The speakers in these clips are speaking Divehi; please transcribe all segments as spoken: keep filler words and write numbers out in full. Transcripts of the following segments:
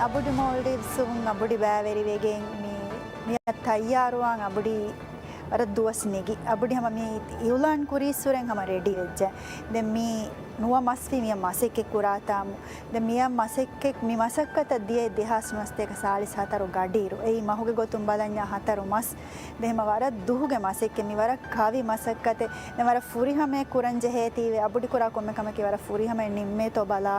އަބުޑި މޯލްޑިވްސުން އަބުޑި ބައިވެރިވެގެން މި، މިއަށް ތައްޔާރުވާން އަބުޑި ވަރަށް ދުވަސް ނެގި. އަބުޑި ހަމަ މި އިއުލާން ކުރީއްސުރެން ހަމަ ރެޑީ ވެއްޖެ. ދެން މި ނުވަ މަސްވީ މިއަށް މަސައްކަތް ކުރާތާމު. ދެން މިއަށް މަސައްކަތް، މި މަސައްކަތަށް ދިޔައީ ދެހާސް ނުވަސަތޭކަ ސާޅީސް ހަތަރު ގަޑިއިރު. އެއީ މަހުގެ ގޮތުން ބަލަންޏާ ހަތަރު މަސް. ދެން ހަމަ ވަރަށް ދުހުގެ މަސައްކަތް، މި ވަރަށް ކަވި މަސައްކަތެއް. ދެން ވަރަށް ފުރިހަމައެއް ކުރަން ޖެހޭތީވެ، އަބުޑި ކުރާ ކޮންމެ ކަމަކީ ވަރަށް ފުރިހަމައެއް ނިންމޭތޯ ބަލާ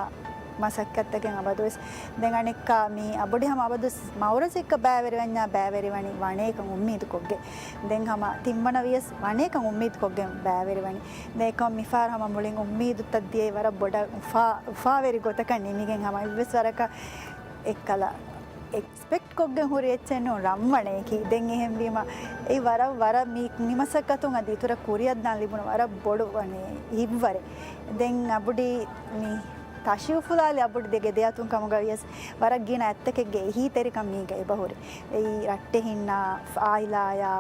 މަސައްކަތްތަކެއް އަބަދުވެސް. ދެން އަނެއްކާ މި އަބުޑި ހަމަ އަބަދުވެސް މައުރަޒެއްގަ ބައިވެރިވަންޏާ ބައިވެރިވަނީ ވަނޭކަން އުއްމީދުކޮށްގެން. ދެން ހަމަ ތިންވަނަ ވިޔަސް ވަނޭކަން އުއްމީދުކޮށްގެން ބައިވެރިވަނީ. ދެން އެކަމް މިފަހަރު ހަމަ މުޅިން އުއްމީދުތައް ދިޔައީ ވަރަށް ބޮޑަށް އުފާ، އުފާވެރި ގޮތަކަށް ނިމިގެން ހަމަ އެއްވެސް ވަރަކަށް އެއްކަލަ އެކްސްޕެކްޓް ކޮށްގެން ހުރި އެއްޗެއް ނޫން ރަންވަނައެކީ. ދެން އެހެންވީމަ އެއީ ވަރަށް، ވަރަށް މި، މި މަސައްކަތުން އަދި އިތުރަށް ކުރިއަށްދާން ލިބުނު ވަރަށް ބޮޑު ވަނީ ހިތްވަރެއް. ދެން އަބުޑި މި ތަށިއުފުލާލި އަބުޑި ދެގެ ދެއަތުން ކަމުގަ ވިޔަސް ވަރަށް ގިނަ އަތްތަކެއްގެ އެހީތެރިކަން މީގަ އެބަހުރި. އެއީ ރައްޓެހިންނާ، އާއިލާޔާ،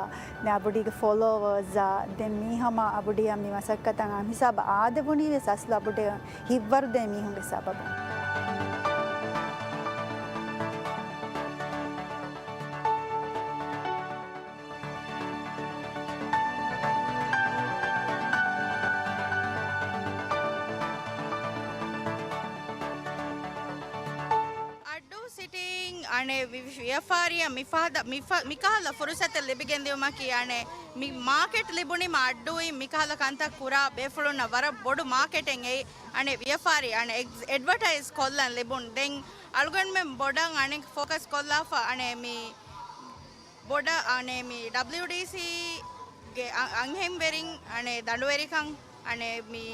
ދެން އަބުޑީގެ ފޮލޯވަރސްއާ، ދެން މީ ހަމަ އަބުޑިއަށް މި މަސައްކަތަށް އާން ހިސާބަށް އާދެވުނީ ވެސް އަސްލު އަބުޑި ހިތްވަރުދޭ މީހުންގެ ސަބަބުން. އައްޑޫ ސިޓީއިން އަނެއް ވި-، ވި-، ވިޔަފާރިއަށް މިފަހަދަ-، މިފަ-، މިކަހަލަ ފުރުސަތެއް ލިބިގެންދިއުމަކީ އަނެއް މި މާކެޓް ލިބުނީމަ އައްޑޫއިން މިކަހަލަ ކަންތައް ކުރާ ބޭފުޅުންނަށް ވަރަށް ބޮޑު މާކެޓެއް އެއީ. އަނެއް ވިޔަފާރި އަނެއް އެޑް-، އެޑްވަޓައިޒް ކޮށްލަން ލިބުން. ދެން އަޅުގަނޑުމެން ބޮޑަށް އަނެއް ފޯކަސް ކޮށްލާފަ އަނެއް މި ބޮޑަށް އަނެއް މި ޑަބްލިޔުޑީސީގެ އަ-، އަންހެންވެރިން އަނެއް ދަނޑުވެރިކަން އަނެއް މި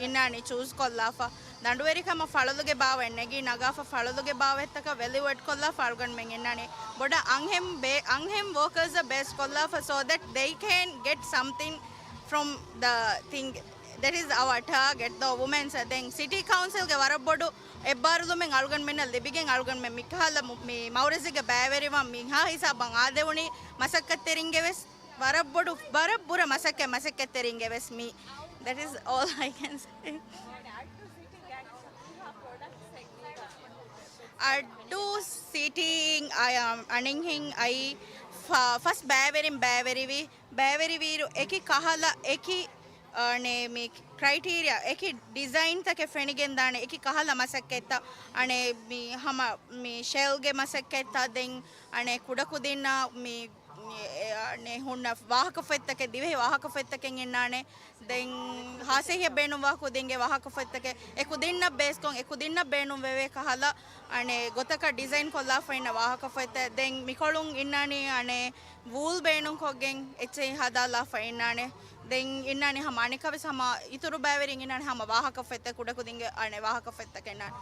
އިންނާނީ ޗޫސް ކޮށްލާފަ. ދަނޑުވެރިކަމަށް ފަޅުލުގެ ބާވަތް ނެގި ނަގާފަ ފަޅުލުގެ ބާވަތްތަކަށް ވެލިއު އެޑް ކޮށްލާފަ އަޅުގަނޑުމެން އިންނާނީ ބޮޑަށް އަންހެން ބޭ-، އަންހެން ވޯކަރސްއަށް ބޭސް ކޮށްލާފަ so that they can get something from the thing that is our target, the women's. ދެން ސިޓީ ކައުންސިލްގެ ވަރަށް ބޮޑު އެއްބާރުލުމެއް އަޅުގަނޑުމެންނަށް ލިބިގެން އަޅުގަނޑުމެން މިކަހަލަ މު-، މި މައުރަޒެއްގަ ބައިވެރިވާން މިހާ ހިސާބަށް އާދެވުނީ މަސައްކަތްތެރިންގެ ވެސް ވަރަށް ބޮޑު، ވަރަށް ބުރަ މަސައްކަތް، މަސައްކަތްތެރިންގެ ވެސް މީ. That is all I can say. އައްޑޫ ސިޓީއިން އަ-، އަނެއްހެން އައި ފަ-، ފަސް ބައިވެރިން ބައިވެރިވި، ބައިވެރިވިއިރު އެކި ކަހަލަ، އެކި، އަނެ، މި ކްރައިޓީރިއާ، އެކި ޑިޒައިންތަކެއް ފެނިގެންދާނެ، އެކި ކަހަލަ މަސައްކަތްތައް، އަނެ، މި ހަމަ މި ޝެލްގެ މަސައްކަތްތައް، ދެން އަނެ، ކުޑަކުދިންނަށް މި އެ، އަނެއް ހުންނަ ވާހަކަފޮތްތަކެއް، ދިވެހި ވާހަކަފޮތްތަކެއް އިންނާނެ. ދެން ހާސިއްޔަ ބޭނުންވާ ކުދިންގެ ވާހަކަފޮތްތަކެއް، އެ ކުދިންނަށް ބޭސްކޮށް، އެ ކުދިންނަށް ބޭނުންވެވޭ ކަހަލަ، އަނެއް ގޮތަކަށް ޑިޒައިން ކޮށްލާފަ އިންނަ ވާހަކަފޮތްތައް. ދެން މިކޮޅުން އިންނާނީ، އަނެއް ވޫލް ބޭނުންކޮށްގެން އެއްޗެހި ހަދާލާފަ އިންނާނެ. ދެން އިންނާނީ ހަމަ އަނެއްކާވެސް ހަމަ އިތުރު ބައިވެރިން އިންނާނީ ހަމަ ވާހަކަފޮތްތައް، ކުޑަކުދިންގެ، އަނެއް ވާހަކަފޮތްތަކެއް އިންނާނެ.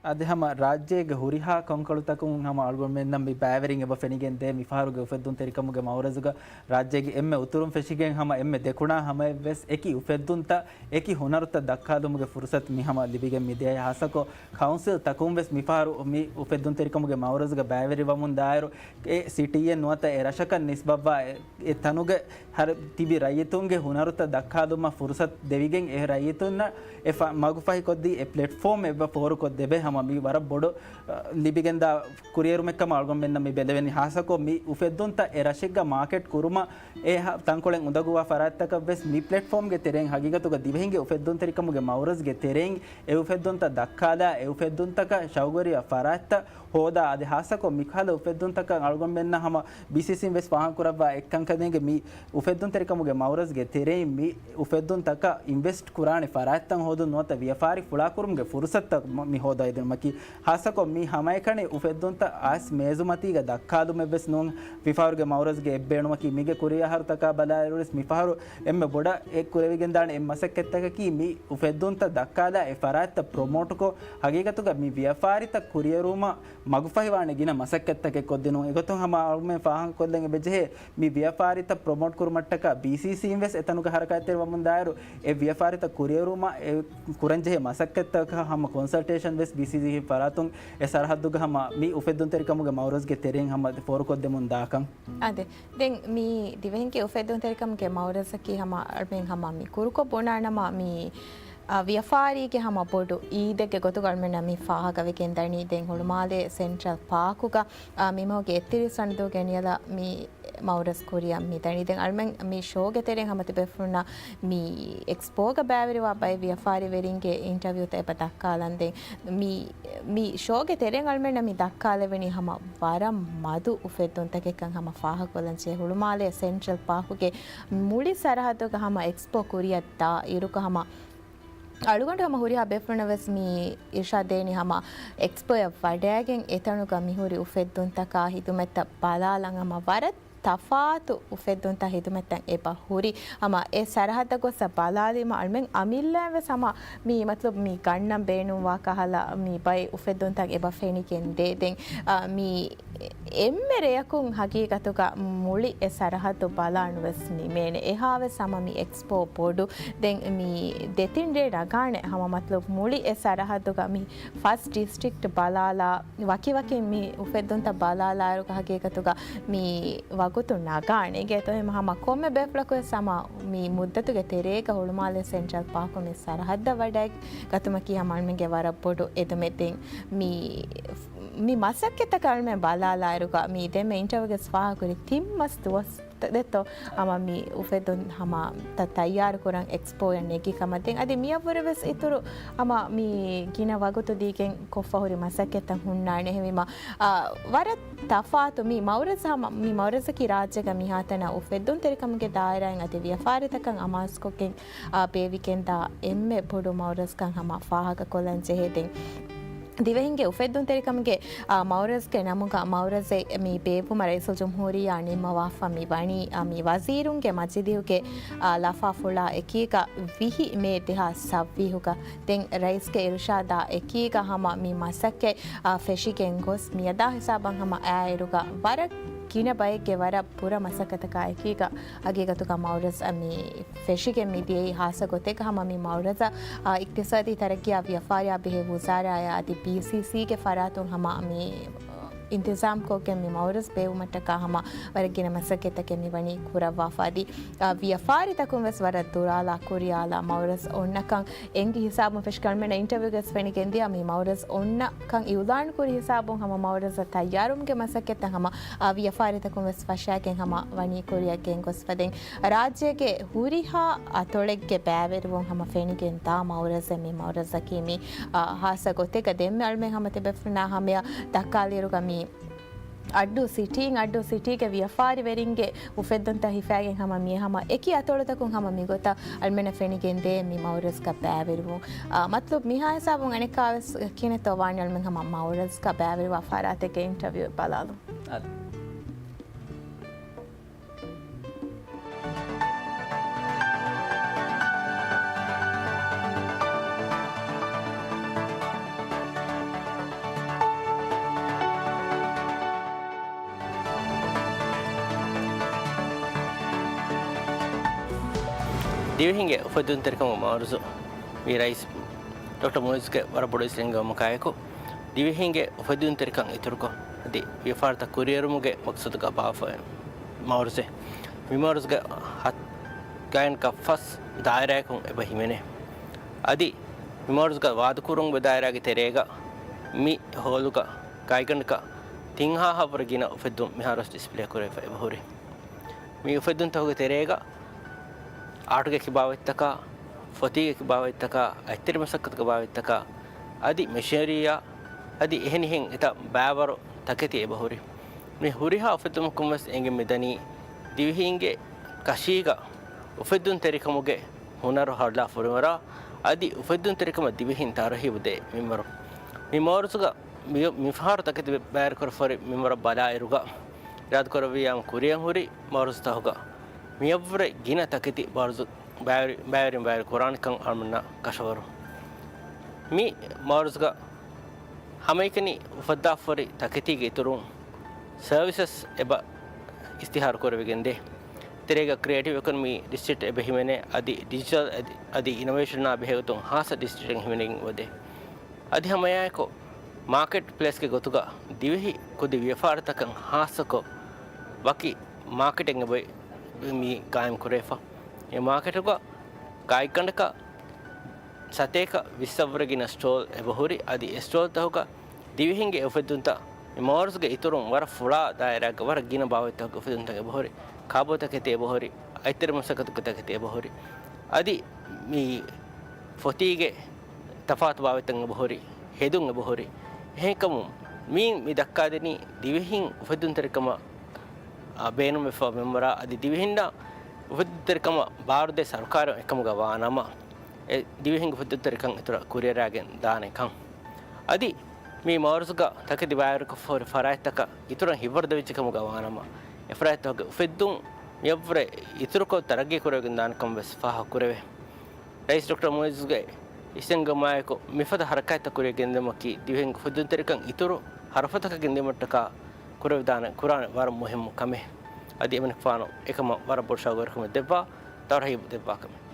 އަދި ހަމަ ރާއްޖޭގެ ހުރިހާ ކަންކޮޅުތަކުން ހަމަ އަޅުގަނޑުމެންނަށް މި ބައިވެރިން އެބަ ފެނިގެންދޭ. މިފަހަރުގެ އުފެއްދުންތެރިކަމުގެ މައުރަޒުގަ ރާއްޖޭގެ އެންމެ އުތުރުން ފެށިގެން ހަމަ އެންމެ ދެކުނާ ހަމައަށްވެސް އެކި އުފެއްދުންތައް، އެކި ހުނަރުތައް ދައްކާލުމުގެ ފުރުސަތު މި ހަމަ ލިބިގެން މިދިޔައީ. ހާއްސަކޮށް ކައުންސިލް ތަކުން ވެސް މިފަހަރު މި އުފެއްދުންތެރިކަމުގެ މައުރަޒުގަ ބައިވެރިވަމުން ދާއިރު، އެ ސިޓީއެއް ނުވަތަ އެ ރަށަކަށް ނިސްބަތްވާ އެ، އެ ތަނުގެ ހަރަ ތިބި ރައްޔިތުންގެ ހުނަރުތައް ދައްކާލުމަށް ފުރުސަތު ދެވިގެން އެ ރައްޔިތުންނަށް އެ ފަ-، މަގުފަހިކޮށްދީ އެ ޕްލެޓްފޯމް އެއްބަ ފޯރުކޮށްދެވޭ ހަމަ މި ވަރަށް ބޮޑު، އަ، ލިބިގެންދާ ކުރިއެރުމެއްކަމަށް އަޅުގަނޑުމެންނަށް މި ބެލެވެނީ. ހާއްސަކޮށް މި އުފެއްދުންތައް އެ ރަށެއްގަ މާކެޓް ކުރުމަށް އެ ހަ-، ތަންކޮޅެއް އުނދަގޫވާ ފަރާތްތަކަށް ވެސް މި ޕްލެޓްފޯމްގެ ތެރެއިން ހަގީގަތުގަ ދިވެހިންގެ އުފެއްދުންތެރިކަމުގެ މައުރަޒުގެ ތެރެއިން އެ އުފެއްދުންތައް ދައްކާލާ، އެ އުފެއްދުންތަކަށް ޝައުގުވެރިވާ ފަރާތްތައް ހޯދާ، އަދި ހާއްސަކޮށް މިކަހަލަ އުފެއްދުންތަކަށް އަޅުގަނޑުމެންނަށް ހަމަ ބީސީސީން ވެސް ފާހަގަކުރައްވާ އެއްކަންކަމެއްގެ މި އުފެއްދުންތެރިކަމުގެ މައުރަޒުގެ ތެރެއިން މި އުފެއްދުންތަކަށް އިންވެސްޓް ކުރާނެ ފަރާތްތައް ހޯދުން ނުވަތަ ވިޔަފާރި ފުޅާކުރުމުގެ ފުރުސަތުތައް މަ-، މި ހޯދައިދިނުމަކީ، ހާއްސަކޮށް މި ހަމައެކަނި އުފެއްދުންތައް އައިސް މޭޒުމަތީގަ ދައްކާލުމެއްވެސް ނޫން. މިފަހަރުގެ މައުރަޒުގެ އެއްބޭނުމަކީ މީގެ ކުރިއަހަރުތަކާ ބަލާއިރުވެސް މިފަހަރު އެންމެ ބޮޑަށް އެ ކުރެވިގެންދާނެ އެއް މަސައްކަތްތަކަކީ މި އުފެއްދުންތައް ދައްކާލާ އެ ފަރާތްތައް ޕްރޮމޯޓްކޮށް، ހަގީގަތުގަ މި ވިޔަފާރިތައް ކުރިއެރުމަށް މަގުފަހިވާނެ ގިނަ މަސައްކަތްތަކެއް ކޮށްދިނުން. އެގޮތުން ހަމަ އަޅުގަނޑުމެން ފާހަގަކޮށްލަން އެބަޖެހޭ، މި ވިޔަފާރިތައް ޕްރޮމޯޓް ކުރުމަށްޓަކާ ބީސީސީން ވެސް އެތަނުގަ ހަރަކާތްތެރިވަމުންދާއިރު، އެ ވިޔަފާރިތައް ކުރިއެރުމަށް އެ ކުރަންޖެހޭ މަސައްކަތްތަކަށް ހަމަ ކޮންސަލްޓޭޝަން ވެސް ބީސީ އެ ފަރާތުން އެ ސަރަހައްދުގަ ހަމަ މި އުފެއްދުންތެރިކަމުގެ މައުރަޒްގެ ތެރެއިން ހަމަ ފޯރުކޮށްދެމުން ދާކަން. އާދެ، ދެން މި ދިވެހިންގެ އުފެއްދުންތެރިކަމުގެ މައުރަޒަކީ ހަމަ އަޅުމެން ހަމަ މި ކުރުކޮށް ބުނާނަމަ މި، އާ، ވިޔަފާރީގެ ހަމަ ބޮޑު އީދެއްގެ ގޮތުގަ އަޅުމެންނަށް މި ފާހަގަވެގެން ދަނީ. ދެން ހުޅުމާލޭ ސެންޓްރަލް ޕާކުގަ، އާ، މި މަހުގެ އެއްތިރީސް ވަނަ ދުވަހުގެ ނިޔަލަށް މި މައުރަޒް ކުރިއަށް މި ދަނީ. ދެން އަޅުމެން މި ޝޯގެ ތެރެއިން ހަމަ ތިބޭފުޅުންނަށް މި އެކްސްޕޯގަ ބައިވެރިވާ ބައެއް ވިޔަފާރިވެރިންގެ އިންޓަވިއުތައް އެބަ ދައްކާލަން. ދެން މި، މި ޝޯގެ ތެރެއިން އަޅުމެންނަށް މި ދައްކާލެވެނީ ހަމަ ވަރަށް މަދު އުފެއްދުންތަކެއްކަން ހަމަ ފާހަގަކޮށްލަން ޖެހޭ. ހުޅުމާލޭ ސެންޓްރަލް ޕާކުގެ މުޅި ސަރަހައްދުގަ ހަމަ އެކްސްޕޯ ކުރިއަށް ދާ އިރުގަ ހަމަ އަޅުގަނޑު ހަމަ ހުރިހާ ބޭފުޅުންނަށް ވެސް މި އިރުޝާދު ދޭނީ ހަމަ އެކްސްޕޯއަށް ވަޑައިގެން އެތަނުގަ މިހުރި އުފެއްދުންތަކާ ހިދުމަތްތައް ބަލާލަން. ހަމަ ވަރަށް ތަފާތު އުފެއްދުންތައް ހިދުމަތްތައް އެބަ ހުރި. ހަމަ އެ ސަރަހައްދަށް ގޮސް ބަލާލީމަ އަޅުމެން އަމިއްލައަށް ވެސް ހަމަ މި މަތްލަބު މި ގަންނަން ބޭނުންވާ ކަހަލަ މި ބައެއް އުފެއްދުންތައް އެބަ ފެނިގެން ދޭ. ދެން، އާ، މި އެންމެ ރެޔަކުން ހަގީގަތުގަ މުޅި އެ ސަރަހައްދު ބަލާން ވެސް ނިމޭނެ. އެހާވެސް ހަމަ މި އެކްސްޕޯ ބޮޑު. ދެން މި ދެތިން ރޭ ނަގާނެ ހަމަ މަތްލަބު މުޅި އެ ސަރަހައްދުގަ މި ފަސް ޑިސްޓްރިކްޓް ބަލާލާ، ވަކިވަކިން މި އުފެއްދުންތައް ބަލާލާއިރުގަ ހަގީގަތުގަ މި ވަގުތު ނަގާނެ. އޭގެ އަތޮޅު ހަމަ ކޮންމެ ބޭފުޅަކު ވެސް ހަމަ މި މުއްދަތުގެ ތެރޭގަ ހުޅުމާލެ ސެންޓްރަލް ޕާކު މި ސަރަހައްދަށް ވަޑައިގަތުމަކީ ހަމަ އަޅުމެންގެ ވަރަށް ބޮޑު އެދުމެއް. ދެން މި، މި މަސައްކަތްތަކަށް އަޅުމެން ބަލާލާއިރުގަ މި ދެންމެ އިންޓަވިއުގަސް ފާހަގަކުރި ތިން މަސް ދުވަސް ދެއްތޯ ހަމަ މި އުފެއްދުން ހަމަ ތަ-، ތައްޔާރު ކުރަން އެކްސްޕޯއަށް ނެގި ކަމަށް. ދެން އަދި މިއަށްވުރެ ވެސް އިތުރު ހަމަ މި ގިނަ ވަގުތު ދީގެން ކޮށްފަ ހުރި މަސައްކަތްތައް ހުންނާނެ. އެހެންވީމަ، އާ، ވަރަށް ތަފާތު މި މައުރަޒް ހަމަ، މި މައުރަޒަކީ ރާއްޖޭގަ މިހާތަނަށް އުފެއްދުންތެރިކަމުގެ ދާއިރާއިން އަދި ވިޔަފާރިތަކަށް އަމާޒުކޮށްގެން، އާ، ބޭއްވިގެންދާ އެންމެ ބޮޑު މައުރަޒްކަން ހަމަ ފާހަގަކޮށްލަން ޖެހޭ. ދެން ދިވެހިންގެ އުފެއްދުންތެރިކަމުގެ، އާ، މައުރަޒްގެ ނަމުގަ މައުރަޒެއް މި ބޭއްވުމަށް ރައީސުލްޖުމްހޫރިއްޔާ ނިންމަވާފަ މި ވަނީ، އާ، މި ވަޒީރުންގެ މަޖިލީހުގެ، އާ، ލަފާފުޅާ އެކީގަ ވިހި މޭ ދެހާސް ސައްވީހުގަ. ދެން ރައީސްގެ އިރުޝާދާ އެކީގަ ހަމަ މި މަސައްކަތް، އާ، ފެށިގެން ގޮސް މިއަދާ ހިސާބަށް ހަމަ އައިއިރުގަ ވަރަށް ގިނަ ބައެއްގެ ވަރަށް ބުރަ މަސައްކަތަކާ އެކީގަ ހަގީގަތުގަ މައުރަޒް މި ފެށިގެން މިދިޔައީ. ހާއްސަ ގޮތެއްގަ ހަމަ މި މައުރަޒަށް، އާ، އިޤްތިޞާދީ ތަރައްގީއާ ވިޔަފާރިއާ ބެހޭ ވުޒާރާއާ އަދި ބީސީސީގެ ފަރާތުން ހަމަ މި އިންތިޒާމްކޮށްގެން މި މައުރަޒް ބޭއްވުމަށްޓަކާ ހަމަ ވަރަށް ގިނަ މަސައްކަތްތަކެއް މި ވަނީ ކުރައްވާފަ. އަދި، އާ، ވިޔަފާރިތަކުން ވެސް ވަރަށް ދުރާލާ ކުރިޔާލާ މައުރަޒް އޮންނަކަން އެނގި ހިސާބުން ފެށިގެން އަޅުމެންނަށް އިންޓަވިއުގަސް ފެނިގެންދިޔަ މި މައުރަޒް އޮންނަކަން އިއުލާން ކުރި ހިސާބުން ހަމަ މައުރަޒަށް ތައްޔާރުވުމުގެ މަސައްކަތްތައް ހަމަ، އާ، ވިޔަފާރިތަކުން ވެސް ފަށާގެން ހަމަ ވަނީ ކުރިއަށް ގެންގޮސްފަ. ދެން ރާއްޖޭގެ ހުރިހާ އަތޮޅެއްގެ ބައިވެރިވުން ހަމަ ފެނިގެން ދާ މައުރަޒެއް މި މައުރަޒަކީ މި، އާ، ހާއްސަ ގޮތެއްގަ ދެންމެ އަޅުމެން ހަމަ ތިބޭފުޅުންނާ ހަމަޔަށް ދައްކާލިއިރުގަ މި އައްޑޫ ސިޓީން، އައްޑޫ ސިޓީގެ ވިޔަފާރިވެރިންގެ އުފެއްދުންތައް ހިފައިގެން ހަމަ މި ހަމަ އެކި އަތޮޅުތަކުން ހަމަ މިގޮތަށް އަޅުމެންނަށް ފެނިގެން ދޭ މި މައުރަޒްގަ ބައިވެރިވުން. އާ، މަތްލަބު މިހާ ހިސާބުން އަނެއްކާވެސް ކިހިނެއްތޯ ވާނީ އަޅުމެން ހަމަ މައުރަޒްގަ ބައިވެރިވާ ފަރާތެއްގެ އިންޓަވިއު ބަލާލުން. އާދެ. ދިވެހިންގެ އުފެއްދުންތެރިކަމުގެ މައުރަޒު މި ރައީސް ޑޮކްޓަރ މުއިއްޒުގެ ވަރަށް ބޮޑު އިސް އެންގެވުމަކާއެކު، ދިވެހިންގެ އުފެއްދުންތެރިކަން އިތުރުކޮށް، އަދި ވިޔަފާރިތައް ކުރިއެރުމުގެ މަޤްޞަދުގަ ބާއްވާ މައުރަޒެއް. މި މައުރަޒުގެ ހަތް ގާތްގަނޑަކަށް ފަސް ދާއިރާއަކުން އެބަ ހިމެނޭ. އަދި މި މައުރަޒުގަ ވާދަކުރުން އެބަ ދާއިރާގެ ތެރޭގަ މި ހޯލުގަ ގާތްގަނޑަކަށް ތިން ހާހަށްވުރެ ގިނަ އުފެއްދުން މިހާރުވެސް ޑިސްޕްލޭ ކުރެވިފަ އެބަހުރި. މި އުފެއްދުންތަކުގެ ތެރޭގަ އާޓުގެ ކިބާވަތްތަކާ، ފޮތީގެ ކިބާވަތްތަކާ، އަތްތެރި މަސައްކަތުގެ ބާވަތްތަކާ، އަދި މެޝިނަރީއާ، އަދި އެހެނިހެން އެތައް ބައިވަރު ތަކެތި އެބަހުރި. މި ހުރިހާ އުފެއްދުމަކުން ވެސް އެނގެން މިދަނީ ދިވެހީންގެ ކަށީގަ އުފެއްދުންތެރިކަމުގެ ހުނަރު ހަރުލާ ފުރިހަމަރާ، އަދި އުފެއްދުންތެރިކަމަށް ދިވެހިން ތަރުހީބު ދޭ މިންވަރު. މި މައުރަޒުގަ މި، މިފަހަރު ތަކެތި ބައިވެރިކުރެވިފަހުރި މިންވަރަށް ބަލާއިރުގަ، އިރާދަކުރެއްވިއްޔާ ކުރިއަށް ހުރި މައުރަޒުތަކުގަ މިއަށްވުރެ ގިނަ ތަކެތި މައުރަޒު ބައިވެރި، ބައިވެރިން ބައިވެރި ކުރާނެކަން އަޅުމެންނަށް ކަށަވަރު. މި މައުރަޒުގަ ހަމައެކަނި އުފައްދާފަހުރި ތަކެތީގެ އިތުރުން ސަރވިސަސް އެބަ އިސްތިހާރު ކުރެވިގެންދޭ. ތެރޭގަ ކްރިއޭޓިވް އިކޮނޮމީ ޑިސްޓްރިކްޓް އެބަ ހިމެނޭ، އަދި ޑިޖިޓަލް އަދި، އަދި އިނޮވޭޝަނާ ބެހޭގޮތުން ހާއްސަ ޑިސްޓްރިކްޓެއް ހިމެނިގެން އުފެދޭ. އަދި ހަމައެއާއެކު މާކެޓް ޕްލޭސްގެ ގޮތުގަ ދިވެހި ކުދި ވިޔަފާރިތަކަށް ޚާއްޞަކޮށް ވަކި މާކެޓެއް އެބައޮތް މި ޤާއިމް ކުރެވިފަ. އެ މާކެޓުގަ ގާތްގަނޑަކަށް ސަތޭކަ ވިއްސަށްވުރެ ގިނަ ސްޓޯލް އެބަހުރި. އަދި އެ ސްޓޯލްތަކުގަ ދިވެހިންގެ އުފެއްދުންތައް މި މައުރަޒުގެ އިތުރުން ވަރަށް ފުޅާ ދާއިރާގެ ވަރަށް ގިނަ ބާވަތްތަކުގެ އުފެއްދުންތައް އެބަހުރި. ކާބޯތަކެތި އެބަހުރި. އަތްތެރި މަސައްކަތުގެ ތަކެތި އެބަހުރި. އަދި މި ފޮތީގެ ތަފާތު ބާވަތްތައް އެބަހުރި، ހެދުން އެބަހުރި. އެހެންކަމުން މިއިން މި ދައްކާދެނީ ދިވެހިން އުފެއްދުންތެރިކަމަށް، އާ، ބޭނުންވެފަ މެންބަރާ އަދި ދިވެހިންނަށް އުފެއްދުންތެރިކަމަށް ބާރުދޭ ސަރުކާރު އެކަމުގަ ވާނަމަ، އެ ދިވެހިން އުފެއްދުންތެރިކަން އިތުރަށް ކުރިއަރާގެން ދާނެ ކަން. އަދި މި މައުރަޒުގަ ތަކެތި ބައިވެރިކޮށްފަ ހުރި ފަރާތްތަކަށް އިތުރަށް ހިތްވަރު ދެވިއްޖެ ކަމުގަ ވާނަމަ، އެ ފަރާތްތަކުގެ އުފެއްދުން މިއަށްވުރެ އިތުރުކޮށް ތަރައްގީ ކުރެވިގެން ދާނެ ކަމަށް ވެސް ފާހަގަ ކުރެވޭ. ރައީސް ޑޮކްޓަރ މުއިއްޒުގެ އިސްޖެންގުމާއެކު މިފަދަ ހަރަކާތްތައް ކުރިއަށް ގެންދިއުމަކީ ދިވެހިން އުފެއްދުންތެރިކަން އިތުރު ހަރުފަތަކަށް ގެންދިއުމަށްޓަކާ ކުރެވިދާނެ ކުރާނެ ވަރަށް މުހިއްމު ކަމެއް. އަދި އެމަނިކުފާނު އެކަމަށް ވަރަށް ބޮޑު ޝައުގުވެރިކަމެއް ދެއްވާ، ތަރުހީބު ދެއްވާ ކަމެއް.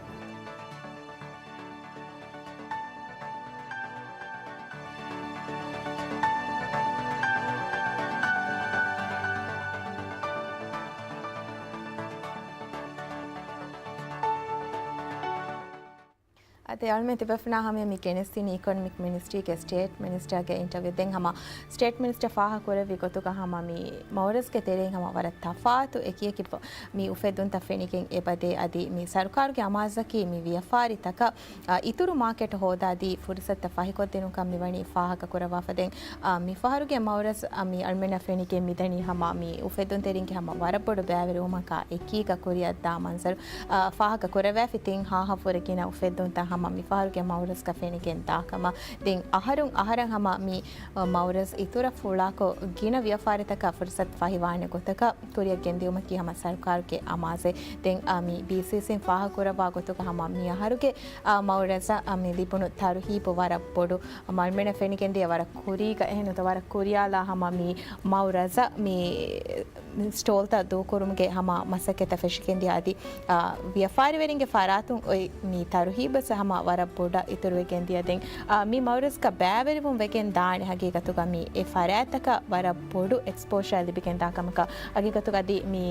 އަދި އަޅުމެން ތިބޭފުޅުންނާ ހަމަޔަށް މި ގެނެސްދިނީ އިކޮނޮމިކް މިނިސްޓްރީގެ ސްޓޭޓް މިނިސްޓަރގެ އިންޓަވިއު. ދެން ހަމަ ސްޓޭޓް މިނިސްޓަރ ފާހަގަކުރެއްވި ގޮތުގަ ހަމަ މި މައުރަޒްގެ ތެރެއިން ހަމަ ވަރަށް ތަފާތު އެކިއެކި މި އުފެއްދުންތައް ފެނިގެން އެބަދޭ. އަދި މި ސަރުކާރުގެ އަމާޒަކީ މި ވިޔަފާރިތަކަށް، އާ، އިތުރު މާކެޓް ހޯދާދީ ފުރުސަތުތައް ފަހިކޮށްދިނުންކަން މިވަނީ ފާހަގަކުރައްވާފަ. ދެން، އާ، މި ފަހަރުގެ މައުރަޒް، އާ، މި އަޅުމެންނަށް ފެނިގެން މިދަނީ ހަމަ މި އުފެއްދުންތެރިންގެ ހަމަ ވަރަށް ބޮޑު ބައިވެރިވުމަކާ އެކީގަ ކުރިއަށްދާ މަންޒަރު، އާ، ފާހަގަކުރެވޭފި. ތިން ހާހަށްވުރެ ގިނަ އުފެއްދުންތައް ހަމަ މި ފަހަރުގެ މައުރަޒްގަ ފެނިގެން ދާކަމަށް. ދެން އަހަރުން އަހަރަށް ހަމަ މި، އާ، މައުރަޒް އިތުރަށް ފުޅާކޮށް ގިނަ ވިޔަފާރިތަކަށް ފުރުސަތު ފަހިވާނެ ގޮތަކަށް ކުރިއަށް ގެންދިއުމަކީ ހަމަ ސަރުކާރުގެ އަމާޒެއް. ދެން، އާ، މި ބީސީސީން ފާހަގަކުރައްވާ ގޮތުގަ ހަމަ މި އަހަރުގެ، އާ، މައުރަޒަށް، އާ، މި ލިބުނު ތަރުހީބު ވަރަށް ބޮޑު. އަޅުމެންނަށް ފެނިގެންދިޔަ ވަރަށް ކުރީގަ އެހެން ނުވަތަ ވަރަށް ކުރިޔާލާ ހަމަ މި މައުރަޒަށް މި ސްޓޯލްތައް ދޫކުރުމުގެ ހަމަ މަސައްކަތްތައް ފެށިގެންދިޔަ. އަދި، އާ، ވިޔަފާރިވެރިންގެ ފަރާތުން އޮތް މި ތަރުހީބަސް ހަމަ ވަރަށް ބޮޑަށް އިތުރުވެގެންދިޔަ. ދެން، އާ، މި މައުރަޒްގަ ބައިވެރިވުން ވެގެން ދާނެ ހަގީގަތުގަ މި އެ ފަރާތްތަކަށް ވަރަށް ބޮޑު އެކްސްޕޯޝާ ލިބިގެން ދާ ކަމަކަށް. ހަގީގަތުގަ އަދި މި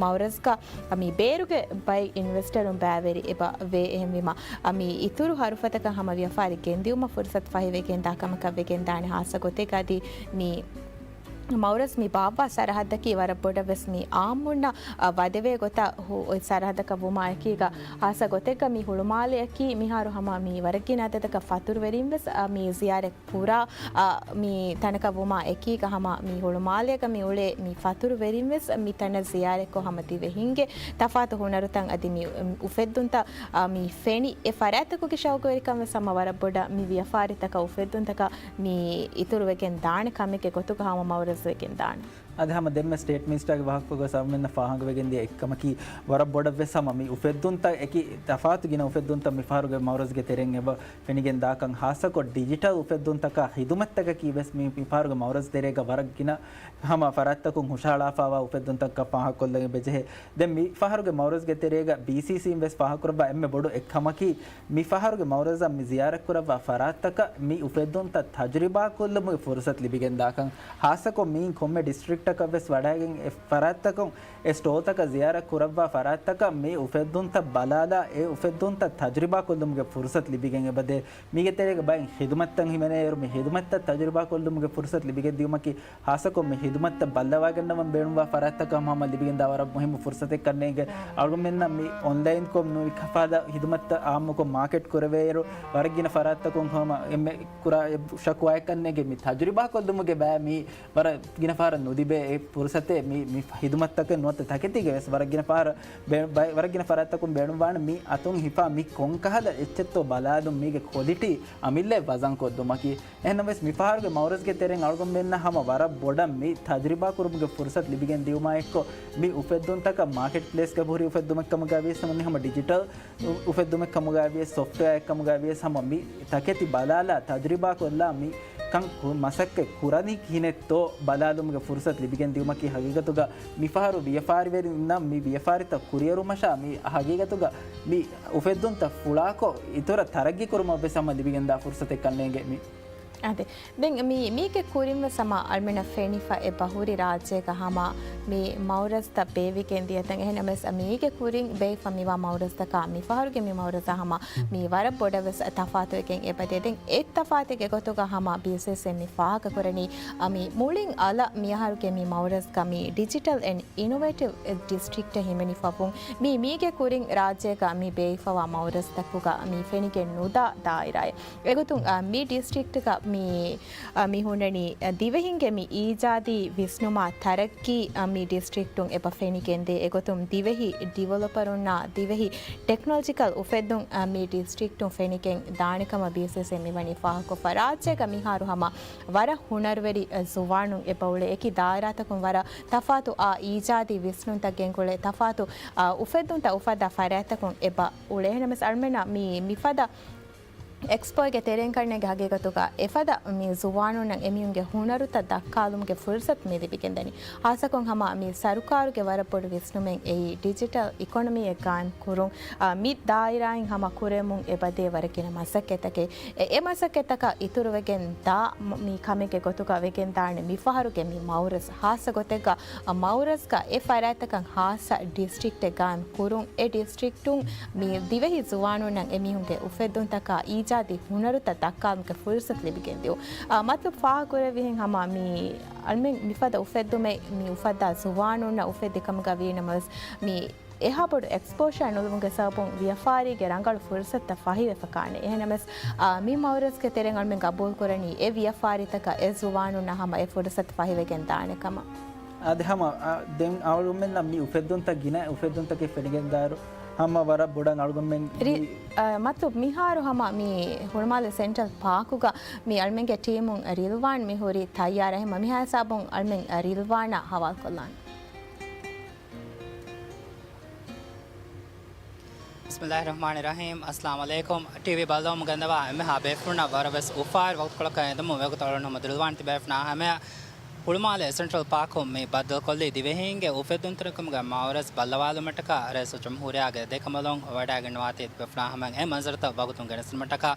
މައުރަޒްގަ މި ބޭރުގެ ބައެއް އިންވެސްޓަރުން ބައިވެރި އެބަ ވޭ. އެހެންވީމަ، އަ، މި އިތުރު ހަރުފަތަކަށް ހަމަ ވިޔަފާރި ގެންދިއުމަށް ފުރުސަތު ފަހިވެގެން ދާ ކަމަކަށް ވެގެން ދާނެ. ހާއްސަ ގޮތެއްގަ އަދި މި މައުރަޒް މި ބާއްވާ ސަރަހައްދަކީ ވަރަށް ބޮޑަށް ވެސް މި އާއްމުންނަށް، އަ، ވަދެވޭ ގޮތަށް ހު-، އޮތް ސަރަހައްދަކަށް ވުމާ އެކީގަ، ހާއްސަ ގޮތެއްގަ މި ހުޅުމާލެއަކީ މިހާރު ހަމަ މި ވަރަށް ގިނަ އަދަދަކަށް ފަތުރުވެރިން ވެސް، އަ، މި ޒިޔާރަތް ކުރާ، އާ، މި ތަނަކަށް ވުމާ އެކީގަ ހަމަ މި ހުޅުމާލޭގަ މި އުޅޭ މި ފަތުރު ވެރިން ވެސް މި ތަނަށް ޒިޔާރަތްކޮށް ހަމަ ދިވެހިންގެ ތަފާތު ހުނަރުތައް އަދި މި އުފެއްދުންތައް، އާ، މި ފެނި އެ ފަރާތްތަކުގެ ޝައުގުވެރިކަން ވެސް ހަމަ ވަރަށް ބޮޑަށް މި ވިޔަފާރިތަކަށް އުފެއްދުންތަކަށް މި އިތުރުވެގެން ދާނެ ކަމެއްގެ ގޮތުގަ ހަމަ މައުރަޒް ވެގެން ދާނެ. އަދި ހަމަ ދެންމެ ސްޓޭޓް މިނިސްޓާގެ ވާހަކަ ގޮސް އަޅުމެންނަށް ފާހަގަވެގެންދިޔަ އެއްކަމަކީ ވަރަށް ބޮޑަށް ވެސް ހަމަ މި އުފެއްދުންތައް އެކި ތަފާތު ގިނަ އުފެއްދުންތައް މި ފަހަރުގެ މައުރަޒްގެ ތެރެއިން އެބަ ފެނިގެން ދާކަން، ހާއްސަކޮށް ޑިޖިޓަލް އުފެއްދުންތަކާ ޚިދުމަތްތަކަކީ ވެސް މި، މި ފަހަރުގެ މައުރަޒް ތެރޭގަ ވަރަށް ގިނަ ހަމަ ފަރާތްތަކުން ހުށަހަޅާފައިވާ އުފެއްދުންތަކަށް ފާހަގަކޮށްލަން އެބަޖެހޭ. ދެން މި ފަހަރުގެ މައުރަޒްގެ ތެރޭގަ ބީސީސީން ވެސް ފާހަގަކުރައްވާ އެންމެ ބޮޑު އެއްކަމަކީ، މި ފަހަރުގެ މައުރަޒަށް މި ޒިޔާރަތްކުރައްވާ ފަރާތްތަކަށް މި އުފެއްދުންތައް ތަޖުރިބާކޮށްލުމުގެ ފުރުސަތު ލިބިގެން ދާކަން، ހާއްސަކޮށް މިއިން ކޮންމެ ޑިސްޓްރިކްޓަކަށް ވެސް ވަޑައިގެން އެ ފަރާތްތަކުން އެ ސްޓޯލްތަކަށް ޒިޔާރަތް ކުރައްވާ ފަރާތްތަކަށް މި އުފެއްދުންތައް ބަލާލާ، އެ އުފެއްދުންތައް ތަޖުރިބާކޮށްލުމުގެ ފުރުސަތު ލިބިގެން އެބަދޭ. މީގެ ތެރޭގަ ބައެއް ޚިދުމަތްތައް ހިމެނޭއިރު، މި ޚިދުމަތްތައް ތަޖުރިބާކޮށްލުމުގެ ފުރުސަތު ލިބިގެން ދިޔުމަކީ، ހާއްސަކޮށް މި ޚިދުމަތްތައް ބައްލަވާގަންނަވަން ބޭނުންވާ ފަރާތްތަކަށް ހަމަ ލިބިގެންދާ ވަރަށް މުހިއްމު ފުރުސަތެއްކަން ނޭނގެ. އަޅުގަނޑުމެންނަށް މި އޮންލައިންކޮށް މި ކަފާލާ ޚިދުމަތްތައް އާއްމުކޮށް މާކެޓް ކުރެވޭއިރު، ވަރަށް ގިނަ ފަރާތްތަކުން ހަމަ އެންމެ ކުރާ އެއް ޝަކުވާއެއްކަން ނޭނގެ. މި ތަޖުރިބާކޮށްލުމުގެ ބައި މި ވަރަށް ގިނަ ފަހަރަށް ނުލިބޭ އެ ފުރުސަތެއް މި، މި ޚިދުމަތްތަކެއް ނުވަތަ ތަކެތީގެ ވެސް ވަރަށް ގިނަ ފަހަރަށް ބޭ-، ބައި-، ވަރަށް ގިނަ ފަރާތްތަކުން ބޭނުންވާނެ މި އަތުން ހިފާ މި ކޮންކަހަލަ އެއްޗެއްތޯ ބަލާލުން މީގެ ކޮލިޓީ އަމިއްލައަށް ވަޒަންކޮށްލުމަކީ. އެހެންނަމަވެސް މިފަހަރުގެ މައުރަޒްގެ ތެރެއިން އަޅުގަނޑުމެންނަށް ހަމަ ވަރަށް ބޮޑަށް މި ތަޖުރިބާ ކުރުމުގެ ފުރުސަތު ލިބިގެން ދިޔުމާ އެއްކޮށް، މި އުފެއްދުންތަކަށް މާކެޓް ޕްލޭސްގަ ހުރި އުފެއްދުމެއްކަމުގައިވިޔަސް ހަމަ ޑިޖިޓަލް އު-، އުފެއްދުމެއްކަމުގައިވިޔަސް، ސޮފްޓްވެއާއެއްކަމުގައިވިޔަސް ހަމަ މި ތަކެތި ބަލާލާ ތަޖުރިބާކޮށްލާ މި ކަން ކު-، މަސައްކަތް ކުރަނީ ކިހިނެއްތޯ ބަލާލުމުގެ ފުރުސަތު ލިބިގެން ދިޔުމަކީ ހަގީގަތުގަ މިފަހަރު ވިޔަފާރިވެރިންނަށް މި ވިޔަފާރިތައް ކުރިއެރުމަށާ މި ހަގީގަތުގަ މި އުފެއްދުންތައް ފުޅާކޮށް އިތުރަށް ތަރައްގީ ކުރުމަށް ވެސް ހަމަ ލިބިގެންދާ ފުރުސަތެއްކަން ނޭނގެ މި. އާދެ، ދެން މި، މީގެ ކުރިން ވެސް ހަމަ އަޅުމެންނަށް ފެނިފަ އެބަ ހުރި ރާއްޖޭގަ ހަމަ މި މައުރަޒްތައް ބޭއްވިގެން ދިޔަތަން. އެހެންނަމަވެސް މީގެ ކުރިން ބޭއްވިފަ މިވާ މައުރަޒްތަކާ މިފަހަރުގެ މި މައުރަޒާ ހަމަ މި ވަރަށް ބޮޑަށް ވެސް ތަފާތުވެގެން އެބަދޭ. ދެން އެއް ތަފާތެއްގެ ގޮތުގަ ހަމަ ބީސީސީއެމް މި ފާހަގަކުރަނީ، އަ، މި މުޅިން އަލަށް މިއަހަރުގެ މި މައުރަޒްގަ މި ޑިޖިޓަލް އެންޑް އިނޮވޭޓިވް ޑިސްޓްރިކްޓް ހިމެނިފަވުން މި މީގެ ކުރިން ރާއްޖޭގަ މި ބޭއްވިފަވާ މައުރަޒްތަކުގަ މި ފެނިގެން ނުދާ ދާއިރާއެއް. އެގޮތުން، އަ، މި ޑިސްޓްރިކްޓްގަ މި، އަ، މި ހުންނަނީ، އަ، ދިވެހިންގެ މި އީޖާދީ ވިސްނުމާ ތަރައްގީ، އަ، މި ޑިސްޓްރިކްޓުން އެބަ ފެނިގެންދޭ. އެގޮތުން ދިވެހި ޑިވެލޮޕަރުންނާ ދިވެހި ޓެކްނޮލޮޖިކަލް އުފެއްދުން، އަ، މި ޑިސްޓްރިކްޓުން ފެނިގެން ދާނެ ކަމަށް ބީސީސީއެމް މިވަނީ ފާހަގަކޮށްފަ. ރާއްޖޭގަ މިހާރު ހަމަ ވަރަށް ހުނަރުވެރި، އަ، ޒުވާނުން އެބަ އުޅޭ. އެކި ދާއިރާތަކުން ވަރަށް ތަފާތު، އާ، އީޖާދީ ވިސްނުންތައް ގެންގުޅޭ، ތަފާތު، އާ، އުފެއްދުންތައް އުފައްދާ ފަރާތްތަކުން އެބަ އުޅޭ. އެހެންނަމަވެސް އަޅުމެންނަށް މި، މިފަދަ އެކްސްޕޯގެ ތެރެއިން ކަންނޭނގެ ހަގީގަތުގަ އެފަދަ މި ޒުވާނުންނަށް އެމީހުންގެ ހުނަރުތައް ދައްކާލުމުގެ ފުރުސަތު މި ލިބިގެންދަނީ. ހާއްސަކޮށް ހަމަ މި ސަރުކާރުގެ ވަރަށް ބޮޑު ވިސްނުމެއް އެއީ ޑިޖިޓަލް އިކޮނޮމީއެއް ގާއިމް ކުރުން. އާ، މި ދާއިރާއިން ހަމަ ކުރެމުން އެބަދޭ ވަރަށް ގިނަ މަސައްކަތްތަކެއް. އެ، އެ މަސައްކަތްތަކަށް އިތުރުވެގެން ދާ މ-، މި ކަމެއްގެ ގޮތުގަ ވެގެން ދާނެ މިފަހަރުގެ މި މައުރަޒް. ހާއްސަ ގޮތެއްގަ، އަ، މައުރަޒްގަ އެ ފަރާތްތަކަށް ހާއްސަ ޑިސްޓްރިކްޓެއް ގާއިމް ކުރުން. އެ ޑިސްޓްރިކްޓުން މި ދިވެހި ޒުވާނުންނަށް އެމީހުންގެ އުފެއްދުންތަކާ އީޖާދީ ހުނަރުތައް ދައްކާލުމުގެ ފުރުސަތު ލިބިގެން ދިޔުން. އާ، މަތްލަބު ފާހަގަކުރެއްވިހެން ހަމަ މި އަޅުމެން މިފަދަ އުފެއްދުމެއް މި އުފައްދާ ޒުވާނުންނަށް އުފެއްދި ކަމުގަ ވީނަމަވެސް، މި އެހާ ބޮޑު އެކްސްޕޯޝާ ނުލިބުމުގެ ސަބަބުން ވިޔަފާރީގެ ރަނގަޅު ފުރުސަތުތައް ފަހިވެފަ ކާނެ. އެހެންނަމަވެސް، އާ، މި މައުރަޒްގެ ތެރެއިން އަޅުމެން ގަބޫލުކުރަނީ އެ ވިޔަފާރިތަކަށް އެ ޒުވާނުންނަށް ހަމަ އެ ފުރުސަތު ފަހިވެގެން ދާނެ ކަމަށް. އާދެ، ހަމަ، އާ، ދެން އަޅުގަނޑުމެންނަށް މި އުފެއްދުންތައް ގިނަ އުފެއްދުންތަކެއް ފެނިގެންދާއިރު، ހަމަ ވަރަށް ބޮޑަށް އަޅުގަނޑުމެން ރި-، މި އާ، މަތު މިހާރު ހަމަ މި ހުޅުމާލެ ސެންޓްރަލް ޕާކުގަ މި އަޅުމެންގެ ޓީމުން ރިލްވާން މި ހުރީ ތައްޔާރަށް. ހަމަ މިހާ ހިސާބުން އަޅުމެން ރިލްވާނާ ހަވާލުކޮށްލާން. ބިސްމިއްލާހިއްރަޙްމާނިއްރަޙީމް. އައްސަލާމު ޢަލައިކުމް. ޓީވީ ބައްލަވަމުން ގެންދަވާ އެންމެހާ ބޭފުޅުންނަށް ވަރަށް ވެސް އުފާވެރި ވަގުތުކޮޅަކަށް އެދުމުން ވެގޮތަށް އަޅުގަނޑު ހަމަ ދުރުލުވާން ތިބޭފުޅުންނާ ހަމަޔަށް ހުޅުމާލެ ސެންޓްރަލް ޕާކުން މި ބައްދަލުކޮށްލީ ދިވެހީންގެ އުފެއްދުންތެރިކަމުގެ މައުރަޒް ބައްލަވާލުމަށްޓަކާ ރައީސުލްޖުމްހޫރިއްޔާގެ ދެކަނބަލުން ވަޑައިގަންނަވާތީ ތިބޭފުޅުންނާ ހަމަޔަށް އެ މަންޒަރުތައް ވަގުތުން ގެނެސްދިނުމަށްޓަކާ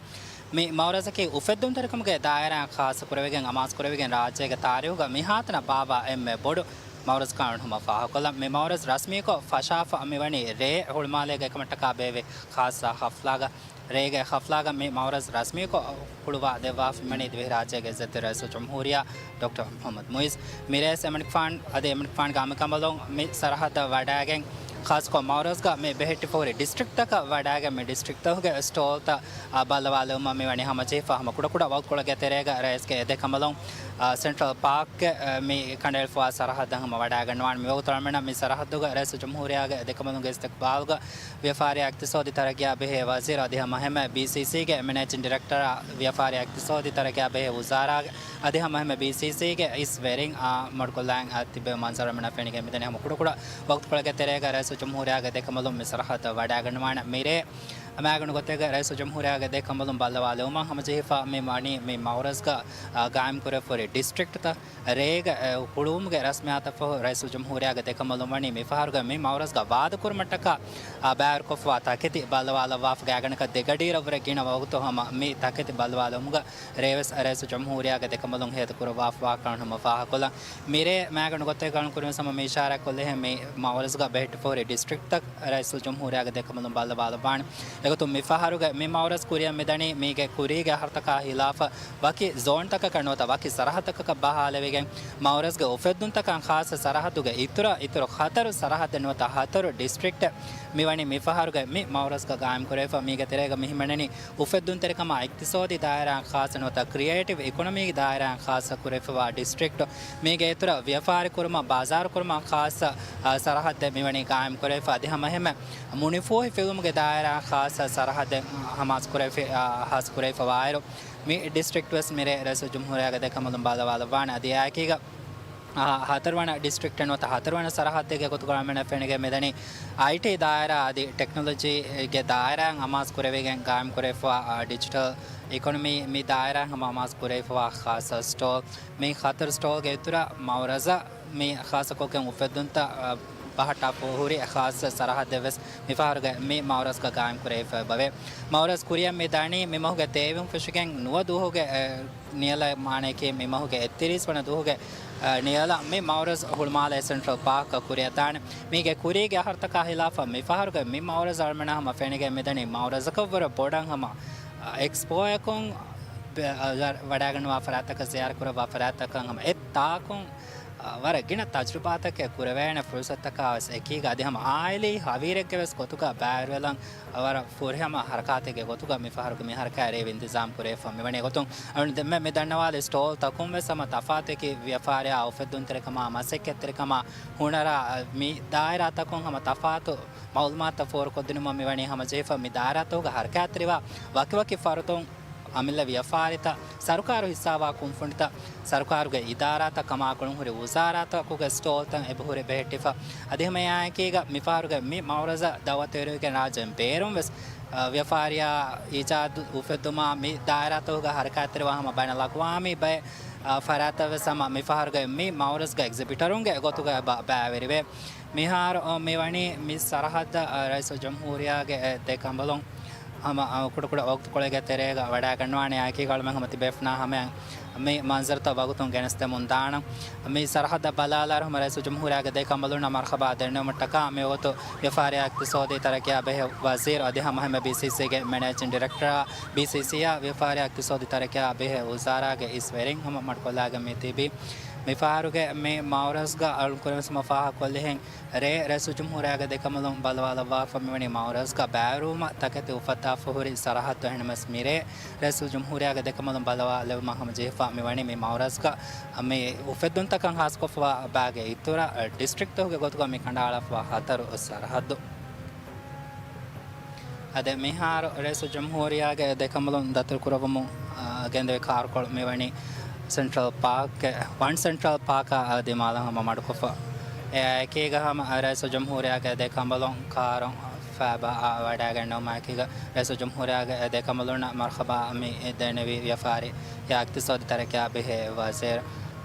މި މައުރަޒަކީ އުފެއްދުންތެރިކަމުގެ ދާއިރާއިން ޚާއްޞަ ކުރެވިގެން އަމާޒުކުރެވިގެން ރާއްޖޭގެ ތާރީހުގަ މިހާތަނަށް ބާއްވާ އެންމެ ބޮޑު މައުރަޒަކަށް އަޅުގަނޑު ހަމަ ފާހަގަކޮށްލަން. މި މައުރަޒް ރަސްމީކޮށް ފަށާފަ މިވަނީ ރޭ ހުޅުމާލޭގެ ކަމަށްޓަކާ ބޭއްވި ޚާއްޞަ ހަފްލާގަ. ރޭގެ ހަފްލާގަ މި މައުރަޒް ރަސްމީކޮށް ހުޅުވާ ދެއްވާފަ މިވަނީ ދިވެހިރާއްޖޭގެ އިއްޒަތްތެރި ރައީސުލްޖުމްހޫރިއްޔާ ޑޮކްޓަރ މުޙައްމަދު މުޢިއްޒު. މިރޭވެސް އެމަނިކުފާނު އަދި އެމަނިކުފާނުގެ އަނބިކަނބަލުން މި ސަރަހައްދަށް ވަޑައިގެން، ޚާއްޞަކޮށް މައުރަޒްގަ މި ބެހެއްޓިފަ ހުރި ޑިސްޓްރިކްޓްތަކަށް ވަޑައިގެން މި ޑިސްޓްރިކްޓްތަކުގެ ސްޓޯލްތައް އާ، ބައްލަވާލުމަށް މިވަނީ ހަމަޖެހިފަ ހަމަ ކުޑަކުޑަ ވަގުތުކޮޅެއްގެ ތެރޭގަ ރައީސްގެ އެދެކަނބަލުން، އާ، ސެންޓްރަލް ޕާކްގެ، އާ، މި ކަނޑައެޅިފަވާ ސަރަހައްދަށް ހަމަ ވަޑައިގަންނަވާނެ. މިވަގުތު އަޅުމެންނަށް މި ސަރަހައްދުގަ ރައީސުލްޖުމްހޫރިއްޔާގެ އެދެކަނބަލުންގެ އިސްތިޤްބާލުގަ ވިޔަފާރި އިޤްތިޞާދީ ތަރައްގީއާ ބެހޭ ވަޒީރު އަދި ހަމަ އެހެންމެ ބީސީސީގެ މެނޭޖިން ޑިރެކްޓަރ ވިޔަފާރި އިޤްތިޞާދީ ތަރައްގީއާ ބެހޭ ވުޒާރާގެ އަދި ހަމަ އެހެންމެ ބީސީސީގެ އިސް ވެރިން އާ މަޑުކޮށްލާން އާ ތިބޭ މަންޒަރު އަޅުމެންނަށް ފެނިގެން މިދަނީ. ހަމަ ކުޑަކުޑަ ވަގުތުކޮޅެއްގެ ތެރޭގަ ރައީސުލްޖުމްހޫރިއްޔާގެ އެދެކަނބަލުން މި ސަރަހައްދަށް ވަޑައިގަންނަވާނެ. މިރޭ މާގަނޑު ގޮތެއްގަ ރައީސުލްޖުމްހޫރިއްޔާގެ އެދެކަނބަލުން ބައްލަވާލުމަށް ހަމަޖެހިފަ މި ވަނީ މި މައުރަޒްގަ، އާ، ގާއިމްކުރެވިފަ ހުރި ޑިސްޓްރިކްޓްތައް ރޭގަ، އެ، ހުޅުވުމުގެ ރަސްމިއްޔާތަށްފަހު ރައީސުލްޖުމްހޫރިއްޔާގެ އެދެކަނބަލުން ވަނީ މިފަހަރުގަ މި މައުރަޒްގަ ވާދަކުރުމަށްޓަކާ، އާ، ބައިވެރިކޮށްފަވާ ތަކެތި ބައްލަވާލައްވާފަ ގާތްގަނޑަކަށް ދެގަޑިއިރަށްވުރެ ގިނަ ވަގުތު ހަމަ މި ތަކެތި ބައްލަވާލުމުގަ ރޭވެސް ރައީސުލްޖުމްހޫރިއްޔާގެ އެދެކަނބަލުން ހޭދަކުރައްވާފަވާކަން ހަމަ ފާހަގަކޮށްލަން. މިރޭ މާގަނޑު ގޮތެއްގަ އަޅުން ކުރިންވެސް ހަމަ މި އިޝާރާތްކޮށްލިހެން މި މައުރަޒްގަ ބެހެއްޓިފަ ހުރި ޑިސްޓްރިކްޓްތައް ރައީސުލްޖުމްހޫރިއްޔާގެ އެދެކަނބަލުން ބައްލަވާލައްވާނެ. އެގޮތުން މިފަހަރުގެ މި މައުރަޒް ކުރިއަށް މިދަނީ މީގެ ކުރީގެ އަހަރުތަކާ ހިލާފަށް ވަކި ޒޯންތަކަކަށް ނުވަތަ ވަކި ސަރަހައްދަކަކަށް ބަހާލެވިގެން، މައުރަޒްގެ އުފެއްދުންތަކަށް ޚާއްޞަ ސަރަހައްދުގެ އިތުރަށް އިތުރު ހަތަރު ސަރަހައްދެއް ނުވަތަ ހަތަރު ޑިސްޓްރިކްޓެއް މިވަނީ މިފަހަރުގެ މި މައުރަޒްގަ ގާއިމްކުރެވިފަ. މީގެ ތެރޭގަ މިހިމެނެނީ އުފެއްދުންތެރިކަމާ އިޤްތިޞާދީ ދާއިރާއިން ޚާއްޞަ ނުވަތަ ކްރިއޭޓިވް އިކޮނޮމީގެ ދާއިރާއިން ޚާއްޞަ ކުރެވިފަވާ ޑިސްޓްރިކްޓް. މީގެ އިތުރަށް ވިޔަފާރި ކުރުމަށް، ބާޒާރު ކުރުމަށް ޚާއްޞަ، އާ، ސަރަހައްދެއް މިވަނީ ގާއިމް ކުރެވިފަ. އަދި ހަމަ އެހެންމެ މުނިފޫހި ފިލުމުގެ ދާއިރާއިން ޚާއްޞަ ސަރަހައްދެއް ހަމާސް ކުރެވި-، އާ، ހާސް ކުރެވިފަވާއިރު، މި ޑިސްޓްރިކްޓް ވެސް މިރޭ ރައީސުލްޖުމްހޫރިއްޔާގެ އެދެކަނބަލުން ބައްލަވާލައްވާނެ. އަދި އެއާއެކީގަ، އާ، ހަތަރުވަނަ ޑިސްޓްރިކްޓެއް ނުވަތަ ހަތަރުވަނަ ސަރަހައްދެއްގެ ގޮތުގަ އަޅުމެންނަށް ފެނިގެން މިދަނީ އައިޓީ ދާއިރާ އަދި ޓެކްނޮލޮޖީގެ ދާއިރާއިން ހަމާސް ކުރެވިގެން ގާއިމް ކުރެވިފަވާ، އާ، ޑިޖިޓަލް އިކޮނޮމީ މި ދާއިރާއިން ހަމަ ހަމާސް ކުރެވިފަވާ ޚާއްޞަ ސްޓޯލް. މި ހަތަރު ސްޓޯލްގެ އިތުރަށް މައުރަޒަށް މި ޚާއްޞަކޮށްގެން އުފެއްދުންތައް، އާ، ބަހައްޓާފަ ހުރި ޚާއްޞަ ސަރަހައްދެއް ވެސް މި ފަހަރުގެ މި މައުރަޒްގަ ގާއިމް ކުރެވިފަ އެބަވޭ. މައުރަޒް ކުރިއަށް މި ދަނީ މި މަހުގެ ތޭވީހުން ފެށިގެން ނުވަ ދުވަހުގެ، އެ، ނިޔަލަށް، މާނަޔަކީ މި މަހުގެ އެއްތިރީސް ވަނަ ދުވަހުގެ، އެ، ނިޔަލަށް މި މައުރަޒް ހުޅުމާލޭ ސެންޓްރަލް ޕާކަށް ކުރިއަށް ދާނެ. މީގެ ކުރީގެ އަހަރުތަކާ ހިލާފަށް މި ފަހަރުގެ މި މައުރަޒް އަޅުމެންނަށް ހަމަ ފެނިގެން މިދަނީ މައުރަޒަކަށްވުރެ ބޮޑަށް ހަމަ، އެ، އެކްސްޕޯއަކުން ބެ-، އަ، ވަޑައިގަންނަވާ ފަރާތްތަކަށް ޒިޔާރަތް ކުރައްވާ ފަރާތްތަކަށް ހަމަ އެއް ތާކުން، އަ، ވަރަށް ގިނަ ތަޖުރިބާތަކެއް ކުރެވޭނެ ފުރުސަތަކާ ވެސް އެކީގަ އަދި ހަމަ އާއިލީ ހަވީރެއްގެ ވެސް ގޮތުގަ ބައިވެރިވެލަން ވަރަށް ފުރިހަމަ ހަރަކާތެއްގެ ގޮތުގަ މި ފަހަރުގެ މި ހަރަކާތް އެރޭވި އިންތިޒާމް ކުރެވިފަ މިވަނީ ގޮތުން. އަޅުގަނޑު ދެންމެ މި ދަންނަވާލި ސްޓޯލް ތަކުން ވެސް ހަމަ ތަފާތު އެކި ވިޔަފާރިއާ، އުފެއްދުންތެރިކަމާ، މަސައްކަތްތެރިކަމާ ހުނަރާ، މި ދާއިރާ ތަކުން ހަމަ ތަފާތު މައުލޫމާތުތައް ފޯރުކޮށްދިނުމަށް މިވަނީ ހަމަޖެހިފަ. މި ދާއިރާތަކުގަ ހަރަކާތްތެރިވާ ވަކިވަކި ފަރުދުން، އަމިއްލަ ވިޔަފާރިތައް، ސަރުކާރު ހިއްސާވާ ކުންފުނިތައް، ސަރުކާރުގެ އިދާރާތައް ކަމާކުޅުން ހުރި ވުޒާރާތަކުގެ ސްޓޯލްތައް އެބަހުރި ބެހެއްޓިފަ. އަދި ހަމައެއާއެކީގަ މިފަހަރުގެ މި މައުރަޒަށް ދައުވަތު އެރުވިގެން ރާއްޖޭން ބޭރުން ވެސް، އަ، ވިޔަފާރިއާ އީޖާދު އުފެއްދުމާ މި ދާއިރާތަކުގަ ހަރަކާތްތެރިވާ ހަމަ ބައިނަލްއަގްވާމީ ބައެއް، އަ، ފަރާތްތައް ވެސް ހަމަ މިފަހަރުގެ މި މައުރަޒްގަ އެގްޒިބިޓަރުންގެ ގޮތުގަ ބަ-، ބައިވެރިވޭ. މިހާރު މިވަނީ މި ސަރަހައްދަށް ރައީސުލްޖުމްހޫރިއްޔާގެ ދެ ކަނބަލުން ހަމަ ކުޑަކުޑަ ވަގުތުކޮޅެއްގެ ތެރޭގަ ވަޑައިގަންނަވާނެ. އެކީގަ އަޅުމެން ހަމަ ތިބޭފުޅުންނާ ހަމަޔަށް މި މަންޒަރުތައް ވަގުތުން ގެނެސްދެމުން ދާނަން. މި ސަރަހައްދަށް ބަލާލާއިރު ހަމަ ރައީސުލްޖުމްހޫރިއްޔާގެ ދެ ކަނބަލުންނަށް މަރުހަބާ ދެންނެވުމަށްޓަކާ މިވަގުތު ވިޔަފާރިއާ އިޤްތިޞާދީ ތަރައްޤިއާ ބެހޭ ވަޒީރު އަދި ހަމަ އެހެންމެ ބީސީސީގެ މެނޭޖިން ޑިރެކްޓަރ، ބީސީސީއާ ވިޔަފާރިއާ އިޤްތިޞާދީ ތަރައްޤިއާ ބެހޭ ވުޒާރާގެ އިސް ވެރިން ހަމަ މަޑުކޮށްލާގެން މި ތިބީ. މި ފަހަރުގެ މި މައުރަޒްގަ އަޅުން ކުރިން ވެސް ހަމަ ފާހަގަކޮށްލިހެން، ރޭ ރައީސުލްޖުމްހޫރިއްޔާގެ ދެ ކަނބަލުން ބަލަވާލައްވާފަ މިވަނީ މައުރަޒްގަ ބައިވެރިވުމަށް ތަކެތި އުފައްދާފަ ހުރި ސަރަހައްދު. އެހެންނަމަވެސް މިރޭ ރައީސުލްޖުމްހޫރިއްޔާގެ ދެ ކަނބަލުން ބަލަވާލެވުމަށް ހަމަޖެހިފަ މިވަނީ މި މައުރަޒްގަ މި އުފެއްދުންތަކަށް ހާސްކޮށްފަވާ ބައިގެ އިތުރަށް ޑިސްޓްރިކްޓްތަކުގެ ގޮތުގަ މި ކަނޑައަޅާފަވާ ހަތަރު ސަރަހައްދު. އަދި މިހާރު ރައީސުލްޖުމްހޫރިއްޔާގެ ދެ ކަނބަލުން ދަތުރުކުރައްވަމުން، އާ، ގެންދެވި ކާރުކޮޅު މިވަނީ ސެންޓްރަލް ޕާކްގެ، ވަން ސެންޓްރަލް ޕާކާ ދިމާލަށް ހަމަ މަޑުކޮށްފަ. އެއާއެކީގަ ހަމަ ރައީސުލްޖުމްހޫރިއްޔާގެ ދެ ކަނބަލުން ކާރުން ފައިބާ ވަޑައިގަންނަވުމާއެކީގަ ރައީސުލްޖުމްހޫރިއްޔާގެ ދެ ކަނބަލުންނަށް މަރުހަބާ މި ދެންނެވި ވިޔަފާރިއާ އިޤްތިޞާދީ ތަރައްޤިއާ ބެހޭ ވަޒީރު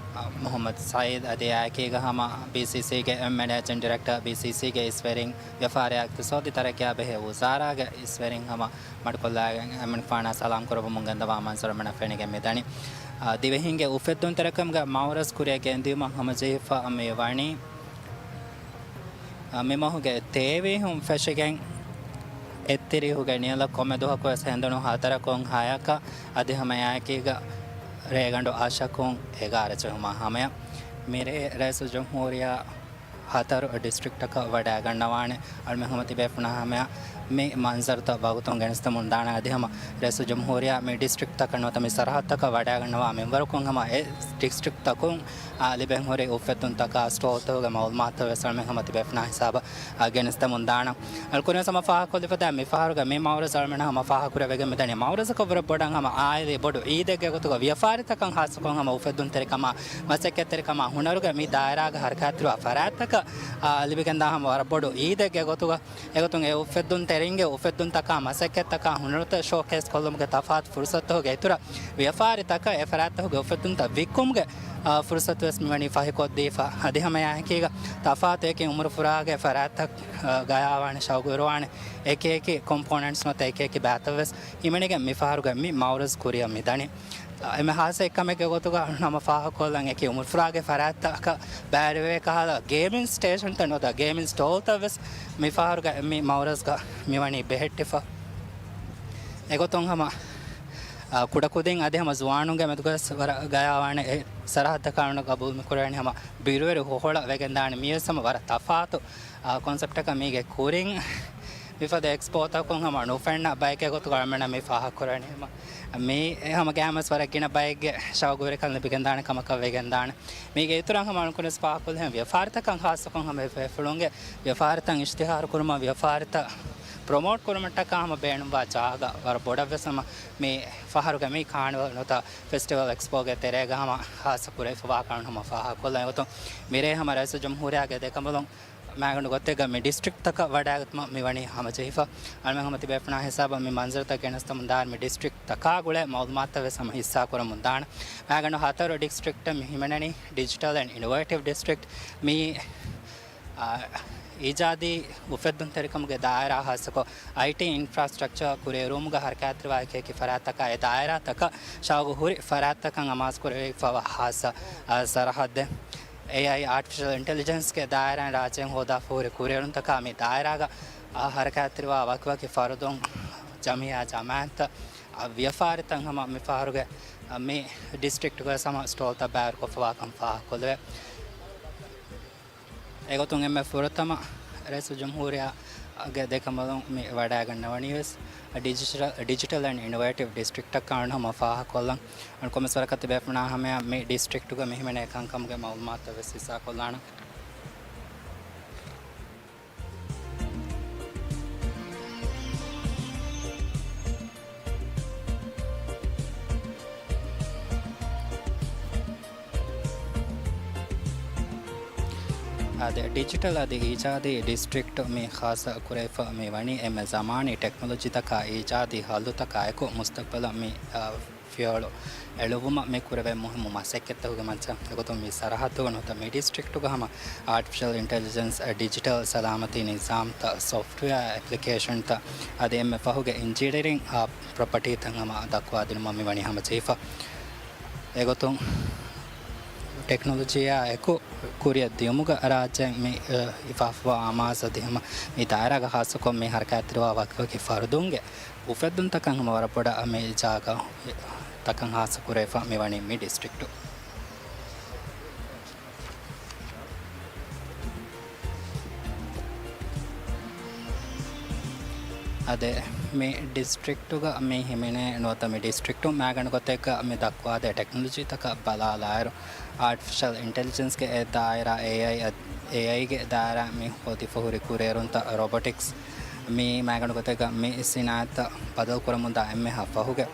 މުޙައްމަދު ސައީދު އަދި އެއާއެކީގަ ހަމަ ބީސީސީގެ މެނޭޖިން ޑިރެކްޓަރ، ބީސީސީގެ އިސްވެރިން، ވިޔަފާރިއާ އިޤްތިޞާދީ ތަރައްޤިއާ ބެހޭ ވުޒާރާގެ އިސްވެރިން ހަމަ މަޑުކޮށްލާގެން އެމަނިކުފާނާ ސަލާމް ކުރައްވަމުން ގެންދަވާ މަންޒަރު އަޅުމެންނަށް ފެނިގެން މިދަނީ. އާ، ދިވެހިންގެ އުފެއްދުންތެރިކަމުގެ މައުރަޒް ކުރިއަށް ގެންދިޔުމަށް ހަމަޖެހިފަ މި ވަނީ، އާ، މި މަހުގެ ތޭވީހުން ފެށިގެން އެއްތިރީހުގެ ނިޔަލަށް ކޮންމެ ދުވަހަކު ވެސް ހެނދުނު ހަތަރަކުން ހަޔަކަށް އަދި ހަމައެއާއެކީގަ ރޭގަނޑު އަށަކުން އެގާރަ ޖެހުމާ ހަމަޔަށް މިރޭ ރައީސުލްޖުމްހޫރިއްޔާ ހަތަރު ޑިސްޓްރިކްޓަކަށް ވަޑައިގަންނަވާނެ. އަޅުމެން ހަމަ ތިބޭފުޅުންނާ ހަމަޔަށް މި މަންޒަރުތައް ވަގުތުން ގެނެސްދެމުން ދާނަން. އަދި ހަމަ ރައީސުލްޖުމްހޫރިއްޔާ މި ޑިސްޓްރިކްޓްތަކަށް ނުވަތަ މި ސަރަހައްދުތަކަށް ވަޑައިގަންނަވާ މިންވަރަކުން ހަމަ އެ ޑިސްޓްރިކްޓްތަކުން، އާ، ލިބެން ހުރި އުފެއްދުންތަކާ ސްޓޯލްތަކުގެ މައުލޫމާތު ވެސް އަޅުމެން ހަމަ ތިބޭފުޅުންނާ ހިސާބަށް، އާ، ގެނެސްދެމުން ދާނަން. އަޅު ކުރިން ހަމަ ފާހަގަކޮށްލިފަދަ މި ފަހަރުގެ މި މައުރަޒް އަޅުމެން ހަމަ ފާހަގަކުރެވިގެން މިދަނީ މައުރަޒަކަށް ވުރެ ބޮޑަށް ހަމަ އާއިލީ ބޮޑު އީދެއްގެ ގޮތުގަ ވިޔަފާރިތަކަށް ހާއްސަކޮށް ހަމަ އުފެއްދުންތެރިކަމާ މަސައްކަތްތެރިކަމާ ހުނަރުގެ މި ދާއިރާގަ ހަރަކާތްތެރިވާ ފަރާތްތަކަށް، އާ، ލިބިގެންދާ ހަމަ ވަރަށް ބޮޑު އީދެއްގެ ގޮތުގަ އެގޮތުން އެ އުފެއްދުންތެރިންގެ އުފެއްދުންތަކާ މަސައްކަތްތަކާ ހުނަރުތައް ޝޯކޭސް ކޮށްލުމުގެ ތަފާތު ފުރުސަތުގެ އިތުރަށް ވިޔަފާރިތަކަށް އެ ފަރާތްތަކުގެ އުފެއްދުންތައް ވިއްކުމުގެ، އާ، ފުރުސަތު ވެސް މިވަނީ ފަހިކޮށްދީފަ. އަދި ހަމައެއާއެކީގަ ތަފާތު އެކި އުމުރުފުރާގެ ފަރާތްތައް، އާ، ގަޔާވާނެ ޝައުގުވެރިވާނެ އެކި އެކި ކޮމްޕޯނެންޓްސް ނުވަތަ އެކި އެކި ބައިތައް ވެސް ހިމެނިގެން މި ފަހަރުގެ މި މައުރަޒް ކުރިއަށް މިދަނީ. އެންމެ ހާއްސަ އެއްކަމެއްގެ ގޮތުގަ ހަމަ ފާހަގަކޮށްލަން އެކި އުމުރުފުރާގެ ފަރާތްތަކަށް ބައިވެރިވޭ ކަހަލަ ގޭމިން ސްޓޭޝަންތައް ނުވަތަ ގޭމިން ސްޓޯލްތައް ވެސް މި ފަހަރުގެ މި މައުރަޒްގަ މިވަނީ ބެހެއްޓިފަ. އެގޮތުން ހަމަ، އާ، ކުޑަކުދިން އަދި ހަމަ ޒުވާނުންގެ މެދުގަސް ވަރަށް ގަޔާވާނެ އެ ސަރަހައްދަކާ ގަބޫލު މިކުރެވެނީ ހަމަ ބިރުވެރި ހޮހޮޅަށް ވެގެންދާނެ. މިވެސް ހަމަ ވަރަށް ތަފާތު، އާ، ކޮންސެޕްޓަކަށް މީގެ ކުރިން މިފަދަ އެކްސްޕޯތަކުން ހަމަ ނުފެންނަ ބައެއްގެ ގޮތުގަ އަޅުމެންނަށް މި ފާހަގަކުރަނީ. މި ހަމަ ގައިމުވެސް ވަރަށް ގިނަ ބައެއްގެ ޝައުގުވެރިކަން ލިބިގެންދާނެ ކަމަކަށް ވެގެންދާނެ. މީގެ އިތުރަށް ހަމަ އަޅުކުރިން ފާހަގަކޮށްލިހެން ވިޔަފާރިތަކަށް ހާއްސަކޮށް ހަމަ ފެފުޅުންގެ ވިޔަފާރިތައް އިޝްތިހާރު ކުރުމަށް ވިޔަފާރިތައް ޕްރޮމޯޓް ކުރުމަށްޓަކާ ހަމަ ބޭނުންވާ ޖާގަ ވަރަށް ބޮޑަށް ވެސް ހަމަ މި ފަހަރުގެ މި ކާނިވަލް ނުވަތަ ފެސްޓިވަލް އެކްސްޕޯގެ ތެރޭގަ ހަމަ ހާއްސަ ކުރެވިފަވާ ކަން ހަމަ ފާހަގަކޮށްލަން އެގޮތުން މިރޭ ހަމަ ރައީސުލްޖުމްހޫރިއްޔާގެ ދެކަނބަލުން މާގަނޑު ގޮތެއްގަ މި ޑިސްޓްރިކްޓްތަކަށް ވަޑައިގަތުމަށް މިވަނީ ހަމަޖެހިފަ. އަޅުމެން ހަމަ ތިބޭފުޅުންނާ ހިސާބަށް މި މަންޒަރުތައް ގެނެސްދެމުން ދާން މި ޑިސްޓްރިކްޓްތަކާ ގުޅޭ މައުލޫމާތުތައް ވެސް ހަމަ ހިއްސާކުރަމުން ދާން. މާގަނޑު ހަތަރު ޑިސްޓްރިކްޓަށް މި ހިމެނެނީ ޑިޖިޓަލް އެންޑް އިނޮވޭޓިވް ޑިސްޓްރިކްޓް. މި އާ، އީޖާދީ އުފެއްދުންތެރިކަމުގެ ދާއިރާ ހާއްސަކޮށް، އައިޓީ އިންފްރާސްޓްރަކްޗަރ ކުރިއެރުވުމުގަ ހަރަކާތްތެރިވާ އެކި އެކި ފަރާތްތަކާ އެ ދާއިރާތަކަށް ޝައުގު ހުރި ފަރާތްތަކަށް އަމާޒުކުރެވިފައިވާ ހާއްސަ، އާ، ސަރަހައްދެއް. އޭއައި، އާޓިފިޝަލް އިންޓެލިޖެންސްގެ ދާއިރާއިން ރާއްޖޭން ހޯދާފަ ހުރި ކުރިއެރުންތަކާ މި ދާއިރާގަ، އާ، ހަރަކާތްތެރިވާ ވަކިވަކި ފަރުދުން، ޖަމިއްޔާ ޖަމާއަތްތައް، އާ، ވިޔަފާރިތައް ހަމަ މި ފަހަރުގެ، އާ، މި ޑިސްޓްރިކްޓްގަ ހަމަ ސްޓޯލްތައް ބައިވެރިކޮށްފަވާކަން ފާހަގަކޮށްލެވޭ. އެގޮތުން އެންމެ ފުރަތަމަ ރައީސުލްޖުމްހޫރިއްޔާގެ ދެކަނބަލުން މި ވަޑައިގަންނަވަނީވެސް ޑިޖިޓަލް، ޑިޖިޓަލް އެންޑް އިނޮވޭޓިވް ޑިސްޓްރިކްޓަށް ކަން ހަމަ ފާހަގަކޮށްލަން. އަންކޮމެސް ވަރަކަށް ތިބޭފުޅުންނާ ހަމަޔަށް މި ޑިސްޓްރިކްޓުގަ މި ހިމެނޭ ކަންކަމުގެ މައުލޫމާތުތައް ވެސް ހިއްސާކޮށްލާނަން. އާދެ، ޑިޖިޓަލް އަދި އީޖާދީ ޑިސްޓްރިކްޓް މި ޚާއްޞަ ކުރެވިފަ މި ވަނީ އެންމެ ޒަމާނީ ޓެކްނޮލޮޖީތަކާ އީޖާދީ ހައްލުތަކާއެކު މުސްތަޤްބަލަށް މި، އާ، ފިޔަވަޅު އެޅުއްވުމަށް މި ކުރެވޭ މުހިއްމު މަސައްކަތްތަކުގެ މައްޗަށް. އެގޮތުން މި ސަރަހައްދުގަ ނުވަތަ މި ޑިސްޓްރިކްޓުގަ ހަމަ އާޓިފިޝަލް އިންޓެލިޖެންސް، ޑިޖިޓަލް ސަލާމަތީ ނިޒާމްތައް، ސޮފްޓްވެއާ އެޕްލިކޭޝަންތައް އަދި އެންމެ ފަހުގެ އިންޖިނިއަރިން، އާ، ޕްރޮޕަޓީތައް ހަމަ ދައްކުވާދިނުމަށް މި ވަނީ ހަމަޖެހިފަ. އެގޮތުން ޓެކްނޮލޮޖީއާ އެކު ކުރިއަށް ދިޔުމުގަ ރާއްޖޭން މި، އަ، ހިފާފަވާ އަމާޒު އަދި ހަމަ މި ދާއިރާގަ ޚާއްޞަކޮށް މި ހަރަކާތްތެރިވާ ވަކިވަކި ފަރުދުންގެ އުފެއްދުންތަކަށް ހަމަ ވަރަށް ބޮޑަށް މި ޖާގަ ތަކަށް ހާއްސަ ކުރެވިފަ މި ވަނީ މި ޑިސްޓްރިކްޓު. އާދެ، މި ޑިސްޓްރިކްޓުގަ މި ހިމެނޭ ނުވަތަ މި ޑިސްޓްރިކްޓު މައިގަނޑު ގޮތެއްގަ މި ދައްކުވާދޭ ޓެކްނޮލޮޖީތަކަށް ބަލާލާއިރު، އާޓިފިޝަލް އިންޓެލިޖެންސްގެ އެ ދާއިރާ، އޭއައި، އޭއައިގެ ދާއިރާ މި ހޯދިފަ ހުރި ކުރިއެރުންތައް، ރޮބޮޓިކްސް، މި މައިގަނޑު ގޮތެއްގަ މި ސިނާއަތްތައް ބަދަލު ކުރަމުންދާ އެންމެހާ ފަހުގެ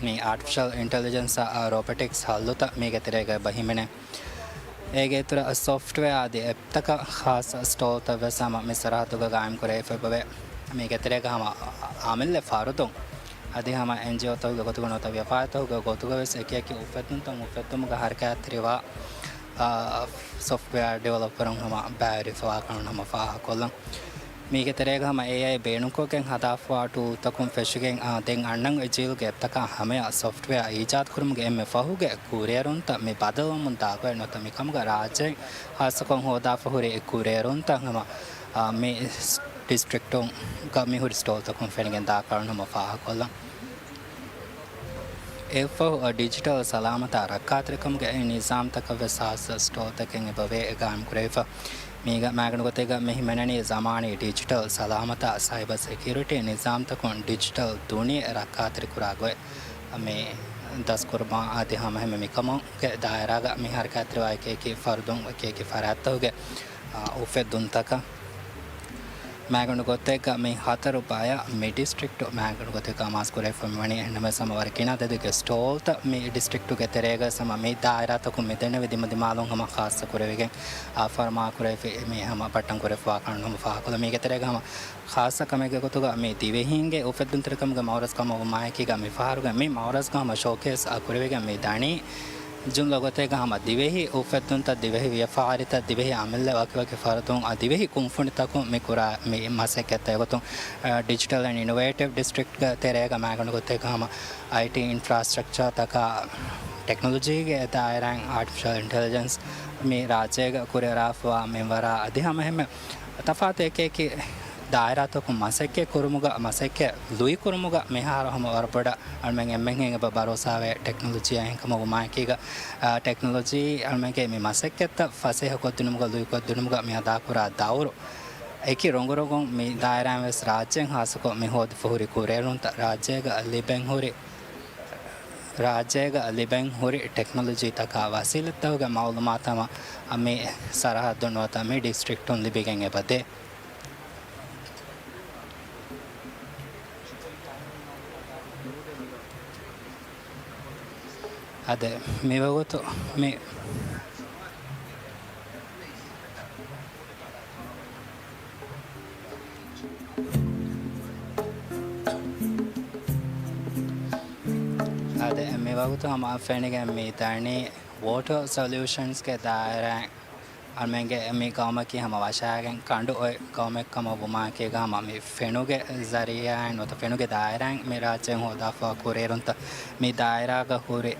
މި އާޓިފިޝަލް އިންޓެލިޖެންސް، އާ، ރޮބޮޓިކްސް ހައްލުތައް މީގެ ތެރޭގަ އެބަ ހިމެނޭ. އޭގެ އިތުރަށް ސޮފްޓްވެއާ އަދި އެޕްތަކަށް ޚާއްޞަ ސްޓޯލްތައް ވެސް ހަމަ މި ސަރަހައްދުގަ ގާއިމް ކުރެވިފަ އެބަވޭ. މީގެ ތެރޭގަ ހަމަ އަމިއްލަ ފަރުދުން އަދި ހަމަ އެންޖީއޯތަކުގެ ގޮތުގަ ނުވަތަ ވިޔަފާރިތަކުގެ ގޮތުގަ ވެސް އެކި އެކި އުފެއްދުންތައް އުފެއްދުމުގަ ހަރަކާތްތެރިވާ، އާ، ސޮފްޓްވެއާ ޑިވެލޮޕަރުން ހަމަ ބައިވެރިވެފަވާ ކަން ހަމަ ފާހަގަކޮށްލަން. މީގެ ތެރޭގަ ހަމަ އޭއައި ބޭނުންކޮށްގެން ހަދާފަވާ ޓޫލްތަކުން ފެށިގެން، އާ، ދެން އަންނަން އޮތް ޖީލްގެ އެޕްތަކާ ހަމަޔަށް ސޮފްޓްވެއާ އީޖާދުކުރުމުގެ އެންމެ ފަހުގެ ކުރިއެރުންތައް މި ބަދަލުވަމުން ދާގޮތް ނުވަތަ މިކަމުގަ ރާއްޖެ ހާއްސަކޮށް ހޯދާފަ ހުރި ކުރިއެރުންތައް ހަމަ، އާ، މި ޑިސްޓްރިކްޓުގަ މި ހުރި ސްޓޯލްތަކުން ފެނިގެން ދާކަން ހަމަ ފާހަގަކޮށްލަން. އެއަށްފަހު، އަ، ޑިޖިޓަލް ސަލާމަތާ ރައްކާތެރިކަމުގެ އެ ނިޒާމްތަކަށް ވެސް ހާއްސަ ސްޓޯލްތަކެއް އެބަވޭ ގާއިމް ކުރެވިފަ. މީގަ މައިގަނޑު ގޮތެއްގަ މި ހިމެނެނީ ޒަމާނީ ޑިޖިޓަލް ސަލާމަތާ ސައިބަ ސެކިއުރިޓީ ނިޒާމްތަކުން ޑިޖިޓަލް ދުނިޔެ ރައްކާތެރިކުރާ ގޮތް. މި ދަސްކުރުމާ އަދި ހަމަ ހަމަ މިކަމުގެ ދާއިރާގަ މި ހަރަކާތްތެރިވާ އެކި އެކި ފަރުދުން އެކި އެކި ފަރާތްތަކުގެ، އާ، އުފެއްދުންތަކަށް. މައިގަނޑު ގޮތެއްގަ މި ހަތަރު ބަޔަށް މި ޑިސްޓްރިކްޓު މައިގަނޑު ގޮތެއްގަ އަމާޒު ކުރެވިފަ މިވަނީ. އެހެންނަމަވެސް ހަމަ ވަރަށް ގިނަ އަދަދެއްގެ ސްޓޯލްތައް މި ޑިސްޓްރިކްޓުގެ ތެރޭގަ ވެސް ހަމަ މި ދާއިރާތަކުން މި ދެންނެވި ދިމަދިމާލުން ހަމަ ޚާއްޞަ ކުރެވިގެން، އާ، ފަރުމާ ކުރެވި މި ހަމަ ބައްޓަން ކުރެފަވާ ކަން ހަމަ ފާހަގަކޮށްލަން. މީގެ ތެރޭގަ ހަމަ ޚާއްޞަ ކަމެއްގެ ގޮތުގަ މި ދިވެހީންގެ އުފެއްދުންތެރިކަމުގެ މައުރަޒް ކަމަށް ވުމާއެކީގަ މި ފަހަރުގެ މި މައުރަޒްގަ ހަމަ ޝޯކޭސް އަށް ކުރެވިގެން މި ދަނީ ޖުމްލަ ގޮތެއްގަ ހަމަ ދިވެހި އުފެއްދުންތައް، ދިވެހި ވިޔަފާރިތައް، ދިވެހި އަމިއްލަ ވަކިވަކި ފަރުދުން، އަ، ދިވެހި ކުންފުނިތަކުން މި ކުރާ މި މަސައްކަތްތައް އެގޮތުން، އަ، ޑިޖިޓަލް އެންޑް އިނޮވޭޓިވް ޑިސްޓްރިކްޓްގެ ތެރޭގަ މައިގަނޑު ގޮތެއްގަ ހަމަ އައިޓީ އިންފްރާސްޓްރަކްޗާތަކާ ޓެކްނޮލޮޖީގެ ދާއިރާއިން އާޓިފިޝަލް އިންޓެލިޖެންސް މި ރާއްޖޭގަ ކުރިއަރާފަވާ މިންވަރާ އަދި ހަމަ އެހެންމެ ތަފާތު އެކި އެކި ދާއިރާތަކުން މަސައްކަތް ކުރުމުގަ، މަސައްކަތް ލުއި ކުރުމުގަ މިހާރު ހަމަ ވަރަށް ބޮޑަށް އަޅުމެން އެންމެން އެބަ ބަރޯސާވޭ ޓެކްނޮލޮޖީއާ އެހެންކަމަށް ވުމާއެކީގަ، އާ، ޓެކްނޮލޮޖީ އަޅުމެންގެ މި މަސައްކަތްތައް ފަސޭހަ ކޮށްދިނުމުގަ، ލުއި ކޮށްދިނުމުގަ މި އަދާކުރާ ދައުރު އެކި ރޮނގުރޮނގުން މި ދާއިރާއިން ވެސް ރާއްޖޭން ހާއްސަކޮށް މި ހޯދިފަ ހުރި ކުރިއެރުންތައް ރާއްޖޭގަ ލިބެން ހުރި، ރާއްޖޭގަ ލިބެން ހުރި ޓެކްނޮލޮޖީތަކާ ވަސީލަތްތަކުގެ މައުލޫމާތު ހަމަ މި ސަރަހައްދު ނުވަތަ މި ޑިސްޓްރިކްޓުން ލިބިގެން އެބަދޭ. އާދެ، މިވަގުތު މި، އާދެ، މިވަގުތު ހަމަ ފެނިގެން މި ދަނީ ވޯޓަރ ސޮލިއުޝަންސްގެ ދާއިރާއިން އަޅުމެންގެ މި ގައުމަކީ ހަމަ ވަށާގެން ކަނޑު އޮތް ގައުމެއް ކަމަށް ވުމާއެކީގަ ހަމަ މި ފެނުގެ ޒަރީޢާއިން ނުވަތަ ފެނުގެ ދާއިރާއިން މި ރާއްޖެއިން ހޯދާފައިވާ ކުރިއެރުންތައް މި ދާއިރާގަ ހުރި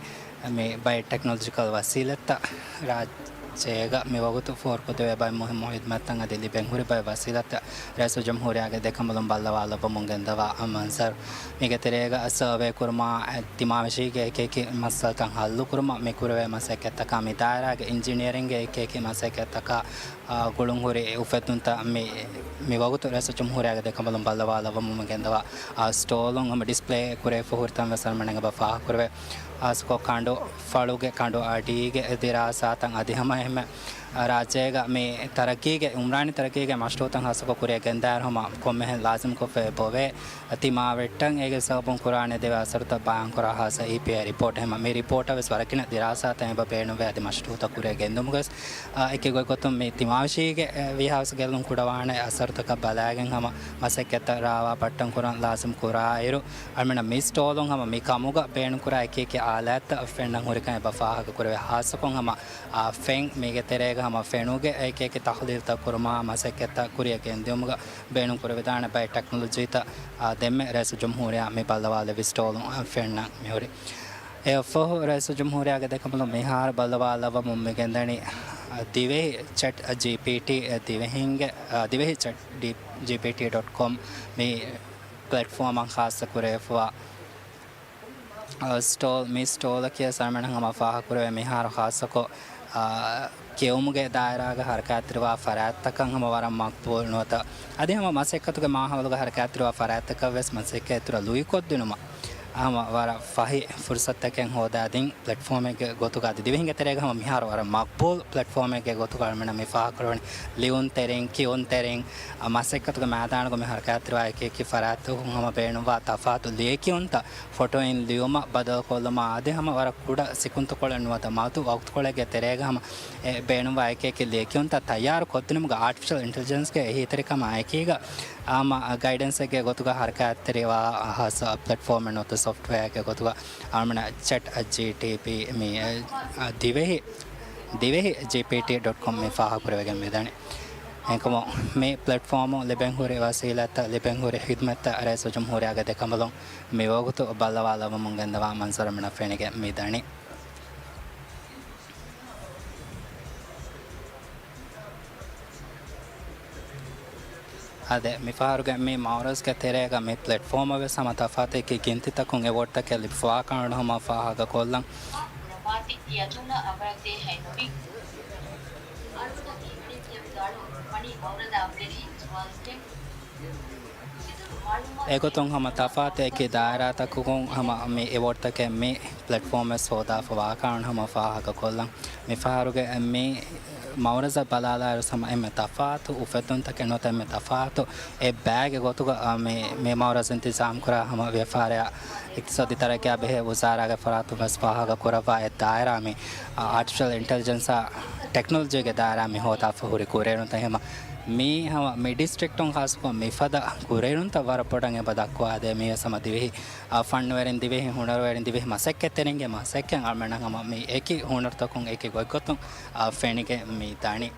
މި ބައެއް ޓެކްނޮލޮޖިކަލް ވަސީލަތްތައް ރާއްޖޭގަ މިވަގުތު ފޯރުކޮށްދެވޭ ބައެއް މުހިއްމު ހިދުމަތްތައް އަދި ލިބެން ހުރި ބައެއް ވަސީލަތްތައް ރައީސުލްޖުމްހޫރިއްޔާގެ ދެކަނބަލުން ބައްލަވާލައްވަމުން ގެންދަވާ މަންޒަރު. މީގެ ތެރޭގަ ސަރވޭ ކުރުމާ، ތިމާވެށީގެ އެކި އެކި މައްސަލަތައް ހައްލުކުރުމަށް މި ކުރެވޭ މަސައްކަތްތަކާ، މި ދާއިރާގެ އިންޖިނިއަރިންގގެ އެކި އެކި މަސައްކަތްތަކާ، އާ، ގުޅުންހުރި އުފެއްދުންތައް މި، މިވަގުތު ރައީސުލްޖުމްހޫރިއްޔާގެ ދެކަނބަލުން ބައްލަވާލައްވަމުން ގެންދަވާ، އާ، ސްޓޯލުން ހަމަ ޑިސްޕްލޭ ކުރެވިފަ ހުރިތަން ވެސް އަޅުމެންނަށް އެބަ ފާހަގަކުރެވޭ. ހާއްސަކޮށް ކަނޑު ފަޅުގެ ކަނޑު އަޑީގެ ދިރާސާތައް އަދި ހަމަ އެހެންމެ ރާއްޖޭގަ މި ތަރައްގީގެ، އުމްރާނީ ތަރައްގީގެ މަޝްރޫޢުތައް ހާއްސަކޮށް ކުރިއަށް ގެންދާއިރު ހަމަ ކޮންމެހެން ލާޒިމްކޮށްފަ އެބައޮވޭ. ތިމާވެއްޓަން އޭގެ ސަބަބުން ކުރާނެ ދެވޭ އަސަރުތައް ބަޔާންކުރާ ހާއްސަ އީޕީއާއި ރިޕޯޓް ހަމަ މި ރިޕޯޓަށް ވެސް ވަރަށް ގިނަ ދިރާސާތައް އެބަ ބޭނުންވޭ އަދި މަޝްރޫޢުތައް ކުރިއަށް ގެންދުމުގަ ވެސް، އާ، އެކި ގޮތްގޮތުން މި ތިމާވެށީގެ، އެ، ވީހާވެސް ގެއްލުން ކުޑަވާނެ އަސަރުތަކަށް ބަލާގެން ހަމަ މަސައްކަތްތައް ރާވާ ބައްޓަން ކުރަން ލާޒިމް ކުރާއިރު، އަޅުމެންނަށް މި ސްޓޯލުން ހަމަ މި ކަމުގަ ބޭނުންކުރާ އެކި އެކި އާލާތްތައް ފެންނަން ހުރިކަން އެބަ ފާހަގަކުރެވޭ. ހާއްސަކޮށް ހަމަ، އާ، ފެން މީގެ ތެރޭގަ ހަމަ ފެނުގެ އެކި އެކި ތަހުލީލްތައް ކުރުމާ މަސައްކަތްތައް ކުރިއަށް ގެންދިއުމުގަ ބޭނުންކުރެވިދާނެ ބައެއް ޓެކްނޮލޮޖީތައް، އާ، ދެންމެ ރައީސުލްޖުމްހޫރިއްޔާ މި ބައްލަވާލެއްވި ސްޓޯލުން، އާ، ފެންނަން މިހުރި. އެއަށްފަހު ރައީސުލްޖުމްހޫރިއްޔާގެ ދެކަނބަލުން މިހާރު ބައްލަވާލައްވަމުން މިގެންދަނީ، އާ، ދިވެހި ޗެޓް ޖީޕީޓީ، އެ، ދިވެހިންގެ، އާ، ދިވެހި ޗެޓް ޑީ-، ޖީޕީޓީ ޑޮޓް ކޮމް މި ޕްލެޓްފޯމަށް ޚާއްޞަ ކުރެވިފައިވާ، އާ، ސްޓޯލް، މި ސްޓޯލަކީ ސަރމަނަށް ހަމަ ފާހަގަކުރެވޭ މިހާރު ޚާއްޞަކޮށް، އާ، ކެއުމުގެ ދާއިރާގަ ހަރަކާތްތެރިވާ ފަރާތްތަކަށް ހަމަ ވަރަށް މަޤްބޫލު ނުވަތަ، އަދި ހަމަ މަސައްކަތުގެ މާހައުލުގަ ހަރަކާތްތެރިވާ ފަރާތްތަކަށް ވެސް މަސައްކަތް އިތުރަށް ލުއިކޮށްދިނުމަށް ހަމަ ވަރަށް ފަހި ފުރުސަތުތަކެއް ހޯދާދިން ޕްލެޓްފޯމެއްގެ ގޮތުގަ އަދި ދިވެހިންގެ ތެރޭގަ ހަމަ މިހާރު ވަރަށް މަޤްބޫލު ޕްލެޓްފޯމެއްގެ ގޮތުގަ އަޅުމެންނަށް މި ފާހަގަކުރެވެނީ ލިޔުންތެރިން، ކިޔުންތެރިން، އަ، މަސައްކަތުގެ މައިދާނުގަ މި ހަރަކާތްތެރިވާ އެކި އެކި ފަރާތްތަކުން ހަމަ ބޭނުންވާ ތަފާތު ލިޔެކިޔުންތައް ފޮޓޯއިން ލިޔުމަށް ބަދަލުކޮށްލުމަށް އަދި ހަމަ ވަރަށް ކުޑަ ސިކުންތުކޮޅެއް ނުވަތަ މަދު ވަގުތުކޮޅެއްގެ ތެރޭގަ ހަމަ އެ ބޭނުންވާ އެކި އެކި ލިޔެކިޔުންތައް ތައްޔާރު ކޮށްދިނުމުގަ އާޓިފިޝަލް އިންޓެލިޖެންސްގެ އެހީތެރިކަމާ އެކީގަ ހަމަ ގައިޑެންސެއްގެ ގޮތުގަ ހަރަކާތްތެރިވާ ހާއްސަ ޕްލެޓްފޯމެއް ނުވަތަ ސޮފްޓްވެއާގެ ގޮތުގަ އަޅުމެންނަށް ޗެޓް ޖީޓީޕީ މި، އަ، ދިވެހި، ދިވެހި ޖީޕީޓީ ޑޮޓް ކޮމް މި ފާހަގަކުރެވިގެން މިދަނީ. އެކަމު މި ޕްލެޓްފޯމު ލިބެންހުރި ވަސީލަތްތައް، ލިބެންހުރި ހިދުމަތްތައް ރައީސުލްޖުމްހޫރިއްޔާގެ ދެކަނބަލުން މިވަގުތު ބައްލަވާލައްވަމުން ގެންދަވާ މަންޒަރު އަޅުމެންނަށް ފެނިގެން މިދަނީ. އާދެ، މިފަހަރުގެ މި މައުރަޒްގެ ތެރޭގަ މި ޕްލެޓްފޯމަށް ވެސް ހަމަ ތަފާތު އެކި ގިންތިތަކުން އެވޯޑްތަކެއް ލިބިފަވާކަން ހަމަ ފާހަގަކޮށްލަން. އެގޮތުން ހަމަ ތަފާތު އެކި ދާއިރާތަކުގަ ހަމަ މި އެވޯޑްތަކެއް މި ޕްލެޓްފޯމް ވެސް ހޯދާފަވާކަން ހަމަ ފާހަގަކޮށްލަން. މިފަހަރުގެ މި މައުރަޒަށް ބަލާލާއިރު ހަމަ އެންމެ ތަފާތު އުފެއްދުންތަކެއް ނުވަތަ އެންމެ ތަފާތު އެއް ބައެއްގެ ގޮތުގަ، އާ، މި، މި މައުރަޒު އިންތިޒާމްކުރާ ހަމަ ވިޔަފާރިއާ އިޤްތިޞާދީ ތަރައްގީއާ ބެހޭ ވުޒާރާގެ ފަރާތުން ވެސް ފާހަގަކުރައްވާ އެއް ދާއިރާ މި، އާ، އާޓިފިޝަލް އިންޓެލިޖެންސާ ޓެކްނޮލޮޖީގެ ދާއިރާ މި ހޯދާފަ ހުރި ކުރިއެރުންތައް ހަމަ މީ ހަމަ މި ޑިސްޓްރިކްޓުން ޚާއްޞަކޮށް މިފަދަ ކުރިއެރުންތައް ވަރަށް ބޮޑަށް އެބަ ދައްކަވާދޭ. މީވެސް ހަމަ ދިވެހި، އާ، ފަންނުވެރިން، ދިވެހި ހުނަރުވެރިން، ދިވެހި މަސައްކަތްތެރިންގެ މަސައްކަތް އަޅުމެންނަށް ހަމަ މި އެކި ހުނަރުތަކުން އެކި ގޮތްގޮތުން، އާ، ފެނިގެން މި ދަނީ.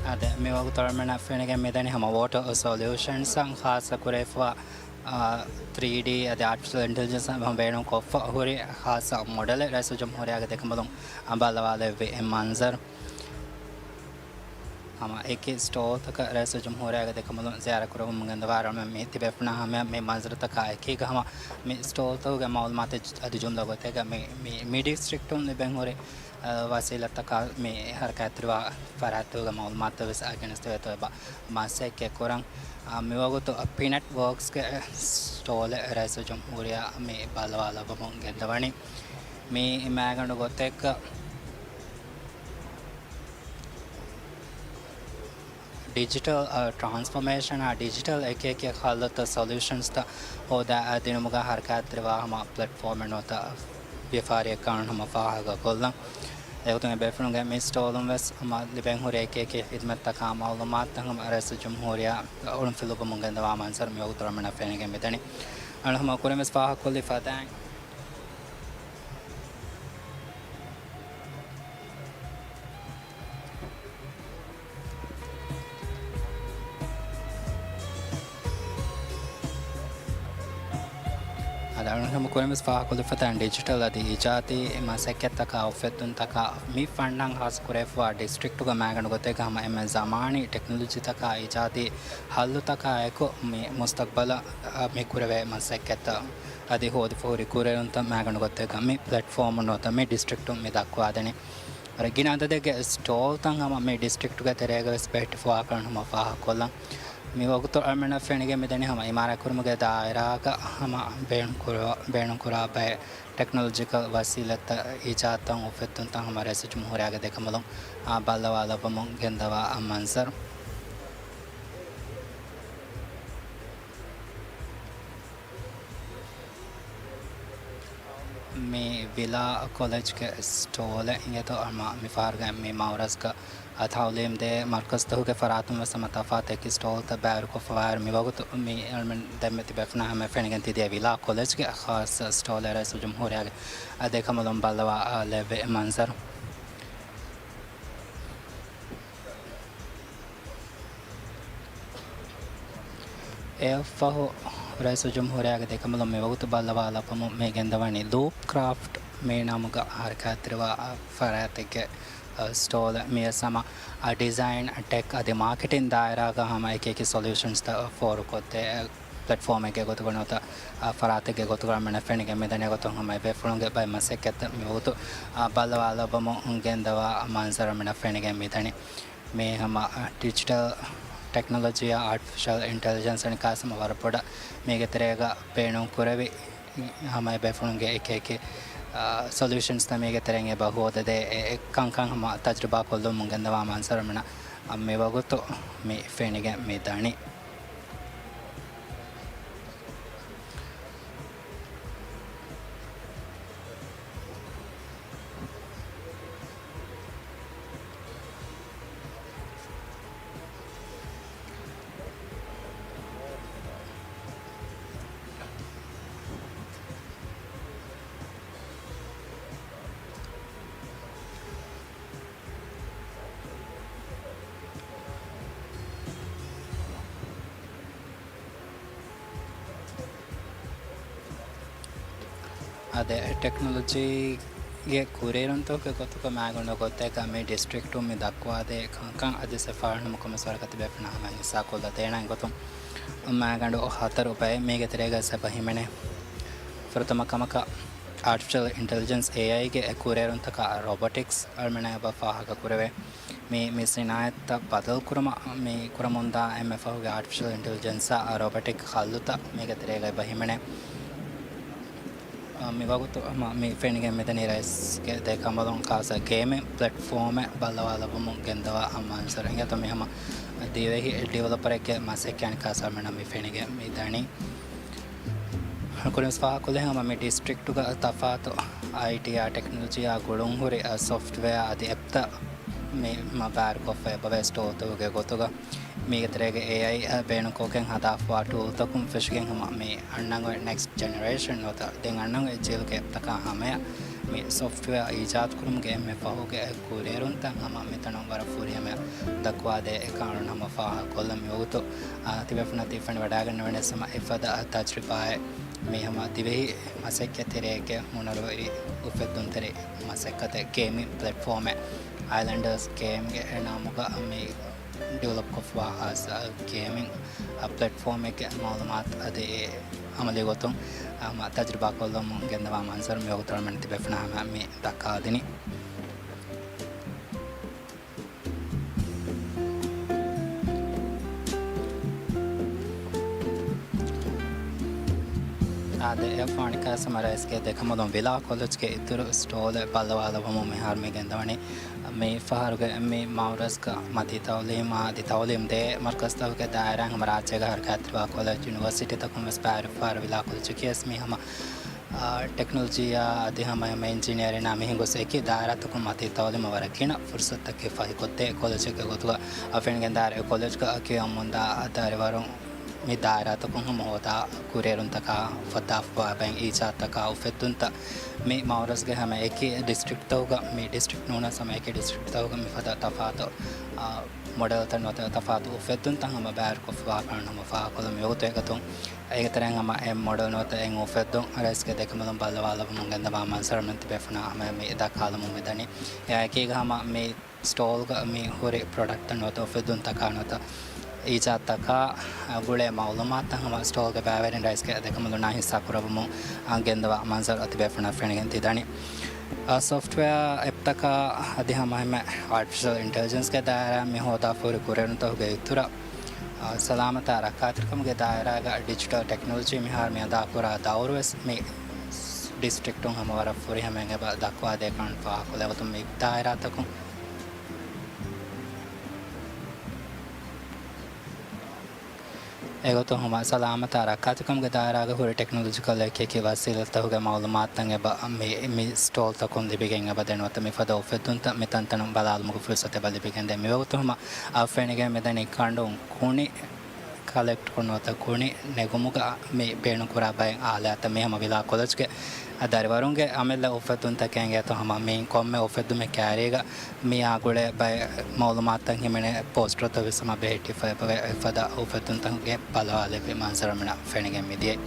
އާދެ، މިވަގުތު އަޅުމެންނަށް ފެނިގެން މިދަނީ ހަމަ ވޯޓަރ ސޮލިއުޝަންސްއަށް ޚާއްޞަ ކުރެވިފަ، އާ، ތްރީޑީ އަދި އާޓިފިޝަލް އިންޓެލިޖެންސް ހަމަ ބޭނުން ކޮށްފަ ހުރި ޚާއްޞަ މޮޑެލެއް ރައީސުލްޖުމްހޫރިއްޔާގެ ދެކަނބަލުން ބައްލަވާލެއްވި އެ މަންޒަރު. ހަމަ އެކި ސްޓޯލްތަކަށް ރައީސުލްޖުމްހޫރިއްޔާގެ ދެކަނބަލުން ޒިޔާރަތް ކުރައްވަމުން ގެންދަވާ އަޅުމެން މި ތިބޭފުޅުންނާ ހަމަޔަށް މި މަންޒަރުތަކާ އެކީގަ ހަމަ މި ސްޓޯލްތަކުގެ މައުލޫމާތު އަދި ޖުމްލަ ގޮތެއްގަ މި، މި، މި ޑިސްޓްރިކްޓުން ލިބެން ހުރި، އަ، ވަސީލަތްތަކާ މި ހަރަކާތްތެރިވާ ފަރާތްތަކުގެ މައުލޫމާތު ވެސް އަށް ގެނެސްދެވޭތޯ އެބަ މަސައްކަތް ކުރަން. އަ، މިވަގުތު ޕީނަޓް ވޯކްސްގެ ސްޓޯލެއް ރައީސުލްޖުމްހޫރިއްޔާ މި ބައްލަވާލައްވަމުން ގެންދަވަނީ. މި މައިގަނޑު ގޮތެއްގަ ޑިޖިޓަލް، އަ، ޓްރާންސްފޮމޭޝަނާ ޑިޖިޓަލް އެކި އެކި ހައްލުތައް ސޮލިއުޝަންސްތައް ހޯދާ، އަ، ދިނުމުގަ ހަރަކާތްތެރިވާ ހަމަ ޕްލެޓްފޯމެއް ނުވަތަ ވިޔަފާރިއެއް ކަން ހަމަ ފާހަގަކޮށްލަން. އެގޮތުން އެބޭފުޅުންގެ މި ސްޓޯލުން ވެސް ހަމަ ލިބެން ހުރި އެކި އެކި ހިދުމަތްތަކާ މައުލޫމާތުތައް ހަމަ ރައީސުލްޖުމްހޫރިއްޔާ އޮޅުންފިލުއްވަމުން ގެންދަވާ މަންޒަރު މިވަގުތު އަޅުމެންނަށް ފެނިގެން މިދަނީ. އަޅު ހަމަ ކުރިން ވެސް ފާހަގަކޮށްލި ފަދައިން. އަދި އަޅުގަނޑު ކުރިން ވެސް ފާހަގަކޮށްލި ފަދައިން ޑިޖިޓަލް އަދި އިޖާދީ މަސައްކަތްތަކާ އުފެއްދުންތަކާ މި ފަންނަށް ހާސް ކުރެވިފައިވާ ޑިސްޓްރިކްޓުގަ މައިގަނޑު ގޮތެއްގަ ހަމަ އެންމެ ޒަމާނީ ޓެކްނޮލޮޖީތަކާ އިޖާދީ ހައްލުތަކާ އެކު މި މުސްތަގްބަލަށް، އަ، މި ކުރެވޭ މަސައްކަތްތައް އަދި ހޯދިފަ ހުރި ކުރިއެރުންތައް މައިގަނޑު ގޮތެއްގަ މި ޕްލެޓްފޯމުން ނުވަތަ މި ޑިސްޓްރިކްޓުން މި ދައްކުވާދެނީ. ވަރަށް ގިނަ އަދަދެއްގެ ސްޓޯލްތައް ހަމަ މި ޑިސްޓްރިކްޓުގެ ތެރޭގަ ވެސް ބެހެއްޓިފަވާކަން ހަމަ ފާހަގަކޮށްލަން. މި ވަގުތު އަޅުމެންނަށް ފެނިގެން މިދަނީ ހަމަ އިމާރާތްކުރުމުގެ ދާއިރާގަ ހަމަ ބޭނުންކުރާ، ބޭނުންކުރާ ބައެއް ޓެކްނޮލޮޖިކަލް ވަސީލަތްތައް އީޖާދުތައް އުފެއްދުންތައް ހަމަ ރައީސުލްޖުމްހޫރިއްޔާގެ ދެކަނބަލުން، އާ، ބައްލަވާލައްވަމުން ގެންދަވާ މަންޒަރު. މި ވިލާ ކޮލެޖްގެ ސްޓޯލެއް އިނގޭތޯ ހަމަ މި ފަހަރުގެ މި މައުރަޒްގަ ތައުލީމް ދޭ މަރްކަޒްތަކުގެ ފަރާތުން ވެސް ހަމަ ތަފާތު އެކި ސްޓޯލްތައް ބައިވެރިކޮށްފަވާއިރު، މި ވަގުތު މި އަޅުމެން ދެންމެ ތިބޭފުޅުންނާ ހަމަ ފެނިގެން ތިދިޔަ ވިލާ ކޮލެޖްގެ ޚާއްސަ ސްޓޯލެއް ރައީސުލްޖުމްހޫރިއްޔާގެ ދެކަނބަލުން ބައްލަވާ ލެއްވި މަންޒަރު. އެއަށްފަހު ރައީސުލްޖުމްހޫރިއްޔާގެ ދެކަނބަލުން މިވަގުތު ބައްލަވާލައްވަމުން މި ގެންދަވަނީ ލޫޕް ކްރާފްޓް މި ނަމުގަ ހަރަކާތްތެރިވާ ފަރާތެއްގެ، އަ، ސްޓޯލެއް. މިއަސް ހަމަ، އަ، ޑިޒައިން، ޓެކް އަދި މާކެޓިން ދާއިރާގަ ހަމަ އެކި އެކި ސޮލިއުޝަންސްތައް ފޯރުކޮށްދޭ ޕްލެޓްފޯމެއްގެ ގޮތުގަ ނުވަތަ، އަ، ފަރާތެއްގެ ގޮތުގަ އަޅުމެންނަށް ފެނިގެން މިދަނީ. އެގޮތުން ހަމަ އެބޭފުޅުންގެ ބައެއް މަސައްކަތްތައް މިވަގުތު، އަ، ބައްލަވާލައްވަމުން ގެންދަވާ މަންޒަރު އަޅުމެންނަށް ފެނިގެން މިދަނީ. މި ހަމަ ޑިޖިޓަލް ޓެކްނޮލޮޖީއާ އާޓިފިޝަލް އިންޓެލިޖެންސް އަނެއްކާވެސް ހަމަ ވަރަށް ބޮޑަށް މީގެ ތެރޭގަ ބޭނުން ކުރެވި ހަމަ އެބޭފުޅުންގެ އެކި އެކި، އާ، ސޮލިއުޝަންސްތައް މީގެ ތެރެއިން އެބަ ހޯދަދޭ އެ، އެ ކަންކަން ހަމަ ތަޖުރިބާ ކޮށްލުމުން ގެންދަވާ މަންޒަރު އަޅުމެންނަށް މިވަގުތު މި ފެނިގެން މި ދަނީ. އާދެ، ޓެކްނޮލޮޖީގެ ކުރިއެރުންތަކުގެ ގޮތުގަ މައިގަނޑު ގޮތެއްގަ މި ޑިސްޓްރިކްޓުން މި ދައްކުވާދޭ ކަންކަން އަދި ސެފާޅުން ކޮމެސް ވަރަކަށް ތިބޭފުޅުންނަށް ހަމަ ހިއްސާކޮށްލަދޭނަން. އެގޮތުން މައިގަނޑު ހަތަރު ބައެއް މީގެ ތެރޭގަ އެބަ ހިމެނޭ. ފުރަތަމަ ކަމަކަށް އާޓިފިޝަލް އިންޓެލިޖެންސް، އޭއައިގެ އެ ކުރިއެރުންތަކާ ރޯބޮޓިކްސް އަޅުމެންނަށް އެބަ ފާހަގަ ކުރެވޭ. މި، މި ސިނާއަތްތައް ބަދަލުކުރުމަށް މި ކުރަމުންދާ އެންމެ ފަހުގެ އާޓިފިޝަލް އިންޓެލިޖެންސާ ރޯބޮޓިކް ހައްލުތައް މީގެ ތެރޭގައި ބަހިމެނޭ. މި ވަގުތު މި ފެނިގެން މިދަނީ ރައީސްގެ ދެ ކަނބަލުން ޚާއްސަ ގޭމިން ޕްލެޓްފޯމެއް ބައްލަވާލައްވަމުން ގެންދަވާ މަންޒަރު. އިނގޭތޯ މި ހަމަ ދިވެހި ޑިވެލޮޕަރެއްގެ މަސައްކަތް އަނެއްކާވެސް އަޅުމެންނަށް މި ފެނިގެން މި ދަނީ. ކުރިން ފާހަގަކޮށްލި ހަމަ މި ޑިސްޓްރިކްޓުގަ ތަފާތު އައިޓީއާ ޓެކްނޮލޮޖީއާ ގުޅުންހުރި ސޮފްޓްވެއާ އަދި އެޕްތައް މި މަ ބައިވެރިކޮށްފަ އެބަވޭ ސްޓޯލްތަކުގެ ގޮތުގަ. މީގެ ތެރޭގަ އޭއައި ބޭނުންކޮށްގެން ހަދާފަވާ ޓޫލްތަކުން ފެށިގެން ހަމަ މި އަންނަން އޮތް ނެކްސްޓް ޖެނެރޭޝަން ނުވަތަ ދެން އަންނަން އޮތް ޖީލުގެ އެޕްތަކާ ހަމަޔަށް މި ސޮފްޓްވެއާ އީޖާދުކުރުމުގެ އެންމެ ފަހުގެ ކުރިއެރުންތައް ހަމަ މިތަނުން ވަރަށް ފުރިހަމަޔަށް ދައްކުވާދޭ ކަން ހަމަ ފާހަގަކޮށްލަން. މިވަގުތު، އާ، ތިބޭފުޅުންނަށް ތި ފެނިވަޑައިގަންނަވަނީ ހަމަ އެފަދަ ތަޖުރިބާއެއް. މި ހަމަ ދިވެހި މަސައްކަތް ތެރެއެއްގެ ހުނަރުވެރި އުފެއްދުންތެރި މަސައްކަތެއް ގޭމިން ޕްލެޓްފޯމެއް އައިލެންޑާސް ގޭމްގެ ނަމުގަ މި ޑިވެލޮޕްކޮށްފަވާ ހާއްސަ ގޭމިން ޕްލެޓްފޯމެއްގެ މައުލޫމާތު އަދި އެ އަމަލީ ގޮތުން ހަމަ ތަޖުރިބާކޮށްލަމުން ގެންދަވާ މަންޒަރު މިވަގުތު އަޅުމެން ތިބޭފުޅުންނަށް ހަމަ މި ދައްކާދިނީ. އާދެ، އެ ފާނިކާ ސަމަރައިޒްގެ ދެކަމަލުން ވިލާ ކޮލެޖްގެ އިތުރު ސްޓޯލެއް ބައްލަވާލައްވަމުން މިހާރު މި ގެންދަވަނީ. މި ފަހަރުގެ މި މައުރަޒްގަ މަތީ ތައުލީމާ އަދި ތައުލީމް ދޭ މަރްކަޒްތަކުގެ ދާއިރާ ހަމަ ރާއްޖޭގަ ހަރަކާތްތެރިވާ ކޮލެޖް، ޔުނިވަރސިޓީތަކުން ވެސް ބައިވެރިވެފަ ހުރި ވިލާ ކޮލެޖަކީ ވެސް މި ހަމަ، އާ، ޓެކްނޮލޮޖީއާ އަދި ހަމަ އެހެން އެންޖިނިއަރިންއާ މިހިނގު އެކި ދާއިރާތަކުން މަތީ ތައުލީމަށް ވަރަށް ގިނަ ފުރުސަތުތަކެއް ފަހިކޮށްދޭ ކޮލެޖެއްގެ ގޮތުގަ އަ، ފެނިގެންދާއިރު އެ ކޮލެޖްގަ ކިޔަވަމުންދާ ދަރިވަރުން މި ދާއިރާތަކުން ހަމަ ހޯދާ ކުރިއެރުންތަކާ ފައްދާފަވާ ބައެއް އީޖާދުތަކާ އުފެއްދުންތައް މި މައުރަޒްގެ ހަމަ އެކި ޑިސްޓްރިކްޓްތަކުގަ، މި ޑިސްޓްރިކްޓް ނޫނަސް ހަމަ އެކި ޑިސްޓްރިކްޓްތަކުގަ މިފަދަ ތަފާތު، އާ، މޮޑެލްތައް ނުވަތަ ތަފާތު އުފެއްދުންތައް ހަމަ ބައިވެރިކޮށްފަވާކަން ހަމަ ފާހަގަކޮށްލަން މިވަގުތު އެގޮތުން އޭގެ ތެރެއިން ހަމަ އެ މޮޑެލް ނުވަތަ އެ އުފެއްދުން ރައީސްގެ ދެކަމަލުން ބައްލަވާލައްވަމުން ގެންދަވާ މަންޒަރު މި ތިބޭފުޅުންނަށް ހަމަ މި ދައްކާލަމުން މިދަނީ. އެއާއެކީގަ ހަމަ މި ސްޓޯލްގަ މި ހުރި ޕްރޮޑަކްޓް ނުވަތަ އުފެއްދުންތަކާ ނުވަތަ އީޖާދުތަކާ ގުޅޭ މައުލޫމާތުތައް ހަމަ ސްޓޯލްގެ ބައިވެރިން ރައީސްގެ ދެކަމަލުންނާ ހިއްސާ ކުރައްވަމުން ގެންދަވާ މަންޒަރު ތިބޭފުޅުންނަށް ފެނިގެން ތިދަނީ. ސޮފްޓްވެއާ އެޕްތަކާ އަދި ހަމަ އެހެންމެ އާޓިފިޝަލް އިންޓެލިޖެންސްގެ ދާއިރާ މި ހޯދާފަ ހުރި ކުރިއެރުންތަކުގެ އިތުރަށް، އާ، ސަލާމަތާ ރައްކާތެރިކަމުގެ ދާއިރާގަ ޑިޖިޓަލް ޓެކްނޮލޮޖީ މިހާރު މި އަދާކުރާ ދައުރުވެސް މި ޑިސްޓްރިކްޓުން ހަމަ ވަރަށް ފުރިހަމައިން އެބަ ދައްކުވާދޭކަން ފާހަގަކޮށްލެވުތު މި ދާއިރާތަކުން. އެގޮތުން ހަމަ ސަލާމަތާ ރައްކާތެރިކަމުގެ ދާއިރާގަ ހުރި ޓެކްނޮލޮޖިކަލް އެކި އެކި ވަސީލަތްތަކުގެ މައުލޫމާތުތައް އެބަ މި، މި ސްޓޯލްތަކުން ލިބިގެން އެބަ ދެން ނުވަތަ މިފަދަ އުފެއްދުންތައް މި ތަންތަނުން ބަލާލުމުގެ ފުރުސަތު އެބަ ލިބިގެންދޭ. މިވަގުތު ހަމަ އަ، ފެނިގެން މިދަނީ ކަނޑުން ކުނި ކަލެކްޓްކޮށް ނުވަތަ ކުނި ނެގުމުގަ މި ބޭނުންކުރާ ބައެއް އާލާތްތައް މި ހަމަ ވިލާ ކޮލެޖްގެ ދަރިވަރުންގެ އަމިއްލަ އުފެއްދުންތަކެއް އިނގޭތޯ ހަމަ މިއިން ކޮންމެ އުފެއްދުމެއް ކައިރީގަ މިއާ ގުޅޭ ބައެއް މައުލޫމާތުތައް ހިމެނޭ ޕޯސްޓަރުތައް ވެސް ހަމަ ބެހެއްޓިފަ އެބަ އެފަދަ އުފެއްދުންތަކުގެ ބަލާލެއްވި މަންޒަރު މިނަށް ފެނިގެން މިދިޔައީ.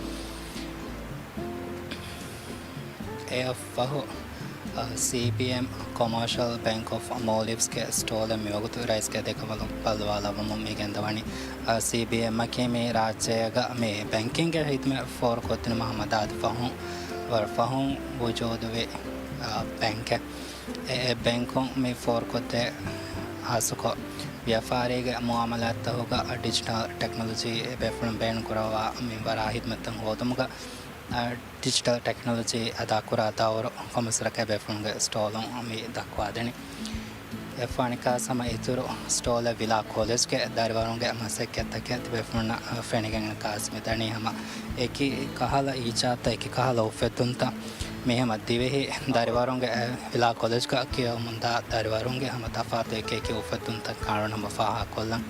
އެއަށްފަހު، އަ، ސީބީއެމް ކޮމާޝަލް ބޭންކް އޮފް މޯލްޑިވްސްގެ ސްޓޯލެއް މިވަގުތު ރައީސްގެ ދެކަމަލުން ބައްލަވާލައްވަމުން މި ގެންދަވަނީ. އަ، ސީބީއެމްއަކީ މި ރާއްޖޭގަ މި ބޭންކިންގގެ ހިދުމަތް ފޯރުކޮށްދިނުމަށް ހަމަ ދާދި ފަހުން، ވަރަށް ފަހުން ވުޖޫދުވި، އަ، ބޭންކެއް. އެ، އެ ބޭންކުން މި ފޯރުކޮށްދޭ ހާއްސަކޮށް ވިޔަފާރީގެ މުއާމަލާތްތަކުގަ ޑިޖިޓަލް ޓެކްނޮލޮޖީ ބޭފުޅުން ބޭނުންކުރައްވާ މިންވަރާ ހިދުމަތްތައް ހޯދުމުގަ، އަ، ޑިޖިޓަލް ޓެކްނޮލޮޖީ އަދާކުރާ ދައުރު ކޮންމެސް ވަރަކަށް ބޭފުޅުންގެ ސްޓޯލުން މި ދައްކުވާދެނީ. އެ ފާނިކާސް ހަމަ އިތުރު ސްޓޯލެއް ވިލާ ކޮލެޖްގެ ދަރިވަރުންގެ މަސައްކަތްތަކެއް ތިބޭފުޅުންނަށް ފެނިގެން ކާސް މިދަނީ ހަމަ އެކި ކަހަލަ އީޖާދުތައް، އެކި ކަހަލަ އުފެއްދުންތައް މި ހަމަ ދިވެހި ދަރިވަރުންގެ ވިލާ ކޮލެޖްގަ ކިޔަވަމުންދާ ދަރިވަރުންގެ ހަމަ ތަފާތު އެކި އެކި އުފެއްދުންތައް ކާނުން ހަމަ ފާހަގަކޮށްލަން.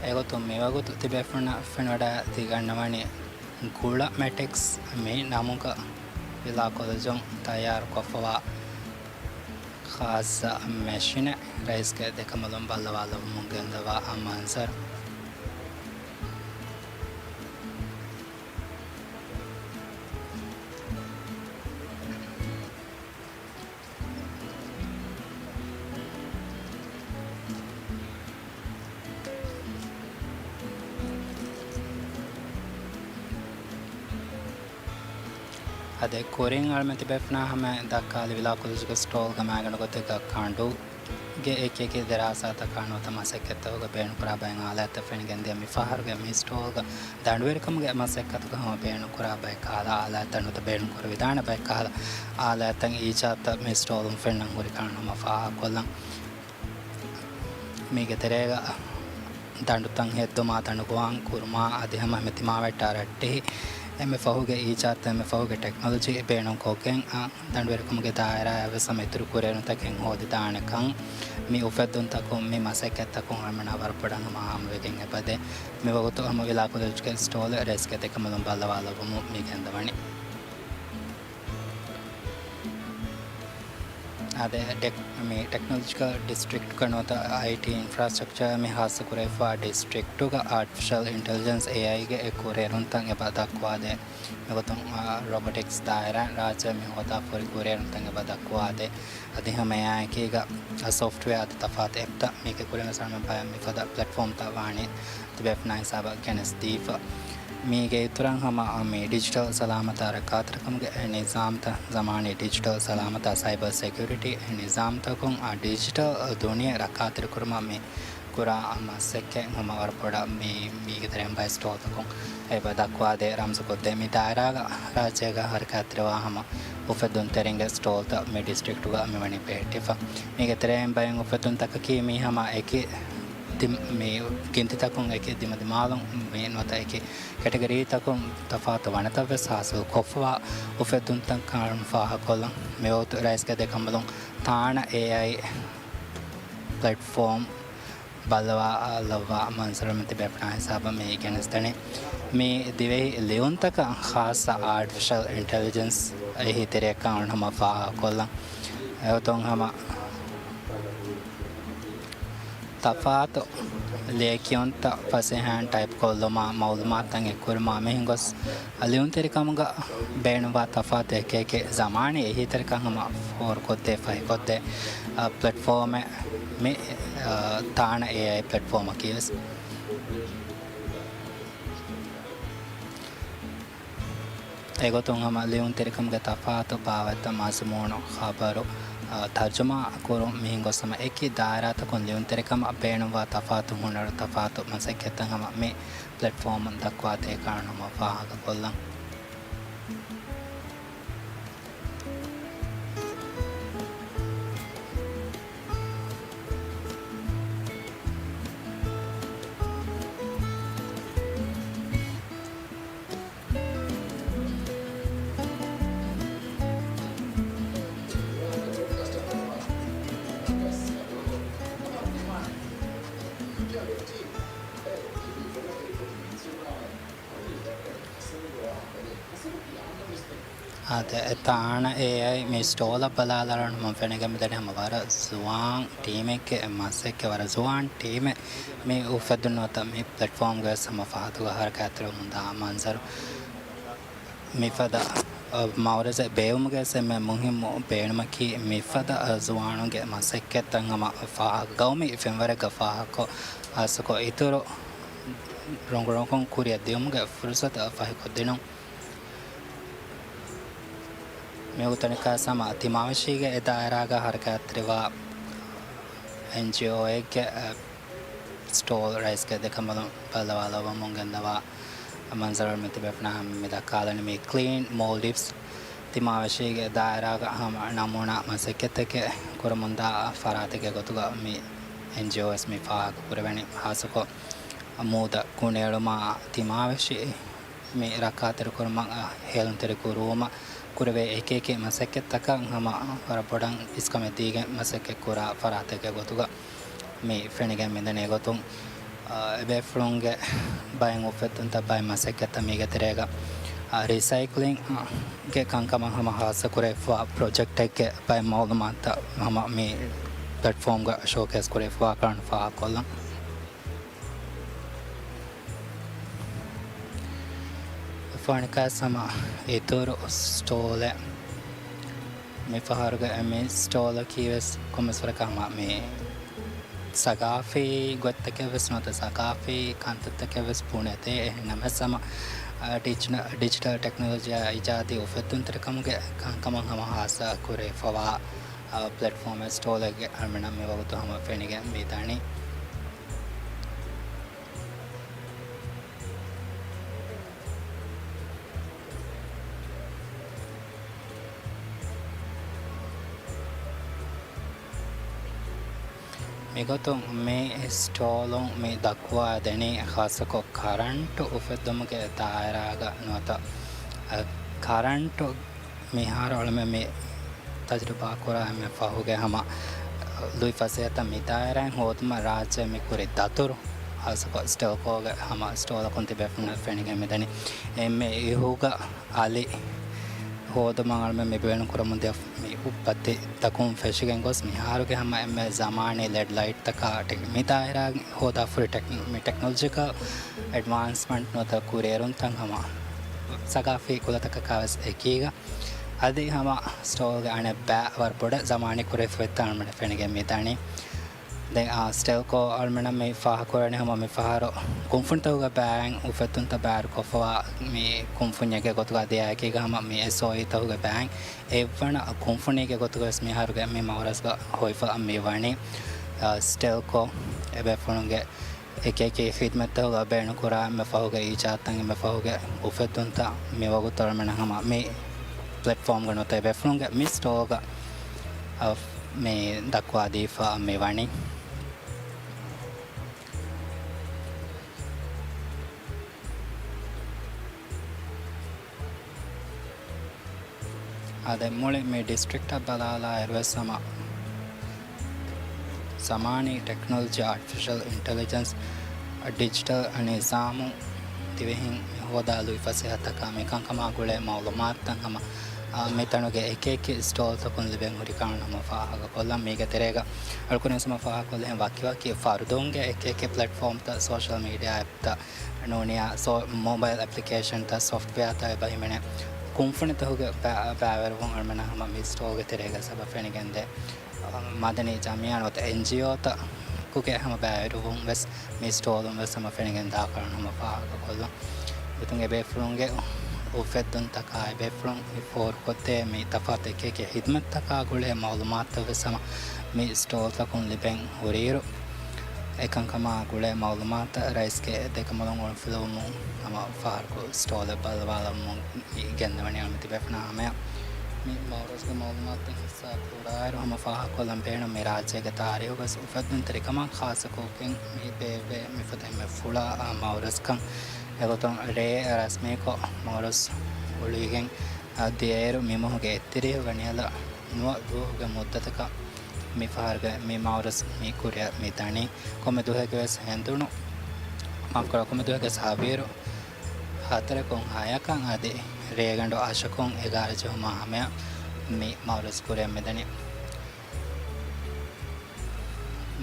އެގޮތުން މިވަގުތު ތިބޭފުޅުންނަށް ފެނިވަޑައިގަންނަވަނީ ގުޅަ މެޓިކްސް މި ނަމުގަ ވިލާ ކޮލެޖުން ތައްޔާރުކޮށްފަވާ ޚާއްޞަ މެޝިނެއް ރައީސްގެ ދެކަމަލުން ބައްލަވާލައްވަމުން ގެންދަވާ މަންޒަރު. އާދެ، ކުރިން އަޅުމެން ތިބޭފުޅުންނާ ހަމަ ދައްކާލި ވިލާ ކޮލެޖުގެ ސްޓޯލްގަ މައިގަނޑު ގޮތެއްގަ ކަނޑުގެ އެކި އެކި ދިރާސާތަކާ ނުވަތަ މަސައްކަތްތަކުގަ ބޭނުންކުރާ ބައެއް އާލާތްތައް ފެނިގެންދިޔަ މި ފަހަރުގެ މި ސްޓޯލްގަ ދަނޑުވެރިކަމުގެ މަސައްކަތުގަ ހަމަ ބޭނުންކުރާ ބައެއް ކަހަލަ އާލާތްތައް ނުވަތަ ބޭނުންކުރެވިދާނެ ބައެއް ކަހަލަ އާލާތްތައް އީޖާދުތައް މި ސްޓޯލުން ފެންނަން ހުރިކަން ހަމަ ފާހަގަކޮށްލަން. މީގެ ތެރޭގަ ދަނޑުތައް ހެއްދުމާ، ދަނޑުގޮވާން ކުރުމާ، އަދި ހަމަ އެންމެ ތިމާވެއްޓާ ރައްޓެހި، އެންމެ ފަހުގެ އީޖާދު، އެންމެ ފަހުގެ ޓެކްނޮލޮޖީ ބޭނުންކޮށްގެން، އަ، ދަނޑުވެރިކަމުގެ ދާއިރާއަށް ވެސް ހަމަ އިތުރު ކުރިއެރުންތަކެއް ހޯދިދާނެކަން، މި އުފެއްދުންތަކުން، މި މަސައްކަތްތަކުން އަޅުމެންނާ ވަރަށް ބޮޑަށް ހަމަ ހާމަވެގެން އެބަދޭ. މިވަގުތު ހަމަ ވިލާ ކޮލެޖުގެ ސްޓޯލެއް ރައީސްގެ ދެކަމަލުން ބައްލަވާލައްވަމުން މި ގެންދަވަނީ. އާދެ، ޓެކް-، މި ޓެކްނޮލޮޖިކަލް ޑިސްޓްރިކްޓްގަ ނުވަތަ އައިޓީ އިންފްރާސްޓްރަކްޗަރ މި ހާއްސަ ކުރެވިފާ ޑިސްޓްރިކްޓުގަ އާޓިފިޝަލް އިންޓެލިޖެންސް، އޭއައިގެ އެ ކުރިއެރުންތައް އެބަ ދައްކުވާދޭ. މިގޮތުން، އާ، ރޮބޮޓިކްސް ދާއިރާ ރާއްޖެ މި ހޯދާ ފުރި ކުރިއެރުންތައް އެބަ ދައްކުވާދޭ. އަދި ހަމަ އެއާއެކީގަ، އާ، ސޮފްޓްވެއާ އަދި ތަފާތު އެޕްތައް މީގެ ކުރިން ވެސް އަޅުމެން ބައެއް މިފަދަ ޕްލެޓްފޯމްތައް ވާނީ ތިބޭފުޅުންނާ ހިސާބަށް ގެނެސްދީފަ. މީގެ އިތުރަށް ހަމަ މި ޑިޖިޓަލް ސަލާމަތާ ރައްކާތެރިކަމުގެ ނިޒާމްތައް، ޒަމާނީ ޑިޖިޓަލް ސަލާމަތާ ސައިބަރ ސެކިއުރިޓީ ނިޒާމްތަކުން އާ ޑިޖިޓަލް ދުނިޔެ ރައްކާތެރިކުރުމަށް މި ކުރާ މަސައްކަތް ހަމަ ވަރަށް ބޮޑަށް މި، މީގެ ތެރެއިން ބައެއް ސްޓޯލްތަކުން އެބަ ދައްކުވާދޭ ރަމްޒުކޮށްދޭ. މި ދާއިރާގަ ރާއްޖޭގަ ހަރަކާތްތެރިވާ ހަމަ އުފެއްދުންތެރިންގެ ސްޓޯލްތައް މި ޑިސްޓްރިކްޓުގަ މިވަނީ ބެހެއްޓިފަ. މީގެ ތެރެއިން ބައެއް އުފެއްދުންތަކަކީ މީ ހަމަ އެކި ދި-، މި ގިންތިތަކުން އެކި ދިމަދިމާލުން މި ނުވަތަ އެކި ކެޓަގަރީތަކުން ތަފާތު ވަނަތައްވެސް ހާސިލް ކޮށްފަވާ އުފެއްދުންތައް ކަނޑުން ފާހަގަކޮށްލަން. މިވަގުތު ރައީސްގެ ދެކަނބަލުން ތާނަ އޭއައި ޕްލެޓްފޯމް ބައްލަވާލައްވާ މަންޒަރު މި ތިބޭފުޅާ ހިސާބަށް މި ގެނެސްދެނީ. މި ދިވެހި ލިޔުންތަކަށް ޚާއްޞަ އާޓިފިޝަލް އިންޓެލިޖެންސް އެހީތެރިއަކަށް އަޅުން ހަމަ ފާހަގަކޮށްލަން. އެގޮތުން ހަމަ ތަފާތު ލިޔެކިޔުންތައް ފަސޭހައިން ޓައިޕް ކޮށްލުމާ، މައުލޫމާތުތައް އެއްކުރުމާ މިހެން ގޮސް، ލިޔުންތެރިކަމުގަ ބޭނުންވާ ތަފާތު އެކި އެކި ޒަމާނީ އެހީތެރިކަން ހަމަ ފޯރުކޮށްދޭ، ފަހިކޮށްދޭ، އަ، ޕްލެޓްފޯމެއް މި، އަ، ތާނަ އޭއައި ޕްލެޓްފޯމަކީ ވެސް. އެގޮތުން ހަމަ ލިޔުންތެރިކަމުގެ ތަފާތު ބާވަތްތައް، މަޒުމޫނު، ޚަބަރު، އަ، ތަރްޖުމާ ކުރުން މިހެން ގޮސް ހަމަ އެކި ދާއިރާތަކުން ލިޔުންތެރިކަމަށް ބޭނުންވާ ތަފާތު ހުނަރު، ތަފާތު މަސައްކަތްތައް ހަމަ މި ޕްލެޓްފޯމުން ދައްކަވާދޭކަން ހަމަ ފާހަގަކޮށްލަން. އާދެ، ތާނަ އޭއައި މި ސްޓޯލަށް ބަލާލާ އަޅުން ފެނިގެން މިދަނީ ހަމަ ވަރަށް ޒުވާން ޓީމެއްގެ މަސައްކަތް، ވަރަށް ޒުވާން ޓީމެއް މި އުފެއްދުނު ނުވަތަ މި ޕްލެޓްފޯމްގެ ވެސް ހަމަ ފަހަތުގަ ހަރަކާތްތެރިވަމުންދާ މަންޒަރު. މިފަދަ، އަ، މައުރަޒެއް ބޭއްވުމުގެ ވެސް އެންމެ މުހިއްމު ބޭނުމަކީ މިފަދަ، އަ، ޒުވާނުންގެ މަސައްކަތްތައް ހަމަ ފާހަގަ، ގައުމީ ފެންވަރެއްގަ ފާހަގަކޮށް، ހާއްސަކޮށް އިތުރު ރޮނގުރޮނގުން ކުރިއަށް ދިއުމުގެ ފުރުސަތު ފަހިކޮށްދިނުން. މިވަގުތު އަނެއްކާވެސް ހަމަ ތިމާވެށީގެ އެ ދާއިރާގަ ހަރަކާތްތެރިވާ އެންޖީއޯއެއްގެ، އަ، ސްޓޯލް ރައީސްގެ ދެކަނބަލުން ބައްލަވާލައްވަމުން ގެންދަވާ މަންޒަރު މި ތިބޭފުޅުންނަށް މި ދައްކާލަނީ. މި ކްލީން މޯލްޑިވްސް ތިމާވެށީގެ ދާއިރާގަ ހަމަ ނަމޫނާ މަސައްކަތްތަކެއް ކުރަމުންދާ ފަރާތެއްގެ ގޮތުގަ މި އެންޖީއޯ ވެސް މި ފާހަގަކުރެވެނީ. ހާއްސަކޮށް މޫދަށް ކުނިއެޅުމާ ތިމާވެށި މި ރައްކާތެރިކުރުމަށް، އަ، ހޭލުންތެރިކުރުވުމަށް ކުރެވޭ އެކިއެކި މަސައްކަތްތަކަށް ހަމަ ވަރަށް ބޮޑަށް އިސްކަމެއް ދީގެން މަސައްކަތްކުރާ ފަރާތެއްގެ ގޮތުގަ މި ފެނިގެން މިދަނީ. އެގޮތުން، އަ، އެބޭފުޅުންގެ ބައެއް އުފެއްދުންތައް، ބައެއް މަސައްކަތްތައް މީގެ ތެރޭގަ، އަ، ރީސައިކްލިންގ ގެ ކަންކަމަށް ހަމަ ހާއްސަކުރެވިފައިވާ ޕްރޮޖެކްޓެއްގެ ބައެއް މައުލޫމާތުތައް ހަމަ މި ޕްލެޓްފޯމްގަ ޝޯކޭސް ކުރެވިފައިވާކަން ފާހަގަކޮށްލަން. ފާނިކާސް ހަމަ އިތުރު ސްޓޯލެއް. މި ފަހަރުގެ މި ސްޓޯލަކީ ވެސް ކޮންމެސް ވަރަކަށް ހަމަ މި ސަގާފީ ގޮތްތަކެއް ވެސް ނުވަތަ ސަގާފީ ކަންތައްތަކެއް ވެސް ބުނެދޭ. އެހެންނަމަވެސް ހަމަ، އަ، ޑިޖި-، ޑިޖިޓަލް ޓެކްނޮލޮޖީއާ އިޖާދީ އުފެއްދުންތެރިކަމުގެ ކަންކަމަށް ހަމަ ހާއްސަ ކުރެވިފަވާ، އަ، ޕްލެޓްފޯމެއް ސްޓޯލެއްގެ އަޅުމެންނަށް މި ވަގުތު ހަމަ ފެނިގެން މި ދަނީ. މިގޮތުން މި ސްޓޯލުން މި ދައްކުވާ ދެނީ ޚާއްޞަކޮށް ކަރަންޓު އުފެއްދުމުގެ ދާއިރާގަ ނުވަތަ، އަ، ކަރަންޓު މިހާރު އަޅުމެން މި ތަޖުރިބާ ކުރާ އެންމެ ފަހުގެ ހަމަ ލުއިފަސޭހަތައް މި ދާއިރާއިން ހޯދުމަށް ރާއްޖެ މި ކުރި ދަތުރު، ހާއްސަކޮށް ސްޓެލްކޯގެ ހަމަ ސްޓޯލަކުން ތިބޭފުޅުންނަށް ފެނިގެން މިދަނީ. އެންމެ އިހުގަ އަލި ހޯދުމަށް އަޅުމެން މި ބޭނުން ކުރަމުން ދިޔަ މި އުއްޕަތި ތަކުން ފެށިގެން ގޮސް، މިހާރުގެ ހަމަ އެންމެ ޒަމާނީ ލެޑް ލައިޓްތަކާ ޓެކް-، މި ދާއިރާގެ ހޯދާފަ ހުރި ޓެކް-، މި ޓެކްނޮލޮޖިކަލް އެޑްވާންސްމަންޓް ނުވަތަ ކުރިއެރުންތައް ހަމަ ސަގާފީ ކުލަތަކަކާ ވެސް އެކީގަ. އަދި ހަމަ ސްޓޯލްގެ އަނެއް ބައި ވަރަށް ބޮޑަށް ޒަމާނީ ކުރެވިފަ އޮތްތަން އަޅުމެން ފެނިގެން މިދަނީ. ދެން، އާ، ސްޓެލްކޯ އަޅުމެންނަށް މި ފާހަގަކުރަނީ ހަމަ މި ފަހަރު ކުންފުނިތަކުގެ ބައިން އުފެއްދުންތައް ބައިވެރިކޮށްފަވާ މި ކުންފުންޏެއްގެ ގޮތުގަ ދިޔައެކީގަ ހަމަ މި އެސްއޯއީތަކުގެ ބައިން އެއްވަނަ ކުންފުނީގެ ގޮތުގަވެސް މިހާރުގެ މި މައުރަޒްގަ ހޮވިފަ މި ވަނީ. އާ، ސްޓެލްކޯ އެބޭފުޅުންގެ އެކިއެކި ޚިދްމަތްތަކުގަ ބޭނުންކުރާ އެންމެފަހުގެ އީޖާދުތައް، އެންމެފަހުގެ އުފެއްދުންތައް މިވަގުތު އަޅުމެން ހަމަ މި ޕްލެޓްފޯމްގަ ނުވަތަ އެބޭފުޅުންގެ މި ސްޓޯގަ، އަ، މި ދައްކުވާދީފަ މި ވަނީ. އާދެ، މުޅި މި ޑިސްޓްރިކްޓަށް ބަލާލާއިރުވެސް ހަމަ ޒަމާނީ ޓެކްނޮލޮޖީ، އާޓިފިޝަލް އިންޓެލިޖެންސް، ޑިޖިޓަލް ނިޒާމު ދިވެހިން ހޯދާލުވި ފަސޭހަތަކާ މި ކަންކަމާ ގުޅޭ މައުލޫމާތުތައް ހަމަ، އާ، މިތަނުގެ އެކިއެކި ސްޓޯލްތަކުން ލިބެން ހުރި ކަން ހަމަ ފާހަގަކޮށްލަން. މީގެ ތެރޭގަ އަޅުކުރިން ހަމަ ފާހަގަކޮށްލިހެން ވަކިވަކި ފަރުދުންގެ އެކިއެކި ޕްލެޓްފޯމްތައް، ސޯޝަލް މީޑިއާ އެޕްތައް، ނޫނިޔާ ސޯ-، މޮބައިލް އެޕްލިކޭޝަންތައް، ސޮފްޓްވެއާތައް އެބަ ހިމެނޭ ކުންފުނިތަކުގެ ބައި-، ބައިވެރިވުން އަޅުމެންނަށް ހަމަ މި ސްޓޯލްގެ ތެރޭގަ އެބަ ފެނިގެންދޭ. މަދަނީ ޖަމިއްޔާ ނުވަތަ އެންޖީއޯތަކުގެ ހަމަ ބައިވެރިވުން ވެސް މި ސްޓޯލުން ވެސް ހަމަ ފެނިގެން ދާކަން ހަމަ ފާހަގަކޮށްލަން. އެތުން އެބޭފުޅުންގެ އުފެއްދުންތަކާ އެބޭފުޅުން މި ފޯރުކޮށްދޭ މި ތަފާތު އެކި އެކި ހިދްމަތްތަކާ ގުޅޭ މައުލޫމާތުތައް ވެސް ހަމަ މި ސްޓޯލްތަކުން ލިބެން ހުރިއިރު، އެކަންކަމާ ގުޅޭ މައުލޫމާތު ރައީސްގެ ދެކަނބަލުން އޮޅުންފިލުވުމުން ހަމަ ފަހަރަކު ސްޓޯލެއް ބައްލަވާލަމުން މި ގެންދަވަނީ. އަޅުމެން ތިބޭފުޅުންނާ ހަމަޔަށް މި މައުރަޒްގެ މައުލޫމާތު ހިއްސާ ކުރާއިރު ހަމަ ފާހަގަކޮށްލަން ބޭނުން މި ރާއްޖޭގެ ތާރީހުގަސް އުފެއްދުންތެރިކަމަށް ޚާއްޞަކޮށްގެން މި ބޭއްވޭ މިފަދަ އެންމެ ފުޅާ މައުރަޒްކަން. އެގޮތުން ރޭ ރަސްމީކޮށް މައުރަޒް އުޅިގެން ދިޔައިރު މި މަހުގެ އެއްތިރީހުގެ ނިޔަލަށް ނުވަ ދުވަހުގެ މުއްދަތަކަށް މި ފަހަރުގެ މި މައުރަޒް މި ކުރިއަށް މި ދަނީ. ކޮންމެ ދުވަހެއްގެވެސް ހެނދުނު، މާފުކުރާ، ކޮންމެ ދުވަހެއްގެވެސް ހަވީރު ހަތަރަކުން ހަޔަކަށް އަދި ރޭގަނޑު އަށަކުން އެގާރަ ޖެހުމާ ހަމަޔަށް މި މައުރަޒް ކުރިއަށް މިދަނީ.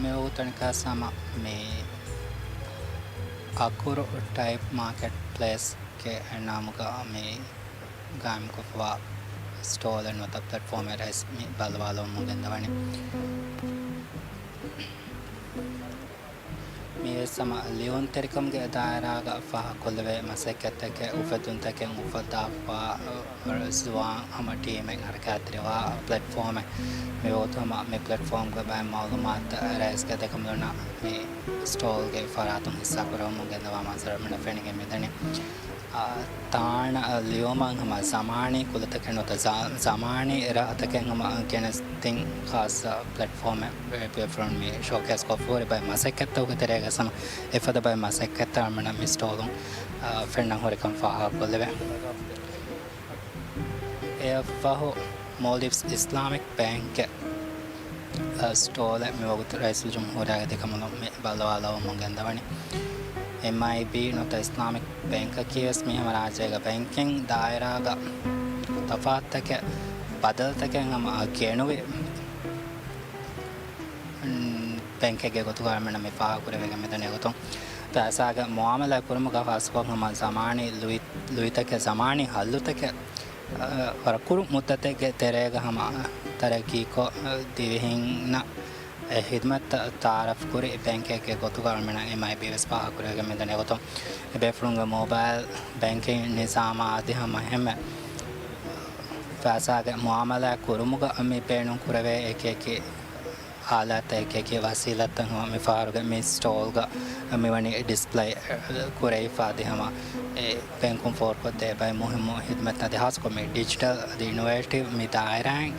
މިވަގުތު އަނެއްކާސް ހަމަ މި އަކުރު ޓައިޕް މާކެޓް ޕްލޭސްގެ ނަމުގަ މި ގާއިމްކޮށްފަވާ ސްޓޯލެއް ނުވަތަ ޕްލެޓްފޯމެއް ރައީސް މި ބައްލަވާލަވަމުން ގެންދަވަނީ. މިވެސް ހަމަ ލިޔުންތެރިކަމުގެ ދާއިރާގަ ފާހަގަކޮށްލެވޭ މަސައްކަތްތަކެއް، އުފެއްދުންތަކެއް އުފައްދާފަ، އަ، ޒުވާން ހަމަ ޓީމެއް ހަރަކާތްތެރިވާ ޕްލެޓްފޯމެއް. މިވަގުތު ހަމަ މި ޕްލެޓްފޯމްގެ ބައެއް މައުލޫމާތު ރައީސްގެ ދެކަނބަލުންނަށް މި ސްޓޯލްގެ ފަރާތުން ހިއްސާކުރެވެމުން ގެންދަވާ މަންޒަރު އަޅުމެންނަށް ފެނިގެން މިދަނީ. އާ، ތާނަ ލިޔުމަށް ހަމަ ޒަމާނީ ކުލަތަކެއް ނުވަތަ ޒަ-، ޒަމާނީ ރަހަތަކެއް ހަމަ ގެނެސްދިން ޚާއްޞަ ޕްލެޓްފޯމެއް ބޭފުޅުން މި ޝޯކޭސް ކޮށްފަހުރި ބައެއް މަސައްކަތްތަކުގެ ތެރޭގަ ހަމަ އެފަދަ ބައެއް މަސައްކަތްތައް އަޅުމެންނަށް މި ސްޓޯލުން، އާ، ފެންނަން ހުރިކަން ފާހަގަކޮށްލެވޭ. އެއަށްފަހު މޯލްޑިވްސް އިސްލާމިކް ބޭންކްގެ، އަ، ސްޓޯލެއް މިވަގުތު ރައީސުލްޖުމްހޫރިއްޔާގެ ދެކަނބަލުން މި ބައްލަވާލަވަމުން ގެންދަވަނީ. އެމްއައިބީ ނުވަތަ އިސްލާމިކް ބޭންކަކީ ވެސް މި ހަމަ ރާއްޖޭގެ ބޭންކިން ދާއިރާގަ ތަފާތުތަކެއް ބަދަލުތަކެއް ހަމަ ގެނުވި ބޭންކެއްގެ ގޮތުގަ އަޅުމެންނަށް މި ފާހަގަކުރެވިގެން މިދަނީ. އެގޮތުން ފައިސާގެ މުއާމަލާތް ކުރުމުގަ ޚާއްޞަކޮށް ހަމަ ޒަމާނީ ލުއި-، ލުއިތަކެއް، ޒަމާނީ ހައްލުތަކެއް، އަ، ވަރަށް ކުރު މުއްދަތެއްގެ ތެރޭގަ ހަމަ ތަރައްގީކޮށް، އަ، ދިވެހިންނަށް އެ ޚިދުމަތްތައް ތައާރަފް ކުރި ބޭންކެއްގެ ގޮތުގަ އަޅުމެންނަށް އެމްއައިބީ ވެސް ފާހަގަކުރެވިގެން މިދަނީ. އެގޮތުން އެބޭފުޅުންގެ މޮބައިލް ބޭންކިން ނިޒާމާ އަދި ހަމަ އެހެންމެ ފައިސާގެ މުއާމަލާތް ކުރުމުގަ މި ބޭނުން ކުރެވޭ އެކި އެކި އާލާތްތައް، އެކި އެކި ވަސީލަތްތައް ހަމަ މި ފަހަރުގެ މި ސްޓޯލްގަ މިވަނީ ޑިސްޕްލޭ ކުރެވިފަ އަދި ހަމަ އެ ބޭންކުން ފޯރުކޮށްދޭ ބައެއް މުހިއްމު ޚިދުމަތް އަދި ޚާއްޞަކޮށް މި ޑިޖިޓަލް އަދި އިނޮވޭޓިވް މި ދާއިރާއިން،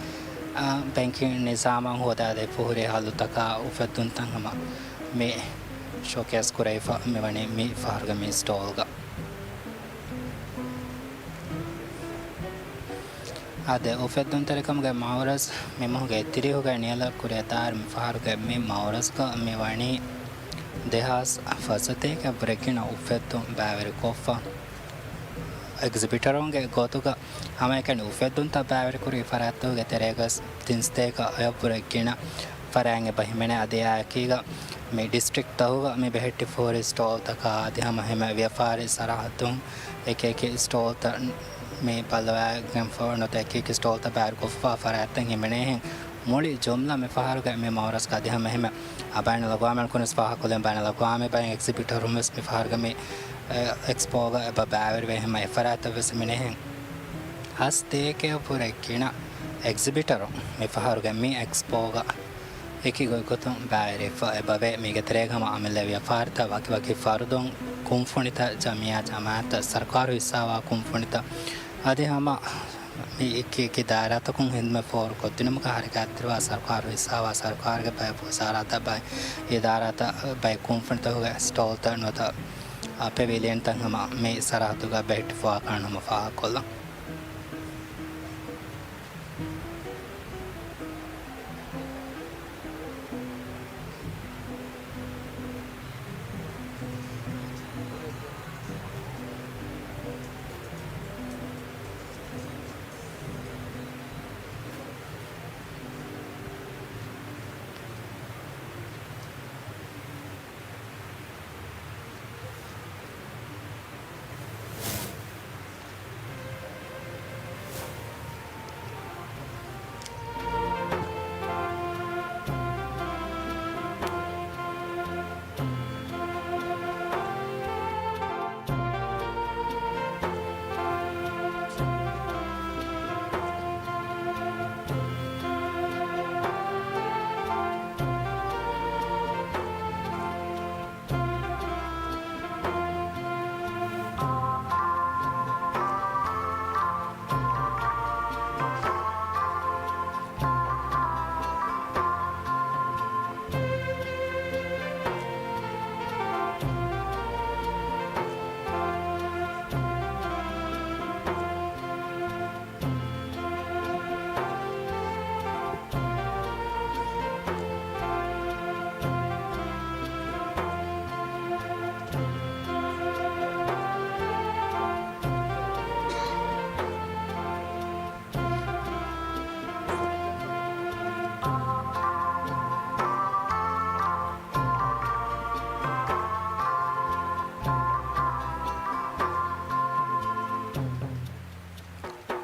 އާ، ބޭންކިން ނިޒާމަށް ހޯދާދެއްވިފަ ހުރި ހައްލުތަކާ އުފެއްދުންތައް ހަމަ މި ޝޯކޭސް ކުރެވިފަ މިވަނީ މި ފަހަރުގެ މި ސްޓޯލްގަ. އާދެ، އުފެއްދުންތެރިކަމުގެ މައުރަޒް މި މަހުގެ އެތިރީހުގެ ނިޔަލަށް ކުރިއަށް ދާއިރު މި ފަހަރުގެ މި މައުރަޒްގަ މި ވަނީ ދެހާސް ފަސްސަތޭކައަށްވުރެ ގިނަ އުފެއްދުން ބައިވެރިކޮށްފަ. އެގްޒިބިޓަރުންގެ ގޮތުގަ ހަމައެކަނި އުފެއްދުންތައް ބައިވެރިކުރި ފަރާތްތަކުގެ ތެރޭގަސް ތިންސަތޭކަ އަށްވުރެ ގިނަ ފަރާތް އެބަ ހިމެނޭ. އަދި އެއާއެކީގަ މި ޑިސްޓްރިކްޓްތަކުގަ މި ބެހެއްޓިފަ ހުރި ސްޓޯލްތަކާ އަދި ހަމަ ހަމަ ވިޔަފާރި ސަރަހައްދުން އެކި އެކި ސްޓޯލްތައް މި ބައްލަވައިގެންފަ ނުވަތަ އެކި އެކި ސްޓޯލްތައް ބައިވެރިކޮށްފަ ފަރާތްތައް ހިމެނޭހެން މުޅި ޖުމްލަ މިފަހަރުގެ މި މައުރަޒްގަ އަދި ހަމަ އެހެންމެ އަ، ބައިނަލްއަގްވާމީ އަޅުކަން ވެސް ފާހަގަކޮށްލަން، ބައިނަލްއަގްވާމީ ބައެއް އެގްޒިބިޓަރުން ވެސް މިފަހަރުގެ މި، އެ، އެކްސްޕޯގަ އެބަ ބައިވެރިވެ ހަމަ އެފަރާތަށް ވެސް މިނެހެން. ހަސް ދޭކެއަށް ވުރެ ގިނަ އެގްޒިބިޓަރުން މިފަހަރުގެ މި އެކްސްޕޯގަ އެކި ގޮތްގޮތުން ބައިވެރިވެފަ އެބަވޭ. މީގެ ތެރޭގަ ހަމަ އަމިއްލަ ވިޔަފާރިތައް، ވަކިވަކި ފަރުދުން، ކުންފުނިތައް، ޖަމިއްޔާ ޖަމާއަތްތައް، ސަރުކާރު ހިއްސާވާ ކުންފުނިތައް އަދި ހަމަ މި އެކި އެކި ދާއިރާތަކުން ހިދުމަތް ފޯރުކޮށްދިނުމުގެ ހަރަކާތްތެރިވާ ސަރުކާރު ހިއްސާވާ ސަރުކާރުގެ ބައެއް ވުޒާރާތައް، ބައެއް އިދާރާތައް، ބައެއް ކުންފުނިތަކުގެ ސްޓޯލްތައް ނުވަތަ ޕެވިލިއަންތައް ހަމަ މި ސަރަހައްދުގަ ބެހެއްޓިފަވާކަން ހަމަ ފާހަގަކޮށްލަން.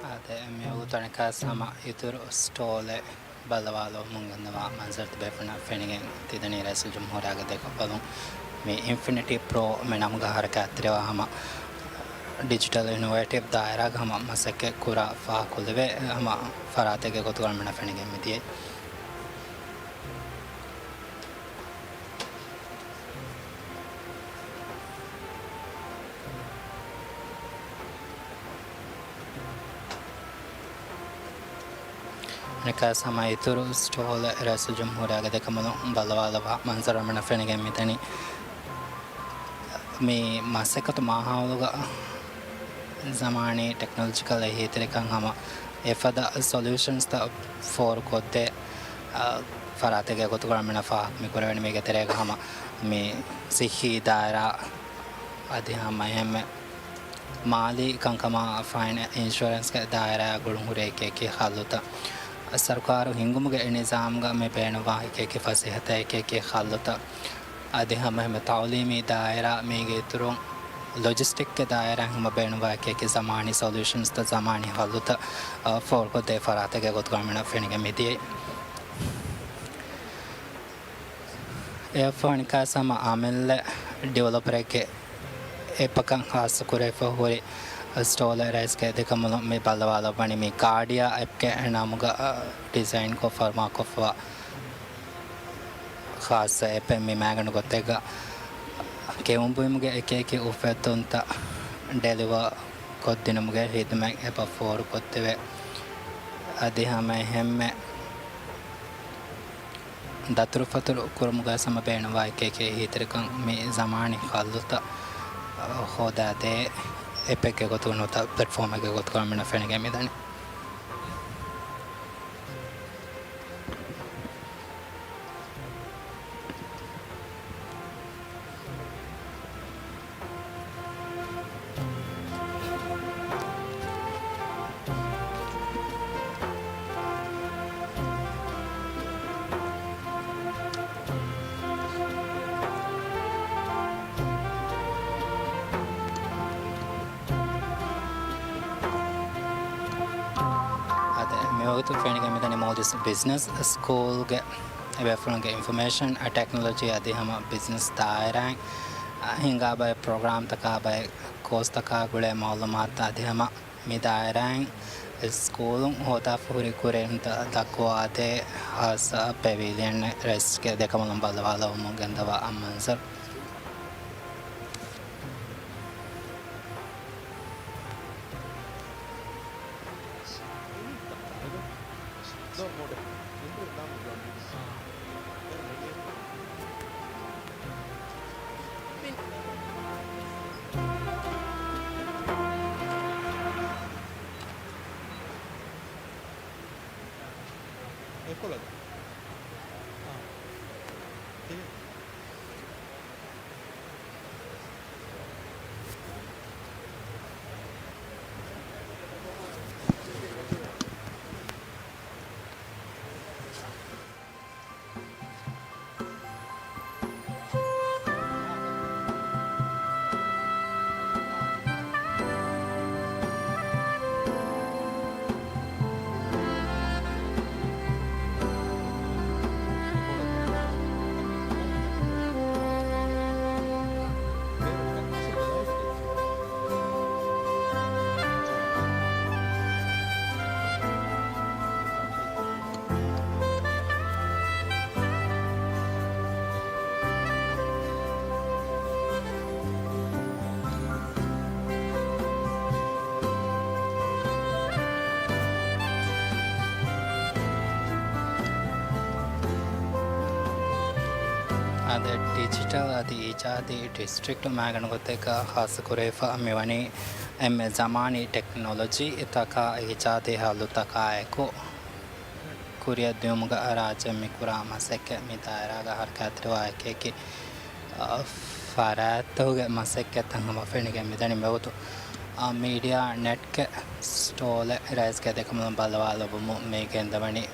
އާދެ، މިވަގުތު އަނެއްކާވެސް ހަމަ އިތުރު ސްޓޯލެއް ބައްލަވާލައްވަމުން ގެންދަވާ މަންޒަރު ތިބޭފުޅުންނަށް ފެނިގެން ތިދަނީ ރައީސުލްޖުމްހޫރިއްޔާގެ ދެކަށްވަލުން މި އިންފިނިޓީ ޕްރޯ މި ނަމުގަ ހަރަކާތްތެރިވާ ހަމަ ޑިޖިޓަލް އިނޮވޭޓިވް ދާއިރާގަ ހަމަ މަސައްކަތް ކުރާ ފާހަގަކޮށްލެވޭ ހަމަ ފަރާތެއްގެ ގޮތުގަ މިނަ ފެނިގެން މިދިޔައީ. އަނެއްކާވެސް ހަމަ އިތުރު ސްޓޯލެއް ރައީސުލްޖުމްހޫރިއްޔާގެ ދެކަނބަލުން ބައްލަވާލައްވާ މަންޒަރު މިނަ ފެނިގެން މިދަނީ. މި މަސައްކަތު މާހައުލުގަ ޒަމާނީ ޓެކްނޮލޮޖިކަލް އެހީތެރިކަން ހަމަ އެފަދަ ސޮލިއުޝަންސްތައް ފޯރުކޮށްދޭ، އަ، ފަރާތެއްގެ ގޮތުގަ މިނަ ފާހަގަ މި ކުރެވެނީ. މީގެ ތެރޭގަ ހަމަ މި ސިއްހީ ދާއިރާ އަދި ހަމަ އެހެންމެ މާލީ ކަންކަމާ ފައިން އިންޝުއަރެންސްގެ ދާއިރާއާ ގުޅުންހުރި އެކި އެކި ހައްލުތައް، ސަރުކާރު ހިންގުމުގެ ނިޒާމްގަ މި ބޭނުންވާ އެކި އެކި ފަސޭހަތައް، އެކި އެކި ހައްލުތައް، އަދި ހަމަ އެހެންމެ ތައުލީމީ ދާއިރާ، މީގެ އިތުރުން ލޮޖިސްޓިކްގެ ދާއިރާ ހަމަ ބޭނުންވާ އެކި އެކި ޒަމާނީ ސޮލިއުޝަންސްތައް، ޒަމާނީ ހައްލުތައް، އަ، ފޯރުކޮށްދޭ ފަރާތެއްގެ ގޮތުގަ މިނަ ފެނިގެން މިދިޔައީ. އެއަށްފަހު އަނެއްކާވެސް ހަމަ އަމިއްލަ ޑިވެލޮޕަރެއްގެ އެޕަކަށް ހާއްސަ ކުރެވިފަ ހުރި ސްޓޯލެއް ރައީސްގެ ދެކަނބަލުން މި ބައްލަވާލައްވަނީ. މި ކާޑިއާ އެޕްގެ ނަމުގަ، އަ، ޑިޒައިންކޮށް ފަރުމާކޮށްފަ ޚާއްޞަ އެޕެއް. މި މައިގަނޑު ގޮތެއްގަ ކެއުންބުއިމުގެ އެކި އެކި އުފެއްދުންތައް ޑެލިވާ ކޮށްދިނުމުގެ ހިދުމަތް އެޕަށް ފޯރުކޮށްދެވޭ. އަދި ހަމަ އެހެންމެ ދަތުރުފަތުރު ކުރުމުގަ ހަމަ ބޭނުންވާ އެކި އެކި އެހީތެރިކަން މި ޒަމާނީ ހައްލުތައް ހޯދާދޭ އެޕެއްގެ ގޮތުގަ ނުވަތަ ޕްލެޓްފޯމެއްގެ ގޮތުގަ މިނަ ފެނިގެން މިދަނީ. ފެނިގެން މިދަނީ މޯލްޑިވްސް ބިޒްނަސް ސްކޫލްގެ އެބޭފުޅުންގެ އިންފޮމޭޝަން އަ ޓެކްނޮލޮޖީ އަދި ހަމަ ބިޒްނަސް ދާއިރާއިން ހިނގާ ބައެއް ޕްރޮގްރާމްތަކާ ބައެއް ކޯސްތަކާ ގުޅޭ މައުލޫމާތު އަދި ހަމަ މި ދާއިރާއިން ސްކޫލުން ހޯދާފަ ހުރި ކުރިއެރުންތައް ދައްކުވާދޭ ހާއްސަ ޕެވިލިއަން ރައީސްގެ ދެކަމުން ބައްލަވާލައްވަމުން ގެންދަވާ މަންޒަރު. އެކޮޅަށް. އާ. ތި. އާދެ، ޑިޖިޓަލް އަދި އީޖާދީ ޑިސްޓްރިކްޓް މާގަނޑު ގޮތެއްގަ ހާއްސަ ކުރެވިފަ މިވަނީ އެންމެ ޒަމާނީ ޓެކްނޮލޮޖީތަކާ އީޖާދީ ހައްލުތަކާއެކު ކުރިއަށް ދިއުމުގަ ރާއްޖެ މި ކުރާ މަސައްކަތް މި ދާއިރާގަ ހަރަކާތްތެރިވާ އެކި އެކި، އަ، ފަރާތްތަކުގެ މަސައްކަތްތައް ހަމަ ފެނިގެން މިދަނީ މިވަގުތު، އަ، މީޑިއާ ނެޓްގެ ސްޓޯލެއް ރައީސްގެ ދެކަމުން ބައްލަވާލައްވަމުން މި ގެންދަވަނީ.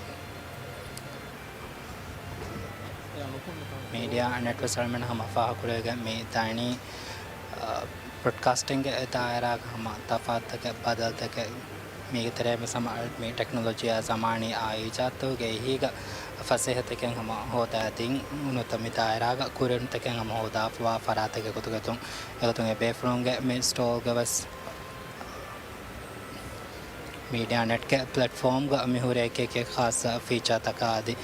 މީޑިއާ ނެޓްވެސް އަޅަމެން ހަމަ ފާހަގަކުރެވިގެން މި ދަނީ، އަ، ބްރޮޑްކާސްޓިންގ ދާއިރާގަ ހަމަ ތަފާތުތަކެއް ބަދަލުތަކެއް މީގެ ތެރޭ ވެސް ހަމަ މި ޓެކްނޮލޮޖީއާ ޒަމާނީ އާ އީޖާދުގެ އެހީގަ ފަސޭހަތަކެއް ހަމަ ހޯދާ ދިން ނުތަ މި ދާއިރާގަ ކުރިއެރުންތަކެއް ހަމަ ހޯދާފަވާ ފަރާތެއްގެ ގޮތުގަތުން އެގޮތުން އެބޭފުޅުންގެ މި ސްޓޯލްގަ ވެސް މީޑިއާ ނެޓްގެ ޕްލެޓްފޯމްގަ މިހުރި އެކި އެކި ޚާއްސަ ފީޗާތަކާ އަދި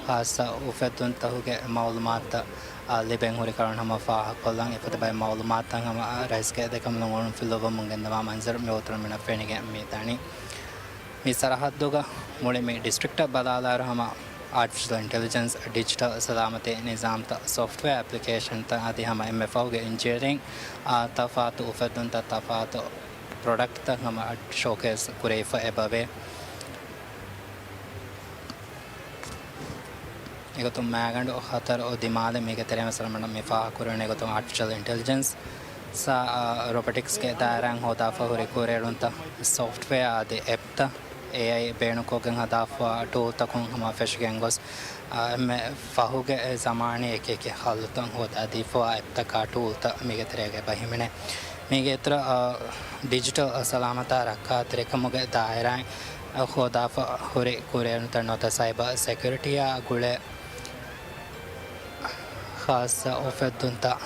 ޚާއްސަ އުފެއްދުންތަކުގެ މައުލޫމާތުތައް އާ، ލިބެން ހުރި ކަރުން ހަމަ ފާހަގަކޮށްލަން އެފަދަ ބައެއް މައުލޫމާތުތައް ހަމަ ރައީސްގެ ދެކަމުން އޮޅުންފިލުވަމުން ގެންދަވާ މަންޒަރު މި ވަގުތު އަޅަމެންނަށް ފެނިގެން މި ދަނީ. މި ސަރަހައްދުގަ މުޅި މި ޑިސްޓްރިކްޓަށް ބަލާލާއިރު ހަމަ އާޓިފިޝަލް އިންޓެލިޖެންސް، ޑިޖިޓަލް ސަލާމަތީ ނިޒާމްތައް، ސޮފްޓްވެއާ އެޕްލިކޭޝަންތައް އަދި ހަމަ އެންމެ ފަހުގެ އިންޖިނިއަރިން އާ، ތަފާތު އުފެއްދުންތައް، ތަފާތު ޕްރޮޑަކްޓްތައް ހަމަ ޝޯކޭސް ކުރެވިފަ އެބަވޭ. އެގޮތުން މާގަނޑު ހަތަރު ދިމާލެއް މީގެ ތެރޭ މައްސަލަ މި ފާހަގަކުރެވެނީ އެގޮތުން އާޓިފިޝަލް އިންޓެލިޖެންސް އާ، ރޮބޮޓިކްސްގެ ދާއިރާއިން ހޯދާފަ ހުރި ކުރިއެރުންތައް، ސޮފްޓްވެއާ އަދި އެޕްތައް، އޭއައި ބޭނުންކޮށްގެން ހަދާފަ ޓޫލްތަކުން ހަމަ ފެށިގެން ގޮސް، އާ، އެންމެ ފަހުގެ ޒަމާނީ އެކި އެކި ހައްލުތައް ހޯދާދީފަވާ އެޕްތަކާ ޓޫލްތައް މީގެ ތެރޭގަ އެބަ ހިމެނޭ. މީގެ އިތުރަށް، އާ، ޑިޖިޓަލް ސަލާމަތާ ރައްކާތެރިކަމުގެ ދާއިރާއިން ހޯދާފަ ހުރި ކުރިއެރުންތައް ނުވަތަ ސައިބަ ސެކިއުރިޓީއާ ގުޅޭ ޚާއްސަ އުފެއްދުންތައް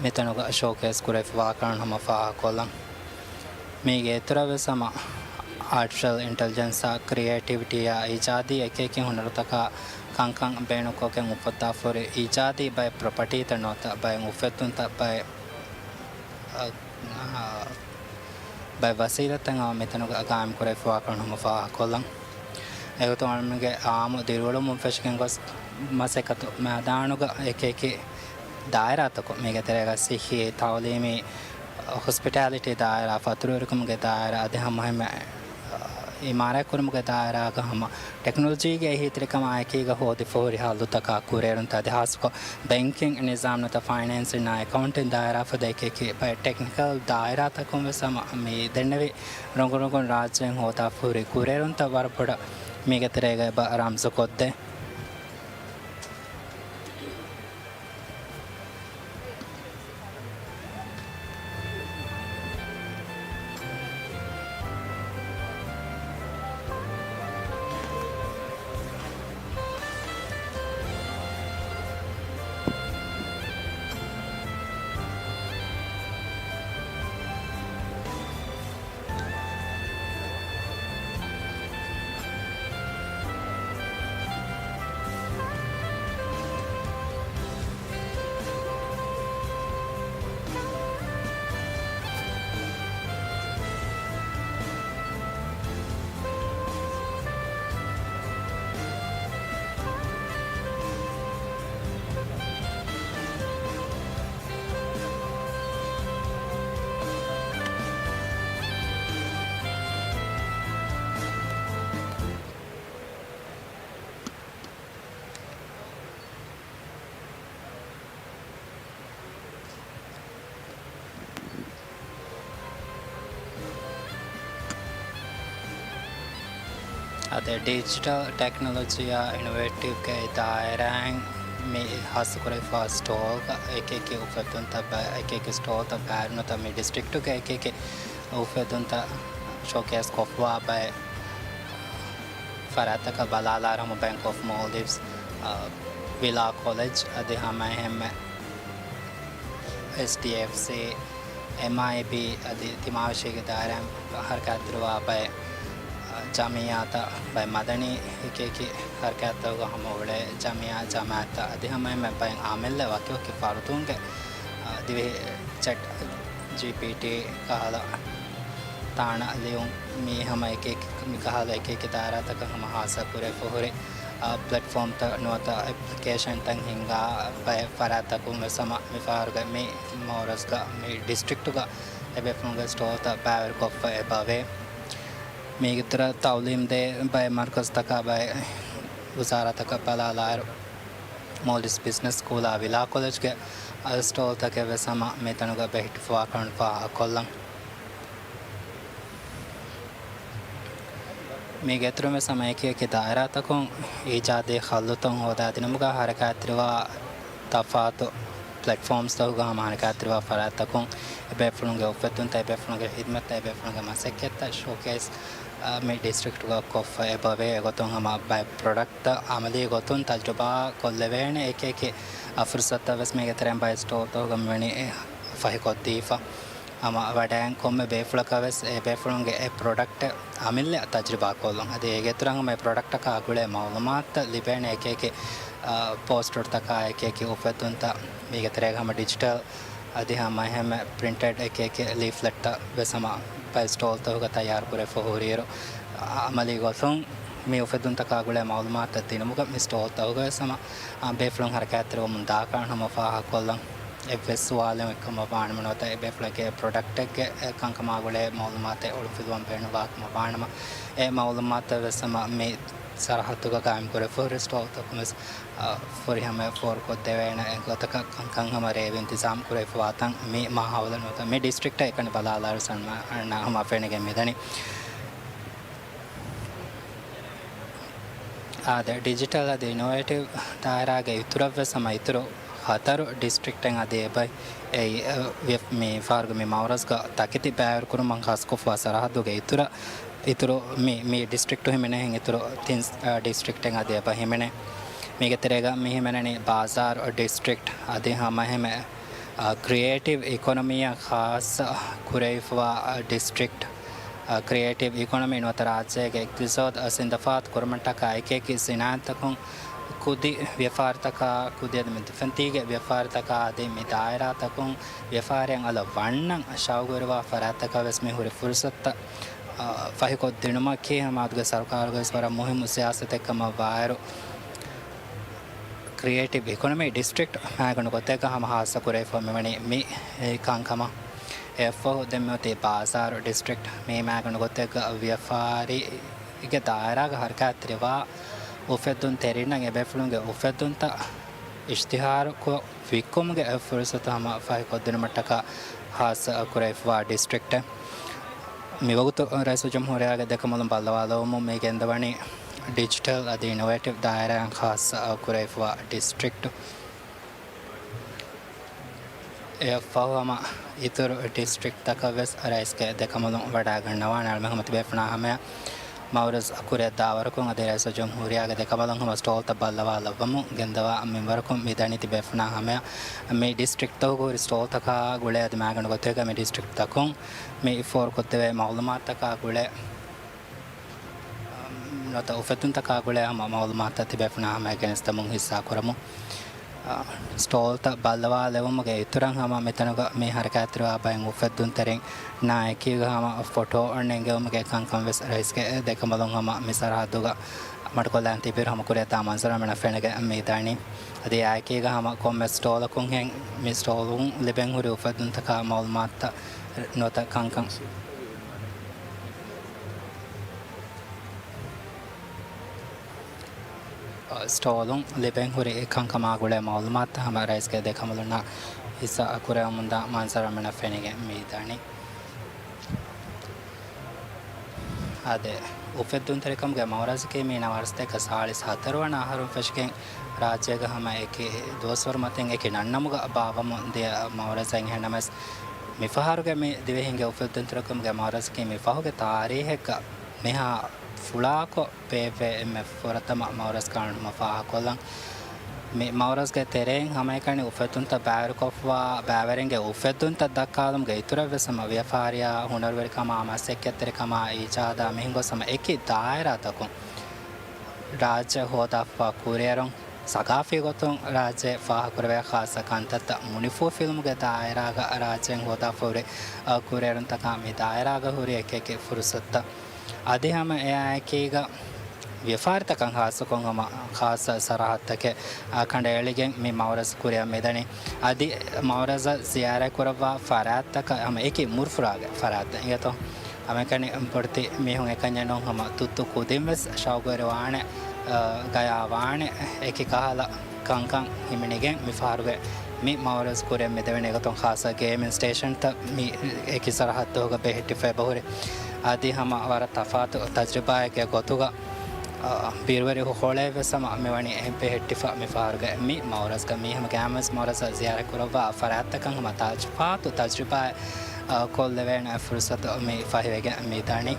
މިތަނުގަ ޝޯކޭސް ކުރެވިފަވާކަން ހަމަ ފާހަގަކޮށްލަން. މީގެ އިތުރަށް ވެސް ހަމަ އާޓިފިޝަލް އިންޓެލިޖެންސާ ކްރިއޭޓިވިޓީއާ އީޖާދީ އެކި އެކި ހުނަރުތަކާ ކަންކަން ބޭނުންކޮށްގެން އުފައްދާފަހުރި އީޖާދީ ބައެއް ޕްރޮޕަޓީތައް ނުވަތަ ބައެއް އުފެއްދުންތައް ބައެއް، އަ، އަ، ބައެއް ވަސީލަތްތައް ހަމަ މިތަނުގަ ގާއިމް ކުރެވިފަވާކަން ހަމަ ފާހަގަކޮށްލަން. އެގޮތުން އަޅަމެންގެ އާއްމު ދިރިއުޅުމުން ފެށިގެން ގޮސް މަސައްކަތު މައިދާނުގަ އެކި އެކި ދާއިރާތަކުން މީގެ ތެރޭގަ ސިއްހީ، ތައުލީމީ، ހޮސްޕިޓާލިޓީ ދާއިރާ، ފަތުރުވެރިކަމުގެ ދާއިރާ އަދި ހަމަ އެންމެ އިމާރާތްކުރުމުގެ ދާއިރާގަ ހަމަ ޓެކްނޮލޮޖީގެ އެހީތެރިކަމާ އެކީގަ ހޯދިފަހުރި ހައްލުތަކާ ކުރިއެރުންތައް އަދި ހާއްސަކޮށް ބެންކިން ނިޒާމް ނުވަތަ ފައިނޭންސިން އާ އެކައުންޓިން ދާއިރާ ފަދަ އެކި އެކި ބައެއް ޓެކްނިކަލް ދާއިރާތަކުން ވެސް ހަމަ މި ދެންނެވި ރޮނގު ރޮނގުން ރާއްޖޭން ހޯދާފަހުރި ކުރިއެރުންތައް ވަރަށް ބޮޑަށް މީގެ ތެރޭގަ އެބަ ރަމްޒުކޮށްދޭ. އަދި ޑިޖިޓަލް ޓެކްނޮލޮޖީއާ އިނޮވޭޓިވްގެ ދާއިރާއިން މި ހާއްސަކުރެވިފާ ސްޓޯލްގަ އެކިއެކި އުފެއްދުންތައް ބައެއް، އެކިއެކި ސްޓޯލްތައް ބައެއް ނުވަތަ މި ޑިސްޓްރިކްޓުގެ އެކިއެކި އުފެއްދުންތައް ޝޯކޭސް ކޮށްފަވާ ބައެއް ފަރާތްތަކަށް ބަލާލާރަމު ބޭންކް އޮފް މޯލްޑިވްސް، އަ، ވިލާ ކޮލެޖް އަދި ހަމައެހެންމެ އެސްޑީއެފްސީ، އެމްއައިބީ އަދި ތިމާވެށީގެ ދާއިރާއިން ހަރަކާތްތެރިވާ ބައެއް، އަ، ޖަމިއްޔާތައް، ބައެއް މަދަނީ އެކިއެކި ހަރަކާތްތަކުގަ ހަމަ އުޅޭ ޖަމިއްޔާ، ޖަމާއަތްތައް އަދި ހަމައެހެންމެ ބައެއް އަމިއްލަ ވަކިވަކި ފަރުދުންގެ، އަ، ދިވެހި ޗެޓް ޖީޕީޓީ ކަހަލަ ތާނަ ލިޔުން މީ ހަމަ އެކިއެކި، މިކަހަލަ އެކިއެކި ދާއިރާތަކަށް ހަމަ ހާއްސަ ކުރެފަ ހުރި، އަ، ޕްލެޓްފޯމްތައް ނުވަތަ އެޕްލިކޭޝަންތައް ހިންގާ ބައެއް ފަރާތްތަކުން ވެސް ހަމަ މިފަހަރުގެ މި މައުރަޒްގަ މި ޑިސްޓްރިކްޓުގަ އެބޭފުޅުންގެ ސްޓޯލްތައް ބައިވެރިކޮށްފަ އެބަވޭ. މީގެ އިތުރަށް ތައުލީމް ދޭ ބައެއް މަރުކަޒްތަކާ ބައެއް ވުޒާރާތަކަށް ބަލާލާއިރު، މޯލްޑިވްސް ބިޒްނަސް ސްކޫލާ ވިލާ ކޮލެޖްގެ ސްޓޯލްތަކެއް ވެސް ހަމަ މިތަނުގަ ބެހެއްޓިފަވާކަން ފާހަގަކޮށްލަން. މީގެ އިތުރުން ވެސް ހަމަ އެކި އެކި ދާއިރާތަކުން އީޖާދީ ހައްލުތައް ހޯދާދިނުމުގަ ހަރަކާތްތެރިވާ ތަފާތު ޕްލެޓްފޯމްސްތަކުގަ ހަމަ ހަރަކާތްތެރިވާ ފަރާތްތަކުން އެބޭފުޅުންގެ އުފެއްދުންތައް، އެބޭފުޅުންގެ ހިދްމަތްތައް، އެބޭފުޅުންގެ މަސައްކަތްތައް ޝޯކޭސް، އަ، މި ޑިސްޓްރިކްޓުގަ ކޮށްފަ އެބަވޭ. އެގޮތުން ހަމަ ބައެއް ޕްރޮޑަކްޓްތައް އަމަލީ ގޮތުން ތަޖުރިބާ ކޮށްލެވޭނެ އެކި އެކި، އަ، ފުރުސަތުތައް ވެސް މީގެ ތެރެއިން ބައެއް ސްޓޯލްތަކުގަ މިވަނީ ފަހިކޮށްދީފަ. ހަމަ ވަޑައިގެން ކޮންމެ ބޭފުޅަކަށް ވެސް އެ ބޭފުޅުންގެ އެ ޕްރޮޑަކްޓެއް އަމިއްލަ ތަޖުރިބާ ކޮށްލުން. އަދި އޭގެ އިތުރަށް ހަމަ އެ ޕްރޮޑަކްޓަކާ ގުޅޭ މައުލޫމާތުތައް ލިބޭނެ އެކި އެކި، އަ، ޕޯސްޓަރުތަކާ އެކި އެކި އުފެއްދުންތައް މީގެ ތެރޭގަ ހަމަ ޑިޖިޓަލް އަދި ހަމަ އެހެންމެ ޕްރިންޓެޑް އެކި އެކި ލީފްލެޓްތައް ވެސް ހަމަ ބައެއް ސްޓޯލްތަކުގަ ތައްޔާރު ކުރެފަ ހުރިއިރު، އަ، އަމަލީ ގޮތުން މި އުފެއްދުންތަކާ ގުޅޭ މައުލޫމާތުތައް ދިނުމުގަ މި ސްޓޯލްތަކުގަ ވެސް ހަމަ، އަ، ބޭފުޅުން ހަރަކާތްތެރިވަމުން ދާކަށް ހަމަ ފާހަގަކޮށްލަން. އެއްވެސް ސުވާލެއް އެއްކަމަށް ވާނަމަ ނުވަތަ އެބޭފުޅެއްގެ ޕްރޮޑަކްޓެއްގެ ކަންކަމާ ގުޅޭ މައުލޫމާތެއް އޮޅުންފިލުވަން ބޭނުންވާ ކަމަށް ވާނަމަ، އެ މައުލޫމާތުތައް ވެސް ހަމަ މި ސަރަހައްދުގަ ގާއިމްކުރެފަ ހުރި ސްޓޯލްތަކުން ވެސް، އަ، ފުރިހަމަޔަށް ފޯރުކޮށްދެވޭނެ އެގޮތަކަށް ކަންކަން ހަމަ ރޭވި އިންތިޒާމް ކުރެވިފަވާތަން މި މާހައުލަށް ނުވަތަ މި ޑިސްޓްރިކްޓަށް އެކަނި ބަލާލާއިރު ސަލްމާނަށް ހަމަ ފެނިގެން މިދަނީ. އާދެ، ޑިޖިޓަލް އަދި އިނޮވޭޓިވް ދާއިރާގެ އިތުރަށްވެސް ހަމަ އިތުރު ހަތަރު ޑިސްޓްރިކްޓެއް އަދި އެބަ، އެ، އެ، މި ފަހަރުގެ މި މައުރަޒްގަ ތަކެތި ބައިވެރިކުރުމަށް ޚާއްސަކޮށްފަ ސަރަހައްދުގެ އިތުރަށް، އިތުރު މި، މި ޑިސްޓްރިކްޓު ހިމެނޭހެން އިތުރު ތިން، އަ، ޑިސްޓްރިކްޓެއް އަދި އެބަ ހިމެނޭ. މީގެ ތެރޭގަ މި ހިމެނެނީ ބާޒާރު ޑިސްޓްރިކްޓް އަދި ހަމައެހެންމެ އަ، ކްރިއޭޓިވް އިކޮނޮމީއަށް ޚާއްސަ ކުރެވިފަވާ، އަ، ޑިސްޓްރިކްޓް، އަ، ކްރިއޭޓިވް އިކޮނޮމީ ނުވަތަ ރާއްޖޭގެ އިޤްތިޞާދު، އަ، ސިނދަފާތު ކުރުމަށްޓަކާ އެކި އެކި ސިނާއަތްތަކުން ކުދި ވިޔަފާރިތަކާ، ކުދި އަދި މެދުފަންތީގެ ވިޔަފާރިތަކާ އަދި މި ދާއިރާތަކުން ވިޔަފާރިއަށް އަލަށް ވަންނަން ޝައުގުވެރިވާ ފަރާތްތަކަށް ވެސް މި ހުރި ފުރުސަތުތައް، އަ، ފަހިކޮށްދިނުމަކީ ހަމަ އަދުގެ ސަރުކާރުގެ ވެސް ވަރަށް މުހިއްމު ސިޔާސަތެއް ކަމަށް ވާއިރު، ކްރިއޭޓިވް އިކޮނޮމީ ޑިސްޓްރިކްޓް މައިގަނޑު ގޮތެއްގަ ހަމަ ހާއްސަ ކުރެވިފަ މިވަނީ މި ކަންކަމަށް. އެއަށްފަހު ދެން މިއޮތީ ބާޒާރު ޑިސްޓްރިކްޓް. މި މައިގަނޑު ގޮތެއްގަ ވިޔަފާރީގެ ދާއިރާގަ ހަރަކާތްތެރިވާ އުފެއްދުންތެރިންނަށް އެބޭފުޅުންގެ އުފެއްދުންތައް އިޝްތިހާރުކޮށް ވިއްކުމުގެ ފުރުސަތު ހަމަ ފަހިކޮށްދިނުމަށްޓަކާ ހާއްސަ ކުރެވިފަވާ ޑިސްޓްރިކްޓެއް. މިވަގުތު ރައީސުލްޖުމްހޫރިއްޔާގެ ދެކަނބަލުން ބައްލަވާލެވުމުން މި ގެންދަވަނީ ޑިޖިޓަލް އަދި އިނޮވޭޓިވް ދާއިރާއިން ޚާއްޞަ ކުރެވިފަވާ ޑިސްޓްރިކްޓް. އެއަށްފަހު ހަމަ އިތުރު ޑިސްޓްރިކްޓްތަކަށް ވެސް ރައީސްގެ ދެކަނބަލުން ވަޑައިގަންނަވާނެ. އަޅުމެން ހަމަ ތިބޭފުޅުންނާ ހަމަޔަށް މައުރަޒް ކުރިއަށްދާވަރަކުން އަދި ރައީސުލްޖުމްހޫރިއްޔާގެ ދެކަނބަލުން ހަމަ ސްޓޯލްތައް ބައްލަވާލައްވަމުން ގެންދަވާ މިންވަރަކުން މި ދަނީ ތިބޭފުޅުންނާ ހަމަޔަށް މި ޑިސްޓްރިކްޓްތަކުގަ ހުރި ސްޓޯލްތަކާ ގުޅޭ އަދި މައިގަނޑު ގޮތެއްގަ މި ޑިސްޓްރިކްޓްތަކުން މި ފޯރުކޮށްދެވޭ މައުލޫމާތުތަކާ ގުޅޭ، ނުވަތަ އުފެއްދުންތަކާ ގުޅޭ ހަމަ މައުލޫމާތުތައް ތިބޭފުޅުންނާ ހަމަޔަށް ގެނެސްދެމުން ހިއްސާކުރަމު. އާ، ސްޓޯލްތައް ބައްލަވާލެވުމުގެ އިތުރަށް ހަމަ މިތަނުގަ މި ހަރަކާތްތެރިވާ ބައެއް އުފެއްދުންތެރިންނާ އެކީގަ ހަމަ ފޮޓޯ ނެންގެވުމުގެ ކަންކަން ވެސް ރައީސްގެ ދެކަނބަލުން ހަމަ މި ސަރަހައްދުގަ މަޑުކޮށްލާން ތިބިއިރު ހަމަ ކުރިއަށްދާ މަންޒަރު އަޅުމެންނަށް ފެނިގެން މިދާނީ. އަދި އެއާއެކީގަ ހަމަ ކޮންމެ ސްޓޯލަކުންހެން މި ސްޓޯލުން ލިބެން ހުރި އުފެއްދުންތަކާ މައުލޫމާތުތައް ނުވަތަ ކަންކަން، ސްޓޯލުން ލިބެން ހުރި ކަންކަމާ ގުޅޭ މައުލޫމާތުތައް ހަމަ ރައީސްގެ ދެކަނބަލުންނާ ހިއްސާ ކުރެވެމުންދާ މަންޒަރު އަޅުމެންނަށް ފެނިގެން މިދާނީ. އާދެ، އުފެއްދުންތެރިކަމުގެ މައުރަޒަކީ މި ނަވާރަސަތޭކަ ސާޅީސް ހަތަރު ވަނަ އަހަރުން ފެށިގެން ރާއްޖޭގަ ހަމަ އެކި ދުވަސްވަރު މަތިން އެކި ނަންނަމުގަ ބާއްވަމުން ދިޔަ މައުރަޒައެއް. އެހެންނަމަވެސް، މިފަހަރުގެ މި ދިވެހިންގެ އުފެއްދުންތެރިކަމުގެ މައުރަޒަކީ މި ފަހުގެ ތާރީހެއްގަ މިހާ ފުޅާކޮށް ބޭއްވޭ އެންމެ ފުރަތަމަ މައުރަޒަކަށް ހަމަ ފާހަގަކޮށްލަން. މި މައުރަޒްގެ ތެރެއިން ހަމައެކަނި އުފެއްދުންތައް ބައިވެރިކޮށްފަ ބައިވެރިންގެ އުފެއްދުންތައް ދައްކާލުމުގެ އިތުރަށްވެސް ހަމަ ވިޔަފާރިއާ، ހުނަރުވެރިކަމާ، މަސައްކަތްތެރިކަމާ، އީޖާދާ މިހެން ގޮސް ހަމަ އެކި ދާއިރާތަކުން ރާއްޖެ ހޯދާފަ ކުރިއެރުން، ސަގާފީ ގޮތުން ރާއްޖެ ފާހަގަކުރެވޭ ޚާއްޞަ ކަންތައްތައް މުނިފޫ ފިލްމުގެ ދާއިރާގަ ރާއްޖެއިން ހޯދާފަ ހުރި، އަ، ކުރިއެރުންތަކާ މި ދާއިރާގަ ހުރި އެކި އެކި ފުރުސަތުތައް. އަދި ހަމަ އެއާއެކީގަ ވިޔަފާރިތަކަށް ޚާއްޞަކޮށް ހަމަ ޚާއްޞަ ސަރަހައްދުތަކެއް، އާ، ކަނޑައެޅިގެން މި މައުރަޒް ކުރިއަށް މިދަނީ. އަދި މައުރަޒަށް ޒިޔާރަތް ކުރައްވާ ފަރާތްތަކަށް ހަމަ އެކި މުރުފުރާގެ ފަރާތްތައް އިނގޭތޯ. ހަމައެކަނި ބޮޑެތި މީހުން އެކަންޏެއް ނޫން، ހަމަ ތުއްތު ކުދިން ވެސް ޝައުގުވެރިވާނެ، އާ، ގަޔާވާނެ އެކި ކަހަލަ ކަންކަން ހިމެނިގެން މި ފަހަރުގެ މި މައުރަޒް ކުރިއަށް މިދެވެނީ. އެގޮތުން ޚާއްޞަ ގޭމިން ސްޓޭޝަންތައް މި އެކި ސަރަހައްދުގަ ބެހެއްޓިފަ އެބަހުރި. އަދި ހަމަ ވަރަށް ތަފާތު ތަޖްރިބާއެއްގެ ގޮތުގަ، އާ، ބިރުވެރި ހޮޅެއް ވެސް ހަމަ މިވަނީ އެހެން ބެހެއްޓިފަ މި ފަހަރުގެ މި މައުރަޒްގަ. މީ ހަމަ ގާމްވެސް މައުރަޒަށް ޒިޔާރަތް ކުރައްވާ ފަރާތްތަކަށް ހަމަ ތަފާތު ތަޖްރިބާއެއް، އާ، ކޮށްލެވޭނެ ފުރުސަތު މި ފަހިވެގެން މި ދަނީ.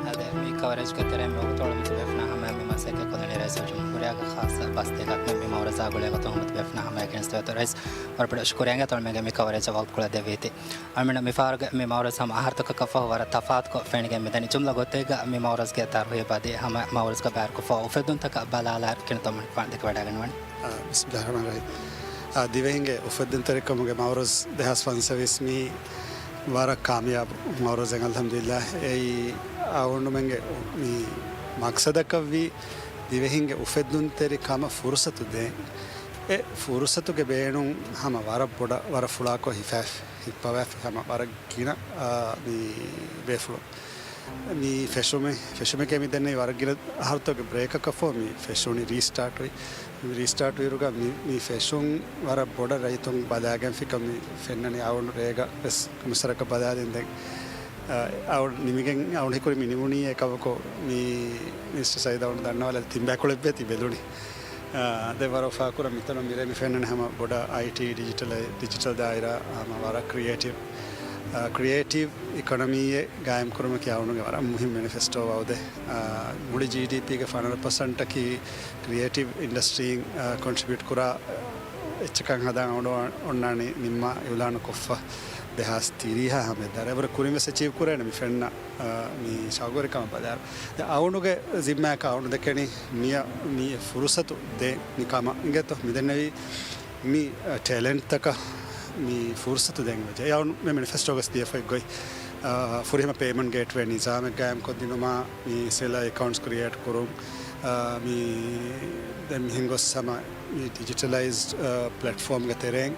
އަދި މި ކަވަރޭޖްގެ ތެރެއިން ވަގުތު އަޅުގަނޑު ތިބޭފުޅުންނާ ހަމަޔަށް މި މަސައްކަތް ކޮށްލަނީ ރައީސުލްޖުމްހޫރިއްޔާގެ ޚާއްޞަ ބަސްތެރިކަން މި މައުރަޒާ ގުޅޭ ގޮތުން ހަމަ ތިބޭފުޅުންނާ ހަމަޔަށް ގެނެސްދެވޭތޯ. ރައީސް ވަރަށް ބޮޑަށް ޝުކުރިއްޔާ އަޅުގަނޑުމެންގެ މި ކަވަރޭޖަށް ވަގުތު ކުޅަދެއްވީތީ. އަޅުގަނޑު މި ފަހަރުގެ މި މައުރަޒް ހަމަ އަހަރުތަކަކަށް ފަހު ވަރަށް ތަފާތުކޮށް ފެނިގެން މިދަނީ. ޖުމްލަ ގޮތެއްގަ މި މައުރަޒްގެ ތަރުހީބު އަދި ހަމަ މައުރަޒްގަ ބައިވެރިކޮށްފަ އުފެއްދުންތަކަށް ބަލާލާއިރު ކިނު ތަމަން ދެކެވަޑައިގަންނަވަނީ. އާ، ބިސްމިއްލާހި ރަހްމާނި ރަހީމް. އާ، ދިވެހިންގެ އުފެއްދުން ތެރިކަމުގެ މައުރަޒް ދެހާސް ފަންސަވީސް މީ ވަރަށް ކާމިޔާބު މައުރަޒެއް އަލްހަމްދުލިއްލާހް. އެއީ އަޅުގަނޑުމެންގެ މި މަޤްޞަދަކަށްވީ ދިވެހިންގެ އުފެއްދުންތެރި ކަމަށް ފުރުސަތު ދޭން. އެ ފުރުސަތުގެ ބޭނުން ހަމަ ވަރަށް ބޮޑަށް، ވަރަށް ފުޅާކޮށް ހިފަ، ހިއްޕަވާފި ހަމަ ވަރަށް ގިނަ، އާ، މި ބޭފުޅުން. މި ފެށުމެއް، ފެށުމެކޭ މި ދެންނެވި ވަރަށް ގިނަ އަހަރުތަކުގެ ބްރޭކަކަށްފަހު މި ފެށުނީ ރީސްޓާޓް ވި. މި ރީސްޓާޓް ވިއިރުގަ މި، މި ފެށުން ވަރަށް ބޮޑަށް ރައްޔިތުން ބަލާގެންފިކަން މި ފެންނަނީ. އަޅުގަނޑު ރޭގަ ވެސް ކަމުސަރަކަށް ބަލާލިން ދެން، އަ، އަޅުގަނޑު ނިމިގެން އަޅުގަނޑު ހީކުރީ މި ނިމުނީ އެކަމަކު މި މިނިސްޓަރ ސައީދު އަޅުގަނޑު ދަންނަވާލާ ތިން ބައިކުޅެއްވޭ ތި ބެލުނީ. އާ، ދެން ވަރަށް އުފާކުރަން މިތަނުން މިރޭ މި ފެންނަނީ ހަމަ ބޮޑަށް އައިޓީ ޑިޖިޓަލް، ޑިޖިޓަލް ދާއިރާ ހަމަ ވަރަށް ކްރިއޭޓިވް. ކްރިއޭޓިވް އިކޮނޮމީއެއް ގާއިމްކުރުމަކީ އަޅުގަނޑުގެ ވަރަށް މުހިންމު މެނިފެސްޓޯ ވައުދެއް. އާ، މުޅި ޖީޑީޕީގެ ފަނަރަ ޕަސެންޓަކީ ކްރިއޭޓިވް އިންޑަސްޓްރީން، އާ، ކޮންޓްރިބިއުޓް ކުރާ އެއްޗަކަށް ހަދާ އަޅުގަނޑު އޮންނާނީ ނިންމާ އިއުލާނު ކޮށްފަ ދެހާސް ތިރީހާ ހަމަ ދާއިރާ. އެވަރަށް ކުރިން ވެސް އެޗީވް ކުރޭނެ މި ފެންނަ، އާ، މި ޝައުގުވެރިކަމަށް ބަލާއިރު. ދެން އަޅުގަނޑުގެ ޒިންމާއަކަށް އަޅުގަނޑު ދެކެނީ މިއަށް މި ފުރުސަތު ދޭން މި ކަމަށް އިނގޭތޯ. މި ދެންނެވީ މި، އަ، ޓެލެންޓްތަކަށް މި ފުރުސަތު ދޭން ވެއްޖެ. އެ އަޅުގަނޑު މި މެނިފެސްޓޯގަސް ދިޔަފައި ގޮތް، އަ، ފުރިހަމަ ޕޭމަންޓް ގޭޓްވޭ ނިޒާމެއް ގާއިމްކޮށްދިނުމާ، މި ސެލަރ އެކައުންޓްސް ކްރިއޭޓް ކުރުން، އަ، މި ދެން މިހެން ގޮސް ހަމަ މި ޑިޖިޓަލައިޒްޑް، އަ، ޕްލެޓްފޯމްގެ ތެރެއިން،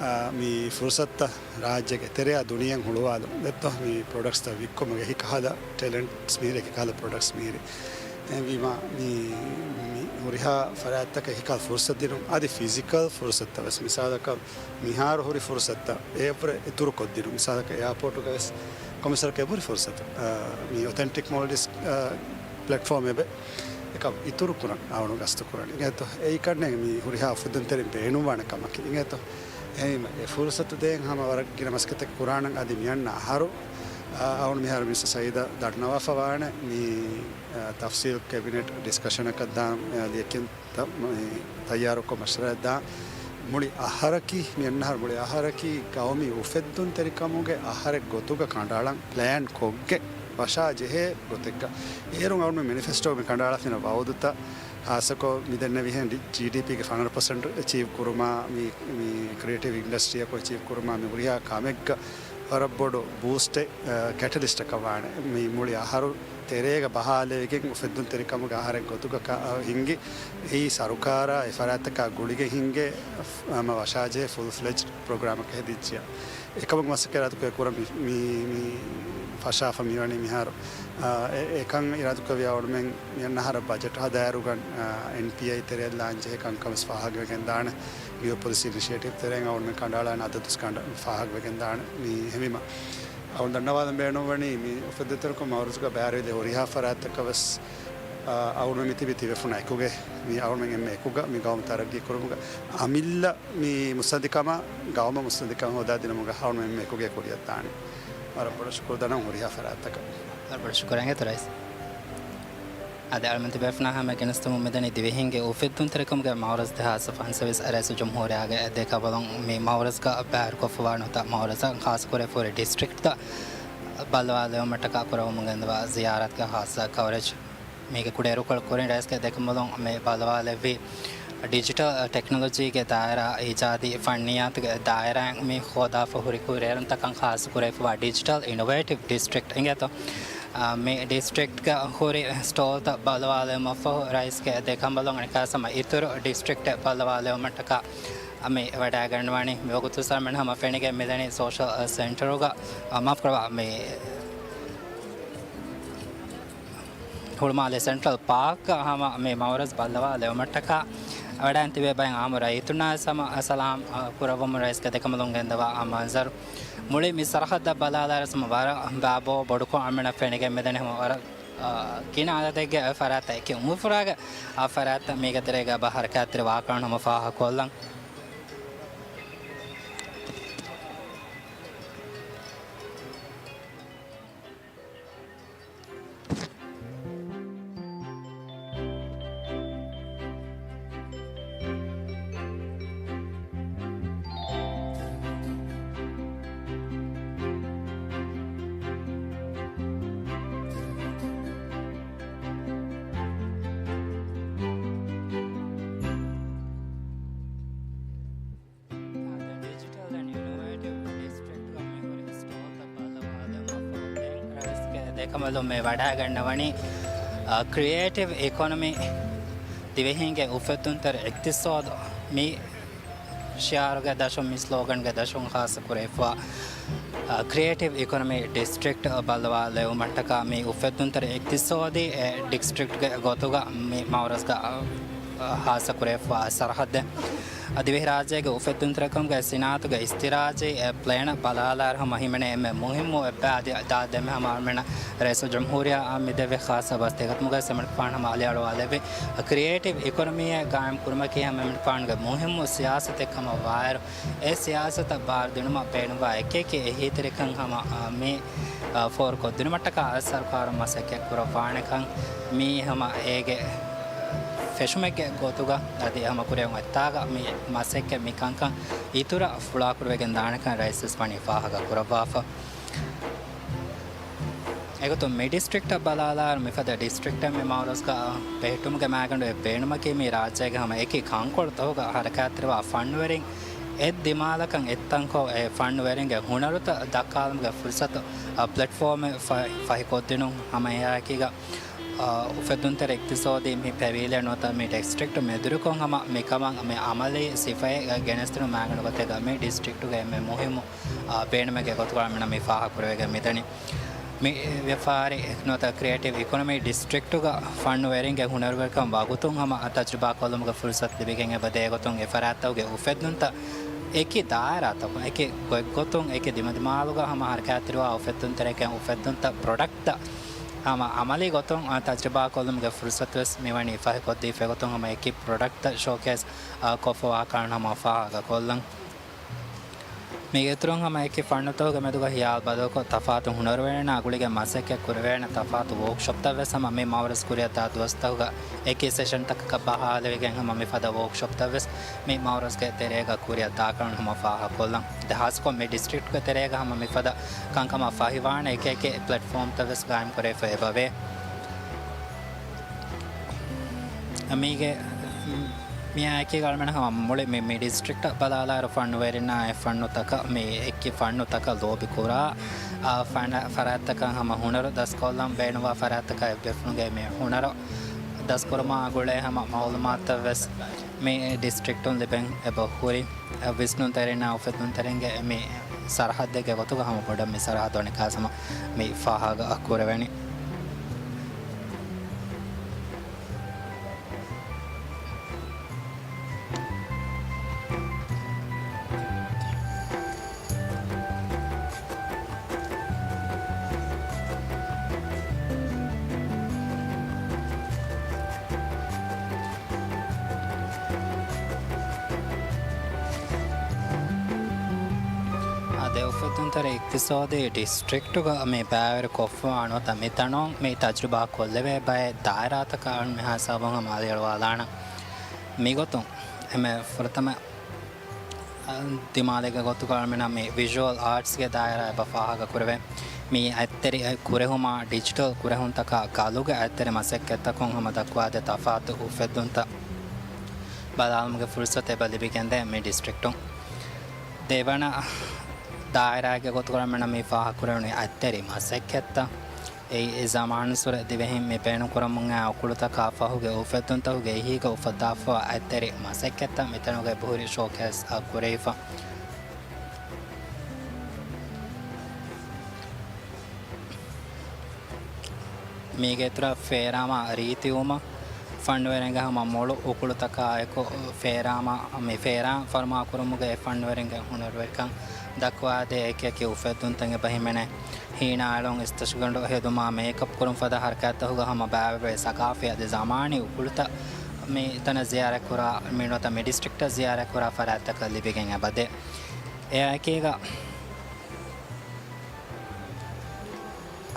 އަ، މި ފުރުސަތުތައް ރާއްޖޭގެ ތެރެއާ ދުނިޔެއަށް ހުޅުވާލުން ދެއްތޯ. މި ޕްރޮޑަކްޓްސްތައް ވިއްކުމުގެ އެކި ކަހަލަ ޓެލެންޓްސް މީރި، އެކި ކަހަލަ ޕްރޮޑަކްޓްސް މީރި. އެހެންވީމާ، މި، މި ހުރިހާ ފަރާތްތަކަށް އެކި ކަހަލަ ފުރުސަތު ދިނުން. އަދި ފިޒިކަލް ފުރުސަތުތައް ވެސް، މިސާލަކަށް މިހާރު ހުރި ފުރުސަތުތައް އެއަށްވުރެ އިތުރު ކޮށްދިނުން. މިސާލަކަށް އެއާޕޯޓުގަ ވެސް ކޮމިސަރަކަށް އެބަހުރި ފުރުސަތު، އާ، މި އޮތެންޓިކް މޯލްޑިވްސް، އާ، ޕްލެޓްފޯމް އެބަ އެކަ އިތުރު ކުރަން އަޅުގަނޑު ގަސްތު ކުރަނީ. އިނގޭތޯ، އެއީކަންނޭނގެ މި ހުރިހާ އުފެއްދުންތެރިން ބޭނުންވާނެ ކަމަކީ. އިނގޭތޯ، އެހެންވީމަ އެ ފުރުސަތު ދޭން ހަމަ ވަރަށް ގިނަ މަސައްކަތެއް ކުރާނަން. އަދި މިއަންނަ އަހަރު، އާ، އަޅުގަނޑު މިހާރު މިނިސްޓަރ ސައީދަށް ދަންނަވާފަ ވާނެ މި، އާ، ތަފްސީލް ކެބިނެޓް ޑިސްކަޝަނަކަށް ދާން، އާ، ލިޔެކިން ތަ-، މަ-، ތައްޔާރުކޮށް މަޝްވަރާ ދާން. މުޅި އަހަރަކީ، މި އަންނަ އަހަރު މުޅި އަހަރަކީ ގައުމީ އުފެއްދުންތެރިކަމުގެ އަހަރެއް ގޮތުގަ ކަނޑައަޅަން ޕްލޭން ކޮށްގެން ވަށާ ޖެހޭ ގޮތެއްގަ. އޭރުން އަޅުގަނޑު މެނިފެސްޓޯގެ ކަނޑައަޅާފިނަ ވައުދުތައް ހާއްސަކޮށް މި ދެންނެވިހެން ޑި-، ޖީޑީޕީގެ ފަނަރަ ޕަސެންޓް އެޗީވް ކުރުމާ، މި، މި ކްރިއޭޓިވް އިންޑަސްޓްރީއަކު އެޗީވް ކުރުމާ، މި ހުރިހާ ކަމެއްގަ ވަރަށް ބޮޑު ބޫސްޓެއް، އަ، ކެޓަލިސްޓަކަށް ވާނެ. މި މުޅި އަހަރު ތެރޭގަ ބަހާލެވިގެން އުފެއްދުންތެރިކަމުގެ އަހަރެއް ގޮތުގަ ކަ-، އަ، ހިންގި، އެއީ ސަރުކާރާ އެ ފަރާތްތަކާ ގުޅިގެން ހިންގޭ، އަ، ހަމަ ވަށާޖެހޭ ފުލް ފްލެޖްޑް ޕްރޮގްރާމަކަށް ހެދިއްޖެޔާ. އެކަމަކު މަސައްކަތް އިރާދަކުރޭ ކުރަން މި، މި، މި ފަށާފަ މިވަނީ މިހާރު. އާ، އެ-، އެކަން އިރާދަކުރެއްވިޔާ އަޅުމެން މިއަންނަ އަހަރަށް ބަޖެޓް ހަދާއިރުގަ، އާ، އެންޕީއައި ތެރެއަށް ލާންޗް ޖެހޭ ކަންކަން ވެސް ފާހަގަވެގެން ދާނެ. ނިއު ޕޮލިސީ އިނިޝިއޭޓިވް ތެރެއިން އަޅުމެން ކަނޑައަޅާނެ އަދަދު ވެސް ކަނޑަ ފާހަގަވެގެން ދާނެ. މި އެހެންވީމަ އަޅުގަނޑު ދަންނަވާލަން ބޭނުންވަނީ މި އުފެއްދުންތެރިކަމުގެ މައުރަޒުގަ ބައިވެރިވެ ހުރިހާ ފަރާތްތަކަށް ވެސް، އާ، އަޅުމެން މި ތިބި ތިބޭފުޅުންނާ އެކުގައި މި އަޅުމެން އެންމެ އެކުގަ މި ގައުމު ތަރައްގީ ކުރުމުގަ އަމިއްލަ މި މުއްސަނދިކަމާ ގައުމަށް މުއްސަނދިކަން ހޯދާދިނުމުގަ އަޅުމެން އެންމެ އެކުގައި ކުރިއަށްދާނެ. ވަރަށް ބޮޑަށް ޝުކުރު ދަންނަވަން ހުރިހާ ފަރާތްތަކަށް. ވަރަށް ބޮޑަށް ޝުކުރު އިނގޭތޯ ރައީސް. އަދި އަޅުމެން ތިބޭފުޅުންނާ ހަމަ ގެނެސްދިއުމުން މިދަނީ ދިވެހިންގެ އުފެއްދުންތެރިކަމުގެ މައުރަޒު ދެހާސް ފަންސަވީސް ރައީސުލްޖުމްހޫރިއްޔާގެ ދެކަނބަލުން. މި މައުރަޒުގަ ބައިވެރިކޮށްފަވާ ނުވަތަ މައުރަޒަށް ޚާއްޞަކުރެވިފަހުރި ޑިސްޓްރިކްޓްތައް ބައްލަވާލެވުމަށްޓަކާ ކުރައްވަމުން ގެންދަވާ ޒިޔާރަތުގެ ޚާއްޞަ ކަވަރޭޖް. މީގެ ކުޑައިރުކޮޅު ކުރިން ރައީސްގެ ދެކަނބަލުން މި ބައްލަވާލެއްވީ، ޑިޖިޓަލް ޓެކްނޮލޮޖީގެ ދާއިރާ، އިޖާދީ ފަންނިއްޔާތުގެ ދާއިރާއިން މި ހޯދާފަ ހުރި ކުރިއެރުންތަކަށް ޚާއްޞަކުރެވިފައިވާ ޑިޖިޓަލް އިނޮވޭޓިވް ޑިސްޓްރިކްޓް އިނގޭތޯ. އާ، މި ޑިސްޓްރިކްޓްގަ ހުރި ސްޓޯލްތައް ބައްލަވާލެވުމަށްފަހު ރައީސްގެ ދެކަނބަލުން އަނެއްކާވެސް ހަމަ އިތުރު ޑިސްޓްރިކްޓެއް ބައްލަވާލެވުމަށްޓަކާ މި ވަޑައިގަންނަވަނީ. މިވަގުތު ސަރމަން ހަމަ ފެނިގެން މިދަނީ ސޯޝަލް ސެންޓަރުގަ، އާ، މާފުކުރައްވާ، މި ހުޅުމާލެ ސެންޓްރަލް ޕާކްގަ ހަމަ މި މައުރަޒު ބައްލަވާލެވުމަށްޓަކާ ވަޑައިގެން ތިބޭ ބައެއް އާއްމު ރައްޔިތުންނާ ހަމަ ސަލާމް، އަ، ކުރައްވަމުން ރައީސްގެ ދެކަނބަލުން ގެންދަވާ އާ މަންޒަރު. މުޅި މި ސަރަހައްދަށް ބަލާލާއިރު ހަމަ ވަރަށް ބާބޯ ބޮޑުކޮށް އަޅުމެންނަށް ފެނިގެން މިދަނީ ހަމަ ވަރަށް، އަ، ގިނަ އަދަދެއްގެ ފަރާތްތައް އެކި އުމުރުފުރާގެ އާ ފަރާތްތައް މީގެ ތެރޭގަ ހަރަކާތްތެރިވާކަން ހަމަ ފާހަގަކޮށްލަން. ޑިޖިޓަލް އެންޑް އިނޮވޭޓިވް ޑިސްޓްރިކްޓްގަ މިހުރި ސްޓޯލްތައް ބައްލަވާލެވުމަށްފަހު ދެން ރައީސްގެ ދެކަނބަލުން މި ވަޑައިގަންނަވަނީ، އަ، ކްރިއޭޓިވް އިކޮނޮމީ، ދިވެހީންގެ އުފެއްދުންތެރި އިޤްތިޞާދު. މި ޝިޢާރުގެ ދަށުން، މި ސްލޯގަންގެ ދަށުން ޚާއްޞަކުރެވިފަ، އަ، ކްރިއޭޓިވް އިކޮނޮމީ ޑިސްޓްރިކްޓް ބައްލަވާލެވުމަށްޓަކާ މި އުފެއްދުންތެރި އިޤްތިޞާދީ ޑިސްޓްރިކްޓްގެ ގޮތުގަ މި މައުރަޒުގަ، އަ، ޚާއްޞަކުރެވިފަ ސަރަހައްދެއް. ދިވެހިރާއްޖޭގެ އުފެއްދުންތެރިކަމުގެ ސިނާއަތުގެ އިސްތިރާޖީ ޕްލޭނަށް ބަލާލާއިރު ހަމަ ހިމެނޭ އެންމެ މުހިއްމު އެއްބައި އަދި ދާ ދެންމެ ހަމަ އަޅުމެންނަށް ރައީސުލްޖުމްހޫރިއްޔާ މިދެއްވި ޚާއްޞަ ބަސްތަކެއްގެ ގޮތުގައި އެމަނިކުފާނު ހަމަ އަލިއަޅުވާލެއްވި ކްރިއޭޓިވް އިކޮނޮމީއެއް ގާއިމް ކުރުމަކީ ހަމަ އެމަނިކުފާނުގެ މުހިއްމު ސިޔާސަތެއް ކަމަށް ވާއިރު، އެ ސިޔާސަތަށް ބާރު ދިނުމަށް ބޭނުންވާ އެކިއެކި އެހީތެރިކަން ހަމަ، އާ، މި، އާ، ފޯރުކޮށްދިނުމަށްޓަކާ ސަރުކާރުން މަސައްކަތް ކުރައްވާނެކަން މީ ހަމަ އޭގެ ފެށުމެއްގެ ގޮތުގަ އަދި ހަމަ ކުރިއަށް އޮތްތާގަ މި މަސައްކަތް މި ކަންކަން އިތުރަށް ފުޅާކުރެވިގެން ދާނެކަން ރައީސް ވެސް ވަނީ ފާހަގަ ކުރައްވާފަ. އެގޮތުން މި ޑިސްޓްރިކްޓަށް ބަލާލާއިރު މިފަދަ ޑިސްޓްރިކްޓެއް މި މައުރަޒްގަ ބެހެއްޓުމުގެ މައިގަނޑު އެއް ބޭނުމަކީ މި ރާއްޖޭގެ ހަމަ އެކި ކަންކޮޅުތަކުގަ ހަރަކާތްތެރިވާ ފަންނުވެރިން އެއް ދިމާލަކަށް އެއްތަންކޮށް އެ ފަންނުވެރިންގެ ހުނަރުތައް ދައްކާލުމުގެ ފުރުސަތު، އަ، ޕްލެޓްފޯމެއް ފަ-، ފަހިކޮށްދިނުން ހަމައެއާއެކީގަ، އަ، އުފެއްދުންތެރި އިޤްތިޞާދީ މި ޕެވީލިއަން ނުވަތަ މި ޑިސްޓްރިކްޓް މެދުވެރިކޮށް ހަމަ މިކަމަށް މި އަމަލީ ސިފައެއް ގެނެސްދިނުމާ ގުޅޭ ގޮތެއްގަ މި ޑިސްޓްރިކްޓުގެ އެންމެ މުހިއްމު، އާ، ބޭނުމެއްގެ ގޮތުގަ އަޅުމެންނަށް މި ފާހަގަކުރެވިގެން މިދަނީ. މި ވިޔަފާރި ނުވަތަ ކްރިއޭޓިވް އިކޮނޮމީ ޑިސްޓްރިކްޓުގަ ފަންނުވެރިންގެ ހުނަރުވެރިކަން ވަގުތުން ހަމަ ތަޖުރިބާ ކޮށްލުމުގެ ފުރުސަތު ލިބިގެން އެބަ ދޭ ގޮތުން އެ ފަރާތްތަކުގެ އުފެއްދުންތައް އެކި ދާއިރާތަކުން، އެކި ގޮތްގޮތުން، އެކި ދިމަދިމާލުގަ ހަމަ ހަރަކާތްތެރިވާ އުފެއްދުންތެރިކަން އުފެއްދުންތައް ޕްރޮޑަކްޓްތައް ހަމަ އަމަލީ ގޮތުން ތަޖުރިބާ ކޮށްލުމުގެ ފުރުސަތު ވެސް މިވަނީ ފަހިކޮށްދީފަ އެގޮތުން ހަމަ އެކި ޕްރޮޑަކްޓްތައް ޝޯކޭސް ކޮށްފަވާކަން ހަމަ ފާހަގަ ކޮށްލަން. މީގެ އިތުރުން ހަމަ އެކި ފަންނުތަކުގެ މެދުގަ ހިޔާލު ބަދަލުކޮށް، ތަފާތު ހުނަރުވެރިންނާ ގުޅިގެން މަސައްކަތް ކުރެވޭނެ ތަފާތު ވޯކްޝޮޕްތައް ވެސް ހަމަ މި މައުރަޒް ކުރިއަށްދާ ދުވަސްތަކުގަ އެކި ސެޝަންތަކަކަށް ބަހާލެވިގެން ހަމަ މިފަދަ ވޯކްޝޮޕްތައް ވެސް މި މައުރަޒްގެ ތެރޭގަ ކުރިއަށްދާކަން ހަމަ ފާހަގަކޮށްލަން. އަދި ހާއްސަކޮށް މި ޑިސްޓްރިކްޓްގެ ތެރޭގަ ހަމަ މިފަދަ ކަންކަމަށް ފަހިވާނެ އެކިއެކި ޕްލެޓްފޯމްތައް ވެސް ގާއިމް ކުރެވިފަ އެބަވޭ. މީގެ މިއާއެކީގަ އަޅުމެން ހަމަ މުޅި މި، މި ޑިސްޓްރިކްޓަށް ބަލާލާއިރު ފަންނުވެރިންނާ އެ ފަންނުތަކަށް މި އެކި ފަންނުތަކަށް ލޯބިކުރާ، އާ، ފަނަ-، ފަރާތްތަކަށް ހަމަ ހުނަރު ދަސްކޮށްލަން ބޭނުންވާ ފަރާތްތަކަށް އެއްބޭފުޅުންގެ މި ހުނަރު ދަސްކުރުމާ ގުޅޭ ހަމަ މައުލޫމާތުތައް ވެސް މި ޑިސްޓްރިކްޓުން ލިބެން އެބަ ހުރި. އަ، ވިސްނުންތެރިންނާ އުފެއްދުންތެރިންގެ މި ސަރަހައްދެއްގެ ގޮތުގަ ހަމަ ބޮޑަށް މި ސަރަހައްދު ވަނީ ކާސް ހަމަ މި ފާހަގަ ކުރެވެނީ. އާދެ، އުފެއްދުންތެރި އިޤްތިޞާދީ ޑިސްޓްރިކްޓުގަ މި ބައިވެރިކޮށްފަވާ ނުވަތަ މިތަނުން މި ތަޖުރިބާ ކޮށްލެވޭ ބައެއް ދާއިރާތަކަށް އަޅުން މިހާ ހިސާބުން ހަމަ އަލިއަޅުވާލާނަން. މިގޮތުން އެންމެ ފުރަތަމަ ދިމާލެއްގެ ގޮތުގަ އަޅުމެންނަށް މި ވިޝުއަލް އާޓްސްގެ ދާއިރާ އެބަ ފާހަގަ ކުރެވޭ. މި އަތްތެރި ކުރެހުމާ ޑިޖިޓަލް ކުރެހުންތަކާ ގަލުގެ އަތްތެރި މަސައްކަތްތަކުން ހަމަ ދައްކުވާދޭ ތަފާތު އުފެއްދުންތައް ބަލާލުމުގެ ފުރުސަތު އެބަ ލިބިގެންދޭ މި ޑިސްޓްރިކްޓުން. ދެވަނަ ދާއިރާގެ ގޮތުގަ އަޅުމެންނަށް މި ފާހަގަކުރެވުނީ އަތްތެރި މަސައްކަތްތައް. އެއީ ޒަމާނުއްސުރެ ދިވެހިން މި ބޭނުންކުރަމުން އާ އުކުޅުތަކާ ފަހުގެ އުފެއްދުންތަކުގެ އެހީގަ އުފައްދާފަވާ އަތްތެރި މަސައްކަތްތައް މިތަނުގައި އެބަހުރި ޝޯކޭސް އަށް ކުރެވިފަ. މީގެ އިތުރަށް ފޭރާމާ ރީތިވުމަށް ފަންނުވެރިންގެ ހަމަ މޮޅު އުކުޅުތަކާއެކު ފޭރާމާ، މި ފޭރާ ފަރުމާކުރުމުގައި ފަންނުވެރިންގެ ހުނަރުވެރިކަން ދައްކުވާދޭ އެކިއެކި އުފެއްދުންތައް އެބަ ހިމެނޭ. ހީނާ އެޅުން، އިސްތަށިގަނޑު ހެދުމާ މޭކަޕް ކުރުން ފަދަ ހަރަކާތްތަކުގަ ހަމަ ބައިވެރި ސަގާފީ އަދި ޒަމާނީ އުކުޅުތައް މި ތަނަށް ޒިޔާރަތްކުރާ، މި ނުވަތަ މި ޑިސްޓްރިކްޓަށް ޒިޔާރަތްކުރާ ފަރާތްތަކަށް ލިބިގެން އެބަދޭ. އެއާއެކީގަ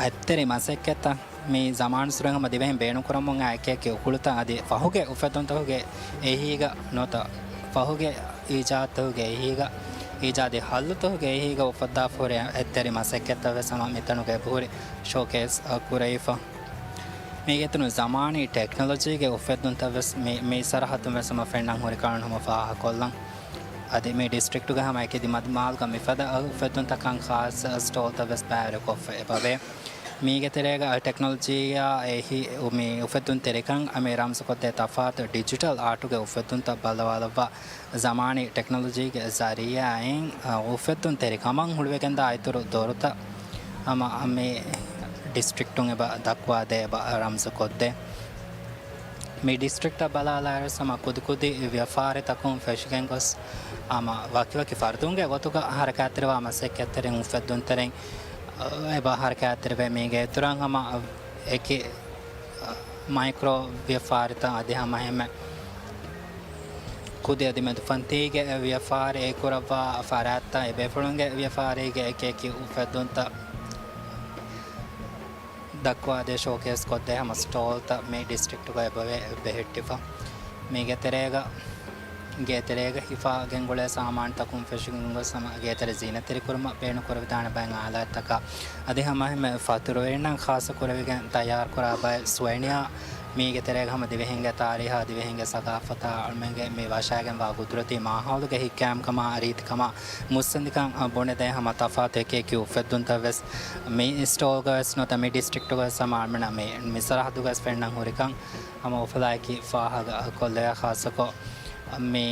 އަތްތެރި މަސައްކަތްތައް މި ޒަމާނުއްސުރެ ހަމަ ދިވެހިން ބޭނުންކުރަމުން އާ އެކިއެކި އުކުޅުތައް އަދި ފަހުގެ އުފެއްދުންތަކުގެ އެހީގަ ނުވަތަ ފަހުގެ އީޖާދުތަކުގެ އެހީގަ، އީޖާދީ ހައްލުތަކުގެ އެހީގަ އުފައްދާފަހުރި އަތްތެރި މަސައްކަތްތައް ވެސް ހަމަ މިތަނުގައި އެބަހުރި ޝޯކޭސް އަށް ކުރެވިފަ. މީގެ އިތުރުން ޒަމާނީ ޓެކްނޮލޮޖީގެ އުފެއްދުންތައް ވެސް މި، މި ސަރަހައްދުން ވެސް ހަމަ ފެންނަން ހުރިކަން ހަމަ ފާހަގަކޮށްލަން. އަދި މި ޑިސްޓްރިކްޓުގެ ހަމަ އެކި ދިމަދިމާލުގަ މިފަދަ އުފެއްދުންތަކަށް ޚާއްޞަ ސްޓޯލްތައް ވެސް ބައިވެރިކޮށްފަ އެބަވޭ. މީގެ ތެރޭގަ ޓެކްނޮލޮޖީއާ އެހީ، މި އުފެއްދުންތެރިކަން މި ރަމްޒުކޮށްދޭ ތަފާތު ޑިޖިޓަލް އާޓުގެ އުފެއްދުންތައް ބައްލަވާލައްވާ، ޒަމާނީ ޓެކްނޮލޮޖީގެ ޒަރީއާއިން، އަ، އުފެއްދުންތެރިކަމަށް ހުޅުވިގެންދާ އިތުރު ދޮރުތައް ހަމަ މި ޑިސްޓްރިކްޓުން އެބަ ދައްކުވާދޭ އެބަ ރަމްޒުކޮށްދޭ. މި ޑިސްޓްރިކްޓަށް ބަލާލާއިރު ހަމަ ކުދިކުދި ވިޔަފާރިތަކުން ފެށިގެން ގޮސް، ހަމަ ވަކިވަކި ފަރުދުންގެ ގޮތުގަ ހަރަކާތްތެރިވާ މަސައްކަތްތެރިން، އުފެއްދުންތެރިން، އެބަ ހަރަކާތްތެރިވޭ. މީގެ އިތުރަށް ހަމަ އެކި މައިކްރޯ ވިޔަފާރިތައް އަދި ހަމަ އެހެންމެ ކުދި އަދި މެދުފަންތީގެ ވިޔަފާރި ކުރައްވާ ފަރާތްތައް، އެބޭފުޅުންގެ ވިޔަފާރީގެ އެކި އެކި އުފެއްދުންތައް ދައްކުވާދޭ ޝޯކޭސް ކޮށްދޭ ހަމަ ސްޓޯލްތައް މި ޑިސްޓްރިކްޓުގަ އެބަވޭ ބެހެއްޓިފަ. މީގެ ތެރޭގަ، ގޭތެރޭގަ ހިފާ ގެންގުޅޭ ސާމާނުތަކުން ފެށިގެން ގޮސް ހަމަ ގޭތެރެ ޒީނަތްތެރިކުރުމަށް ބޭނުންކުރެވިދާނެ ބައެއް އާލާތްތަކާ އަދި ހަމަ އެހެންމެ ފަތުރުވެރިންނަށް ޚާއްޞަ ކުރެވިގެން ތައްޔާރުކުރާ ބައެއް ސުވެނިއާ، މީގެ ތެރޭގަ ހަމަ ދިވެހިންގެ ތާރީހާ، ދިވެހިންގެ ސަގާފަތާ އަޅުމެންގެ މި ވަށާގެންވާ ގުދުރަތީ މާހައުލުގެ ހިތްކައިމުކަމާ، ރީތިކަމާ، މުއްސަނދިކަން ބުނެދޭ ހަމަ ތަފާތު އެކި އެކި އުފެއްދުންތައް ވެސް މި ސްޓޯލްގަ ވެސް ނުވަތަ މި ޑިސްޓްރިކްޓުގަ ވެސް ހަމަ އަޅުމެންނަށް މި، މި ސަރަހައްދުގަ ވެސް ފެންނަން ހުރިކަން ހަމަ އުފަލާއެކީ ފާހަގަ ކޮށްލެވޭ. ޚާއްޞަކޮށް މި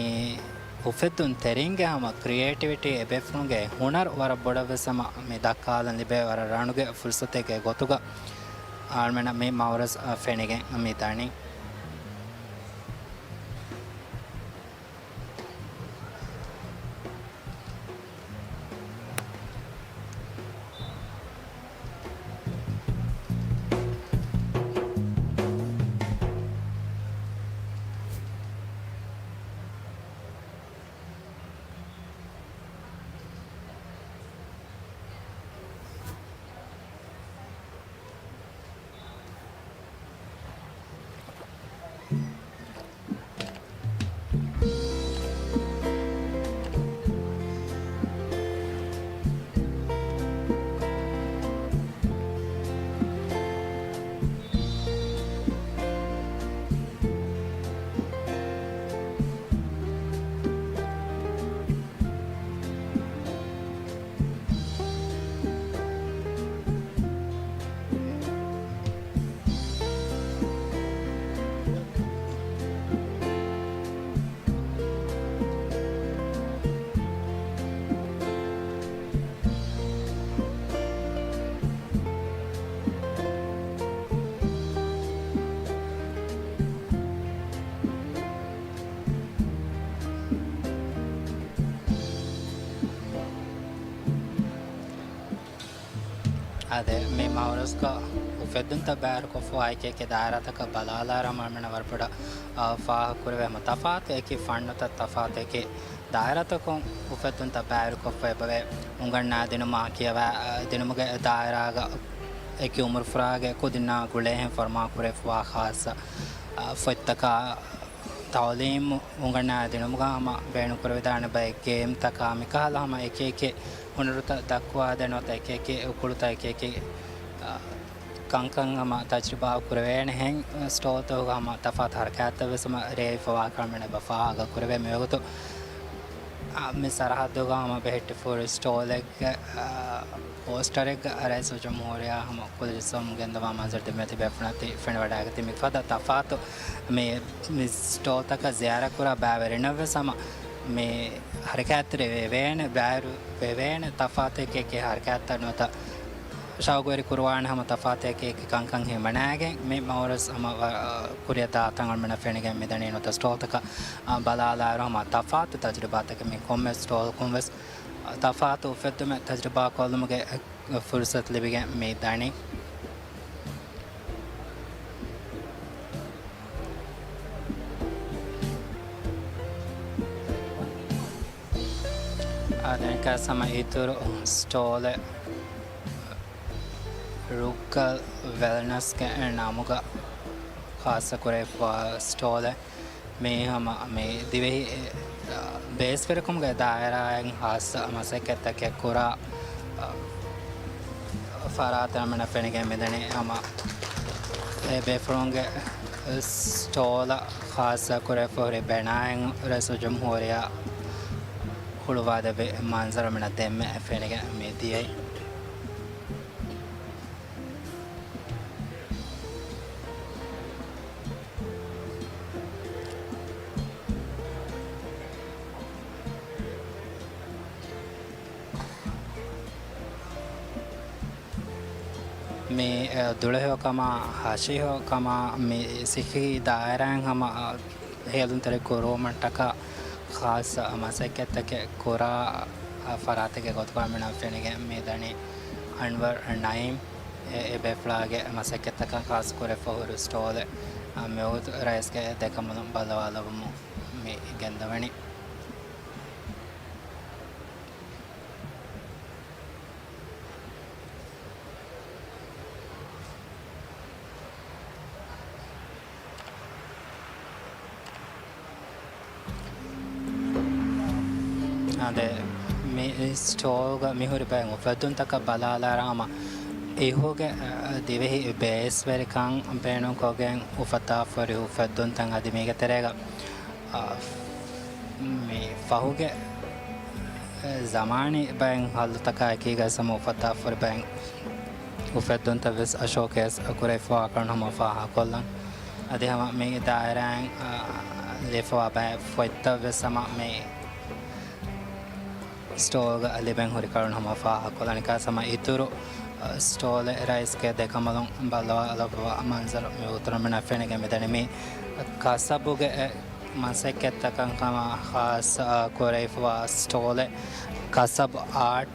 އުފެއްދުންތެރިންގެ ހަމަ ކްރިއޭޓިވިޓީ އެބޭފުޅުންގެ ހުނަރު ވަރަށް ބޮޑަށް ވެސް ހަމަ މި ދައްކާލަން ލިބޭ ވަރަށް ރަނުގެ ފުރުސަތެއްގެ ގޮތުގަ އަޅުމެންނަށް މި މައުރަޒް ފެނިގެން މި ދަނީ. އާދެ، މި މައުރަޒްގަ އުފެއްދުންތައް ބައިވެރިކޮށްފަވާ އެކި އެކި ދާއިރާތަކަށް ބަލާލާއިރު ހަމަ އަޅުމެންނަށް ވަރަށް ބޮޑަށް، އާ، ފާހަގަކުރެވޭ ހަމަ ތަފާތު އެކި ފަންނުތައް، ތަފާތު އެކި ދާއިރާތަކުން އުފެއްދުންތައް ބައިވެރިކޮށްފަ އެބަވޭ. އުނގަންނާ ދިނުމާ ކިޔަވާ، އާ، ދިނުމުގެ ދާއިރާގަ އެކި އުމުރުފުރާގެ ކުދިންނާ ގުޅޭހެން ފަރުމާ ކުރެވިފަވާ ޚާއްޞަ، އާ، ފޮތްތަކާ، ތައުލީމު އުނގަންނާ ދިނުމުގަ ހަމަ ބޭނުންކުރެވިދާނެ ބައެއް ގޭމްތަކާ މިކަހަލަ ހަމަ އެކި އެކި ހުނަރުތައް ދައްކުވާދޭ ނުވަތަ އެކި އެކި އުކުޅުތައް އެކި އެކި، އާ، ކަންކަން ހަމަ ތަޖުރިބާ ކުރެވޭނެހެން ސްޓޯލްތަކުގަ ހަމަ ތަފާތު ހަރަކާތްތައް ވެސް ހަމަ ރޭވިފަވާކަން އަޅުމެންނަށް އެބަ ފާހަގަ ކުރެވޭ. މިވަގުތު، އާ، މި ސަރަހައްދުގަ ހަމަ ބެހެއްޓިފަ ހުރި ސްޓޯލެއްގެ، އާ، ޕޯސްޓަރެއްގަ ރައީސުލްޖުމްހޫރިއްޔާ ހަމަ ކުދި ޖައްސަވަމުން ގެންދަވާ މަންޒަރު ދެންމެ ތިބޭފުޅުންނަށް ފެނިވަޑައިގަތީ. މިފަދަ ތަފާތު މި، މި ސްޓޯލްތަކަށް ޒިޔާރަތްކުރާ ބައިވެރިންނަށް ވެސް ހަމަ މި ހަރަކާތްތެރި ވެވޭނެ، ބައިވެރި ވެވޭނެ ތަފާތު އެކި އެކި ހަރަކާތްތައް ނުވަތަ ޝައުގުވެރި ކުރުވާނެ ހަމަ ތަފާތު އެކި އެކި ކަންކަން ހިމަނައިގެން މި މައުރަޒް ހަމަ ވަ-، ކުރިއަށް ދާތަން އަޅުމެންނަށް ފެނިގެން މިދަނީ. ނުވަތަ ސްޓޯލްތަކަށް، އާ، ބަލާލާއިރު ހަމަ ތަފާތު ތަޖުރިބާތަކެއް މި ކޮންމެ ސްޓޯލްކުން ވެސް ތަފާތު އުފެއްދުމެއް ތަޖުރިބާ ކޮށްލުމުގެ ފުރުސަތު ލިބިގެން މި ދަނީ. އާދެންކަސް ހަމަ އިތުރު ސްޓޯލެއް ރުއްގަލް ވެލްނަސްގެ ނަމުގަ ޚާއްޞަ ކުރެވިފަ ސްޓޯލެއް. މީ ހަމަ މި ދިވެހި، އެ، ބޭސްވެރިކަމުގެ ދާއިރާއިން ޚާއްޞަ މަސައްކަތްތަކެއް ކުރާ، އަ، ފަރާތެއް އަޅުމެންނަށް ފެނިގެން މިދަނީ. ހަމަ އެ ބޭފުޅުންގެ ސްޓޯލަށް ޚާއްޞަ ކުރެވިފަ ހުރި ބެނާއެއް ރައީސުލްޖުމްހޫރިއްޔާ ހުޅުވާދެއްވި މަންޒަރު އަޅުމެންނަށް ދެންމެ ފެނިގެން މި ދިޔައީ. މި، އެ، ދުޅަހެޔޮކަމާ ހަށިހެޔޮކަމާ މި ސިއްހީ ދާއިރާއިން ހަމަ، އަ، ހޭލުންތެރި ކުރުވުމަށްޓަކާ ޚާއްޞަ މަސައްކަތްތަކެއް ކުރާ، އަ، ފަރާތެއްގެ ގޮތުގަ މިނަށް ފެނިގެން މި ދަނީ އަންވަރު ނައީމް އެ، އެ ބޭފުޅާގެ މަސައްކަތްތަކަށް ޚާއްޞަ ކުރެފަ ހުރި ސްޓޯލެއް، އަ، މިވަގުތު ރައީސްގެ ދެކަނބަލުން ބައްލަވާލައްވަމުން މި ގެންދަވަނީ. އާދެ، މި ސްޓޯލްގަ މިހުރި ބައެއް އުފެއްދުންތަކަށް ބަލާލާއިރު ހަމަ އިހުގެ، އަ، ދިވެހި ބޭސްވެރިކަން ބޭނުންކޮށްގެން އުފައްދާފަ ހުރި އުފެއްދުންތައް އަދި މީގެ ތެރޭގަ، އަ، މި ފަހުގެ، އެ، ޒަމާނީ ބައެއް ހައްލުތަކާ އެކީގަ ހަމަ އުފައްދާފަ ހުރި ބައެއް އުފެއްދުންތައް ވެސް ޝޯކޭސް ކުރެވިފަވާކަން ހަމަ ފާހަގަކޮށްލަން. އަދި ހަމަ މި ދާއިރާއިން، އާ، ލިޔެފަވާ ބައެއް ފޮތްތައް ވެސް ހަމަ މި ސްޓޯލްގަ ލިބެން ހުރިކަން ހަމަ ފާހަގަކޮށްލަން. އެކާސް ހަމަ އިތުރު، އާ، ސްޓޯލެއް ރައީސްގެ ދެކަނބަލުން ބައްލަވާލައްވާ މަންޒަރު މި އުތުރަށް މިނަށް ފެނިގެން މިދަނީ. މި ކަސަބުގެ މަސައްކަތްތަކަށް ހަމަ ޚާއްޞަ ކުރެވިފަވާ ސްޓޯލެއް، ކަސަބު އާޓް.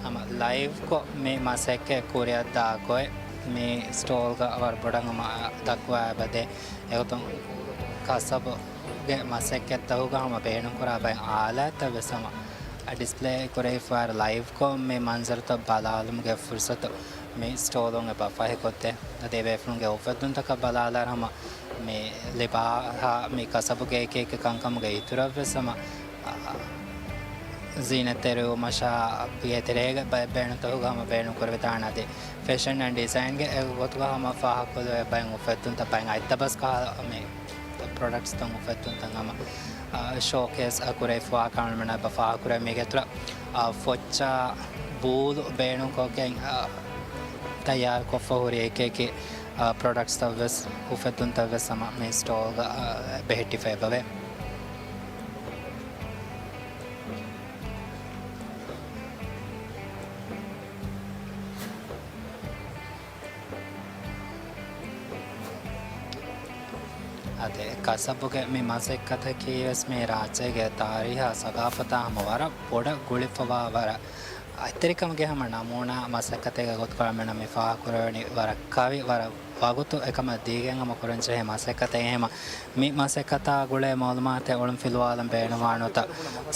ހަމަ ލައިވްކޮށް މި މަސައްކަތް ކުރިއަށްދާ ގޮތް މި ސްޓޯލްގަ ވަރަށް ބޮޑަށް ހަމަ ދައްކުވާ އެބަދޭ. އެގޮތުން ކަސަބުގެ މަސައްކަތްތަކުގަ ހަމަ ބޭނުންކުރާ ބައެއް އާލާތްތައް ވެސް ހަމަ ޑިސްޕްލޭ ކުރެވިފައި ލައިވްކޮށް މި މަންޒަރުތައް ބަލާލުމުގެ ފުރުސަތު މި ސްޓޯލުން އެބަ ފަހިކޮށްދޭ. އަދި އެބޭފުޅުންގެ އުފެއްދުންތަކަށް ބަލާލާއިރު ހަމަ މި ލިބާހާ މި ކަސަބުގެ އެކި އެކި ކަންކަމުގެ އިތުރަށް ވެސް ހަމަ، އާ، ޒީނަތްތެރިވުމަށާ ބޭތެރޭގެ ބައެއް ބޭނުންތަކުގަ ހަމަ ބޭނުން ކުރެވިދާނެ. އަދި ފެޝަން އެންޑް ޑިޒައިންގެ އެ ގޮތުގަ ހަމަ ފާހަގަކޮށްލެވޭ ބައެއް އުފެއްދުންތައް ބައެއް އަތްދަބަސް ކަހަލަ މި ޕްރޮޑަކްޓްސްތައް އުފެއްދުންތައް ހަމަ، އާ، ޝޯކޭސް ކުރެވިފަވާ ކަން މިނަށް އެބަ ފާހަގަކުރޭ. މީގެ އިތުރަށް، އާ، ފޮއްޗާ ބޫލު ބޭނުންކޮށްގެން، އާ، ތައްޔާރުކޮށްފަ ހުރި އެކި އެކި، އާ، ޕްރޮޑަކްޓްސްތައް ވެސް އުފެއްދުންތައް ވެސް ހަމަ މި ސްޓޯލްގަ، އާ، ބެހެއްޓިފައި އެބަވޭ. އަދި ކަސަބުގެ މި މަސައްކަތަކީ ވެސް މި ރާއްޖޭގެ ތާރީހާ ސަގާފަތާ ހަމަ ވަރަށް ބޮޑަށް ގުޅިފަވާ ވަރަށް އަތްތެރިކަމުގެ ހަމަ ނަމޫނާ މަސައްކަތެއްގެ ގޮތުގަ މިނަށް މި ފާހަގަކުރެވެނީ ވަރަށް ކަވި، ވަރަށް ވަގުތު އެކަމަށް ދީގެން ހަމަ ކުރަންޖެހޭ މަސައްކަތެއް. އެހެމަ މި މަސައްކަތާ ގުޅޭ މައުލޫމާތެއް އޮޅުންފިލުވާލަން ބޭނުންވާ ނުވަތަ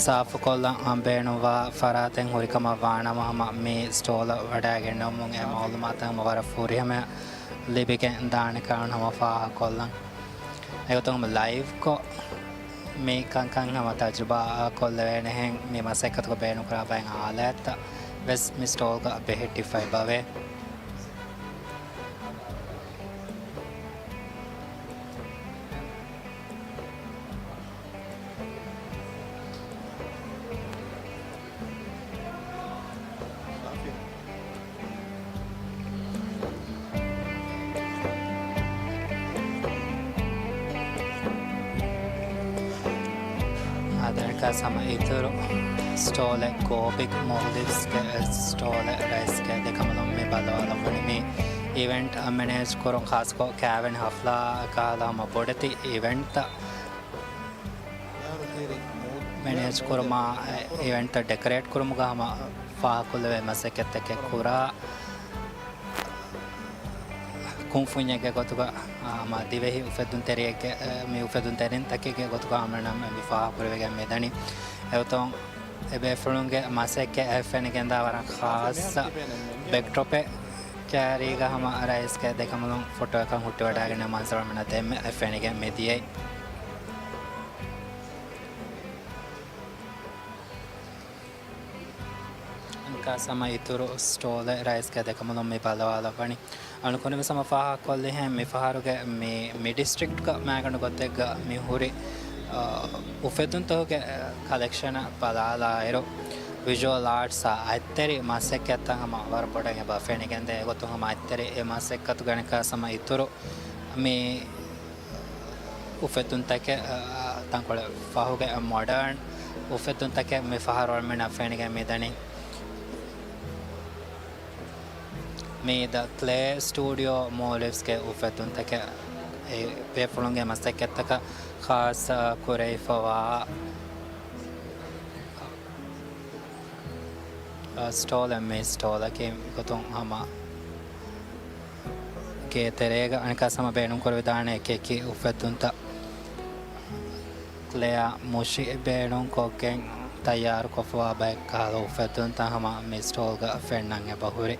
ސާފުކޮށްލަން ބޭނުންވާ ފަރާތެއް ހުރިކަމަށް ވާނަމަ ހަމަ މި ސްޓޯލަށް ވަޑައިގެންނެވުމުން އެ މައުލޫމާތަށް ހަމަ ވަރަށް ފުރިހަމަޔަށް ލިބިގެން ދާނެ ކަން ހަމަ ފާހަގަކޮށްލަން. އެގޮތުން ހަމަ ލައިވްކޮށް މި ކަންކަން ހަމަ ތަޖުރިބާ ކޮށްލެވޭނެހެން މި މަސައްކަތުގަ ބޭނުންކުރާ ބައެއް އާލާތްތައް ވެސް މި ސްޓޯލްގަ ބެހެއްޓިފައި އެބަވޭ. އާދެ، އަނެއްކާސް ހަމަ އިތުރު ސްޓޯލެއް، ގޯބިކް މޯލްޑިވްސްގެ ސްޓޯލެއް ރައީސްގެ ދެކަނބަލުން މި ބައްލަވާލައްވަނީ. މި އިވެންޓް މެނޭޖް ކުރުން ޚާއްޞަކޮށް ކާވެނި ހަފްލާ ކަހަލަ ހަމަ ބޮޑެތި އިވެންޓްތައް މެނޭޖް ކުރުމާ، އިވެންޓްތައް ޑެކޮރޭޓް ކުރުމުގަ ހަމަ ފާހަގަކޮށްލެވޭ މަސައްކަތްތަކެއް ކުރާ ކުންފުންޏެއްގެ ގޮތުގަ، އާ، ހަމަ ދިވެހި އުފެއްދުންތެރިއެއްގެ، އެ، މި އުފެއްދުންތެރިންތަކެއްގެ ގޮތުގަ ހަމަ މި ފާހަގަކުރެވިގެން މިދަނީ. އެގޮތުން އެބޭފުޅުންގެ މަސައްކަތް އެ ފެނިގެންދާ ވަރަށް ޚާއްޞަ ބެކްޑްރޮޕެއް ކައިރީގަ ހަމަ ރައީސްގެ ދެކަނބަލުން ފޮޓޯއަކަށް ހުއްޓިވަޑައިގެން މަންޒަރު މިނަށް ދެންމެ އެ ފެނިގެން މިދިޔައީ. އަނެއްކާސް ހަމަ އިތުރު ސްޓޯލެއް ރައީސްގެ ދެކަނބަލުން މި ބައްލަވާލައްވަނީ. އަޅުގަނޑު ކުރިންވެސް ހަމަ ފާހަގަކޮށްލިހެން މިފަހަރުގެ މި، މި ޑިސްޓްރިކްޓްގަ މައިގަނޑު ގޮތެއްގަ މި ހުރި، އާ، އުފެއްދުންތަކުގެ ކަލެކްޝަނަށް ބަލާލާއިރު، ވިޖުއަލް އާޓްސްއާ އަތްތެރި މަސައްކަތްތައް ހަމަ ވަރަށް ބޮޑަށް އެބަ ފެނިގެންދޭ. އެގޮތުން ހަމަ އަތްތެރި އެ މަސައްކަތުގެ އަނެއްކާސް ހަމަ އިތުރު މި އުފެއްދުންތަކެއް، އާ، ތަންކޮޅެއް ފަހުގެ މޮޑާން އުފެއްދުންތަކެއް މި ފަހަރު އަޅުމެންނަށް ފެނިގެން މިދަނީ. މީ ދަ ކްލޭ ސްޓޫޑިއޯ މޯލްޑިވްސްގެ އުފެއްދުންތަކެއް ބޭފުޅުންގެ މަސައްކަތްތަކަށް ޚާއްޞަ ކުރެވިފަވާ ސްޓޯލެއް. މި ސްޓޯލަކީ ގޮތުން ހަމަ ގޭތެރޭގަ އަނެކާސް ހަމަ ބޭނުންކުރެވިދާނެ އެކި އެކި އުފެއްދުންތައް ކްލެއާ މުށި ބޭނުންކޮށްގެން ތައްޔާރުކޮށްފަވާ ބައެއް ކަހަލަ އުފެއްދުންތައް ހަމަ މި ސްޓޯލްގަ ފެންނަން އެބަހުރި.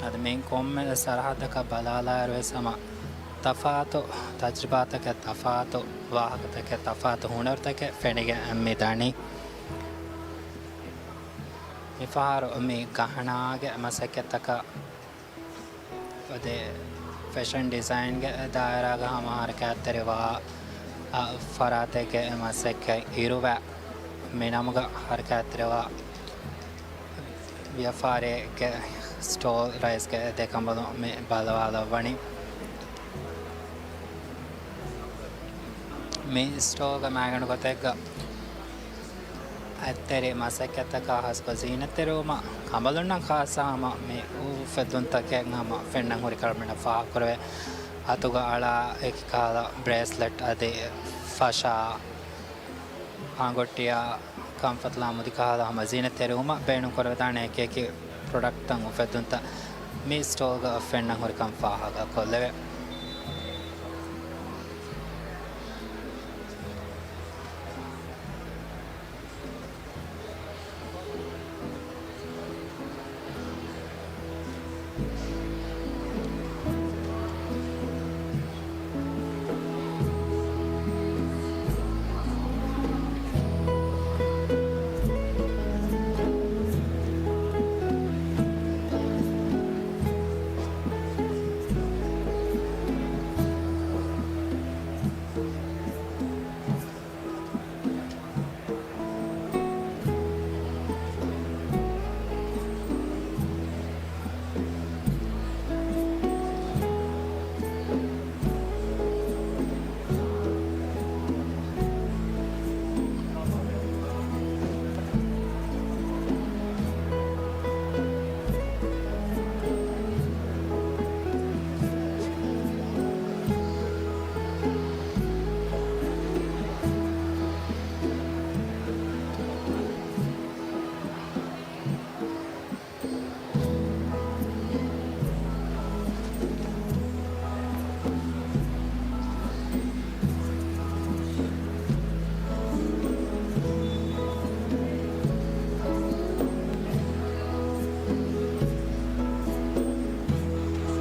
އަދި މި ކޮންމެ ސަރަހައްދަކަށް ބަލާލާއިރުވެސް ހަމަ ތަފާތު ތަޖްރިބާތަކެއް، ތަފާތު ވާހަކަތަކެއް، ތަފާތު ހުނަރުތަކެއް ފެނިގެން މި ދަނީ. މިފަހަރު މި ގަހަނާގެ މަސައްކަތްތަކަށް އަދި ފެޝަން ޑިޒައިންގެ ދާއިރާގަ ހަމަ ހަރަކާތްތެރިވާ، އަ، ފަރާތެއްގެ މަސައްކަތް އިރުވާ މި ނަމުގަ ހަރަކާތްތެރިވާ ވިޔަފާރިއެއްގެ ސްޓޯލް ރައީސްގެ ދެކަނބަލުން މި ބަލަވާލައްވަނީ. މި ސްޓޯލްގެ މައިގަނޑު ގޮތެއްގަ އަތްތެރި މަސައްކަތްތަކާ ހާއްސަކޮށް ޒީނަތްތެރިވުމަށް ކަނބަލުންނަށް ޚާއްޞަ ހަމަ މި އުފެއްދުންތަކެއް ހަމަ ފެންނަން ހުރި ކަންނަން ފާހަގަކުރެވޭ. އަތުގަ އަޅާ އެކި ކަހަލަ ބްރޭސްލެޓް އަދި ފަށާ އަނގޮއްޓިއާ ކަންފަތުލާ މުދި ކަހަލަ ހަމަ ޒީނަތްތެރިވުމަށް ބޭނުންކުރެވިދާނެ އެކި އެކި ޕްރޮޑަކްޓްތައް އުފެއްދުންތައް މި ސްޓޯލްގަ ފެންނަން ހުރިކަން ފާހަގަކޮށްލެވޭ.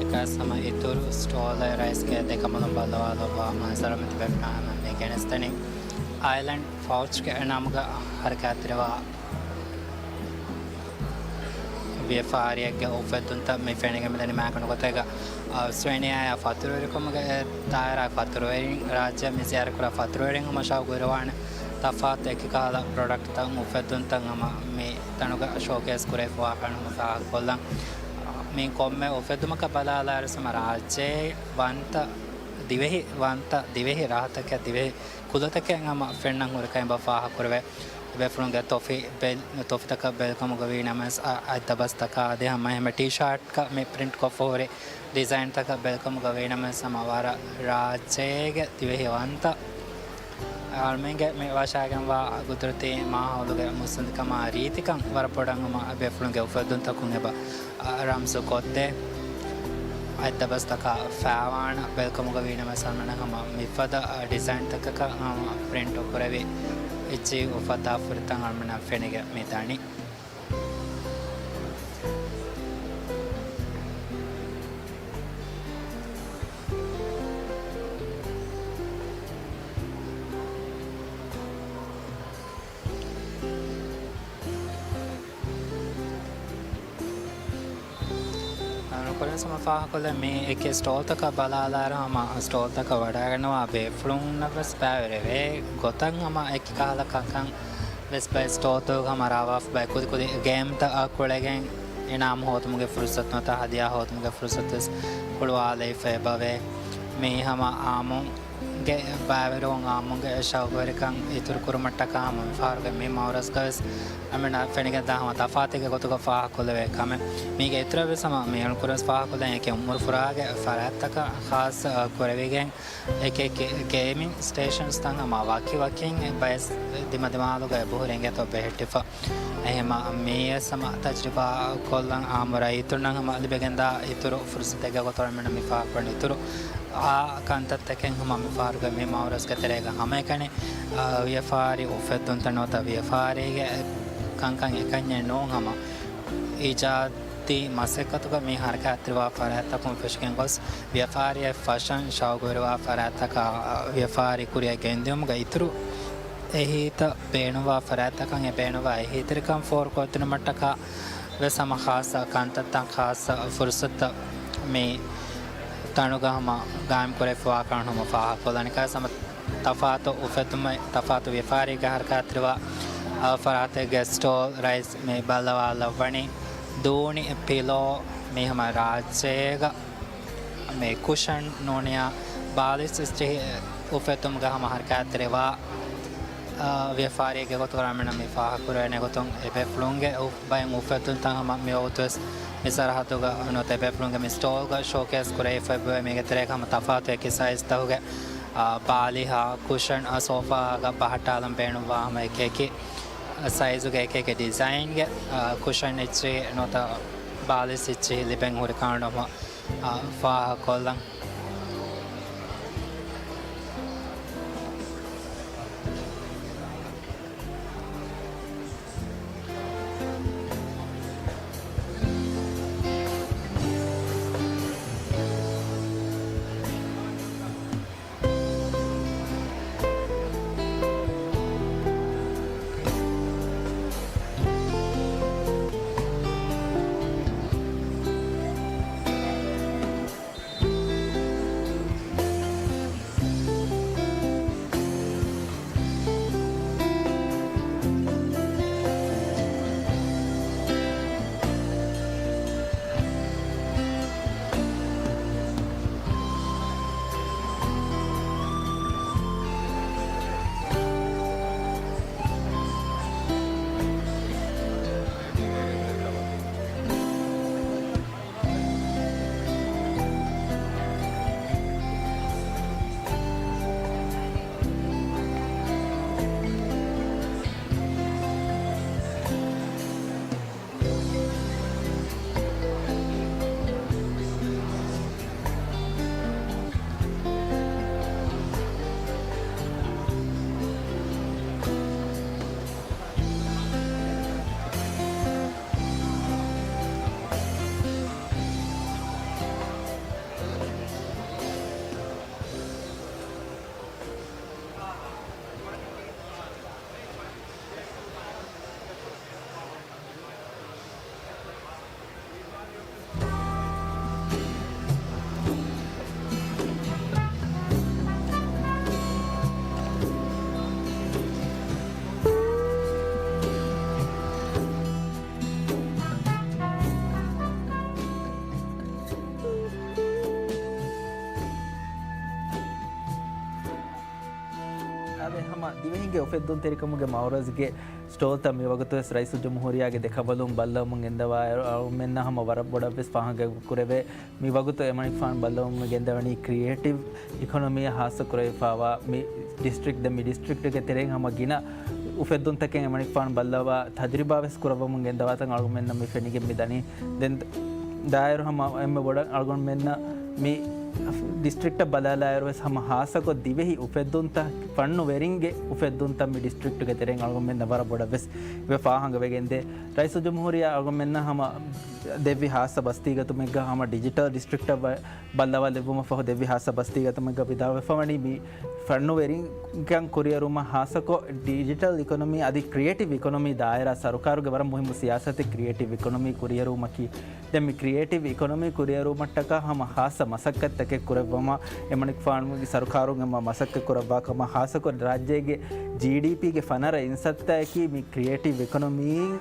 އެކަސް ހަމަ އިތުރު ސްޓޯލް ރައީސްގެ ދެކަނބަލުން ބައްލަވާލައްވާ މަންޒަރު މިތިބެފުނާ ހަމަ މި ގެނެސްދެނީ އައިލެންޑް ފައުޗްގެ ނަމުގަ ހަރަކާތްތެރިވާ ވިޔަފާރިއެއްގެ އުފެއްދުންތައް މި ފެނިގެން މިދަނީ މާކަނު ގޮތެއްގަ، އަ، ސްވެނިޔާއާ ފަތުރުވެރިކަމުގެ ދާއިރާ ފަތުރުވެރިން ރާއްޖެ މި ޒިޔާރަތްކުރާ ފަތުރުވެރިން ހަމަ ޝައުގުވެރިވާނެ ތަފާތު އެކި ކަހަލަ ޕްރޮޑަކްޓްތައް އުފެއްދުންތައް ހަމަ މި ތަނުގަ ޝޯކޭސް ކުރެވިފަވާކަން ހަމަ ފާހަގަކޮށްލަން. މި ކޮންމެ އުފެއްދުމަކަށް ބަލާލާއިރު ހަމަ ރާއްޖޭ ވަންތަ ދިވެހި ވަންތަ ދިވެހި ރާހަތަކެއް ދިވެހި ކުލަތަކެއް ހަމަ ފެންނަން ހުރިކަން އެބަ ފާހަގަކުރެވޭ. ބޭފުޅުންގެ ތޮފި ބެލް، ތޮފިތަކަށް ބެލްކަމުގަ ވީނަމަވެސް، އަ، އަތްދަބަސްތަކާ އަދި ހަމަ އެހެންމެ ޓީޝާޓްކަށް މި ޕްރިންޓް ކޮށްފަ ހުރި ޑިޒައިންތަކަށް ބެލްކަމުގަ ވީނަމަވެސް ހަމަ ވަރަށް ރާއްޖޭގެ ދިވެހި ވަންތަ އަޅުމެންގެ މި ވަށާގެންވާ ގުދުރަތީ މާހައުލުގެ މުއްސަނދިކަމާ ރީތިކަން ވަރަށް ބޮޑަށް ހަމަ ބޭފުޅުންގެ އުފެއްދުންތަކުން އެބަ ރަމްޒު ކޮށްދޭ. އަތްދަބަސްތަކާ ފާވާނަ ބެލްކަމުގަ ވީނަމަވެސް އަޅުމެންނަށް ހަމަ މިފަދަ ޑިޒައިންތަކަކަށް ހަމަ ޕްރިންޓު ކުރެވި އެއްޗިހި އުފައްދާ ފުރިތަން އަޅުމެންނަށް ފެނިގެން މި ދަނީ. ނުކުރެން ސަމަ ފާހަގަކޮށްލަން މި އެކި ސްޓޯލްތަކަށް ބަލާލާއިރު ހަމަ ސްޓޯލްތަކަށް ވަޑައިގަންނަވާ ބޭފުޅުންނަށް ވެސް ބައިވެރިވޭ ގޮތަށް ހަމަ އެކި ކަހަލަ ކަންކަން ވެސް ބައެއް ސްޓޯލްތަކުގަ ހަމަ ރާވާފަ ބައެއް ކުދި ކުދި ގޭމްތައް ކުޅެގެން އިނާމު ހޯދުމުގެ ފުރުސަތު ނުވަތަ ހަދިޔާ ހޯދުމުގެ ފުރުސަތު ވެސް ހުޅުވާލައިފަ އެބަވޭ. މީ ހަމަ އާއްމު ގެ ބައިވެރިވުން އާއްމުންގެ ޝައުގުވެރިކަން އިތުރު ކުރުމަށްޓަކާ ހަމަ މިފަހަރުގެ މި މައުރަޒްގަވެސް އަމިނާ ފެނިގެންދާ ހަމަ ތަފާތުގެ ގޮތުގަ ފާހަގަކޮށްލެވޭ ކަމެއް. މީގެ އިތުރަށްވެސް ހަމަ މި އެޅުން ކުރަން ފާހަގަކޮށްލަން އެކި އުމުރު ފުރާގެ ފަރާތްތަކަށް ޚާއްޞަ ކުރެވިގެން އެކި އެކި ގޭމިން ސްޓޭޝަންސްތައް ހަމަ ވަކި ވަކިން ބައެއް ދިމަދިމާލުގަ އެބަހުރި އިނގޭތޯ ބެހެއްޓިފަ. އެހެމަ މީވެސް ހަމަ ތަޖްރިބާ ކޮށްލަން އާއްމު ރައްޔިތުންނަށް ހަމަ ލިބިގެންދާ އިތުރު ފުރުސަތެއްގެ ގޮތުގަ މިނަ މި ފާހަގަކުރަން އިތުރު އާ ކަންތައްތަކެއް ހަމަ މިފަހަރުގެ މި މައުރަޒްގެ ތެރޭގަ ހަމައެކަނި، އާ، ވިޔަފާރި އުފެއްދުންތައް ނުވަތަ ވިޔަފާރީގެ ކަންކަން އެކަންޏެއް ނޫން ހަމަ އިޖާދީ މަސައްކަތުގަ މި ހަރަކާތްތެރިވާ ފަރާތްތަކުން ފެށިގެން ގޮސް، ވިޔަފާރިއެއް ފަށަން ޝައުގުވެރިވާ ފަރާތްތަކާ، އާ، ވިޔަފާރި ކުރިއަށް ގެންދިއުމުގަ އިތުރު އެހީތައް ބޭނުންވާ ފަރާތްތަކަށް އެ ބޭނުންވާ އެހީތެރިކަން ފޯރުކޮށްދިނުމަށްޓަކާ ވެސް ހަމަ ޚާއްޞަ ކަންތައްތައް، ޚާއްޞަ ފުރުސަތުތައް މި ތަނުގަ ހަމަ ގާއިމްކުރެވިފަވާކަން ހަމަ ފާހަގަކޮށްލަނިކަސް ހަމަ ތަފާތު އުފެއްދުމެއް، ތަފާތު ވިޔަފާރީގެ ހަރަކާތްތެރިވާ، އާ، ފަރާތެއްގެ ސްޓޯލް ރައީސް މި ބައްލަވާލައްވަނީ. ދޫނި ޕިލޯ މި ހަމަ ރާއްޖޭގަ މި ކުޝަން ނޫނިޔާ ބާލިސް އިސްޖެހި އުފެއްދުމުގަ ހަމަ ހަރަކާތްތެރިވާ، އާ، ވިޔަފާރީގެ ގޮތުގަ މިނަ މި ފާހަގަކުރެވޭނެ ގޮތުން އެބޭފުޅުންގެ އު-، ބައެއް އުފެއްދުންތައް ހަމަ މިވަގުތުވެސް މި ސަރަހައްދުގަ ނުވަތަ އެބޭފުޅުންގެ މި ސްޓޯލްގަ ޝޯކޭސް ކުރެވިފައި މީގެ ތެރޭގަ ހަމަ ތަފާތު އެކި ސައިޒްތަކުގެ، އާ، ބާލިހާ ކުޝަން، އާ، ސޯފާގަ ބަހައްޓާލަން ބޭނުންވާ ހަމަ އެކި އެކި ސައިޒުގެ އެކި އެކި ޑިޒައިންގެ، އާ، ކުޝަން އެއްޗިހި ނުވަތަ ބާލިސް އެއްޗިހި ލިބެން ހުރި ކަން ހަމަ، އާ، ފާހަގަކޮށްލަން. އާދެ، ހަމަ ދިވެހިންގެ އުފެއްދުންތެރިކަމުގެ މައުރަޒްގެ ސްޓޯލްތައް މިވަގުތުވެސް ރައީސުލްޖުމްހޫރިއްޔާގެ ދެކަނބަލުން ބައްލަވަމުން ގެންދަވާއިރު، އަޅުގަނޑުމެންނަށް ހަމަ ވަރަށް ބޮޑަށްވެސް ފާހަގަ ކުރެވޭ. މިވަގުތު އެމަނިކުފާނު ބައްލަވަމުން ގެންދަވަނީ ކްރިއޭޓިވް އިކޮނޮމީއަށް ހާއްސަ ކުރެވިފައިވާ މި ޑިސްޓްރިކްޓް، ދެން މި ޑިސްޓްރިކްޓްގެ ތެރެއިން ހަމަ ގިނަ އުފެއްދުންތަކެއް އެމަނިކުފާނު ބައްލަވާ ތަޖުރިބާވެސް ކުރައްވަމުން ގެންދަވާތަން އަޅުގަނޑުމެންނަށް މި ފެނިގެން މި ދަނީ. ދެން ދާއިރު ހަމަ އެންމެ ބޮޑަށް އަޅުގަނޑުމެންނަށް މި ޑިސްޓްރިކްޓަށް ބަލާލާއިރުވެސް ހަމަ ހާއްސަކޮށް ދިވެހި އުފެއްދުންތައް، ފަންނުވެރިންގެ އުފެއްދުންތައް މި ޑިސްޓްރިކްޓުގެ ތެރެއިން އަޅުގަނޑުމެންނަށް ވަރަށް ބޮޑަށްވެސް ވެ ފާހަގަވެގެންދޭ. ރައީސުލްޖުމްހޫރިއްޔާ އަޅުގަނޑުމެންނަށް ހަމަ ދެއްވި ހާއްސަ ބަސްތީގަތުމެއްގަ ހަމަ ޑިޖިޓަލް ޑިސްޓްރިކްޓަށް ބަ-، ބައްލަވާލެއްވުމަށް ފަހު ދެއްވި ހާއްސަ ބަސްތީގަތުމެއްގަ ވިދާޅުވެފަވަނީ މި ފަންނުވެރިންކަން ކުރިއެރުމަށް ހާއްސަކޮށް ޑިޖިޓަލް އިކޮނޮމީ އަދި ކްރިއޭޓިވް އިކޮނޮމީ ދާއިރާ ސަރުކާރުގެ ވަރަށް މުހިއްމު ސިޔާސަތެއް ކްރިއޭޓިވް އިކޮނޮމީ ކުރިއެރުވުމަކީ. ދެން މި ކްރިއޭޓިވް އިކޮނޮމީ ކުރިއެރުވުމަށްޓަކާ ހަމަ ހާއްސަ މަސައްކަތް ތަކެއް ކުރައްވަމާ، އެމަނިކުފާނުގެ ސަރުކާރުން އެމަ މަސައްކަތް ކުރައްވާ ކަމަށް، ހާއްސަކޮށް ރާއްޖޭގެ ޖީޑީޕީގެ ފަނަރަ އިންސައްތައަކީ މި ކްރިއޭޓިވް އިކޮނޮމީން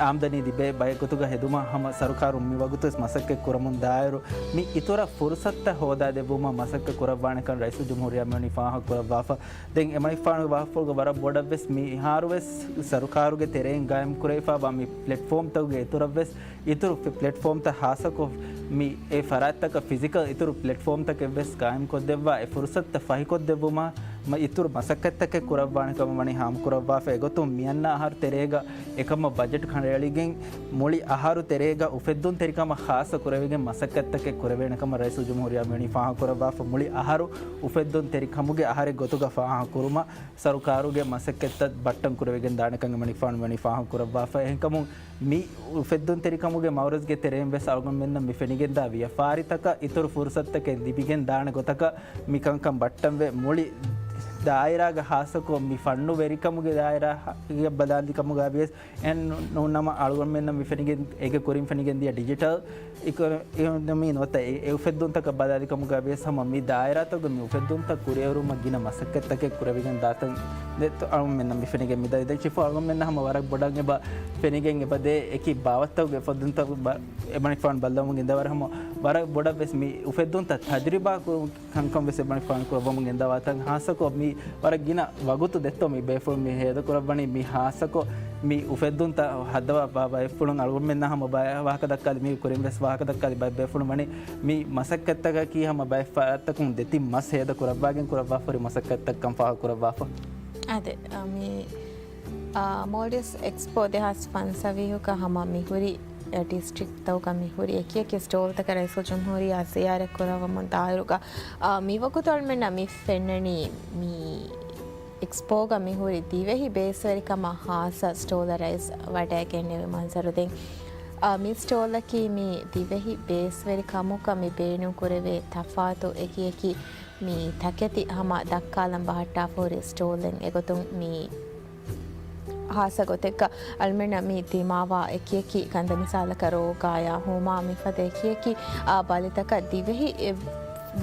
އާމްދަނީ ލިބޭ ބައެއް ގޮތުގަ ހެދުމަށް ހަމަ ސަރުކާރުން މި ވަގުތުވެސް މަސައްކަތް ކުރަމުން ދާއިރު، މި އިތުރަށް ފުރުސަތުތައް ހޯދާދެއްވުމަށް މަސައްކަތް ކުރައްވާނެކަން ރައީސުލްޖުމްހޫރިއްޔާ މިވަނީ ފާހަގަ ކުރައްވާފަ. ދެން އެމަނިކުފާނުގެ ވާހަކަފުޅުގަ ވަރަށް ބޮޑަށްވެސް މިހާރުވެސް ސަރުކާރުގެ ތެރެއިން ގާއިމް ކުރެވިފައިވާ މި ޕްލެޓްފޯމްތަކުގެ އިތުރަށްވެސް އިތުރު ފި-، ޕްލެޓްފޯމްތައް ހާއްސަކޮށް، މި އެ ފަރާތްތަކަށް ފިޒިކަލް އިތުރު ޕްލެޓްފޯމްތަކެއްވެސް ގާއިމްކޮށްދެއްވާ، އެ ފުރުސަތުތައް ފަހިކޮށްދެއްވުމަށް މަ-، އިތުރު މަސައްކަތްތަކެއް ކުރައްވާނެ ކަމަށް ވަނީ ހާމަކުރައްވާފަ. އެގޮތުން މިއަންނަ އަހަރު ތެރޭގަ އެކަމަށް ބަޖެޓް ކަނޑައެޅިގެން، މުޅި އަހަރު ތެރޭގަ އުފެއްދުންތެރިކަމަށް ޚާއްޞަ ކުރެވިގެން މަސައްކަތްތަކެއް ކުރެވޭނެ ކަމަށް ރައީސުލްޖުމްހޫރިއްޔާ މިވަނީ ފާހަގަކުރައްވާފަ. މުޅި އަހަރު އުފެއްދުންތެރިކަމުގެ އަހަރެއް ގޮތުގަ ފާހަގަކުރުމަށް ސަރުކާރުގެ މަސައްކަތްތައް ބައްޓަން ކުރެވިގެން ދާނެކަން އެމަނިކުފާނު މިވަނީ ފާހަގަކުރައްވާފަ. އެހެންކަމުން މި އުފެއްދުންތެރިކަމުގެ މައުރަޒްގެ ތެރެއިން ވެސް އަޅުގަނޑުމެންނަށް މި ފެނިގެންދާ ވިޔަފާރިތަކަށް އިތުރު ފުރުސަތުތަކެއް ލިބިގެން ދާނެ ގޮތަކަށް މި ކަންކަން ބައްޓަންވެ، މުޅި ދާއިރާގަ ހާއްސަކޮށް މި ފަންނުވެރިކަމުގެ ދާއިރާގަ ބަލާލި ކަމުގަ ވިޔަސް އެހެން ނޫ-، ނޫންނަމަ އަޅުގަނޑުމެންނަށް މި ފެނިގެން، އޭގެ ކުރިން ފެނިގެން ދިޔަ ޑިޖިޓަލް އިކޮ-، އިކޮނޮމީ ނުވަތަ އެ، އެ އުފެއްދުންތަކަށް ބަލާލި ކަމުގަ ވިޔަސް ހަމަ މި ދާއިރާތަކުގަ މި އުފެއްދުންތައް ކުރިއެރުމަށް ގިނަ މަސައްކަތްތަކެއް ކުރެވިގެން ދާތަން ދެއްތޯ އަޅުގަނޑުމެންނަށް މި ފެނިގެން މިދަނީ. ދެން ޝިފާ އަޅުގަނޑުމެންނަށް ހަމަ ވަރަށް ބޮޑަށް އެބަ ފެނިގެން އެބަ ދޭ އެކި ބާވަތްތަކުގެ އުފެއްދުންތައް ބަ-، އެމަނިކުފާނު ބައްލަވަމުން ގެންދަވާ ވަރަށް ހަމަ ވަރަށް ބޮޑަށް ވެސް މި އުފެއްދުންތައް ތަޖުރިބާ ކުރު-، ކަންކަން ވެސް އެމަނިކުފާނު ކުރައްވަމުން ގެންދަވާތަން ހާއްސަކޮށް މި ވަރަށް ގިނަ ވަގުތު ދެއްތޯ މި ބޭފުޅުން މި ހޭދަކުރައްވަނީ މި ހާއްސަކޮށް މި އުފެއްދުންތައް ހައްދަވާ ބާ-، ބައެއްފުޅުން އަޅުގަނޑުމެންނަށް ހަމަ ބައެއް ވާހަކަ ދައްކާލި މީގެ ކުރިން ވެސް ވާހަކަ ދައްކާލި ބައެއް ބޭފުޅުން ވަނީ މި މަސައްކަތްތަކަކީ ހަމަ ބައެއް ފަރާތްތަކުން ދެތިން މަސް ހޭދަ ކުރައްވާގެން ކުރައްވާފަހުރި މަސައްކަތްތައްކަން ފާހަގަ ކުރައްވާފަ. އާދެ، އަ، މި، އާ، މޯލްޑިވްސް އެކްސްޕޯ ދެހާސް ފަންސަވީހުގަ ހަމަ މިހުރި، އަ، ޑިސްޓްރިކްޓްތަކުގަ މިހުރި އެކި އެކި ސްޓޯލްތަކަށް ރައީސުލްޖުމްހޫރިއްޔާ ޒިޔާރަތް ކުރައްވަމުން ދާއިރުގަ، އާ، މިވަގުތު އަޅުމެންނަށް މި ފެންނަނީ މި އެކްސްޕޯގަ މިހުރި ދިވެހި ބޭސްވެރިކަމަށް ހާއްސަ ސްޓޯލަށް ރައީސް ވަޑައިގެންނެވި މަންޒަރު. ދެން، އާ، މި ސްޓޯލަކީ މި ދިވެހި ބޭސްވެރިކަމުގަ މި ބޭނުންކުރެވޭ ތަފާތު އެކި އެކި މި ތަކެތި ހަމަ ދައްކާލަން ބަހައްޓާފަހުރި ސްޓޯލެއް. އެގޮތުން މި ހާއްސަ ގޮތެއްގަ އަޅުމެންނަށް މި ދިމާވާ އެކިއެކި ކަންތައް މިސާލަކަށް ރޯގާޔާ ހޫމާ މިފަދަ އެކިއެކި، އާ، ބަލިތަކަށް ދިވެހި އެ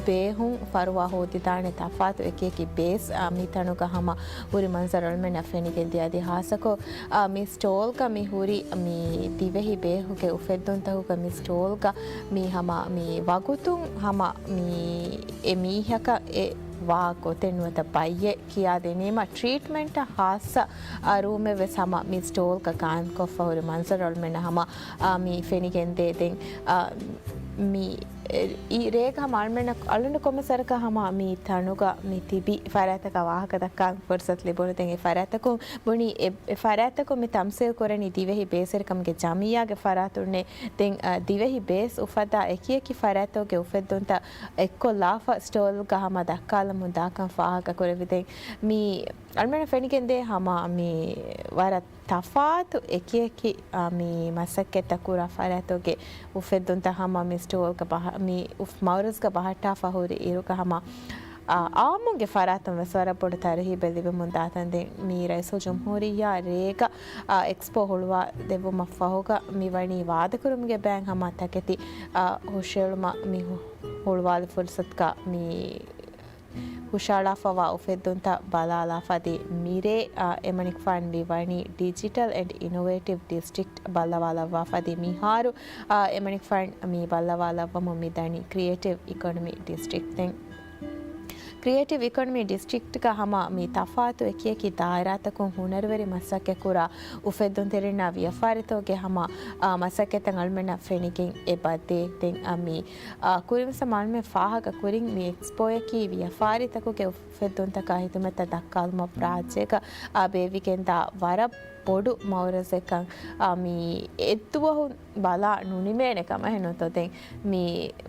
ބޭހުން ފަރުވާ ހޯދިދާނެ ތަފާތު އެކިއެކި ބޭސް، އާ، މި ތަނުގަ ހަމަ ހުރި މަންޒަރު އަޅުމެންނަށް ފެނިގެންދިޔަ. އަދި ހާއްސަކޮށް، އާ، މި ސްޓޯލްގަ މި ހުރި މި ދިވެހި ބޭހުގެ އުފެއްދުންތަކުގަ މި ސްޓޯލްގަ މި ހަމަ މި ވަގުތުން ހަމަ މި އެ މީހަކަށް އެ ވާ ގޮތެއް ނުވަތަ ބައްޔެއް ކިޔާދިނީމަ ޓްރީޓްމަންޓަށް ހާއްސަ، އާ، ރޫމެއް ވެސް ހަމަ މި ސްޓޯލްގަ ގާއިމްކޮށްފަ ހުރި މަންޒަރު އަޅުމެންނަށް ހަމަ، އާ، މި ފެނިގެންދޭ. ދެން، އާ، މި އެ، އި ރޭގަ ހަމަ އަޅުމެންނަށް އަޅުގަނޑު ކޮންމެ ސަރަކަށް ހަމަ މި ތަނުގަ މި ތިބި ފަރާތްތަކާ ވާހަކަ ދައްކާން ފުރުސަތު ލިބުނު. ދެން އެ ފަރާތްތަކުން ބުނީ އެ، އެ ފަރާތްތަކުން މި ތަމްސީލް ކުރަނީ ދިވެހި ބޭސްވެރިކަމުގެ ޖަމިއްޔާގެ ފަރާތުންނޭ. ދެން، އަ، ދިވެހި ބޭސް އުފައްދާ އެކިއެކި ފަރާތްތަކުގެ އުފެއްދުންތައް އެއްކޮށްލާފަ ސްޓޯލްގަ ހަމަ ދައްކާލަމުން ދާކަން ފާހަގަކުރެވި. ދެން މި އަޅުމެންނަށް ފެނިގެންދޭ ހަމަ މި ވަރަށް ތަފާތު އެކިއެކި، އާ، މި މަސައްކަތްތައް ކުރާ ފަރާތުގެ އުފެއްދުންތައް ހަމަ މި ސްޓޯލްގަ ބަހަ-، މި އުފް-، މައުރަޒްގަ ބަހައްޓާފަ ހުރި އިރުގަ ހަމަ، އާ، އާއްމުންގެ ފަރާތުން ވެސް ވަރަށް ބޮޑު ތަރުހީބެއް ލިބެމުން ދާތަން. ދެން މި ރައީސުލްޖުމްހޫރިއްޔާ ރޭގަ، އާ، އެކްސްޕޯ ހުޅުވާ ދެއްވުމަށް ފަހުގަ މި ވަނީ ވާދަކުރުމުގެ ބައިން ހަމަ ތަކެތި، އާ، ހުށައެޅުމަށް މި ހު-، ހުޅުވާލި ފުރުސަތުގަ މި ހުށައަޅާފަވާ އުފެއްދުންތައް ބަލާލާފަ. އަދި މިރޭ، އާ، އެމަނިކުފާން މި ވަނީ ޑިޖިޓަލް އެންޑް އިނޮވޭޓިވް ޑިސްޓްރިކްޓް ބައްލަވާލައްވާފަ. އަދި މިހާރު، އާ، އެމަނިކުފާން މި ބައްލަވާލައްވަމުން މި ދަނީ ކްރިއޭޓިވް އިކޮނޮމީ ޑިސްޓްރިކްޓް. ދެން ކްރިއޭޓިވް އިކޮނޮމީ ޑިސްޓްރިކްޓްގަ ހަމަ މި ތަފާތު އެކިއެކި ދާއިރާތަކުން ހުނަރުވެރި މަސައްކަތްކުރާ އުފެއްދުންތެރިންނާ ވިޔަފާރިތަކުގެ ހަމަ، އާ، މަސައްކަތްތައް އަޅުމެންނަށް ފެނިގެން އެބަދޭ. ދެން، އާ، މި އާ، ކުރިން ސަމާލުމެ ފާހަގަ ކުރިން މި އެކްސްޕޯއަކީ ވިޔަފާރިތަކުގެ އުފެއްދުންތަކާ ހިދުމަތްތައް ދައްކާލުމަށް ރާއްޖޭގަ، އާ، ބޭއްވިގެންދާ ވަރަށް ބޮޑު މައުރަޒެއްކަން، އާ، މި އެއްދުވަހު ބަލާ ނުނިމޭނެ ކަމަށް ނުތޯ. ދެން މި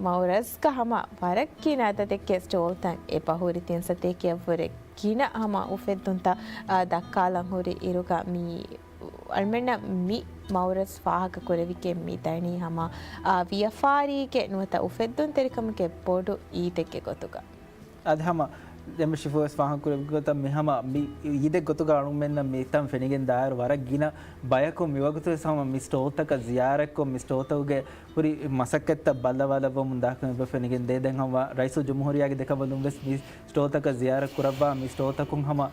މައުރަޒްގަ ހަމަ ވަރަށް ގިނަ އަދަދެއްގެ ސްޓޯލްތައް އެބަހުރި ތިން ސަތޭކައަށްވުރެ ގިނަ ހަމަ އުފެއްދުންތައް، އާ، ދައްކާލަން ހުރި އިރުގަ މި އަޅުމެންނަށް މި މައުރަޒް ފާހަގަ ކުރެވިގެން މި ދަނީ ހަމަ، އާ، ވިޔަފާރީގެ ނުވަތަ އުފެއްދުންތެރިކަމުގެ ބޮޑު އީދެއްގެ ގޮތުގަ. އަދި ހަމަ ދެން ޝިފުވެސް ފާހަގަކުރެއްވި ގޮތަށް މި ހަމަ މި އީދެއް ގޮތުގަ އަޅުގަނޑުމެންނަށް މި ތަން ފެނިގެން ދާއިރު ވަރަށް ގިނަ ބަޔަކު މިވަގުތުވެސް ހަމަ މި ސްޓޯލްތަކަށް ޒިޔާރަތްކޮށް، މި ސްޓޯލްތަކުގެ ހުރި މަސައްކަތްތައް ބައްލަވާލައްވަމުން ދާކަން އެބަ ފެނިގެން ދޭ. ދެން ހަމަ ރައީސުލްޖުމްހޫރިއްޔާގެ ދެކަނބަލުން ވެސް މި ސްޓޯލްތަކަށް ޒިޔާރަތް ކުރައްވާ، މި ސްޓޯލްތަކުން ހަމަ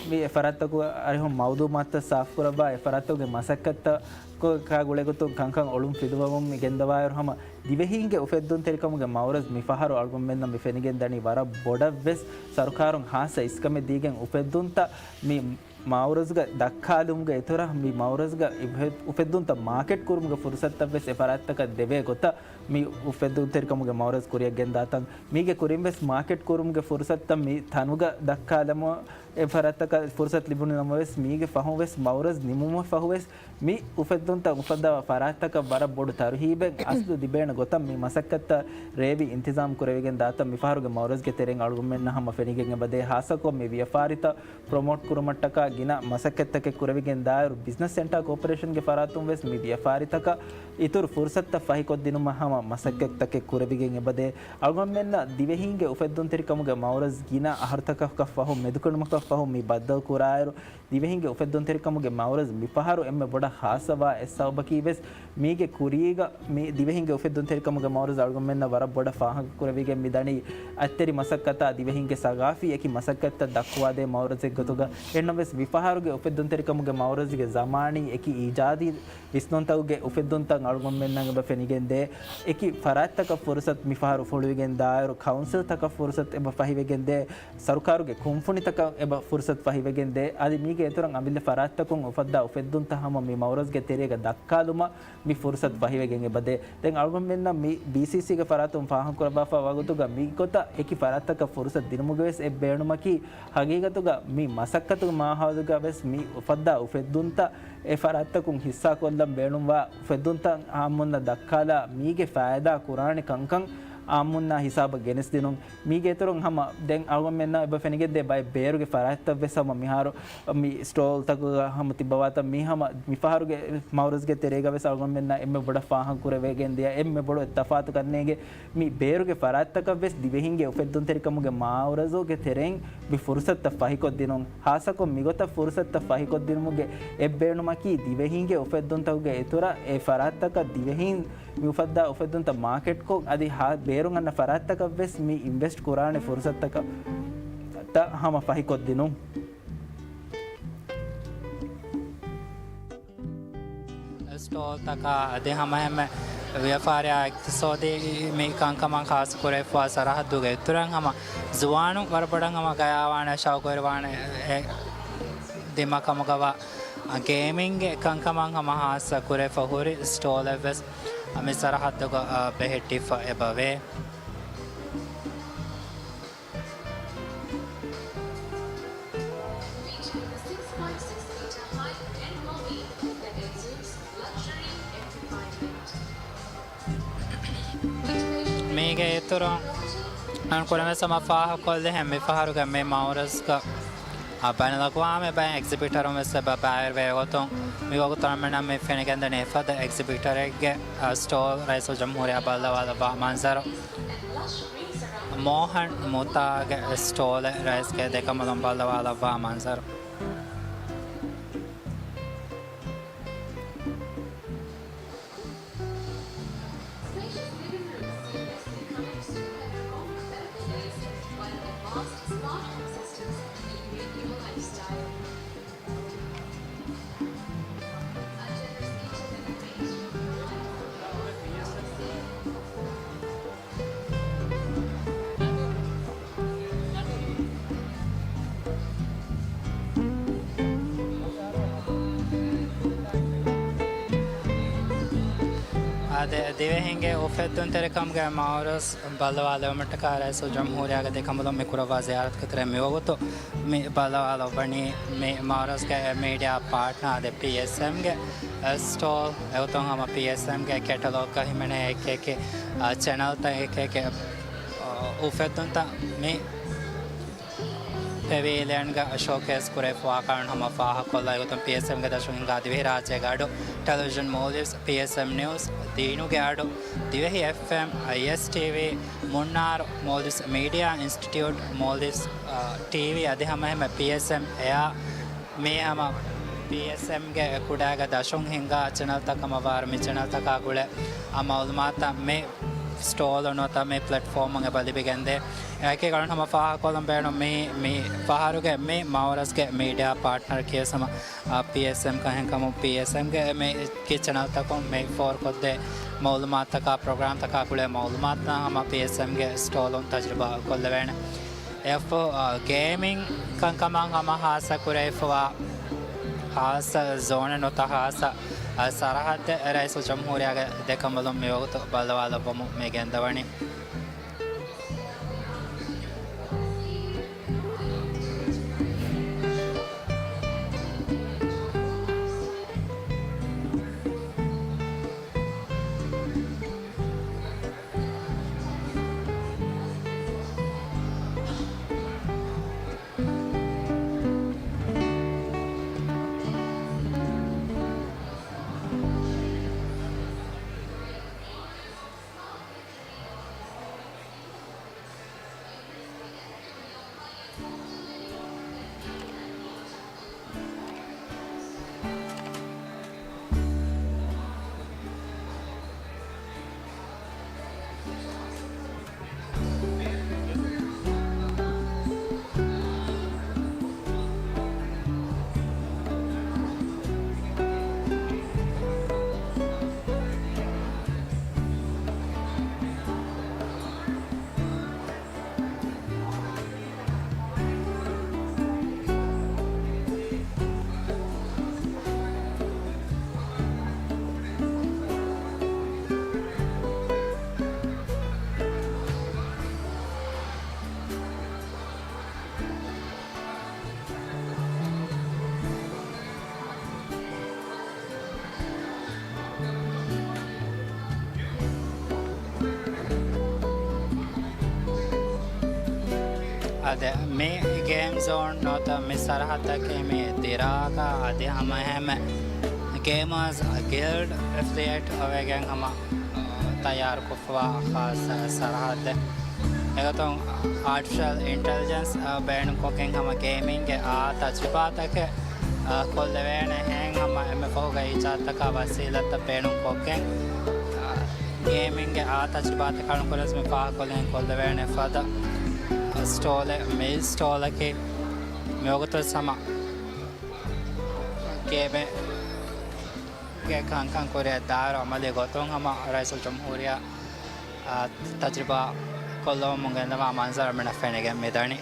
މި އެ ފަރާތްތަކު އަރިހުން މައުލޫމާތުތައް ސާފުކުރައްވާ، އެ ފަރާތްތަކުގެ މަސައްކަތްތައް ކޮ-، ކާ ގުޅޭގޮތުން ކަންކަން އޮޅުން ފިލުވަމުން މި ގެންދަވާއިރު ހަމަ ދިވެހީންގެ އުފެއްދުންތެރިކަމުގެ މައުރަޒް މިފަހަރު އަޅުގަނޑުމެންނަށް މި ފެނިގެންދަނީ ވަރަށް ބޮޑަށްވެސް ސަރުކާރުން ހާއްސަ އިސްކަމެއް ދީގެން އުފެއްދުންތައް މި މައުރަޒްގަ ދައްކާލުމުގެ އިތުރަށް މި މައުރަޒްގަ އުފެ-، އުފެއްދުންތައް މާކެޓް ކުރުމުގެ ފުރުސަތުތައްވެސް އެ ފަރާތްތަކަށް ދެވޭ ގޮތަށް މި އުފެއްދުންތެރިކަމުގެ މައުރަޒް ކުރިއަށް ގެންދާތަން. މީގެ ކުރިންވެސް މާކެޓް ކުރުމުގެ ފުރުސަތުތައް މި ތަނުގަ ދައްކާލަމު އެ ފަރާތްތަކަށް ފުރުސަތު ލިބުނު ނަމަވެސް، މީގެ ފަހުން ވެސް މައުރަޒް ނިމުމަށް ފަހުވެސް، މި އުފެއްދުންތައް އުފައްދަވާ ފަރާތްތަކަށް ވަރަށް ބޮޑު ތަރުހީބެއް އަސްލު ލިބޭނެ ގޮތަށް މި މަސައްކަތްތައް ރޭވި އިންތިޒާމް ކުރެވިގެން ދާތަން މިފަހަރުގެ މައުރަޒްގެ ތެރެއިން އަޅުގަނޑުމެންނަށް ހަމަ ފެނިގެން އެބަދޭ. ހާއްސަކޮށް މި ވިޔަފާރިތައް ޕްރޮމޯޓް ކުރުމަށްޓަކާ ގިނަ މަސައްކަތްތަކެއް ކުރެވިގެން ދާއިރު، ބިޒްނަސް ސެންޓާ ކޯޕަރޭޝަންގެ ފަރާތުން ވެސް މި ވިޔަފާރިތަކަށް އިތުރު ފުރުސަތުތައް ފަހިކޮށްދިނުމަށް ހަމަ މަސައްކަތްތަކެއް ކުރެވިގެން އެބަދޭ. އަޅުގަނޑުމެންނަށް ދިވެހީންގެ އުފެއްދުންތެރިކަމުގެ މައުރަޒް ގިނަ އަހަރުތަކަކަށް ފަހު، މެދުކަނޑުމަކަށް ފަހު މި ބައްދަލު ކުރާއިރު، ދިވެހިންގެ އުފެއްދުންތެރިކަމުގެ މައުރަޒް މިފަހަރު އެންމެ ބޮޑަށް ހާއްސަވާ އެއް ސަބަބަކީ ވެސް، މީގެ ކުރީގަ މި ދިވެހިންގެ އުފެއްދުންތެރިކަމުގެ މައުރަޒް އަޅުގަނޑުމެންނަށް ވަރަށް ބޮޑަށް ފާހަގަކުރެވިގެން މި ދަނީ، އަތްތެރި މަސައްކަތާ ދިވެހިންގެ ސަގާފީ އެކި މަސައްކަތްތައް ދައްކުވާދޭ މައުރަޒެއް ގޮތުގަ. އެހެންނަމަވެސް، މިފަހަރުގެ އުފެއްދުންތެރިކަމުގެ މައުރަޒުގެ ޒަމާނީ އެކި އީޖާދީ ވިސްނުންތަކުގެ އުފެއްދުންތައް އަޅުގަނޑުމެންނަށް އެބަ ފެނިގެންދޭ. އެކި ފަރާތްތަކަށް ފުރުސަތު މިފަހަރު ފޮޅުވިގެން ދާއިރު، ކައުންސިލްތަކަށް ފުރުސަތު އެބަ ފަހިވެގެންދޭ. ސަރުކާރުގެ ކުންފުނިތަކަށް އެބަ ފުރުސަތު ފަހިވެގެންދޭ. އަދި މީގެ އިތުރަށް އަމިއްލަ ފަރާތްތަކުން އުފައްދާ އުފެއްދުންތައް ހަމަ މި މައުރަޒުގެ ތެރޭގަ ދައްކާލުމަށް މި ފުރުސަތު ފަހިވެގެން އެބަދޭ. ދެން އަޅުގަނޑުމެންނަށް މި ބީސީސީގެ ފަރާތުން ފާހަގަކުރައްވާފަ ވަގުތުގަ މިގޮތަށް އެކި ފަރާތްތަކަށް ފުރުސަތު ދިނުމުގެ ވެސް އެއް ބޭނުމަކީ، ހަގީގަތުގަ މި މަސައްކަތުގެ މާހައުލުގަ ވެސް މި އުފައްދާ އުފެއްދުންތައް އެ ފަރާތްތަކުން ހިއްސާކޮށްލަން ބޭނުންވާ އުފެއްދުންތައް އާއްމުންނަށް ދައްކާލާ، މީގެ ފައިދާ ކުރާނެ ކަންކަން އާއްމުންނާ ހިސާބަށް ގެނެސްދިނުން. މީގެ އިތުރުން ހަމަ ދެން އަޅުގަނޑުމެންނަށް އެބަ ފެނިގެންދޭ ބައެއް ބޭރުގެ ފަރާތްތައް ވެސް ހަމަ މިހާރު މި ސްޓޯލްތަކުގަ ހަމަ ތިއްބަވާތަން މީ ހަމަ މިފަހަރުގެ މައުރަޒުގެ ތެރޭގަ ވެސް އަޅުގަނޑުމެންނަށް އެންމެ ބޮޑަށް ފާހަގަކުރެވިގެން ދިޔަ އެންމެ ބޮޑު ތަފާތު ކަންނޭނގެ މި ބޭރުގެ ފަރާތްތަކަށް ވެސް ދިވެހިންގެ އުފެއްދުންތެރިކަމުގެ މައުރަޒުގެ ތެރެއިން މި ފުރުސަތުތައް ފަހިކޮށްދިނުން. ހާއްސަކޮށް މިގޮތަށް ފުރުސަތުތައް ފަހިކޮށްދިނުމުގެ އެއް ބޭނުމަކީ ދިވެހިންގެ އުފެއްދުންތަކުގެ އިތުރަށް އެ ފަރާތްތަކަށް ދިވެހިން މި އުފައްދާ އުފެއްދުންތައް މާކެޓްކޮށް، އަދި ހާ-، ބޭރުން އަންނަ ފަރާތްތަކަށް ވެސް މި އިންވެސްޓް ކުރާނެ ފުރުސަތުތައް ހަމަ ފަހިކޮށްދިނުން. ސްޓޯލްތަކާ އަދި ހަމައެހެންމެ ވިޔަފާރިއާ އިޤްތިޞާދީ މި ކަންކަމަށް ޚާއްޞަ ކުރެވިފައިވާ ސަރަހައްދުގެ އިތުރަށް ހަމަ ޒުވާނުން ވަރަށް ބޮޑަށް ހަމަ ގަޔާވާނެ، ޝައުޤުވެރިވާނެ އެ ދިމަ ކަމުގަވާ ގޭމިންގ ކަންކަމަށް ހަމަ ޚާއްޞަ ކުރެވިފަ ހުރި ސްޓޯލެއްވެސް މި ސަރަހައްދުގަ ބެހެއްޓިފަ އެބަވޭ. Featuring a six point six meter high N O V that exudes luxury and refinement. މީގެ އިތުރުން އަން ކުރެމެސް ހަމަ ފާހަގަކޮށްލިހެން މިފަހަރުގެ މި މައުރަޒްގަ ބައިނަލްއަޤްވާމީ ބައެއް އެގްޒިބިޓަރުން ވެސް އެބަ ބައިވެރިވެ ގޮތުން މިވަގުތު އަޅުގަނޑުމެންނަށް މި ފެނިގެންދަނީ އެފަދަ އެގްޒިބިޓަރެއްގެ ސްޓޯލް ރައީސުލްޖުމްހޫރިއްޔާ ބައްލަވާލައްވާ މަންޒަރު. މޯހަން މުތާގެ ސްޓޯލެއް ރައީސްގެ ދެކަނބަލުން ބައްލަވާލައްވާ މަންޒަރު. Spacious living room seamlessly connects to bedroom, while advanced smart home systems elevate your lifestyle. އާދެ، ދިވެހިންގެ އުފެއްދުންތެރިކަމުގެ މައުރަޒް ބައްލަވާލެވުމަށްޓަކާ ރައީސުލްޖުމްހޫރިއްޔާގެ ދެކަނބަލުން މި ކުރައްވާ ޒިޔާރަތުގެ ތެރެއިން މިވަގުތު މި ބައްލަވާލައްވަނީ މި މައުރަޒްގެ މީޑިއާ ޕާޓްނާ އާދެ، ޕީއެސްއެމްގެ ސްޓޯލް އެގޮތުން ހަމަ ޕީއެސްއެމްގެ ކެޓަލޮގްގަ ހިމެނޭ އެކިއެކި ޗެނަލްތައް، އެކިއެކި އުފެއްދުންތައް މި ޕެވިލިއަންގަ ޝޯކޭސް ކުރެވިފައިވާ ކަން ހަމަ ފާހަގަކޮށްލައިގަތުން، ޕީއެސްއެމްގެ ދަށުން ހިނގާ ދިވެހިރާއްޖޭގެ އަޑު ޓެލެވިޝަން މޯލްޑިވްސް، ޕީއެސްއެމް ނިއުސް، ދީނުގެ އަޑު ދިވެހި އެފްއެމް، އައިއެސްޓީވީ، މުންނާރު މޯލްޑިވްސް މީޑިއާ އިންސްޓިޓިއުޓް، މޯލްޑިވްސް، އާ، ޓީވީ އަދި ހަމައެހެންމެ ޕީއެސްއެމް އެއާ، މީ ހަމަ ޕީއެސްއެމްގެ ކުޑައިގެ ދަށުން ހިނގާ ޗެނަލްތައް ކަމަށްވާ މި ޗެނަލްތަކާ ގުޅޭ އާ މައުލޫމާތުތައް މި ސްޓޯލް ނުވަތަ މި ޕްލެޓްފޯމުން އެބަ ލިބިގެންދޭ. އެކީ ގަނޑު ހަމަ ފާހަގަކޮށްލަން ބޭނުން މި، މި ފަހަރުގެ މި މައުރަޒްގެ މީޑިއާ ޕާޓްނަރަކީ ވެސް ހަމަ، އާ، ޕީއެސްއެމް ކަހެން ކަމުން ޕީއެސްއެމްގެ މި ކި ޗެނަލްތަކުން މި ފޯރުކޮށްދޭ މައުލޫމާތުތަކާ، ޕްރޮގްރާމްތަކާ ގުޅޭ މައުލޫމާތުތައް ހަމަ ޕީއެސްއެމްގެ ސްޓޯލުން ތަޖުރިބާ ކޮށްލެވޭނެ. އެއަށްފަހު، އާ، ގޭމިން ކަންކަމަށް ހަމަ ހާއްސަ ކުރެވިފައިވާ ހާއްސަ ޒޯނެއް ނުވަތަ ހާއްސަ، އާ، ސަރަހައްދެއް ރައީސުލްޖުމްހޫރިއްޔާގެ ދެކަނބަލުން މިވަގުތު ބައްލަވާލައްވަމުން މި ގެންދަވަނީ. އާދެ، މި ގޭމް ޒޯން ނުވަތަ މި ސަރަހައްދަކީ މި ދިރާގަ އަދި ހަމައެހެންމެ ގޭމާސް ގިލްޑް އެފިލިއޭޓް ވެގެން ހަމަ ތައްޔާރުކޮށްފައިވާ ޚާއްސަ ސަރަހައްދެއް. އެގޮތުން އާޓިފިޝަލް އިންޓެލިޖެންސް ބޭނުންކޮށްގެން ހަމަ ގޭމިންގެ އާ ތަޖުރިބާތަކެއް ކޮށްލެވޭނެ. އެހެން ހަމަ އެންމެފަހުގައި އިޖާދުތަކާ ވަސީލަތްތައް ބޭނުންކޮށްގެން، ގޭމިންގެ އާ ތަޖުރިބާތައް ކަނުކުރެސް މި ފާހަގަކޮށްލެވެން ކޮށްލެވޭނެ ފަދަ ސްޓޯލެއް، މި ސްޓޯލަކީ މިވަގުތުވެސް ހަމަ ގޭމެއްގެ ކަންކަން ކުރިއަށް ދާއިރު އަމަލީ ގޮތުން ހަމަ ރައީސުލްޖުމްހޫރިއްޔާ އާ، ތަޖުރިބާ ކޮށްލަވަމުން ގެންދަވާ މަންޒަރު މިނަށް ފެނިގެން މިދަނީ.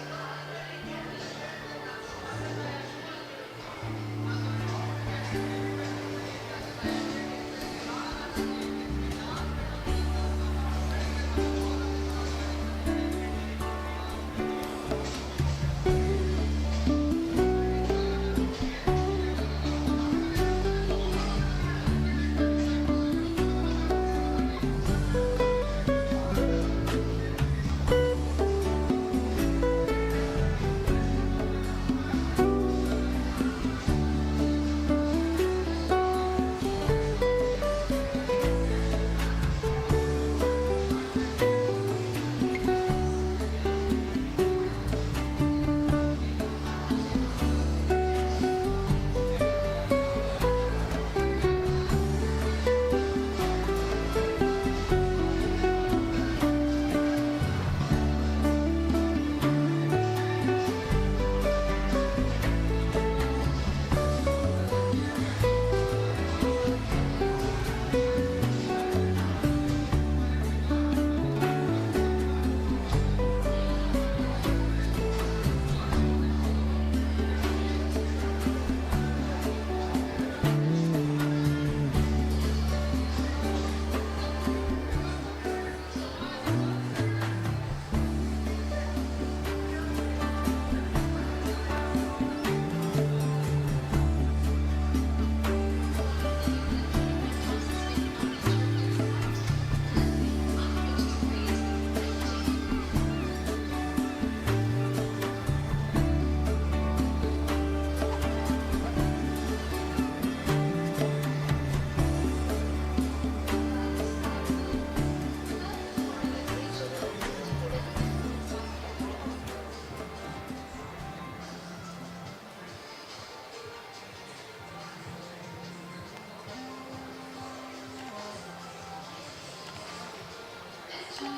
އާދެ،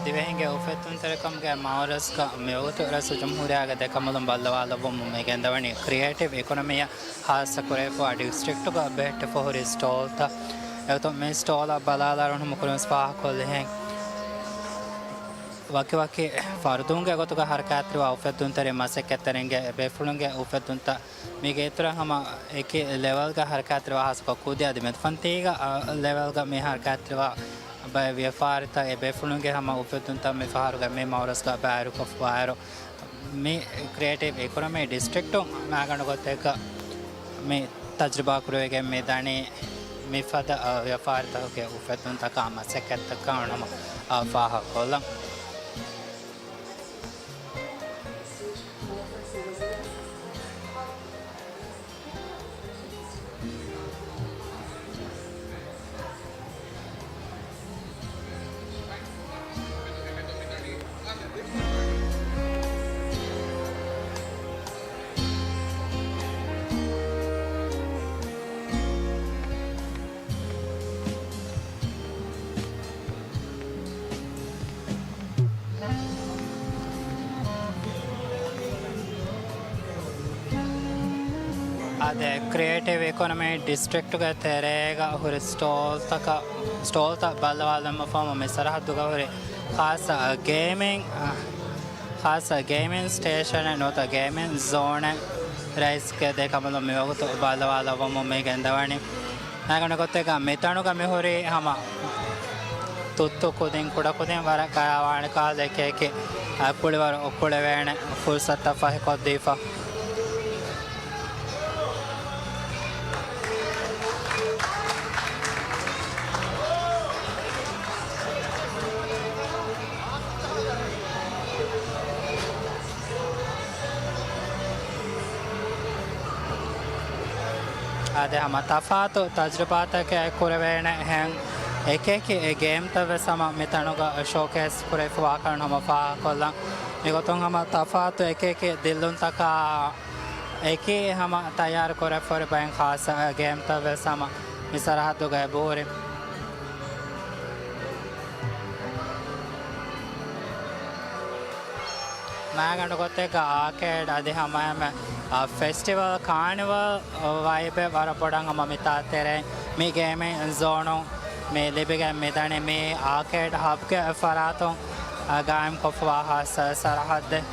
ދިވެހިންގެ އުފެއްދުންތެރިކަމުގެ މައުރަޒްގަ މިވަގުތު ރައީސުލްޖުމްހޫރިއްޔާގެ ދެކަނބަލުން ބައްލަވާލައްވަމުން މި ގެންދަވަނީ ކްރިއޭޓިވް އިކޮނޮމީއަށް ޚާއްޞަ ކުރެވިފައިވާ ޑިސްޓްރިކްޓުގަ ބެހެއްޓިފަ ހުރި ސްޓޯލްތައް. އެގޮތުން މި ސްޓޯލްއަށް ބަލާލާއިރު ހަމަ ކުރިންވެސް ފާހަގަކޮށްލިހެން، ވަކިވަކި ފަރުދުންގެ ގޮތުގަ ހަރަކާތްތެރިވާ އުފެއްދުންތެރި މަސައްކަތްތެރިންގެ ބޭފުޅުންގެ އުފެއްދުންތައް މީގެ އިތުރަށް ހަމަ އެކި ލެވެލްގަ ހަރަކާތްތެރިވާ ހާއްސަކޮށް ކުދި އަދި މެދުފަންތީގަ، އަ، ލެވެލްގަ މި ހަރަކާތްތެރިވާ ބައެއް ވިޔަފާރިތައް އެ ބޭފުޅުންގެ ހަމަ އުފެއްދުންތައް މި ފަހަރުގެ މި މައުރަޒްގަ ބައިވެރިކޮށްފައިވާއިރު، މި ކްރިއޭޓިވް އިކޮނޮމީ ޑިސްޓްރިކްޓުން މާގަނޑު ގޮތެއްގަ މި ތަޖުރިބާ ކުރެވިގެން މި ދަނީ މިފަދަ، އަ، ވިޔަފާރިތަކުގެ އުފެއްދުންތަކާ މަސައްކަތްތަކާ ނަމަ، އަ، ފާހަގަކޮށްލަން. އާދެ، ކްރިއޭޓިވް އިކޮނޮމީ ޑިސްޓްރިކްޓްގެ ތެރޭގަ ހުރި ސްޓޯލްތަކަށް، ސްޓޯލްތައް ބައްލަވާލުމަށް ފަހު މި ސަރަހައްދުގަ ހުރި ޚާއްޞަ ގޭމިން، އަ، ޚާއްޞަ ގޭމިން ސްޓޭޝަނެއް ނުވަތަ ގޭމިން ޒޯނެއް ރައީސްގެ ދެކަނބަލުން މިވަގުތު ބައްލަވާލައްވަމުން މި ގެންދަވަނީ. މާގަނޑު ގޮތެއްގަ މިތަނުގަ މިހުރީ ހަމަ ތުއްތު ކުދިން ކުޑަކުދިން ވަރަށް ގަޔާވާނެ ކަހަލަ އެކިއެކި ކުޅިވަރު ކުޅެވޭނެ ފުރުސަތުތައް ފަހިކޮށްދީފަ. އާދެ، ހަމަ ތަފާތު ތަޖުރިބާތަކެއް ކުރެވޭނެ ހެން އެކިއެކި ގޭމްތައް ވެސް ހަމަ މިތަނުގަ ޝޯކޭސް ކުރެވިފައިވާކަން ހަމަ ފާހަގަކޮށްލަން. މިގޮތުން ހަމަ ތަފާތު އެކިއެކި ދިއްލުންތަކާ އެކީ ހަމަ ތައްޔާރު ކުރެފަ ހުރި ބައެއް ޚާއްޞަ ގޭމްތައް ވެސް ހަމަ މި ސަރަހައްދުގައި އެބަހުރި. މާގަނޑު ގޮތެއްގަ އާކޭޑް އަދި ހަމައެހެންމެ، އަ، ފެސްޓިވަލް، ކާނިވަލް ވައިބެއް ވަރަށް ބޮޑަށް ހަމަ މިތާ ތެރެއިން މި ގޭމިން ޒޯނުން މި ލިބިގެން މިދަނީ މި އާކޭޑް ހަބްގެ ފަރާތުން، އަ، ގާއިމްކޮށްފައިވާ ހާއްސަ ސަރަހައްދެއް.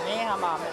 މީ ހަމަ މި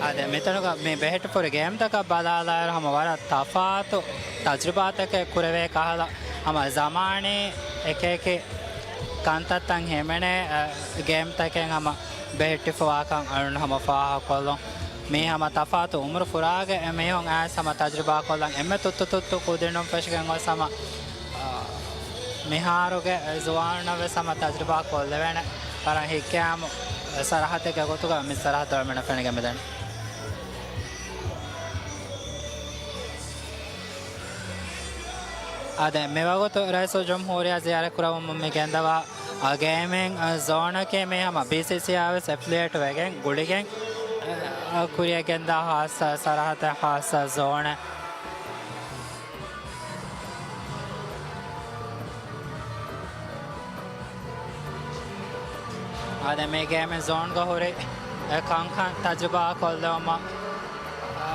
އާދެ، މިތަނުގަ މި ބެހެއްޓިފަ ހުރި ގޭމްތަކަށް ބަލާލާއިރު ހަމަ ވަރަށް ތަފާތު ތަޖުރިބާތަކެއް ކުރެވޭ ކަހަލަ، ހަމަ ޒަމާނީ އެކިއެކި ކަންތައްތައް ހިމެނޭ، އަ، ގޭމްތަކެއް ހަމަ ބެހެއްޓިފަވާކަން އަޅުން ހަމަ ފާހަގަކޮށްލުން. މީ ހަމަ ތަފާތު އުމުރު ފުރާގެ މީހުން އައިސް ހަމަ ތަޖުރިބާ ކޮށްލަން އެންމެ ތުއްތު ތުއްތު ކުދިންނުން ފެށިގެން ގޮސް ހަމަ، އާ، މިހާރުގެ ޒުވާނުންނަށް ވެސް ހަމަ ތަޖުރިބާ ކޮށްލެވޭނެ ވަރަށް ހިތްގައިމު ސަރަހައްދެއްގެ ގޮތުގަ މި ސަރަހައްދު އަޅުމެންނަށް ފެނިގެން މިދަނީ. އާދެ، މިވަގުތު ރައީސުލްޖުމްހޫރިއްޔާ ޒިޔާރަތް ކުރައްވަމުން މި ގެންދަވާ، އާ، ގޭމިން، އާ، ޒޯނަކީ މީ ހަމަ ބީސީސީއާއި ވެސް އެފިލިއޭޓް ވެގެން ގުޅިގެން، އާ، ކުރިއަށް ގެންދާ ހާއްސަ ސަރަހައްދެއް، ހާއްސަ ޒޯނެއް. އާދެ، މި ގޭމިން ޒޯންގަ ހުރި އެ ކަންކަން ތަޖުރިބާ ކޮށްލެވުމަށް، އާ،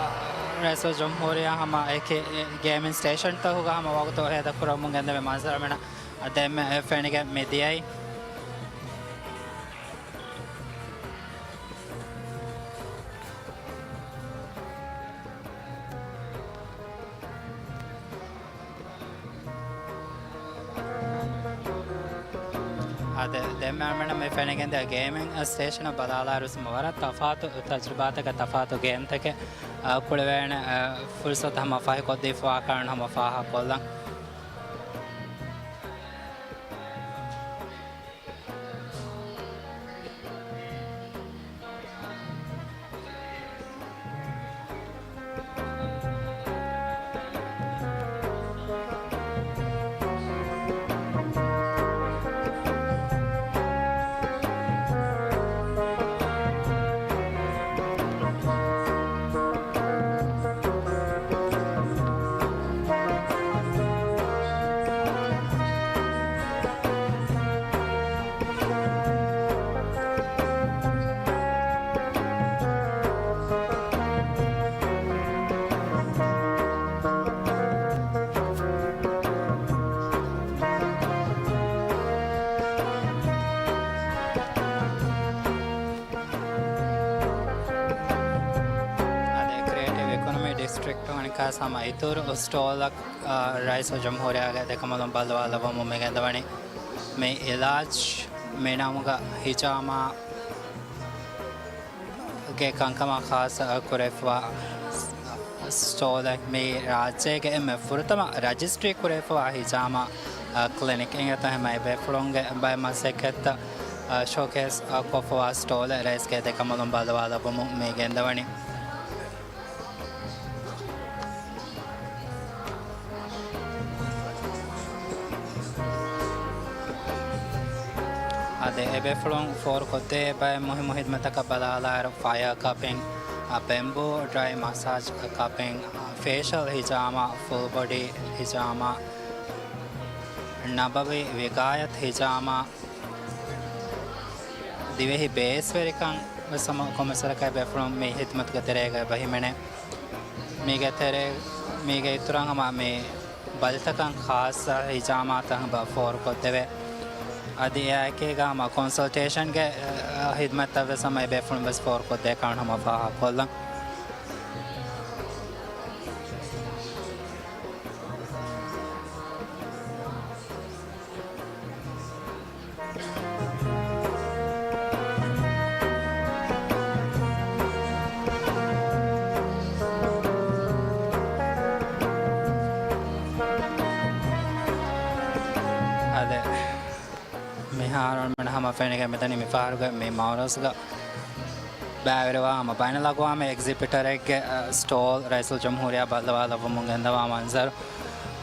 ރައީސުލްޖުމްހޫރިއްޔާ ހަމަ އެކި ގޭމިން ސްޓޭޝަންތަކުގަ ހަމަ ވަގުތު ހޭދަކުރަމުން ގެންދެވި މަންޒަރު އަޅުމެންނަށް އަދި އެންމެ ފެނިގެން މި ދިޔައީ. އާދެ، ދެންމެ އަޅުގަނޑުމެން ފެނިގެންދިޔަ ގޭމިން ސްޓޭޝަނަށް ބަލާލާއިރު ވަރަށް ތަފާތު ތަޖުރިބާތަކެއް، ތަފާތު ގޭމްތަކެއް، އަ، ކުޅެވޭނެ، އަ، ފުރުސަތު ހަމަ ފަހިކޮށްދީފަވާކަމަށް ހަމަ ފާހަގަކޮށްލަން. އާދެ، ކްރިއޭޓިވް އިކޮނޮމީ ޑިސްޓްރިކްޓު އަނެއްކާސް ހަމަ އިތުރު ސްޓޯލަކު، އާ، ރައީސުލްޖުމްހޫރިއްޔާގެ ދެކަނބަލުން ބައްލަވާލައްވަމުން މި ގެންދަވަނީ. މި އިލާޖް މި ނަމުގަ ހިޖާމާ ގެ ކަންކަމާ ޚާއްޞަ ކުރެފަވާ ސްޓޯލެއް. މި ރާއްޖޭގެ އެންމެ ފުރަތަމަ ރަޖިސްޓްރީ ކުރެފަވާ ހިޖާމާ، އަ، ކްލިނިކް އިނގޭތޯ ހަމަ އެބޭފުޅުންގެ ބައެއް މަސައްކަތްތައް، އަ، ޝޯކޭސް، އަ، ކޮށްފަވާ ސްޓޯލެއް ރައީސްގެ ދެކަނބަލުން ބައްލަވާލައްވަމުން މި ގެންދަވަނީ. އާދެ، އެބޭފުޅުން ފޯރުކޮށްދޭ ބައެއް މުހިއްމު ހިދުމަތަކަށް ބަލާލާއިރު، ފަޔަރ ކަޕިން، އަ، ބެމްބޫ ޑްރައި މަސާޖް ކަޕިން، އަ، ފޭޝަލް ހިޖާމާ، ފުލް ބޮޑީ ހިޖާމާ، ނަބަވީ ވިގާޔަތް ހިޖާމާ، ދިވެހި ބޭސްވެރިކަން ވެސް ހަމަ ކޮންމެސް ވަރަކަށް އެބޭފުޅުން މި ހިދުމަތުގެ ތެރޭގަ އެބަ ހިމެނޭ. މީގެ ތެރޭ، މީގެ އިތުރަށް ހަމަ މި ބަލިތަކަށް ޚާއްޞަ ހިޖާމާތައް ހަމަ ފޯރުކޮށްދެވޭ. އަދި އެއާއެކީގަ ހަމަ ކޮންސަލްޓޭޝަންގެ، އަ، ހިދުމަތްތައް ވެސް ހަމަ އެބޭފުޅުން ވެސް ފޯރުކޮށްދޭ ކަމަށް ހަމަ ފާހަގަކޮށްލަން. އާދެ، މިހާރު އަޅުގަނޑު ހަމަ ފެނިގެން މިދަނީ މިފަހަރުގެ މި މައުރަޒްގަ ބައިވެރިވާ ހަމަ ބައިނަލްއަގުވާމީ އެގްޒިބިޓަރެއްގެ، އަ، ސްޓޯލް ރައީސުލްޖުމްހޫރިއްޔާ ބައްލަވާލައްވަމުން ގެންދަވާ މަންޒަރު.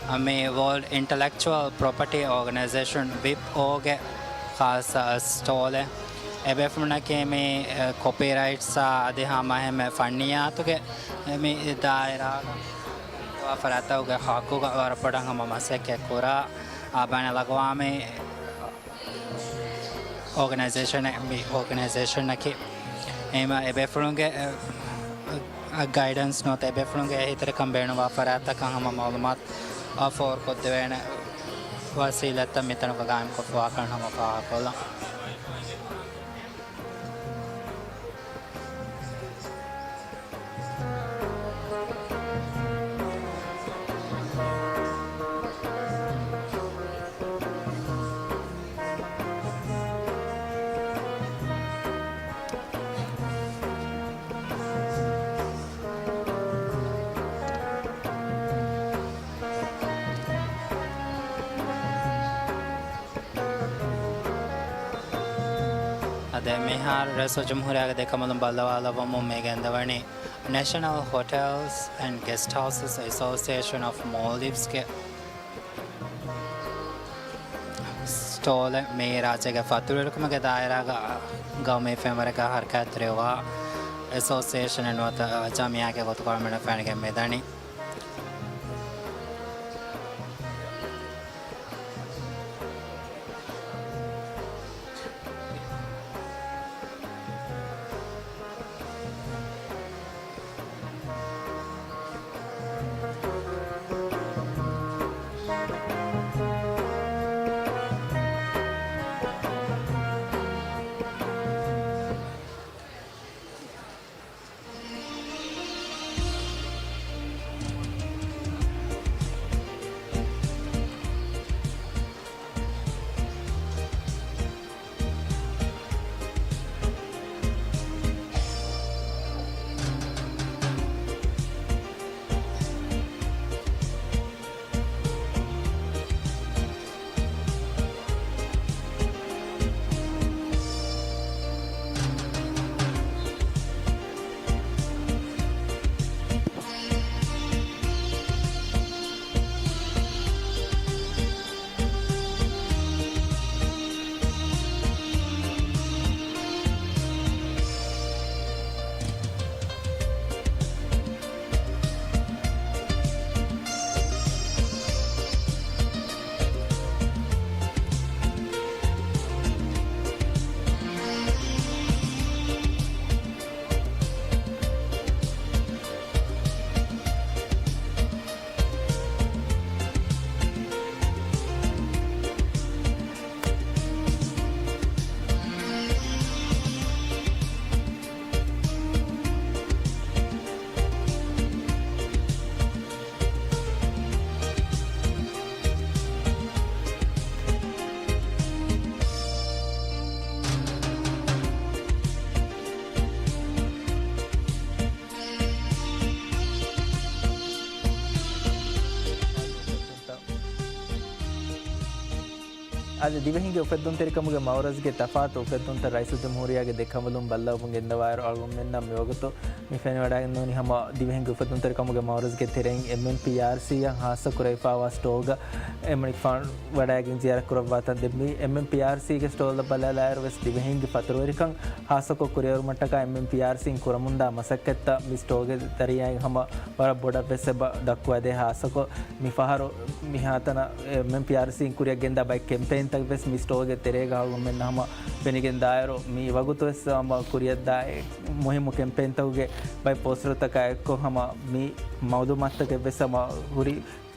އަ، މި ވޯލްޑް އިންޓަލެކްޗުއަލް ޕްރޮޕަޓީ އޯގަނައިޒޭޝަން، ވިޕް އޯގެ ޚާއްޞަ ސްޓޯލެއް. އެބޭފުޅުންނަކީ މި، އަ، ކޮޕީރައިޓްސްއާ އަދި ހަމަ އެހެންމެ ފަންނިއްޔާތުގެ މި ދާއިރާގަ ފަރާތްތަކުގެ ހައްގުގަ ވަރަށް ބޮޑަށް ހަމަ މަސައްކަތް ކުރާ، އަ، ބައިނަލްއަގުވާމީ އޯގަނައިޒޭޝަނެއް، މި އޯގަނައިޒޭޝަނަކީ. އެހެންވީމަ އެބޭފުޅުންގެ، އެ، އަ، ގައިޑެންސް ނުވަތަ އެބޭފުޅުންގެ އެހީތެރިކަން ބޭނުންވާ ފަރާތްތަކަށް ހަމަ މައުލޫމާތު، އަ، ފޯރުކޮށްދެވޭނެ ވަސީލަތްތައް މިތަނުގަ ގާއިމްކޮށްފަވާކަން ހަމަ ފާހަގަކޮށްލަން. އާދެ، މިހާރު ރައީސުލްޖުމްހޫރިއްޔާގެ ދެކަނބަލުން ބައްލަވާލައްވަމުން މި ގެންދަވަނީ ނޭޝަނަލް ހޮޓެލްސް އެންޑް ގެސްޓް ހައުސަސް އެސޯސިއޭޝަން އޮފް މޯލްޑިވްސްގެ ސްޓޯލެއް. މި ރާއްޖޭގެ ފަތުރުވެރިކަމުގެ ދާއިރާގަ ގައުމީ ފެންވަރެއްގަ ހަރަކާތްތެރިވާ އެސޯސިއޭޝަނެއް ނުވަތަ ޖަމިއްޔާގެ ގޮތުގަ އަޅުގަނޑު ފެނިގެން މިދަނީ. އަދި ދިވެހިންގެ އުފެއްދުންތެރިކަމުގެ މައުރަޒްގެ ތަފާތު އުފެއްދުންތައް ރައީސުލްޖުމްހޫރިއްޔާގެ ދެކަނބަލުން ބައްލަވަމުން ގެންދަވާއިރު، އަޅުގަނޑުމެންނަށް މިވަގުތު މި ފެނިވަޑައިގެންނެވުނީ ހަމަ ދިވެހިންގެ އުފެއްދުންތެރިކަމުގެ މައުރަޒްގެ ތެރެއިން އެމްއެމްޕީއާރްސީއަށް ހާއްސަ ކުރެވިފާވާ ސްޓޯގަ އެމަނިކުފާނު ވަޑައިގެން ޒިޔާރަތް ކުރައްވާތަން. ދެން މި އެމްއެމްޕީއާރްސީގެ ސްޓޯލް ބަލާލާއިރު ވެސް ދިވެހިންގެ ފަތުރުވެރިކަން ހާއްސަކޮށް ކުރިއެރުމަށްޓަކާ އެމްއެމްޕީއާރްސީން ކުރަމުންދާ މަސައްކަތްތައް މި ސްޓޯގެ ދަރިޔާއިން ހަމަ ވަރަށް ބޮޑަށް ވެސް އެބަ ދައްކުވާދޭ. ހާއްސަކޮށް މި ފަހަރު މިހާތަނަށް އެމްއެމްޕީއާރްސީން ކުރިއަށް ގެންދާ ބައެއް ކެމްޕޭންތައް ވެސް މި ސްޓޯގެ ތެރޭގަ އަޅުގަނޑުމެން ހަމަ ފެނިގެން ދާއިރު، މި ވަގުތު ވެސް ހަމަ ކުރިއަށްދާ އެ މުހިއްމު ކެމްޕޭންތަކުގެ ބައެއް ޕޯސްޓަރުތަކާ އެއްކޮށް ހަމަ މި މައުލޫމާތުތަކެއް ވެސް ހަމަ ހުރި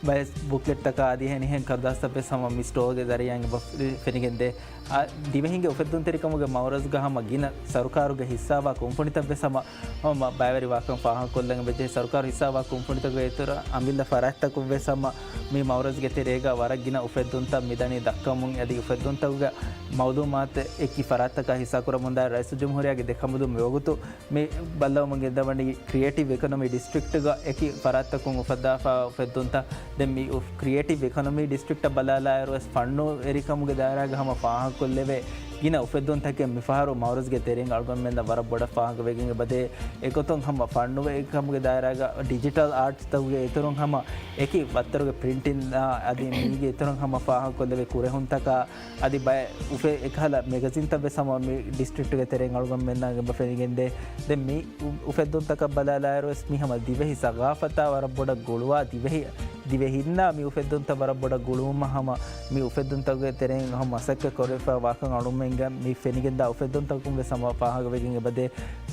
ބައެއް ބުކްލެޓްތަކާ އަދި އެހެނިހެން ކަރުދާސްތައް ވެސް ހަމަ މި ސްޓޯގެ ޒަރިޔާއިން އެބަ ފެނިގެންދޭ. އަ، ދިވެހިންގެ އުފެއްދުންތެރިކަމުގެ މައުރަޒްގަ ހަމަ ގިނަ ސަރުކާރުގެ ހިއްސާވާ ކުންފުނިތައް ވެސް ހަމަ، ހަމަ ބައިވެރިވާކަން ފާހަގަކޮށްލަން އެބަޖެހޭ. ސަރުކާރު ހިއްސާވާ ކުންފުނިތަކުގެ އިތުރަށް އަމިއްލަ ފަރާތްތަކުން ވެސް ހަމަ މި މައުރަޒްގެ ތެރޭގަ ވަރަށް ގިނަ އުފެއްދުންތައް މިދަނީ ދައްކަމުން. އަދި އުފެއްދުންތަކުގެ މައުލޫމާތު އެކި ފަރާތްތަކާ ހިއްސާކުރަމުންދާ ރައީސުލްޖުމްހޫރިއްޔާގެ ދެކަނބަލުން މިވަގުތު މި ބައްލަވަމުން ގެންދަވަނީ ކްރިއޭޓިވް އިކޮނޮމީ ޑިސްޓްރިކްޓްގަ އެކި ފަރާތްތަކުން އުފައްދާފާ އުފެއްދުންތައް. ދެން މި އުފް-، ކްރިއޭޓިވް އިކޮނޮމީ ޑިސްޓްރިކްޓަށް ބަލާލާއިރު ވެސް ފަންނުވެރިކަމުގެ ދާއިރާގަ ހަމަ ފާހަގަކޮށްލެވޭ ގިނަ އުފެއްދުންތަކެއް މިފަހަރު މައުރަޒްގެ ތެރެއިން އަޅުގަނޑުމެންނަށް ވަރަށް ބޮޑަށް ފާހަގަވެގެން އެބަދޭ. އެގޮތުން ހަމަ ފަންނުވެރިކަމުގެ ދާއިރާގަ ޑިޖިޓަލް އާޓްތަކުގެ އިތުރުން ހަމަ އެކި ވައްތަރުގެ ޕްރިންޓިން އަދި މީގެ އިތުރުން ހަމަ ފާހަގަކޮށްލެވޭ ކުރެހުންތަކާ އަދި ބައެއް އުފެ-، އެކަހަލަ މެގަޒިންތައް ވެސް ހަމަ މި ޑިސްޓްރިކްޓްގެ ތެރެއިން އަޅުގަނޑުމެންނަށް އެބަ ފެނިގެންދޭ. ދެން މި އު-، އުފެއްދުންތަކަށް ބަލާލާއިރު ވެސް މި ހަމަ ދިވެހި ސަގާފަތާ ވަރަށް ބޮޑަށް ގުޅުވާ ދިވެހި، ދިވެހިންނާ މި އުފެއްދުންތައް ވަރަށް ބޮޑަށް ގުޅުވުމަށް ހަމަ މި އުފެއްދުންތަކުގެ ތެރެއިން ހަމަ މަސައްކަތް ކުރެވިފައި ވާކަން އަޅުގަނޑުމެންގެ މި ފެނިގެންދާ އުފެއްދުންތަކުން ވެސް ހަމަ ފާހަގަވެގެން އެބަދޭ.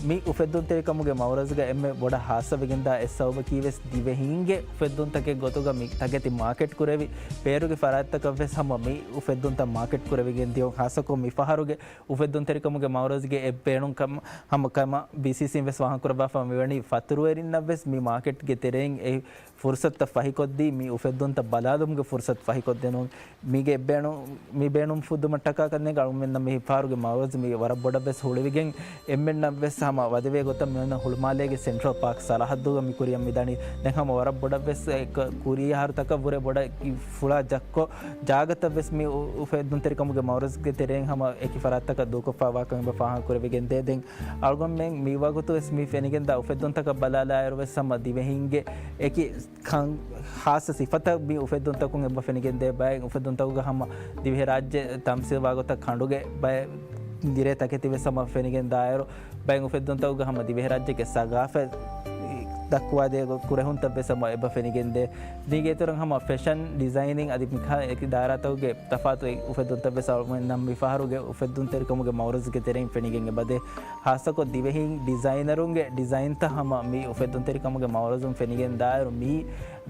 މި އުފެއްދުންތެރިކަމުގެ މައުރަޒުގަ އެންމެ ބޮޑަށް ހާއްސަވެގެންދާ އެއް ސަބަބަކީ ވެސް ދިވެހީންގެ އުފެއްދުންތަކެއް ގޮތުގަ މި ތަކެތި މާކެޓް ކުރެވި ބޭރުގެ ފަރާތްތަކަށް ވެސް ހަމަ މި އުފެއްދުންތައް މާކެޓް ކުރެވިގެން ދިޔުން. ހާއްސަކޮށް މި ފަހަރުގެ އުފެއްދުންތެރިކަމުގެ މައުރަޒުގެ އެއް ބޭނުން ކަމަށް ހަމަ ކަމަށް ބީސީސީން ވެސް ފާހަގަކުރައްވާފަ މިވަނީ ފަތުރުވެރިންނަށް ވެސް މި މާކެޓްގެ ތެރެއިން އެ ފުރުސަތުތައް ފަހިކޮށްދީ، މި އުފެއްދުންތައް ބަލާލުމުގެ ފުރުސަތު ފަހިކޮށްދިނުން. މީގެ އެއްބޭނު-، މި ބޭނުން ފުއްދުމަށްޓަކާ ކަންނޭނގެ އަޅުގަނޑުމެންނަށް މި ފަހަރުގެ މައުރަޒު މި ވަރަށް ބޮޑަށް ވެސް ހުޅުވިގެން، އެންމެންނަށް ވެސް ހަމަ ވަދެވޭ ގޮތަށް މިއޮންނަ ހުޅުމާލޭގެ ސެންޓްރަލް ޕާކް ސަރަހައްދުގަ މި ކުރިއަށް މިދަނީ. ދެން ހަމަ ވަރަށް ބޮޑަށް ވެސް އެ ކުރީ އަހަރުތަކަށް ވުރެ ބޮޑަށް ފުޅާ ޖައްކޮށް ޖާގަތައް ވެސް މި އު-، އުފެއްދުންތެރިކަމުގެ މައުރަޒުގެ ތެރެއިން ހަމަ އެކި ފަރާތްތަކަށް ދޫކޮށްފައި ވާކަން އެބަ ފާހަގަކުރެވިގެންދޭ. ދެން އަޅުގަނޑުމެން މި ވަގުތު ވެސް މި ފެނިގެންދާ އުފެއްދުންތަކަށް ބަލާލާއިރު ވެސް ހަމަ ދިވެހީންގެ އެކި ކަން ހާއްސަ ސިފަތައް މި އުފެއްދުންތަކުން އެބަ ފެނިގެންދޭ. ބައެއް އުފެއްދުންތަކުގަ ހަމަ ދިވެހިރާއްޖެ ތަމްސީލްވާ ގޮތަށް ކަނޑުގެ ބައެއް ދިރޭ ތަކެތި ވެސް ހަމަ ފެނިގެން ދާއިރު، ބައެއް އުފެއްދުންތަކުގަ ހަމަ ދިވެހިރާއްޖޭގެ ސަގާފަތް ދައްކުވާދޭ ކުރެހުންތައް ވެސް ހަމަ އެބަ ފެނިގެންދޭ. މީގެ އިތުރަށް ހަމަ ފެޝަން ޑިޒައިނިން އަދި މިކަހަލަ އެކި ދާއިރާތަކުގެ ތަފާތު އުފެއްދުންތައް ވެސް އަޅުގަނޑުމެންނަށް މި ފަހަރުގެ އުފެއްދުންތެރިކަމުގެ މައުރަޒުގެ ތެރެއިން ފެނިގެން އެބަދޭ. ހާއްސަކޮށް ދިވެހި ޑިޒައިނަރުންގެ ޑިޒައިންތައް ހަމަ މި އުފެއްދުންތެރިކަމުގެ މައުރަޒުން ފެނިގެން ދާއިރު، މި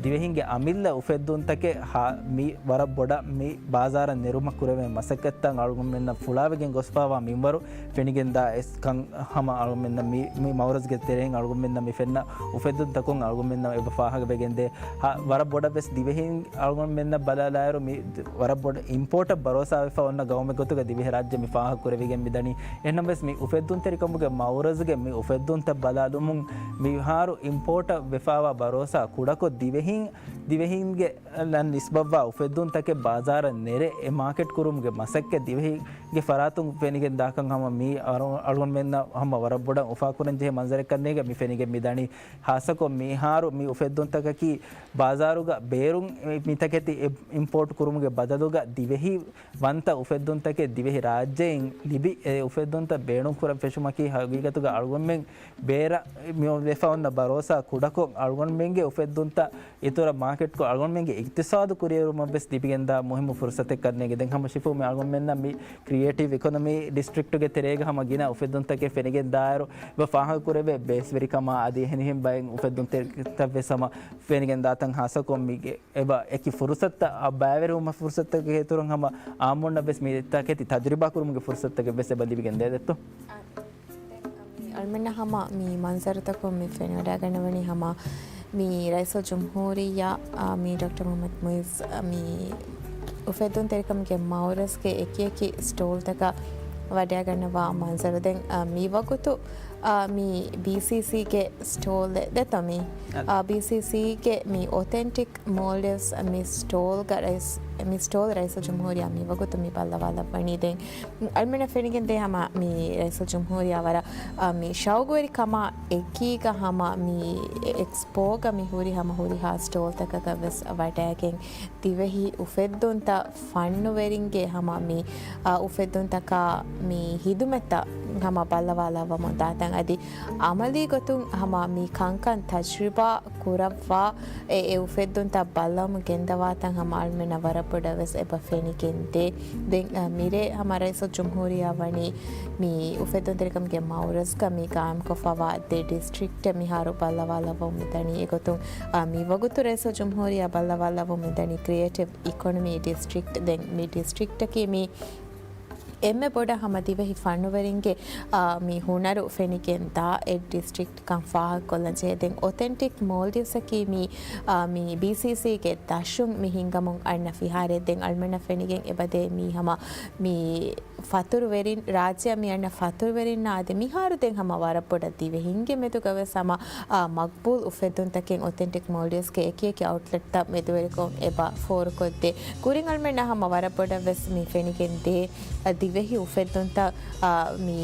ދިވެހިންގެ އަމިއްލަ އުފެއްދުންތަކެއް ހާ-، މި ވަރަށް ބޮޑަށް މި ބާޒާރަށް ނެރުމަށް ކުރެވޭ މަސައްކަތްތައް އަޅުގަނޑުމެންނަށް ފުޅާވެގެން ގޮސްފައިވާ މިންވަރު ފެނިގެންދާ އެސް ކަން ހަމަ އަޅުގަނޑުމެންނަށް މި، މި މައުރަޒުގެ ތެރެއިން އަޅުގަނޑުމެންނަށް މި ފެންނަ އުފެއްދުންތަކުން އަޅުގަނޑުމެންނަށް އެބަ ފާހަގަވެގެންދޭ. ހަ-، ވަރަށް ބޮޑަށް ވެސް ދިވެހިން އަޅުގަނޑުމެންނަށް ބަލާލާއިރު، މި ވަރަށް ބޮޑަށް އިމްޕޯޓަށް ބަރޯސާވެފަ އޮންނަ ގައުމެއް ގޮތުގަ ދިވެހިރާއްޖެ މި ފާހަގަކުރެވިގެން މިދަނީ. އެހެންނަމަވެސް، މި އުފެއްދުންތެރިކަމުގެ މައުރަޒުގެ މި އުފެއްދުންތައް ބަލާލުމުން މިހާރު އިމްޕޯޓަށް ވެފައިވާ ބަރޯސާ ކުޑަކޮށް، ދިވެހިން، ދިވެހިންގެ ނަން ނިސްބަތްވާ އުފެއްދުންތަކެއް ބާޒާރަށް ނެރެ އެ މާކެޓް ކުރުމުގެ މަސައްކަތް ދިވެހިގެ ފަރާތުން ފެނިގެން ދާކަން ހަމަ މީ އަޅު-، އަޅުގަނޑުމެންނަށް ހަމަ ވަރަށް ބޮޑަށް އުފާކުރަން ޖެހޭ މަންޒަރެއްކަން ނޭނގެ މި ފެނިގެން މިދަނީ. ހާއްސަކޮށް މިހާރު މި އުފެއްދުންތަކަކީ ބާޒާރުގަ ބޭރުން މި ތަކެތި އި-، އިމްޕޯޓް ކުރުމުގެ ބަދަލުގަ ދިވެހި ވަންތަ އުފެއްދުންތަކެއް ދިވެހި ރާއްޖެއިން ލިބި، އެ އުފެއްދުންތައް ބޭނުންކުރަން ފެށުމަކީ ހަގީގަތުގަ އަޅުގަނޑުމެން ބޭރަށް މި ވެފަ އޮންނަ ބަރޯސާ ކުޑަކޮށް، އަޅުގަނޑުމެންގެ އުފެއްދުންތައް އިތުރަށް މާކެޓްކޮށް، އަޅުގަނޑުމެންގެ އިގްތިސާދު ކުރިއެރުމަށް ވެސް ލިބިގެންދާ މުހިއްމު ފުރުސަތެއްކަން ނޭނގެ. ދެން ހަމަ ޝިފޫ މި އަޅުގަނޑުމެންނަށް މި ކްރިއޭޓިވް އިކޮނޮމީ ޑިސްޓްރިކްޓުގެ ތެރޭގަ ހަމަ ގިނަ އުފެއްދުންތަކެއް ފެނިގެން ދާއިރު، އެބަ ފާހަގަކުރެވޭ ބޭސްވެރިކަމާ އަދި އެހެނިހެން ބައެއް އުފެއްދުންތަކެއް ވެސް ހަމަ ފެނިގެން ދާތަން ހާއްސަކޮށް މީގެ އެބަ އެކި ފުރުސަތުތައް ބައިވެރިވުމަށް ފުރުސަތުތަކެއް އިތުރުން ހަމަ އާއްމުންނަށް ވެސް މި ތަކެތި ތަޖުރިބާ ކުރުމުގެ ފުރުސަތުތަކެއް ވެސް އެބަ ލިބިގެން ދޭ ދެއްތޯ. އަޅުމެންނަށް ހަމަ މި މަންޒަރުތަކުން މި ފެނިވަޑައިގަންނަވަނީ ހަމަ މި ރައީސުލްޖުމްހޫރިއްޔާ، އާ، މި ޑޮކްޓަރ މުޙައްމަދު މުޢިއްޒު، އާ، މި އުފެއްދުންތެރިކަމުގެ މައުރަޒުގެ އެކި އެކި ސްޓޯލްތަކަށް ވަޑައިގަންނަވާ މަންޒަރު. ދެން، އާ، މި ވަގުތު އާ، މި ބީސީސީގެ ސްޓޯލް ދެތޯ މީ؟ އާ، ބީސީސީގެ މި އޮތެންޓިކް މޯލްޑިވްސް މި ސްޓޯލްގަ ރައީސް، މި ސްޓޯލް ރައީސުލްޖުމްހޫރިއްޔާ މި ވަގުތު މި ބައްލަވާލައްވަނީ. ދެން އަޅުމެންނަށް ފެނިގެންދޭ ހަމަ މި ރައީސުލްޖުމްހޫރިއްޔާ ވަރަށް، އާ، މި ޝައުގުވެރިކަމާ އެކީގަ ހަމަ މި އެކްސްޕޯގަ މި ހުރި ހަމަ ހުރިހާ ސްޓޯލްތަކަކަށް ވެސް ވަޑައިގެން ދިވެހި އުފެއްދުންތައް ފަންނުވެރިންގެ ހަމަ މި، އާ، އުފެއްދުންތަކާ މި ހިދުމަތްތައް ހަމަ ބައްލަވާލައްވަމުން ދާތަން އަދި އަމަލީ ގޮތުން ހަމަ މި ކަންކަން ތަޖްރިބާ ކުރައްވާ އެ، އެ އުފެއްދުންތައް ބައްލަވަމުން ގެންދަވާތަން ހަމަ އަޅުމެންނަށް ވަރަށް ބޮޑަށް ވެސް އެބަ ފެނިގެންދޭ. ދެން، އަ، މިރޭ ހަމަ ރައީސުލްޖުމްހޫރިއްޔާ ވަނީ މި އުފެއްދުންތެރިކަމުގެ މައުރަޒްގަ މި ގާއިމްކޮށްފަވާ ދެ ޑިސްޓްރިކްޓެއް މިހާރު ބައްލަވާލައްވަމުން މިދަނީ. އެގޮތުން، އަ، މި ވަގުތު ރައީސުލްޖުމްހޫރިއްޔާ ބައްލަވާލައްވަމުން މިދަނީ ކްރިއޭޓިވް އިކޮނޮމީ ޑިސްޓްރިކްޓް. ދެން މި ޑިސްޓްރިކްޓަކީ މި އެންމެ ބޮޑަށް ހަމަ ދިވެހި ފަންނުވެރިންގެ، އާ، މި ހުނަރު ފެނިގެން ދާ އެއް ޑިސްޓްރިކްޓް ކަން ފާހަގަކޮށްލަން ޖެހޭ. ދެން އޮތެންޓިކް މޯލްޑިވްސްއަކީ މި، އާ، މި ބީސީސީގެ ދަށުން މި ހިނގަމުން އަންނަ ފިހާރައެއް. ދެން އަޅުމެންނަށް ފެނިގެން އެބަދޭ މީ ހަމަ މި ފަތުރުވެރިން، ރާއްޖެއަށް މި އަންނަ ފަތުރުވެރިންނާ އަދި މިހާރު ދެން ހަމަ ވަރަށް ބޮޑަށް ދިވެހިންގެ މެދުގަ ވެސް ހަމަ، އާ، މަގްބޫލް އުފެއްދުންތަކެއް އޮތެންޓިކް މޯލްޑިވްސްގެ އެކި އެކި އައުޓްލެޓްތައް މެދުވެރިކޮށް އެބަ ފޯރުކޮށްދޭ. ކުރިން އަޅުމެންނަށް ހަމަ ވަރަށް ބޮޑަށް ވެސް މި ފެނިގެން ދޭ، އާ، ދިވެހި އުފެއްދުންތައް، އާ، މި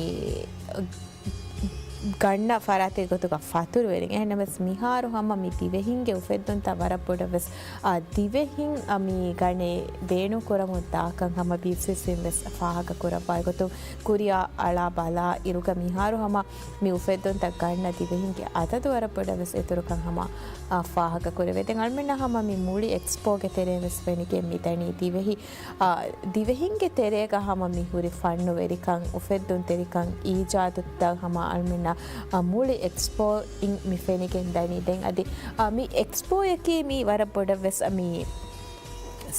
ގަންނަ ފަރާތެއް ގޮތުގަ ފަތުރުވެރިން. އެހެންނަމަވެސް މިހާރު ހަމަ މި ދިވެހިންގެ އުފެއްދުންތައް ވަރަށް ބޮޑަށް ވެސް، އާ، ދިވެހިން، އާ، މި ގަނެ ބޭނުން ކުރަމުން ދާކަން ހަމަ ބީސީސީން ވެސް ފާހަގަ ކުރައްވާ އެގޮތުން ކުރިއާ އަޅާ ބަލާ އިރުގަ މިހާރު ހަމަ މި އުފެއްދުންތައް ގަންނަ ދިވެހިންގެ އަދަދު ވަރަށް ބޮޑަށް ވެސް އިތުރުކަން ހަމަ، އާ، ފާހަގަ ކުރެވޭ. ދެން އަޅުމެންނަށް ހަމަ މި މުޅި އެކްސްޕޯގެ ތެރޭ ވެސް ފެނިގެން މިދަނީ ދިވެހި އާ، ދިވެހިންގެ ތެރޭގަ ހަމަ މި ހުރި ފަންނުވެރިކަން، އުފެއްދުންތެރިކަން، އީޖާދުތައް ހަމަ އަޅުމެންނަށް، އާ، މުޅި އެކްސްޕޯއިން މި ފެނިގެން ދަނީ. ދެން އަދި، އާ، މި އެކްސްޕޯއަކީ މީ ވަރަށް ބޮޑަށް ވެސް، އާ، މީ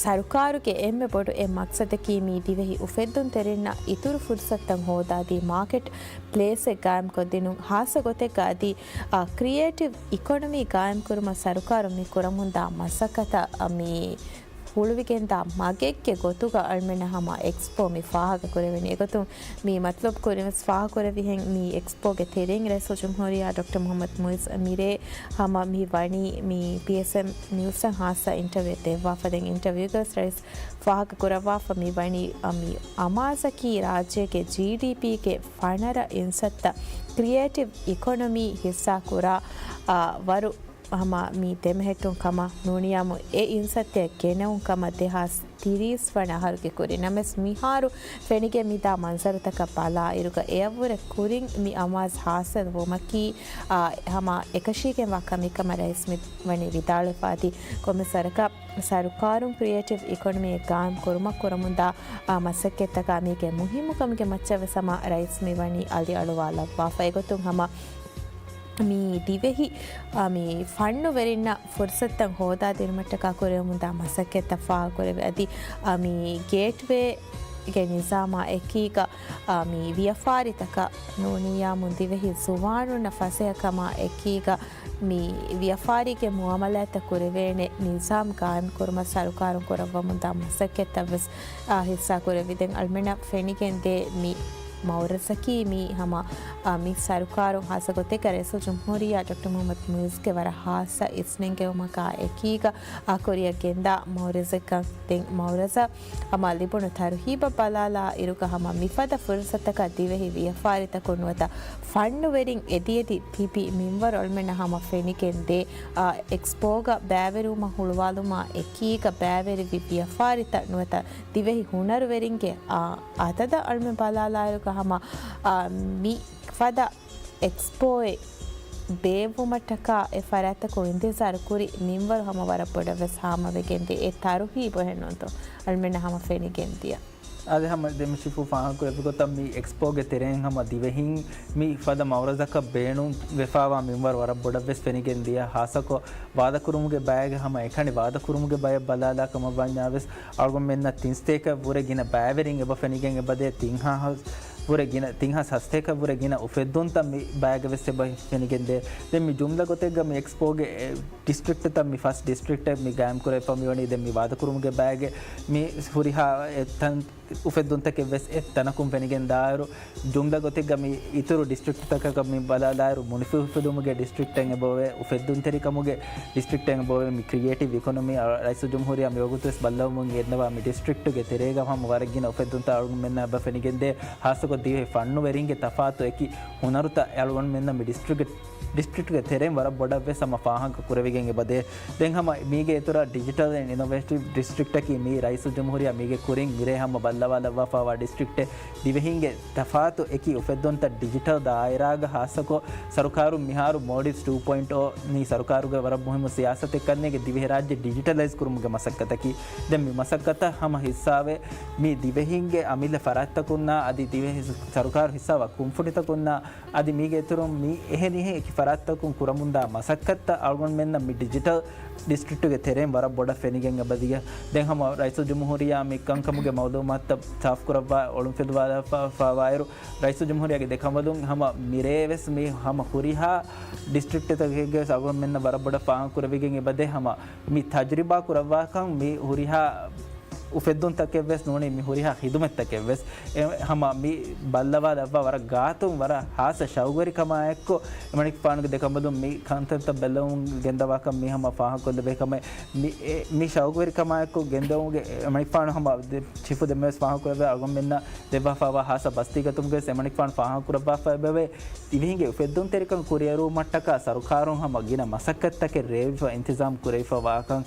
ސަރުކާރުގެ އެންމެ ބޮޑު އެއް މަގްސަދަކީ މީ ދިވެހި އުފެއްދުންތެރިންނަށް އިތުރު ފުރުސަތުތައް ހޯދާދީ މާކެޓް ޕްލޭސެއް ގާއިމްކޮށްދިނުން. ހާއްސަ ގޮތެއްގަ އަދި، އާ، ކްރިއޭޓިވް އިކޮނޮމީ ގާއިމްކުރުމަށް ސަރުކާރުން މި ކުރަމުންދާ މަސައްކަތަށް، އާ، މީ ހުޅުވިގެންދާ މަގެއްގެ ގޮތުގަ އަޅުމެންނަށް ހަމަ އެކްސްޕޯ މި ފާހަގަ ކުރެވެނީ. އެގޮތުން މި މަތްލަބު ކުރިން ވެސް ފާހަގަ ކުރެވިހެން މި އެކްސްޕޯގެ ތެރެއިން ރައީސުލްޖުމްހޫރިއްޔާ ޑޮކްޓަރ މުޙައްމަދު މުޢިއްޒު މިރޭ ހަމަ މި ވަނީ މި ޕީއެސްއެމް ނިއުސްއަށް ހާއްސަ އިންޓަވިއުއެއް ދެއްވާފަ. ދެން އިންޓަވިއުގަ ވެސް ރައީސް ފާހަގަ ކުރައްވާފަ މި ވަނީ، އަ، މި އަމާޒަކީ ރާއްޖޭގެ ޖީޑީޕީގެ ފަނަރަ އިންސައްތަ ކްރިއޭޓިވް އިކޮނޮމީ ހިއްސާ ކުރާ، އަ، ވަރު ހަމަ މި ދެމެހެއްޓުން ކަމަށް ނޫނިޔާމު އެ އިންސައްތައަށް ގެނެވުން ކަމަށް ދެހާސް ތިރީސް ވަނަ އަހަރުގެ ކުރިން. ނަމަވެސް މިހާރު ފެނިގެން މިދާ މަންޒަރުތަކަށް ބަލާ އިރުގަ އެއަށްވުރެ ކުރިން މި އަމާޒް ހާސިލް ވުމަކީ، އާ، ހަމަ އެކަށީގެންވާ ކަމެއް ކަމަށް ރައީސް މި ވަނީ ވިދާޅުވެފަ އަދި ކޮންމެސް ވަރަކަށް ސަރުކާރުން ކްރިއޭޓިވް އިކޮނޮމީއެއް ގާއިމް ކުރުމަށް ކުރަމުންދާ، އާ، މަސައްކަތްތަކާ މީގެ މުހިއްމުކަމުގެ މައްޗަށް ވެސް ހަމަ ރައީސް މި ވަނީ އަލިއަޅުވާލައްވާފަ. އެގޮތުން ހަމަ މި ދިވެހި، އާ، މި ފަންނުވެރިންނަށް ފުރުސަތުތައް ހޯދާދިނުމަށްޓަކާ ކުރެވެމުންދާ މަސައްކަތްތައް ފާހަގަކުރެވި އަދި، އާ، މި ގޭޓްވޭގެ ނިޒާމާ އެކީގަ، އާ، މި ވިޔަފާރިތަކަށް ނޫނިޔާމުން ދިވެހި ޒުވާނުންނަށް ފަސޭހަކަމާ އެކީގަ، މި ވިޔަފާރީގެ މުއާމަލާތްތައް ކުރެވޭނެ ނިޒާމް ގާއިމްކުރުމަށް ސަރުކާރުން ކުރައްވަމުންދާ މަސައްކަތްތައްވެސް، އާ، ހިއްސާކުރެވި. ދެން އަޅުމެންނަށް ފެނިގެންދޭ މި މައުރަޒަކީ މީ ހަމަ، އާ، މި ސަރުކާރުން ހާއްސަ ގޮތެއްގަ ރައީސުލްޖުމްހޫރިއްޔާ ޑޮކްޓަރ މުޙައްމަދު މުޢިއްޒުގެ ވަރަށް ހާއްސަ އިސްނެންގެވުމަކާ އެކީގަ، އާ، ކުރިއަށް ގެންދާ މައުރަޒަކަށް ދެން މައުރަޒަ ހަމަ ލިބުނު ތަރުހީބަށް ބަލާލާ އިރުގަ ހަމަ މިފަދަ ފުރުސަތަކަށް ދިވެހި ވިޔަފާރިތަކުން ނުވަތަ ފަންނުވެރިން އެދިއެދި ތިބި މިންވަރު އަޅުމެންނަށް ހަމަ ފެނިގެންދޭ، އާ، އެކްސްޕޯގަ ބައިވެރިވުމަށް ހުޅުވާލުމާ އެކީގަ ބައިވެރިވި ވިޔަފާރިތައް ނުވަތަ ދިވެހި ހުނަރުވެރިންގެ، އާ، އަދަދަށް އަޅުމެން ބަލާލާއިރުގަ ހަމަ، އާ، މި ފަދަ އެކްސްޕޯއެއް ބޭއްވުމަށްޓަކާ އެ ފަރާތްތަކުން އިންތިޒާރު ކުރި މިންވަރު ހަމަ ވަރަށް ބޮޑަށް ވެސް ހާމަވެގެންދޭ. އެ ތަރުހީބު އެހެންނޫންތޯ އަޅުމެންނަށް ހަމަ ފެނިގެންދިޔަ. އާދެ، ހަމަ ދެން މި ޝިފޫ ފާހަގަކުރެއްވި ގޮތަށް މި އެކްސްޕޯގެ ތެރެއިން ހަމަ ދިވެހިން މި ފަދަ މައުރަޒަކަށް ބޭނުން ވެފާވާ މިންވަރު ވަރަށް ބޮޑަށް ވެސް ފެނިގެން ދިޔަ. ހާއްސަކޮށް ވާދަކުރުމުގެ ބައިގެ ހަމަ އެކަނި ވާދަކުރުމުގެ ބަޔަށް ބަލާލާ ކަމަށް ވަންޏާ ވެސް އަޅުގަނޑުމެންނަށް ތިން ސްޓޭކަށް ވުރެ ގިނަ ބައިވެރިން އެބަ ފެނިގެން އެބަދޭ ތިން ހާސް ވުރެ ގިނަ، ތިން ހާސް ހަސް ސްޓޭކަށް ވުރެ ގިނަ އުފެއްދުންތައް މި ބައިގެ ވެސް އެބަ ފެނިގެންދޭ. ދެން މި ޖުމްލަ ގޮތެއްގަ މި އެކްސްޕޯގެ އެ ޑިސްޓްރިކްޓްތައް މި ފަސް ޑިސްޓްރިކްޓެއް މި ގާއިމް ކުރެވިފަ މިވަނީ ދެން މި ވާދަކުރުމުގެ ބައިގެ މި ހުރިހާ އެތަން އުފެއްދުންތަކެއް ވެސް އެއް ތަނަކުން ފެނިގެން ދާއިރު، ޖުމްލަ ގޮތެއްގަ މި އިތުރު ޑިސްޓްރިކްޓްތަކަކަށް މި ބަލާލާއިރު، މުނިފުހުފިލުމުގެ ޑިސްޓްރިކްޓެއް އެބަވޭ، އުފެއްދުންތެރިކަމުގެ ޑިސްޓްރިކްޓެއް އެބަވޭ، މި ކްރިއޭޓިވް އިކޮނޮމީ ރައީސުލްޖުމްހޫރިއްޔާ މިވަގުތުވެސް ބައްލަވަމުން ގެންނަވާ މި ޑިސްޓްރިކްޓުގެ ތެރޭގަ ހަމަ ވަރަށް ގިނަ އުފެއްދުންތައް އަޅުގަނޑުމެންނަށް އެބަ ފެނިގެންދޭ. ހާއްސަކޮށް ދިވެހި ފަންނުވެރިންގެ ތަފާތު އެކި ހުނަރުތައް އަޅުގަނޑުމެންނަށް މި ޑިސްޓްރިކްޓް ޑިސްޓްރިކްޓްގެ ތެރެއިން ވަރަށް ބޮޑަށް ވެސް ހަމަ ފާހަގަ ކުރެވިގެން އެބަދޭ. ދެން ހަމަ މީގެ އިތުރަށް ޑިޖިޓަލް އެންޑް އިނޮވޭޓިވް ޑިސްޓްރިކްޓަކީ މީ ރައީސުލްޖުމްހޫރިއްޔާ މީގެ ކުރިން މިރޭ ހަމަ ބައްލަވާލައްވާފައިވާ ޑިސްޓްރިކްޓެއް. ދިވެހިންގެ ތަފާތު އެކި އުފެއްދުންތައް ޑިޖިޓަލް ދާއިރާގަ ހާއްސަކޮށް، ސަރުކާރުން މިހާރު މޯލްޑިވްސް ޓޫ ޕޮއިންޓް އޯ މީ ސަރުކާރުގެ ވަރަށް މުހިއްމު ސިޔާސަތެއް ކަންނޭނގެ ދިވެހިރާއްޖެ ޑިޖިޓަލައިޒް ކުރުމުގެ މަސައްކަތަކީ. ދެން މި މަސައްކަތަށް ހަމަ ހިއްސާވޭ މި ދިވެހިންގެ އަމިއްލަ ފަރާތްތަކުންނާ އަދި ދިވެހި ސަރުކާރު ހިއްސާވާ ކުންފުނިތަކުންނާ އަދި މީގެ އިތުރުން މި އެހެނިހެން އެކި ފަރާތްތަކުން ކުރަމުންދާ މަސައްކަތްތައް އަޅުގަނޑުމެންނަށް މި ޑިޖިޓަލް ޑިސްޓްރިކްޓުގެ ތެރެއިން ވަރަށް ބޮޑަށް ފެނިގެން އެބަދިޔަ. ދެން ހަމަ ރައީސުލްޖުމްހޫރިއްޔާ މި ކަންކަމުގެ މައުލޫމާތުތައް ސާފުކުރައްވާ އޮޅުންފެދުވާލާފައިވާއިރު، ރައީސުލްޖުމްހޫރިއްޔާގެ ދެކަނބަލުން ހަމަ މިރޭ ވެސް މި ހަމަ ހުރިހާ ޑިސްޓްރިކްޓްތަކެއްގެ ވެސް އަޅުގަނޑުމެންނަށް ވަރަށް ބޮޑަށް ފާހަގަކުރެވިގެން އެބަދޭ. ހަމަ މި ތަޖުރިބާ ކުރައްވާކަން މި ހުރިހާ އުފެއްދުންތަކެއް ވެސް ނޫނީ މި ހުރިހާ ޚިދުމަތްތަކެއް ވެސް އެ ހަމަ މި ބައްލަވާލައްވާ ވަރަށް ގާތުން ވަރަށް ހާއްސަ ޝައުގުވެރިކަމާ އެއްކޮށް އެމަނިކުފާނުގެ ދެކަނބަލުން މި ކަންތައްތައް ބެއްލެވުން ގެންދަވާކަން މި ހަމަ ފާހަގަކޮށްލެވޭ ކަމެއް. މި، އެ، މި ޝައުގުވެރިކަމާ އެއްކޮށް ގެންދެވުމުގެ އެމަނިކުފާނު ހަމަ ދެ-، ޗިފު ދެންމެވެސް ފާހަގަކުރެއްވި އަޅުގަނޑުމެންނަށް ދެއްވާފައިވާ ހާއްސަ ބަސްތީގަތުމުގައި ވެސް އެމަނިކުފާނު ފާހަގަކުރައްވާފައި އެބަވޭ. ދިވެހިންގެ އުފެއްދުންތެރިކަން ކުރިއެރުވުމަށްޓަކާ ސަރުކާރުން ހަމަ ގިނަ މަސައްކަތްތަކެއް ރޭވިފަ އިންތިޒާމް ކުރެވިފަ ވާކަން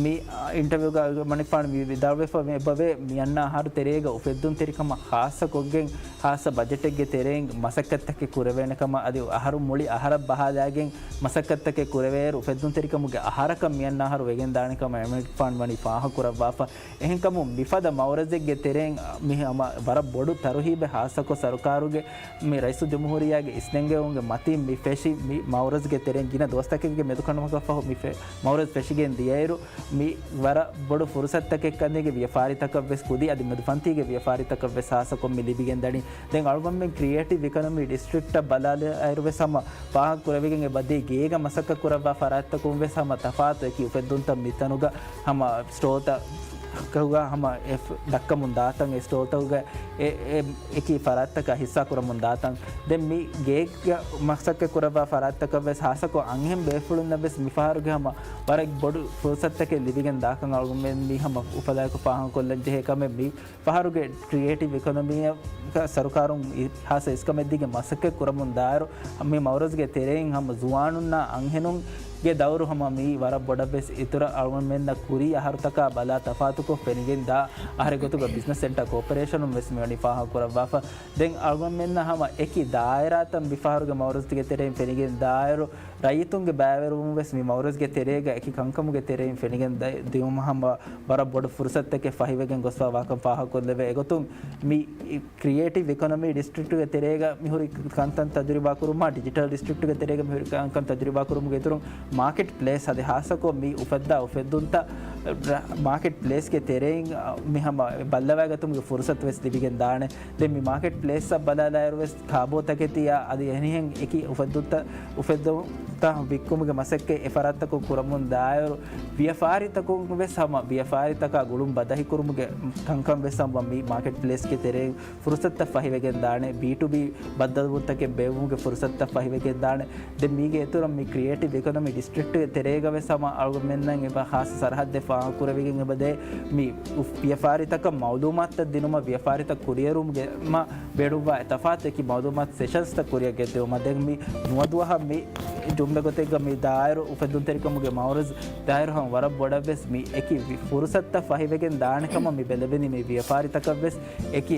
މި، އާ، އިންޓަވިއުގަ އަޅުގަނޑުމެން މި ވިދާޅުވެފަ އެބަވޭ. މި އަންނަ އަހަރު ތެރޭގަ އުފެއްދުންތެރިކަމަށް ހާއްސަކޮށްގެން ހާއްސަ ބަޖެޓެއްގެ ތެރެއިން މަސައްކަތްތަކެއް ކުރެވޭނެ ކަމަށް އަދި އަހަރު މުޅި އަހަރަށް ބަހާލާގެން މަސައްކަތްތަކެއް ކުރެވޭއިރު އުފެއްދުންތެރިކަމުގެ އަހަރަކަށް މި އަންނަ އަހަރު ވެގެން ދާނެ ކަމަށް އެމަނިކުފާނު ވަނީ ފާހަގަކުރައްވާފަ. އެހެންކަމުން މިފަދަ މައުރަޒެއްގެ ތެރެއިން މި ހަމަ ވަރަށް ބޮޑު ތަރުހީބެއް ހާއްސަކޮށް ސަރުކާރުގެ މި ރައީސުލްޖުމްހޫރިއްޔާގެ އިސްނެންގެވުމުގެ މަތީން މި ފެށި މި މައުރަޒްގެ ތެރެއިން ގިނަ ދުވަސްތަކެއްގެ މެދުކަނޑުމަކަށް ފަހު މި ފެ-، މައުރަޒް ފެށިގެން ދިޔައިރު، މި ވަރަށް ބޮޑު ފުރުސަތުތަކެއް ކަންނޭނގެ ވިޔަފާރިތަކަށް ވެސް ކުދި އަދި މެދުފަންތީގެ ވިޔަފާރިތަކަށް ވެސް ހާއްސަކޮށް މި ލިބިގެން ދަނީ. ދެން އަޅުގަނޑުމެން ކްރިއޭޓިވް އިކޮނޮމީ ޑިސްޓްރިކްޓަށް ބަލާލާއިރު ވެސް ހަމަ ފާހަގަ ކުރެވިގެން އެބަދޭ. ގޭގަ މަސައްކަތް ކުރައްވާ ފަރާތްތަކުން ވެސް ހަމަ ތަފާތު އެކި އުފެއްދުންތައް މިތަނުގަ ހަމަ ސްޓޯތަކުގަ ހަމަ އެ ދައްކަމުން ދާތަން، އެ ސްޓޯތަކުގަ އެ، އެ އެކި ފަރާތްތަކަށް ހިއްސާ ކުރަމުން ދާތަން. ދެން މި ގޭގަ މަސައްކަތް ކުރައްވާ ފަރާތްތަކަށް ވެސް ހާއްސަކޮށް އަންހެން ބޭފުޅުންނަށް ވެސް މިފަހަރުގެ ހަމަ ވަރަށް ބޮޑު ފުރުސަތުތަކެއް ލިބިގެން ދާކަން އަޅުގަނޑުމެން މި ހަމަ އުފަލާއެކު ފާހަގަކޮށްލަން ޖެހޭ ކަމެއް. މި ފަހަރުގެ ކްރިއޭޓިވް އިކޮނޮމީއަށް ސަރުކާރުން އި-، ހާއްސަ އިސްކަމެއް ދީގެން މަސައްކަތް ކުރަމުން ދާއިރު، މި މައުރަޒްގެ ތެރެއިން ހަމަ ޒުވާނުންނާ އަންހެނުންގެ ދައުރު ހަމަ މީ ވަރަށް ބޮޑަށް ވެސް އިތުރަށް އަޅުގަނޑުމެންނަށް ކުރީ އަހަރުތަކާ ބަލާ ތަފާތުކޮށް ފެނިގެން ދާ އަހަރެއް ގޮތުގަ ބިޒްނަސް ސެންޓަރ ކޯޕަރޭޝަނުން ވެސް މިވަނީ ފާހަގަ ކުރައްވާފަ. ދެން އަޅުގަނޑުމެންނަށް ހަމަ އެކި ދާއިރާތައް މިފަހަރުގެ މައުރަޒްގެ ތެރެއިން ފެނިގެން ދާއިރު، ރައްޔިތުންގެ ބައިވެރިވުން ވެސް މި މައުރަޒްގެ ތެރޭގަ އެކި ކަންކަމުގެ ތެރެއިން ފެނިގެން ދަ-، ދިއުމަށް ހަމަ ވަރަށް ބޮޑު ފުރުސަތުތަކެއް ފަހިވެގެން ގޮސްފަ ވާކަން ފާހަގަކޮށްލެވޭ. އެގޮތުން މި ކްރިއޭޓިވް އިކޮނޮމީ ޑިސްޓްރިކްޓްގެ ތެރޭގަ މިހުރި ކަންތައް ތަޖުރިބާ ކުރުމާ، ޑިޖިޓަލް ޑިސްޓްރިކްޓްގެ ތެރޭގަ މިހުރި ކަންކަން ތަޖުރިބާ ކުރުމުގެ އިތުރުން މާކެޓް ޕްލޭސް އަދި ހާއްސަކޮށް މި އުފައްދާ އުފެއްދުންތައް ރ-، މާކެޓް ޕްލޭސްގެ ތެރެއިން، އަ، މި ހަމަ ބައްލަވައިގަތުމުގެ ފުރުސަތު ވެސް ލިބިގެން ދާނެ. ދެން މި މާކެޓް ޕްލޭސްއަށް ބަލާލާއިރު ވެސް ކާބޯތަކެތި އަދި އެހެނިހެން އެކި އުފެއްދުންތައް، އުފެއްދުންތައް ވިއްކުމުގެ މަސައްކަތް އެ ފަރާތްތަކުން ކުރަމުން ދާއިރު، ވިޔަފާރިތަކުން ވެސް ހަމަ ވިޔަފާރިތަކާ ގުޅުން ބަދަހިކުރުމުގެ ކަންކަން ވެސް ހަމަ މި މާކެޓް ޕްލޭސްގެ ތެރެއިން ފުރުސަތުތައް ފަހިވެގެން ދާނެ. ބީ ޓޫ ބީ ބައްދަލުވުންތަކެއް ބޭއްވުމުގެ ފުރުސަތުތައް ފަހިވެގެން ދާނެ. ދެން މީގެ އިތުރަށް މި ކްރިއޭޓިވް އިކޮނޮމީ ޑިސްޓްރިކްޓްގެ ތެރޭގަ ވެސް ހަމަ އަޅުގަނޑުމެންނަށް އެބަ ހާއްސަ ސަރަހައްދެއް ފާހަގަކުރެވިގެން އެބަދޭ. މި އު-، ވިޔަފާރިތަކަށް މައުލޫމާތުތައް ދިނުމަށް ވިޔަފާރިތައް ކުރިއެރުމުގެ މަ ބޭނުންވާ އެ ތަފާތު އެކި މައުލޫމާތު ސެޝަންސްތައް ކުރިއަށް ގެންދިއުމަށް. ދެން މި ނުވަދުވަހަށް މި ޖުމްލަ ގޮތެއްގަ މި ދާއިރު އުފެއްދުންތެރިކަމުގެ މައުރަޒް ދާއިރު ހަމަ ވަރަށް ބޮޑަށް ވެސް މި އެކި ވި-، ފުރުސަތުތައް ފަހިވެގެން ދާނެ ކަމަށް މި ބެލެވެނީ. މި ވިޔަފާރިތަކަށް ވެސް އެކި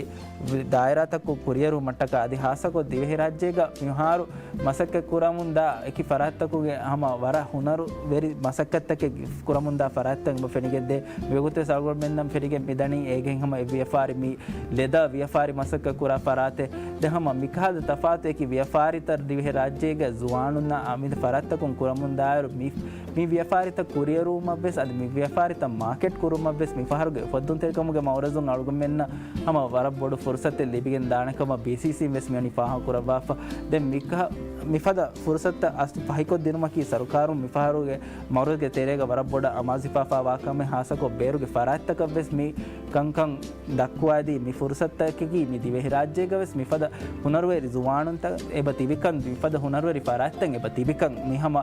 ވި-، ދާއިރާތަކުން ކުރިއެރުމަށްޓަކާ އަދި ހާއްސަކޮށް ދިވެހިރާއްޖޭގަ މިހާރު މަސައްކަތް ކުރަމުންދާ އެކި ފަރާތްތަކުގެ ހަމަ ވަރަށް ހުނަރު ވެރި މަސައްކަތްތަކެއް ކުރަމުންދާ ފަރާތްތައް އެބަ ފެނިގެންދޭ. މިވަގުތުވެސް އަޅުގަނޑުމެންނަށް ފެނިގެން މިދަނީ އޭގެން ހަމަ އެ ވިޔަފާރި މި ލެދަ ވިޔަފާރި މަސައްކަތް ކުރާ ފަރާތެއް. ދެން ހަމަ މިކަހަލަ ތަފާތު އެކި ވިޔަފާރިތައް ދިވެހިރާއްޖޭގެ ޒުވާނުންނާ އަމިއްލަ ފަރާތްތަކުން ކުރަމުންދާއިރު މި، މި ވިޔަފާރިތައް ކުރިއެރުވުމަށްވެސް އަދި މި ވިޔަފާރިތައް މާކެޓް ކުރުމަށްވެސް މިފަހަރުގެ އުފެއްދުންތެރިކަމުގެ މައުރަޒުން އަޅުގަނޑުމެންނަށް ހަމަ ވަރަށް ބޮޑު ފުރުސަތެއް ލިބިގެން ދާނެ ކަމަށް ބީސީސީން ވެސް މިވަނީ ފާހަގަކުރައްވާފަ. ދެން މިކަހަ-، މިފަދަ ފުރުސަތުތައް އަސް ފަހިކޮށްދިނުމަކީ ސަރު-، ކާރުން މިފަހަރުގެ މައުރަޒްގެ ތެރޭގަ ވަރަށް ބޮޑަށް އަމާޒުވެފާ ވާ ކަމެއް ހާއްސަކޮށް ބޭރުގެ ފަރާތްތަކަށް ވެސް މި ކަންކަން ދައްކުވާދީ، މި ފުރުސަތަކީ މި ދިވެހިރާއްޖޭގަ ވެސް މިފަދަ ހުނަރުވެރި ޒުވާނުންތައް އެބަ ތިބިކަން، މިފަދަ ހުނަރުވެރި ފަރާތްތައް އެބަ ތިބިކަން މި ހަމަ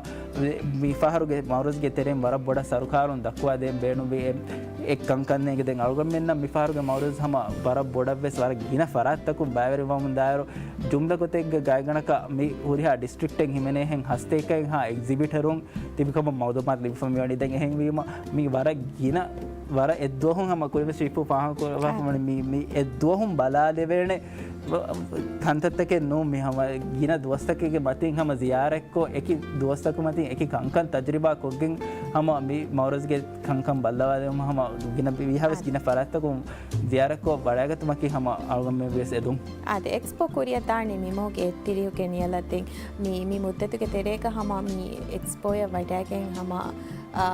މި ފަހަރުގެ މައުރަޒްގެ ތެރެއިން ވަރަށް ބޮޑަށް ސަރުކާރުން ދައްކުވާދޭން ބޭނުންވި އެ، އެ ކަންކަންނޭގެ ދެން އަޅުގަނޑުމެންނަށް މި ފަހަރުގެ މައުރަޒް ހަމަ ވަރަށް ބޮޑަށް ވެސް ވަރަށް ގިނަ ފަރާތްތަކުން ބައިވެރިވަމުން ދާއިރު، ޖުމްލަ ގޮތެއްގެ ގާތްގަނޑަކަށް މި ހުރިހާ ޑިސްޓްރިކްޓެއް ހިމެނޭހެން ހަސަތޭކައެއްހާ އެގްޒިބިޓަރުން ތިބިކަމަށް މައުލޫމާތު ލިބިފަ މިވަނީ. ދެން އެހެންވީމަ، މި ވަރަށް ގިނަ، ވަރަށް އެއްދުވަހުން ހަމަ ކުރިންވެސް ޝިފު ފާހަގަކުރައްވާފަ ވަނީ މި، މި އެއްދުވަހުން ބަލާލެވޭނެ ތަންތަންތަކެއް ނޫން. މި ހަމަ ގިނަ ދުވަސްތަކެއްގެ މަތިން ހަމަ ޒިޔާރަތްކޮށް، އެކި ދުވަސްތަކު މަތިން އެކި ކަންކަން ތަޖުރިބާ ކޮށްގެން ހަމަ މި މައުރަޒްގެ ކަންކަން ބައްލަވާލެވުމަށް ހަމަ ގިނަ ވީހާވެސް ގިނަ ފަރާތްތަކުން ޒިޔާރަތްކޮށް ވަޑައިގަތުމަކީ ހަމަ އަޅުގަނޑުމެން ވެސް އެދުން. އާދެ، އެކްސްޕޯ ކުރިއަށް ދާނީ މި މަހުގެ އެއްތިރީހުގެ ނިޔަލަށް. ދެން މި، މި މުއްދަތުގެ ތެރޭގަ ހަމަ މި އެކްސްޕޯއަށް ވަޑައިގެން ހަމަ، އާ،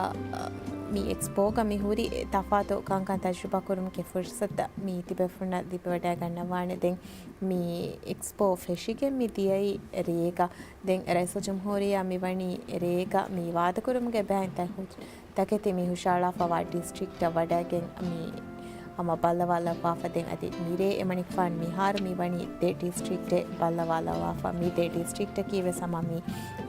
މި އެކްސްޕޯގަ މި ހުރި ތަފާތު ކަންކަން ތަޖުރިބާ ކުރުމުގެ ފުރުސަތު މި ތިބޭފުޅުންނަށް ލިބިވަޑައިގަންނަވާނެ. ދެން މި އެކްސްޕޯ ފެށިގެން މި ދިޔައީ ރޭގަ. ދެން ރައީސުލްޖުމްހޫރިއްޔާ މިވަނީ ރޭގަ މި ވާދަކުރުމުގެ އެބައިން ތަކެތި މި ހުށައަޅާފަވާ ޑިސްޓްރިކްޓަށް ވަޑައިގެން މި ހަމަ ބައްލަވާލައްވާފަ. ދެން އަދި މިރޭ އެމަނިކުފާނު މިހާރު މިވަނީ ދެ ޑިސްޓްރިކްޓެއް ބައްލަވާލައްވާފަ. މި ދެ ޑިސްޓްރިކްޓަކީ ވެސް ހަމަ މި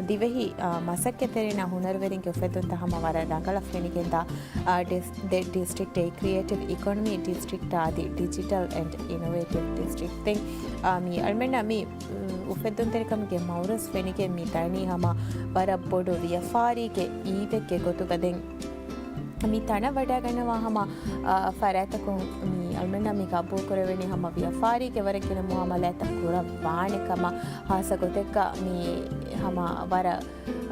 ދިވެހި، އާ، މަސައްކަތްތެރިންނާ ހުނަރުވެރިންގެ އުފެއްދުންތައް ހަމަ ވަރަށް ރަނގަޅަށް ފެނިގެންދާ، އާ، ޑިސް-، ދެ ޑިސްޓްރިކްޓެއް ކްރިއޭޓިވް އިކޮނޮމީ ޑިސްޓްރިކްޓާ އަދި ޑިޖިޓަލް އެންޑް އިނޮވޭޓިވް ޑިސްޓްރިކްޓް. ދެން، އާ، މި އަޅުމެންނަށް މި އުފެއްދުންތެރިކަމުގެ މައުރަޒް ފެނިގެން މި ދަނީ ހަމަ ވަރަށް ބޮޑު ވިޔަފާރީގެ އީދެއްގެ ގޮތުގަ. ދެން މި ތަނަށް ވަޑައިގަންނަވާ ހަމަ، އާ، ފަރާތްތަކުން މި އަޅުމެންނަށް މި ގަބޫލުކުރެވެނީ ހަމަ ވިޔަފާރީގެ ވަރަށް ގިނަ މުއާމަލާތްތައް ކުރައްވާނެ ކަމަށް. ހާއްސަ ގޮތެއްގަ މި ހަމަ ވަރަށް،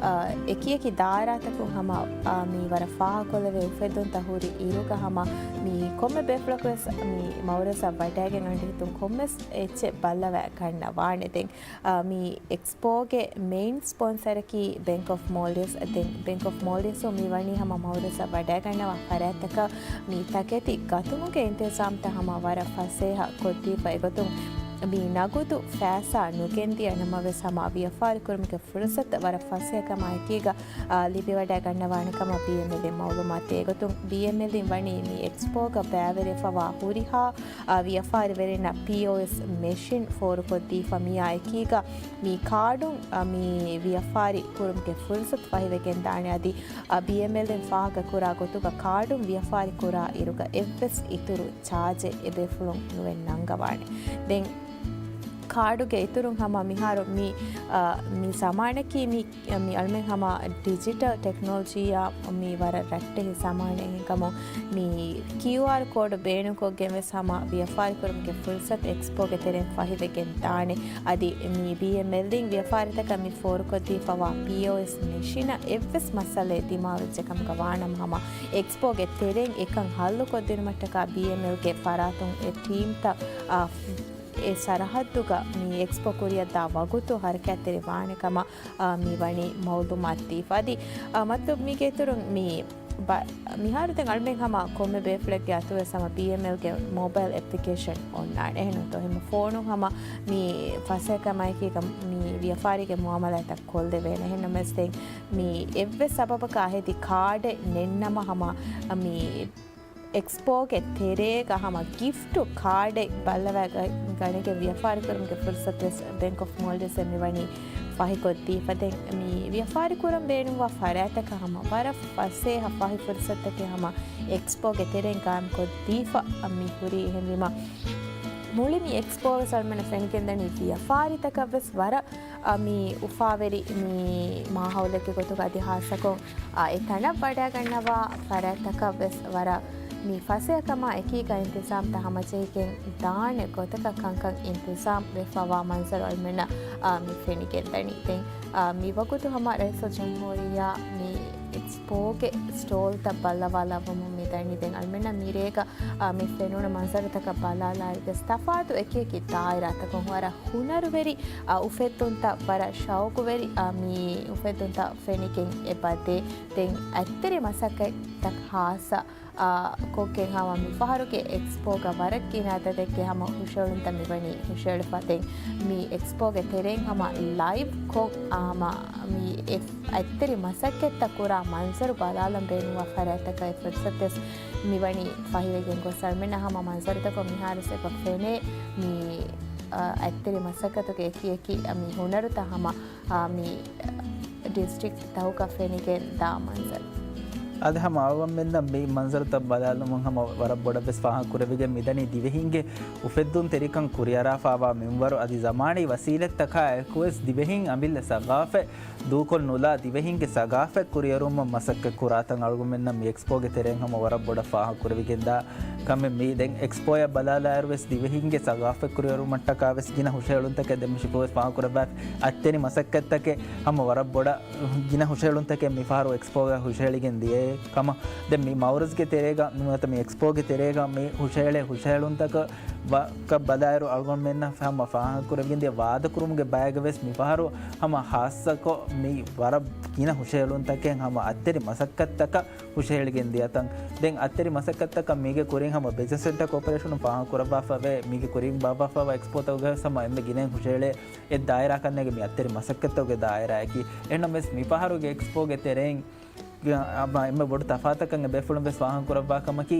އާ، އެކިއެކި ދާއިރާތަކުން ހަމަ، އާ، މި ވަރަށް ފާހަގަކޮށްލެވޭ އުފެއްދުންތައް ހުރި އިރުގަ ހަމަ މި ކޮންމެ ބޭފުޅަކުވެސް މި މައުރަޒަށް ވަޑައިގެން އަންޑިހިތުން ކޮންމެސް އެއްޗެއް ބައްލަވަ ގަންނަވާނެ. ދެން، އާ، މި އެކްސްޕޯގެ މެއިން ސްޕޮންސަރަކީ ބެންކް އޮފް މޯލްޑިވްސް. ދެން ބެންކް އޮފް މޯލްޑިވްސް މި ވަނީ ހަމަ މައުރަޒަށް ވަޑައިގަންނަވާ ފަރާތްތަކަށް މި ތަކެތި ގަތުމުގެ އިންތިޒާމްތައް ހަމަ ވަރަށް ފަސޭހަ ކޮށްދީފަ. އެގޮތުން މި ނަގުދު ފައިސާ ނުގެންދިޔަ ނަމަވެސް ހަމަ ވިޔަފާރި ކުރުމުގެ ފުރުސަތު ވަރަށް ފަސޭހަކަމާ އެކީގަ، އާ، ލިބިވަޑައިގަންނަވާނެ ކަމަށް ބީއެމްއެލްއިން މައުލޫމާތު ދޭ. އެގޮތުން ބީއެމްއެލްއިން ވަނީ މި އެކްސްޕޯގަ ބައިވެރިވެފަވާ ހުރިހާ، އާ، ވިޔަފާރިވެރިންނަށް ޕީއޯއެސް މެޝިން ފޯރުކޮށްދީފަ. މިއާ އެކީގަ މި ކާޑުން، އާ، މި ވިޔަފާރި ކުރުމުގެ ފުރުސަތު ފަހިވެގެން ދާނެ. އަދި، އާ، ބީއެމްއެލްއިން ފާހަގަކުރާ ގޮތުގަ ކާޑުން ވިޔަފާރި ކުރާ އިރުގަ އެއްވެސް އިތުރު ޗާޖެއް އެބޭފުޅުން ނުވެ ނަންގަވާނެ. ދެން ކާޑުގެ އިތުރުން ހަމަ މިހާރު މި، އާ، މި ޒަމާނަކީ މި، މި އަޅުމެން ހަމަ ޑިޖިޓަލް ޓެކްނޮލޮޖީއާ މި ވަރަށް ރައްޓެހި ޒަމާނެއް އެހެންކަމުން މި ކިއުއާރް ކޯޑު ބޭނުންކޮށްގެން ވެސް ހަމަ ވިޔަފާރި ކުރުމުގެ ފުރުސަތު އެކްސްޕޯގެ ތެރެއިން ފަހިވެގެން ދާނެ. އަދި މި ބީއެމްއެލްއިން ވިޔަފާރިތަކަށް މި ފޯރުކޮށްދީފަވާ ޕީއޯއެސް މެޝިނަށް އެއްވެސް މައްސަލައެއް ދިމާވެއްޖެ ކަމުގަ ވާނަމަ ހަމަ އެކްސްޕޯގެ ތެރެއިން އެކަން ހައްލުކޮށްދިނުމަށްޓަކާ ބީއެމްއެލްގެ ފަރާތުން އެ ޓީމްތައް، އާ، އެ ސަރަހައްދުގަ މި އެކްސްޕޯ ކުރިއަށްދާ ވަގުތު ހަރަކާތްތެރި ވާނެ ކަމަށް، އާ، މި ވަނީ މައުލޫމާތު ދީފަ. އަދި، އާ، މަތިލަބު މީގެ އިތުރުން މި ބަ-، މިހާރު ދެން އަޅުމެން ހަމަ ކޮންމެ ބޭފުޅެއްގެ އަތުވެސް ހަމަ ބީއެމްއެލްގެ މޮބައިލް އެޕްލިކޭޝަން އޮންނާނެ. އެހެންނުތޯ؟ ހަމަ ފޯނުން ހަމަ މި ފަސޭހަކަމާއެކީގަ މި ވިޔަފާރީގެ މުއާމަލާތައް ކޮށްލެވޭނެ. އެހެންނަމަވެސް ދެން މި އެއްވެސް ސަބަބަކާ ހެދި ކާޑެއް ނެތްނަމަ ހަމަ މި އެކްސްޕޯގެ ތެރޭގަ ހަމަ ގިފްޓު ކާޑެއް ބައްލަވައި ގަ-، ގަނެގެން ވިޔަފާރި ކުރުމުގެ ފުރުސަތުވެސް ބެންކް އޮފް މޯލްޑިވްސްއިން މިވަނީ ފަހިކޮށްދީފަ. ދެން މި ވިޔަފާރި ކުރަން ބޭނުންވާ ފަރާތްތަކަށް ހަމަ ވަރަށް ފަސޭހަ ފަހި ފުރުސަތުތަކެއް ހަމަ އެކްސްޕޯގެ ތެރެއިން ގާއިމްކޮށްދީފަ މި ހުރީ. އެހެންވީމަ މުޅި މި އެކްސްޕޯވެސް އަޅުމެންނަށް ފެނިގެންދަނީ ވިޔަފާރިތަކަށްވެސް ވަރަށް އަ، މި އުފާވެރި މި މާހައުލެއްގެ ގޮތުގަ އަދި ހާއްސަކޮށް، އަ، އެ ތަނަށް ވަޑައިގަންނަވާ ފަރާތްތަކަށް ވެސް ވަރަށް މި ފަސޭހަކަމާ އެކީގަ އިންތިޒާމްތައް ހަމަޖެހިގެން ދާނެ ގޮތަކަށް ކަންކަން އިންތިޒާމް ވެފަވާ މަންޒަރު އަޅުމެންނަށް، އަ، މި ފެނިގެންދަނީ. ދެން، އަ، މި ވަގުތު ހަމަ ރައީސުލްޖުމްހޫރިއްޔާ މި އެކްސްޕޯގެ ސްޓޯލްތައް ބައްލަވާލައްވަމުން މި ދަނީ. ދެން އަޅުމެންނަށް މިރޭގަ، އަ، މި ފެނުނު މަންޒަރުތަކަށް ބަލާލާއިރުވެސް ތަފާތު އެކިއެކި ދާއިރާތަކުން ވަރަށް ހުނަރުވެރި، އަ، އުފެއްދުންތައް ވަރަށް ޝައުގުވެރި، އަ، މި އުފެއްދުންތައް ފެނިގެން އެބަދޭ. ދެން އަތްތެރި މަސައްކަތްތައް ހާއްސަ، އާ، ކޮށްގެން ހަމަ މި ފަހަރުގެ އެކްސްޕޯގަ ވަރަށް ގިނަ އަދަދެއްގެ ހަމަ ހުށައެޅުންތައް މިވަނީ ހުށައެޅިފަ. ދެން މި އެކްސްޕޯގެ ތެރެއިން ހަމަ ލައިވް ކޮށް، އާ، ހަމަ މި އެ އަތްތެރި މަސައްކަތްތައް ކުރާ މަންޒަރު ބަލާލަން ބޭނުންވާ ފަރާތްތަކަށް އެ ފުރުސަތުވެސް މިވަނީ ފަހިވެގެން ގޮސް، އަޅުމެންނަށް ހަމަ މަންޒަރުތަކުން މިހާރުވެސް އެބަ ފެނޭ މި، އަ، އަތްތެރި މަސައްކަތުގެ އެކި އެކި މި ހުނަރުތައް ހަމަ، އާ، މި، އަ، ޑިސްޓްރިކްޓް ތަކުގަ ފެނިގެން ދާ މަންޒަރު. އަދި ހަމަ އަޅުގަނޑުމެންނަށް މި މަންޒަރުތައް ބަލާލުމުން ހަމަ ވަރަށް ބޮޑަށްވެސް ފާހަގަކުރެވިގެން މިދަނީ ދިވެހިންގެ އުފެއްދުންތެރިކަން ކުރިއަރާފައިވާ މިންވަރު އަދި ޒަމާނީ ވަސީލަތްތަކާއެކުވެސް ދިވެހިން އަމިއްލަ ސަގާފަތް ދޫކޮށް ނުލާ ދިވެހިންގެ ސަގާފަތް ކުރިއަރުވުމަށް މަސައްކަތް ކުރާތަން އަޅުގަނޑުމެންނަށް މި އެކްސްޕޯގެ ތެރެއިން ހަމަ ވަރަށް ބޮޑަށް ފާހަގަކުރެވިގެންދާ ކަމެއް. މި ދެން އެކްސްޕޯއަށް ބަލާލާއިރުވެސް ދިވެހިންގެ ސަގާފަތް ކުރިއަރުވުމަށްޓަކާވެސް ގިނަ ހުށައެޅުންތަކެއް ދެން މި ޝިފުވެސް ފާހަގަކުރައްވާފަ. އަތްތެރި މަސައްކަތްތަކެއް ހަމަ ވަރަށް ބޮޑަށް ގިނަ ހުށައެޅުންތަކެއް މިފަހަރު އެކްސްޕޯގަ ހުށައެޅިގެން ދިޔައޭ ކަމަށް. ދެން މި މައުރަޒްގެ ތެރޭގަ ނުވަތަ މި އެކްސްޕޯގެ ތެރޭގަ މި ހުށައެޅޭ ހުށައެޅުންތަކަށް ވަ-، ކަށް ބަލާއިރު އަޅުގަނޑުމެންނަށް ހަމަ ފާހަގަކުރެވިގެން ދިޔަ ވާދަކުރުމުގެ ބަޔަކަށް ވެސް މިފަހަރު ހަމަ ހާއްސަކޮށް މި ވަރަށް ގިނަ ހުށައެޅުންތަކެއް ހަމަ އަތްތެރި މަސައްކަތްތަކަށް ހުށަހެޅިގެން ދިޔަތަން. ދެން އަތްތެރި މަސައްކަތްތަކަށް މީގެ ކުރިން ހަމަ ބިޒްނަސް ސެންޓަރ ކޯޕަރޭޝަނުން ފާހަގަކުރައްވާފަވޭ. މީގެ ކުރިން ބާއްވާފައިވާ އެކްސްޕޯތަކުގަ ހަމަ އެންމެ ގިނައިން ހުށަހެޅޭ އެއް ދާއިރާ ކަންނޭނގެ މި އަތްތެރި މަސައްކަތްތަކުގެ ދާއިރާއަކީ. އެހެންނަމަވެސް މިފަހަރުގެ އެކްސްޕޯގެ ތެރެއިން އެންމެ ބޮޑު ތަފާތަކަށް އެބޭފުޅުން ވެސް ފާހަގަކުރައްވާ ކަމަކީ،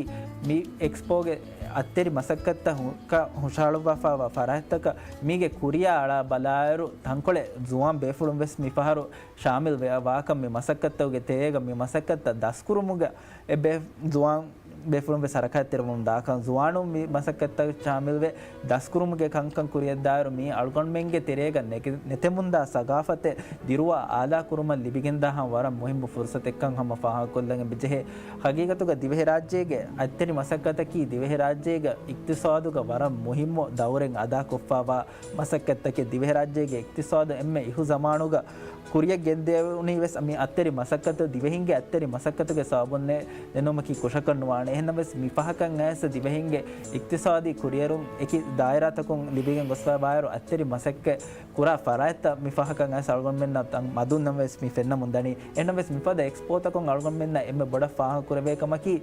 މި އެކްސްޕޯގެ އަތްތެރި މަސައްކަތްތައް ހު-، ކަ-، ހުށަހަޅުއްވާފައިވާ ފަރާތްތަކަށް މީގެ ކުރިއަށް އަޅާ ބަލާއިރު، ތަންކޮޅެއް ޒުވާން ބޭފުޅުން ވެސް މިފަހަރު ޝާމިލް ވެ-، ވާކަން މި މަސައްކަތްތަކުގެ ތެރޭގަ މި މަސައްކަތްތައް ދަސްކުރުމުގަ އެ ބޭ-، ޒުވާން ބޭފުޅުން ވެސް ހަރަކާތްތެރިވަމުން ދާކަން، ޒުވާނުން މި މަސައްކަތްތައް ޝާމިލްވެ، ދަސްކުރުމުގެ ކަންކަން ކުރިއަށްދާއިރު، މީ އަޅުގަނޑުމެންގެ ތެރޭގަ ނެގެ-، ނެތެމުންދާ ސަގާފަތެއް ދިރުވާ އާލާކުރުމަށް ލިބިގެންދާ ހަމަ ވަރަށް މުހިއްމު ފުރުސަތެއްކަން ހަމަ ފާހަގަކޮށްލަން އެބަޖެހޭ. ހަގީގަތުގަ ދިވެހިރާއްޖޭގެ އަތްތެރި މަސައްކަތަކީ ދިވެހިރާއްޖޭގެ އިޤްތިޞާދުގަ ވަރަށް މުހިއްމު ދައުރެއް އަދާކޮށްފައިވާ މަސައްކަތްތަކެއް. ދިވެހިރާއްޖޭގެ އިޤްތިޞާދު އެންމެ އިހު ޒަމާނުގަ ކުރިއަށް ގެންދެވުނީ ވެސް މި އަތްތެރި މަސައްކަތު، ދިވެހިންގެ އަތްތެރި މަސައްކަތުގެ ސަބަބުންނޭ ދެންނެވުމަކީ ކުށަކަށް ނުވާނެ. އެހެންނަމަވެސް މި ފަހަކަށް އައިސް ދިވެހިންގެ އިޤްތިޞާދީ ކުރިއެރުން އެކި ދާއިރާތަކުން ލިބިގެން ގޮސްފައިވާއިރު، އަތްތެރި މަސައްކަތް ކުރާ ފަރާތްތައް މި ފަހަކަށް އައިސް އަޅުގަނޑުމެންނަށް ތަން މަދުންނަށް ވެސް މި ފެންނަމުން ދަނީ. އެހެންނަމަވެސް މިފަދަ އެކްސްޕޯތަކުން އަޅުގަނޑުމެންނަށް އެންމެ ބޮޑަށް ފާހަގަކުރެވޭ ކަމަކީ،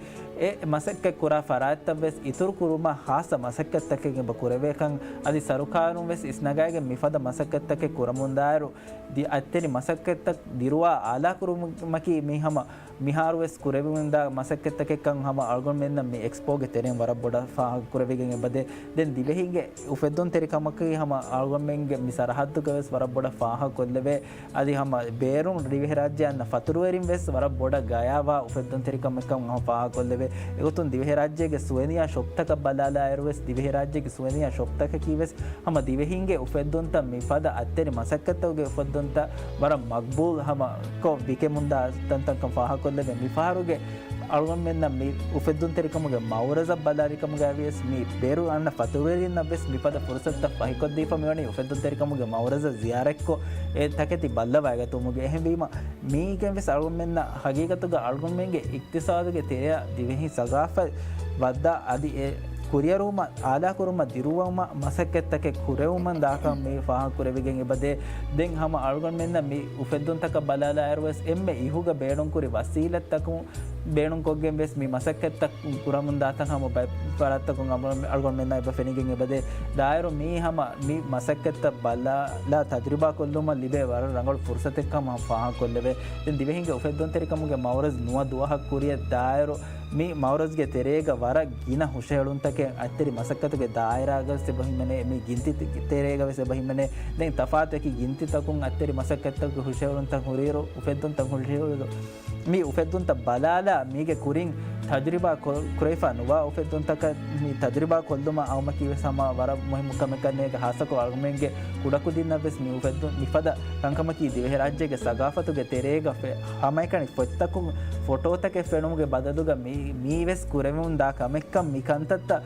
އެ މަސައްކަތް ކުރާ ފަރާތްތައް ވެސް އިތުރު ކުރުމަށް ހާއްސަ މަސައްކަތްތަކެއް އެބަ ކުރެވޭކަން. އަދި ސަރުކާރުން ވެސް އިސްނަގައިގެން މިފަދަ މަސައްކަތްތަކެއް ކުރަމުންދާއިރު، ދި-، އަތްތެރި މަސައްކަތްތައް ދިރުވާ އާލާކުރުމަކީ މި ހަމަ މިހާރު ވެސް ކުރެވިގެންދާ މަސައްކަތްތަކެއްކަން ހަމަ އަޅުގަނޑުމެންނަށް މި އެކްސްޕޯގެ ތެރެއިން ވަރަށް ބޮޑަށް ފާހަގަކުރެވިގެން އެބަދޭ. ދެން ދިވެހިންގެ އުފެއްދުންތެރިކަމަކީ ހަމަ އަޅުގަނޑުމެންގެ މި ސަރަހައްދުގަ ވެސް ވަރަށް ބޮޑަށް ފާހަގަކޮށްލެވޭ. އަދި ހަމަ ބޭރުން ދިވެހިރާއްޖެ އަންނަ ފަތުރުވެރިން ވެސް ވަރަށް ބޮޑަށް ގަޔާވާ އުފެއްދުންތެރިކަމެއްކަން ހަމަ ފާހަގަކޮށްލެވޭ. އެގޮތުން ދިވެހިރާއްޖޭގެ ސުވެނިޔާ ޝޮޕްތަކަށް ބަލާލާއިރު ވެސް ދިވެހިރާއްޖޭގެ ސުވެނިޔާ ޝޮޕްތަކަކީ ވެސް ހަމަ ދިވެހިންގެ އުފެއްދުންތައް މިފަދަ އަތްތެރި މަސައްކަތުގެ އުފެއްދުންތައް ވަރަށް މަގްބޫލް ހަމަ ކޮށް ވިކެމުންދާ ތަންތަންކަން ފާހަގަކޮށްލެވޭ. މިފަހަރުގެ އަޅުގަނޑުމެންނަށް މި އުފެއްދުންތެރިކަމުގެ މައުރަޒަށް ބަލާލިކަމުގައި ވިޔަސް މި ބޭރު އަންނަ ފަތުރުވެރިންނަށް ވެސް މިފަދަ ފުރުސަތުތައް ފަހިކޮށްދީފަ މިވަނީ އުފެއްދުންތެރިކަމުގެ މައުރަޒަށް ޒިޔާރަތްކޮށް އެ ތަކެތި ބައްލަވައިގަތުމުގެ. އެހެންވީމަ މީގެން ވެސް އަޅުގަނޑުމެންނަށް ހަގީގަތުގަ އަޅުގަނޑުމެންގެ އިޤްތިޞާދުގެ ތެރެއަށް ދިވެހި ސަގާފަތް ވައްދާ އަދި އެ ކުރިއަރުވުމަށް އާލާކުރުމަށް ދިރުވުމަށް މަސައްކަތްތަކެއް ކުރެވުމަށް ދާކަން މި ފާހަގަކުރެވިގެން އެބަދޭ. ދެން ހަމަ އަޅުގަނޑުމެންނަށް މި އުފެއްދުންތަކަށް ބަލާލާއިރު ވެސް އެންމެ އިހުގަ ބޭނުންކުރި ވަސީލަތްތަކުން ބޭނުންކޮށްގެން ވެސް މި މަސައްކަތްތައް ކުރަމުންދާތަން ހަމަ ބައެއް ފަރާތްތަކުން އަޅު-، އަޅުގަނޑުމެންނަށް އެބަ ފެނިގެން އެބަދޭ. ދާއިރު މީ ހަމަ މި މަސައްކަތްތައް ބަލާލާ ތަޖުރިބާ ކޮށްލުމަށް ލިބޭ ވަރަށް ރަނގަޅު ފުރުސަތެއްކަމަށް ފާހަގަކޮށްލެވޭ. ދެން ދިވެހިންގެ އުފެއްދުންތެރިކަމުގެ މައުރަޒް ނުވަ ދުވަހަށް ކުރިއަށް ދާއިރު މި މައުރަޒްގެ ތެރޭގަ ވަރަށް ގިނަ ހުށަހެޅުންތަކެއް އަތްތެރި މަސައްކަތުގެ ދާއިރާގަ ވެސް އެބަ ހިމެނޭ. މި ގިންތި ތެރޭގަ ވެސް އެބަ ހިމެނޭ. ދެން ތަފާތު އެކި ގިންތިތަކުން އަތްތެރި މަސައްކަތްތަކުގެ ހުށަހެޅުންތައް ހުރިއިރު، އުފެއްދުންތައް ހުށަހެޅިއިރު، މި އުފެއްދުންތައް ބަލާލާ، މީގެ ކުރިން ތަޖުރިބާ ކުރ-، ކުރެވިފަ ނުވާ އުފެއްދުންތަކަށް މި ތަޖުރިބާ ކޮށްލުމަށް އައުމަކީ ވެސް ހަމަ ވަރަށް މުހިއްމު ކަމެއްކަން ނޭނގެ. ހާއްސަކޮށް އަޅުގަނޑުމެންގެ ކުޑަކުދިންނަށް ވެސް މި އުފެއްދުން މިފަދަ ކަންކަމަކީ ދިވެހިރާއްޖޭގެ ސަގާފަތުގެ ތެރޭގަ ފެ-، ހަމައެކަނި ފޮތްތަކުން ފޮޓޯތަކެއް ފެނުމުގެ ބަދަލުގަ މި-، މީ ވެސް ކުރެވެމުން ދާ ކަމެއްކަން މި ކަންތައްތައް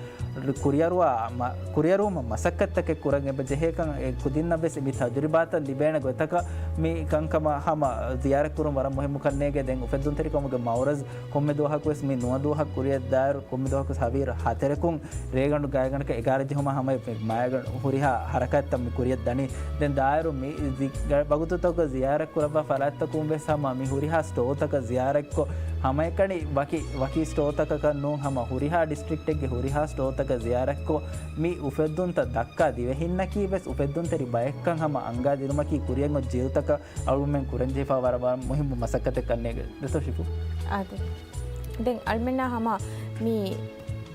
ކުރިއަރުވާ މަ-، ކުރިއަރުވުމަށް މަސައްކަތްތަކެއް ކުރަން އެބަ ޖެހޭކަން އެ ކުދިންނަށް ވެސް މި ތަޖުރިބާތައް ލިބޭނެ ގޮތަކަށް މި ކަންކަމަށް ހަމަ ޒިޔާރަތްކުރުން ވަރަށް މުހިއްމު ކަންނޭގެ. ދެން އުފެއްދުންތެރިކަމުގެ މައުރަޒް ކޮންމެ ދުވަހަކު ވެސް މި ނުވަ ދުވަހަށް ކުރިއަށްދާއިރު ކޮންމެ ދުވަހަކު ހަވީރު ހަތަރަކުން ރޭގަނޑު ގާތްގަނޑަކަށް އެގާރަ ޖެހުމަށް ހަމަ މާގަނޑު ހުރިހާ ހަރަކާތްތައް މި ކުރިއަށް ދަނީ. ދެން ދާއިރު މި ޒި-، ވަގުތުތަކުގަ ޒިޔާރަތް ކުރައްވާ ފަރާތްތަކުން ވެސް ހަމަ މި ހުރިހާ ސްޓޯތަކަށް ޒިޔާރަތްކޮށް، ހަމައެކަނި ވަކި، ވަކި ސްޓޯތަކަކަށް ނޫން، ހަމަ ހުރިހާ ޑިސްޓްރިކްޓެއްގެ ހުރިހާ ސްޓޯތަކަށް ޒިޔާރަތްކޮށް، މި އުފެއްދުންތައް ދައްކާ ދިވެހިންނަކީ ވެސް އުފެއްދުންތެރި ބައެއްކަން ހަމަ އަންގާ ދިނުމަކީ ކުރިއަށް އޮތް ޖެހިލުތަކަށް އަޅުގަނޑުމެން ކުރަންޖެހިފަ ވަރަށް، ވަރަށް މުހިއްމު މަސައްކަތެއް ކަންނޭނގެ ދެތޯ ޝިފު؟ އާދެ. ދެން އަޅުމެންނާ ހަމަ މި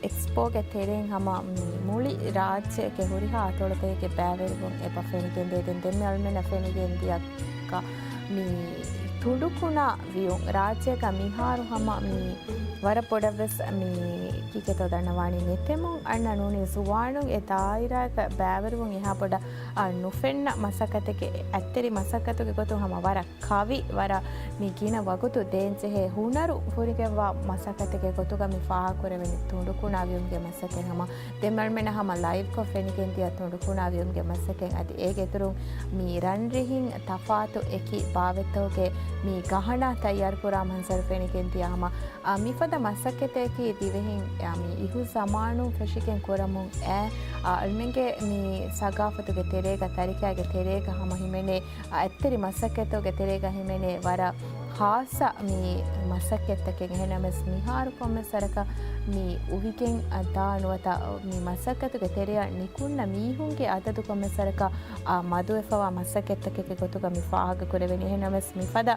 އެކްސްޕޯގެ ތެރެއިން ހަމަ މި މުޅި ރާއްޖޭގެ ހުރިހާ އަތޮޅުތަކެއްގެ ބައިވެރިވުން އެބަ ފެނިގެންދޭ. ދެން ދެންމެ އަޅުމެންނަށް ފެނިގެން ދިޔަ ކަ މި ތުނޑުކުނާ ވިޔުން ރާއްޖޭގަ މިހާރު ހަމަ މި ވަރަށް ބޮޑަށް ވެސް މި ކީކޭތޯ ދަންނަވާނީ ނެތެމުން އަންނަ ނޫނީ ޒުވާނުން އެ ދާއިރާގަ ބައިވެރިވުން އެހާ ބޮޑަށް އާ، ނުފެންނަ މަސައްކަތެކޭ. އަތްތެރި މަސައްކަތުގެ ގޮތުން ހަމަ ވަރަށް ކަވި، ވަރަށް މި ގިނަ ވަގުތު ދޭންޖެހޭ ހުނަރު ފުރިގެންވާ މަސައްކަތެކޭ ގޮތުގަ މި ފާހަގަކުރެވެނީ ތުނޑުކުނާ ވިޔުމުގެ މަސައްކަތް. ހަމަ ދެންމެ އަޅުމެންނަށް ހަމަ ލައިވްކޮށް ފެނިގެން ދިޔަ ތުނޑުކުނާ ވިޔުމުގެ މަސައްކަތް. އަދި އޭގެ އިތުރުން މި ރަންރިހިން ތަފާތު އެކި ބާވަތްތަކުގެ މި ގަހަނާ ތައްޔާރުކުރާ މަންޒަރު ފެނިގެން ދިޔަ ހަމަ އާ، މިފަދަ މަސައްކަތަކީ ދިވެހިން، އާ، މި އިހު ޒަމާނުން ފެށިގެން ކުރަމުން އެ، އާ، އަޅުމެންގެ މި ސަގާފަތުގެ ތެރޭގަ، ތަރިކާގެ ތެރޭގަ ހަމަ ހިމެނޭ، އާ، އަތްތެރި މަސައްކަތުގެ ތެރޭގަ ހިމެނޭ ވަރަށް ޚާއްޞަ މި މަސައްކަތްތަކެއް. އެހެންނަމަވެސް މިހާރު ކޮންމެސް ވަރަކަށް މި އުވިގެން ދާ ނުވަތަ މި މަސައްކަތުގެ ތެރެއަށް ނިކުންނަ މީހުންގެ އަދަދު ކޮންމެސް ވަރަކަށް، އާ، މަދުވެފަވާ މަސައްކަތްތަކެއްގެ ގޮތުގަ މި ފާހަގަކުރެވެނީ. އެހެންނަމަވެސް މިފަދަ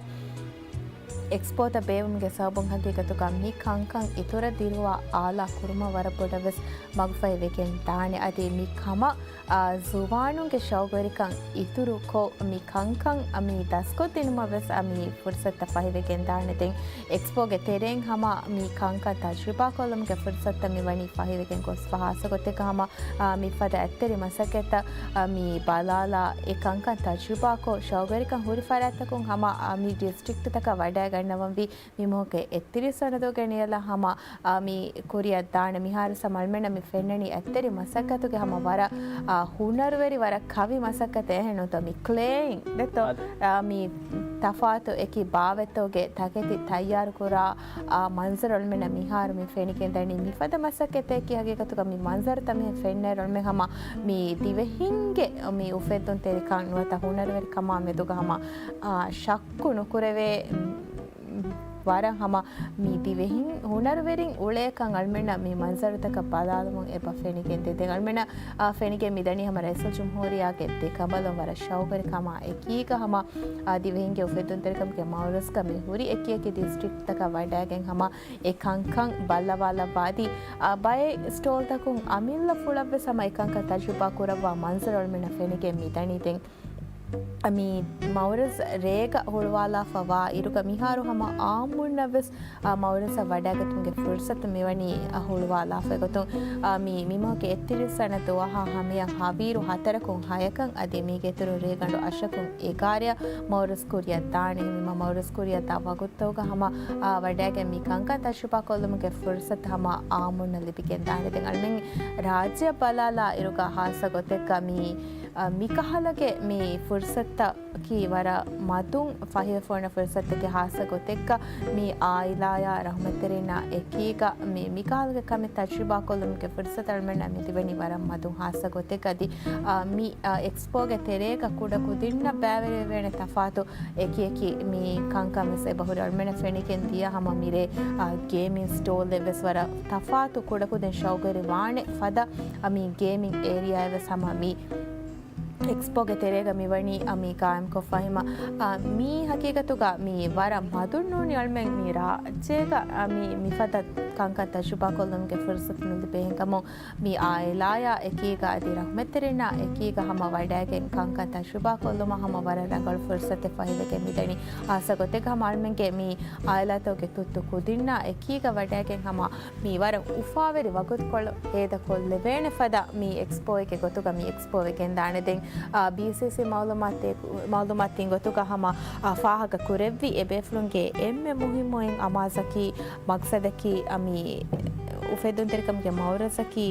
އެކްސްޕޯތައް ބޭއްވުމުގެ ސަބަބުން ހަގީގަތުގަ މި ކަންކަން އިތުރަށް ދިރުވާ އާލާ ކުރުމަށް ވަރަށް ބޮޑަށް ވެސް މަގުފަހިވެގެން ދާނެ. އަދި މި ކަމަށް، އާ، ޒުވާނުންގެ ޝައުގުވެރިކަން އިތުރުކޮށް، މި ކަންކަން، އަ، މި ދަސްކޮށްދިނުމަށް ވެސް، އަ، މި ފުރުސަތުތައް ފަހިވެގެން ދާނެ. ދެން އެކްސްޕޯގެ ތެރެއިން ހަމަ މި ކަންކަން ތަޖުރިބާކޮށްލުމުގެ ފުރުސަތުތައް މި ވަނީ ފަހިވެގެން ގޮސްފަ. ހާއްސަގޮތެއްގަ ހަމަ، އާ، މިފަދަ އަތްތެރި މަސައްކަތްތައް، އާ، މި ބަލާލާ، އެ ކަންކަން ތަޖުރިބާކޮށް، ޝައުގުވެރިކަން ހުރި ފަރާތްތަކުން ހަމަ، އާ، މި ޑިސްޓްރިކްޓްތަކަށް ވަޑައިގަންނަވަންވީ. މިމަހުގެ އެއްތިރީސް ވަނަ ދުވަހުގެ ނިޔަލަށް ހަމަ، އާ، މި ކުރިއަށް ދާނެ. މިހާރު ސަމަ އަޅުމެންނަށް މި ފެންނަނީ އަތްތެރި މަސައްކަތުގެ ހަމަ ވަރަށް، އާ، ހުނަރުވެރި، ވަރަށް ކަވި މަސައްކަތެއް. އެހެން ނޫންތޯ މި ކްލޭއިން ދެތޯ؟ އާ، މި ތަފާތު އެކި ބާވަތްތަކުގެ ތަކެތި ތައްޔާރުކުރާ، އާ، މަންޒަރު އަޅުމެންނަށް މިހާރު މި ފެނިގެންދަނީ. މިފަދަ މަސައްކަތަކީ ހަގީގަތުގަ މި މަންޒަރުތައް މިހެން ފެންނައިރު އަޅުމެން ހަމަ މި ދިވެހިންގެ މި އުފެއްދުންތެރިކަން ނުވަތަ ހުނަރުވެރިކަމާ މެދުގަ ހަމަ، އާ، ޝައްކު ނުކުރެވޭ، ވަރަށް ހަމަ މި ދިވެހިން ހުނަރުވެރިން އުޅޭކަން އަޅުމެންނަށް މި މަންޒަރުތަކަށް ބަލާލުމުން އެބަ ފެނިގެންދޭ. ދެން އަޅުމެންނަށް، އާ، ފެނިގެން މިދަނީ ހަމަ ރައީސުލްޖުމްހޫރިއްޔާގެ ދެކަނބަލުން ވަރަށް ޝައުގުވެރިކަމާ އެކީގަ ހަމަ، އާ، ދިވެހިންގެ އުފެއްދުންތެރިކަމުގެ މައުރަޒްގަ މި ހުރި އެކި އެކި ޑިސްޓްރިކްޓްތަކަށް ވަޑައިގެން ހަމަ އެ ކަންކަން ބައްލަވާލައްވާ. އަދި، އާ، ބައެއް ސްޓޯލްތަކުން އަމިއްލަ ފުޅަށްވެސް ހަމަ އެ ކަންކަން ތަޖުރިބާ ކުރައްވާ މަންޒަރު އަޅުމެންނަށް ފެނިގެން މިދަނީ. ދެން މި މައުރަޒް ރޭގަ ހުޅުވާލާފަ ވާ އިރުގަ މިހާރު ހަމަ އާއްމުންނަށް ވެސް، އާ، މައުރަޒަށް ވަޑައިގަތުމުގެ ފުރުސަތު މިވަނީ، އާ، ހުޅުވާލާފަ ގޮތުން، އާ، މި، މި މަހުގެ އެއްތިރީސް ވަނަ ދުވަހާ ހަމަޔަށް ހަވީރު ހަތަރަކުން ހަޔަކަށް އަދި މީގެ އިތުރުން ރޭގަނޑު އަށަކުން އެގާރަޔަށް މައުރަޒް ކުރިއަށް ދާނެ. މި މަ-، މައުރަޒް ކުރިއަށް ދާ ވަގުތުތަކުގަ ހަމަ، އާ، ވަޑައިގެން މި ކަންކަން ތަޖުރިބާ ކޮށްލުމުގެ ފުރުސަތު ހަމަ އާއްމުންނަށް ލިބިގެން ދާނެ. ދެން އަޅުމެން ރާއްޖެއަށް ބަލާލާ އިރުގަ ހާއްސަ ގޮތެއްގަ މި އަ، މިކަހަލަގެ މި ފުރުސަތަކީ ވަރަށް މަދުން ފަހިވެފަ އޮންނަ ފުރުސަތެއްގެ ހާއްސަ ގޮތެއްގަ މި އާއިލާޔާ ރަހުމަތްތެރިންނާ އެކީގަ މި، މިކަހަލަގެ ކަމެއް ތަޖުރިބާކޮށްލުމުގެ ފުރުސަތު އަޅުމެންނަށް މި ދިވެނީ ވަރަށް މަދުން ހާއްސަ ގޮތެއްގަ. އަދި، އަ، މި، އަ، އެކްސްޕޯގެ ތެރޭގަ ކުޑަ ކުދިންނަށް ބައިވެރިވެވޭނެ ތަފާތު އެކި އެކި މި ކަންކަން ވެސް އެބަހުރި. އަޅުމެންނަށް ފެނިގެން ދިޔަ ހަމަ މިރޭ، އަ، ގޭމިން ސްޓޯލްއެއް ވެސް ވަރަށް ތަފާތު ކުޑަކުދިން ޝައުގުވެރި ވާނެ ފަދަ، އަ، މި ގޭމިން އޭރިއާއެއް ވެސް ހަމަ މި އެކްސްޕޯގެ ތެރޭގަ މިވަނީ އަ، މި ގާއިމްކޮށްފަ ހިމަ، އަ، މީ ހަގީގަތުގަ މި ވަރަށް މަދުން ނޫނީ އަޅުމެން މި ރާއްޖޭގަ، އަ، މި، މިފަދަ ކަންކަން ތަޖުރިބާކޮށްލުމުގެ ފުރުސަތު ނުލިބޭހެންކަމުން މި އާއިލާޔާ އެކީގަ އަދި ރަހުމަތްތެރިންނާ އެކީގަ ހަމަ ވަޑައިގެން ކަންކަން ތަޖުރިބާކޮށްލުމަށް ހަމަ ވަރަށް ރަނގަޅު ފުރުސަތެއް ފަހިވެގެން މިދަނީ. ހާއްސަ ގޮތެއްގަ ހަމަ އަޅުމެންގެ މި އާއިލާތަކުގެ ތުއްތު ކުދިންނާ އެކީގަ ވަޑައިގެން ހަމަ މި ވަރަށް އުފާވެރި ވަގުތުކޮޅު ހޭދަކޮށްލެވޭނެ ފަދަ މި އެކްސްޕޯއެއްގެ ގޮތުގަ މި އެކްސްޕޯ ވެގެންދާނެ. ދެން، އާ، ބީސީސީ މައުލޫމާތު، މައުލޫމާތު ދިން ގޮތުގަ ހަމަ، އާ، ފާހަގަ ކުރެއްވި އެ ބޭފުޅުންގެ އެންމެ މުހިއްމު އެއް އަމާޒަކީ މަގްސަދަކީ، އާ، މި އުފެއްދުންތެރިކަމުގެ މައުރަޒަކީ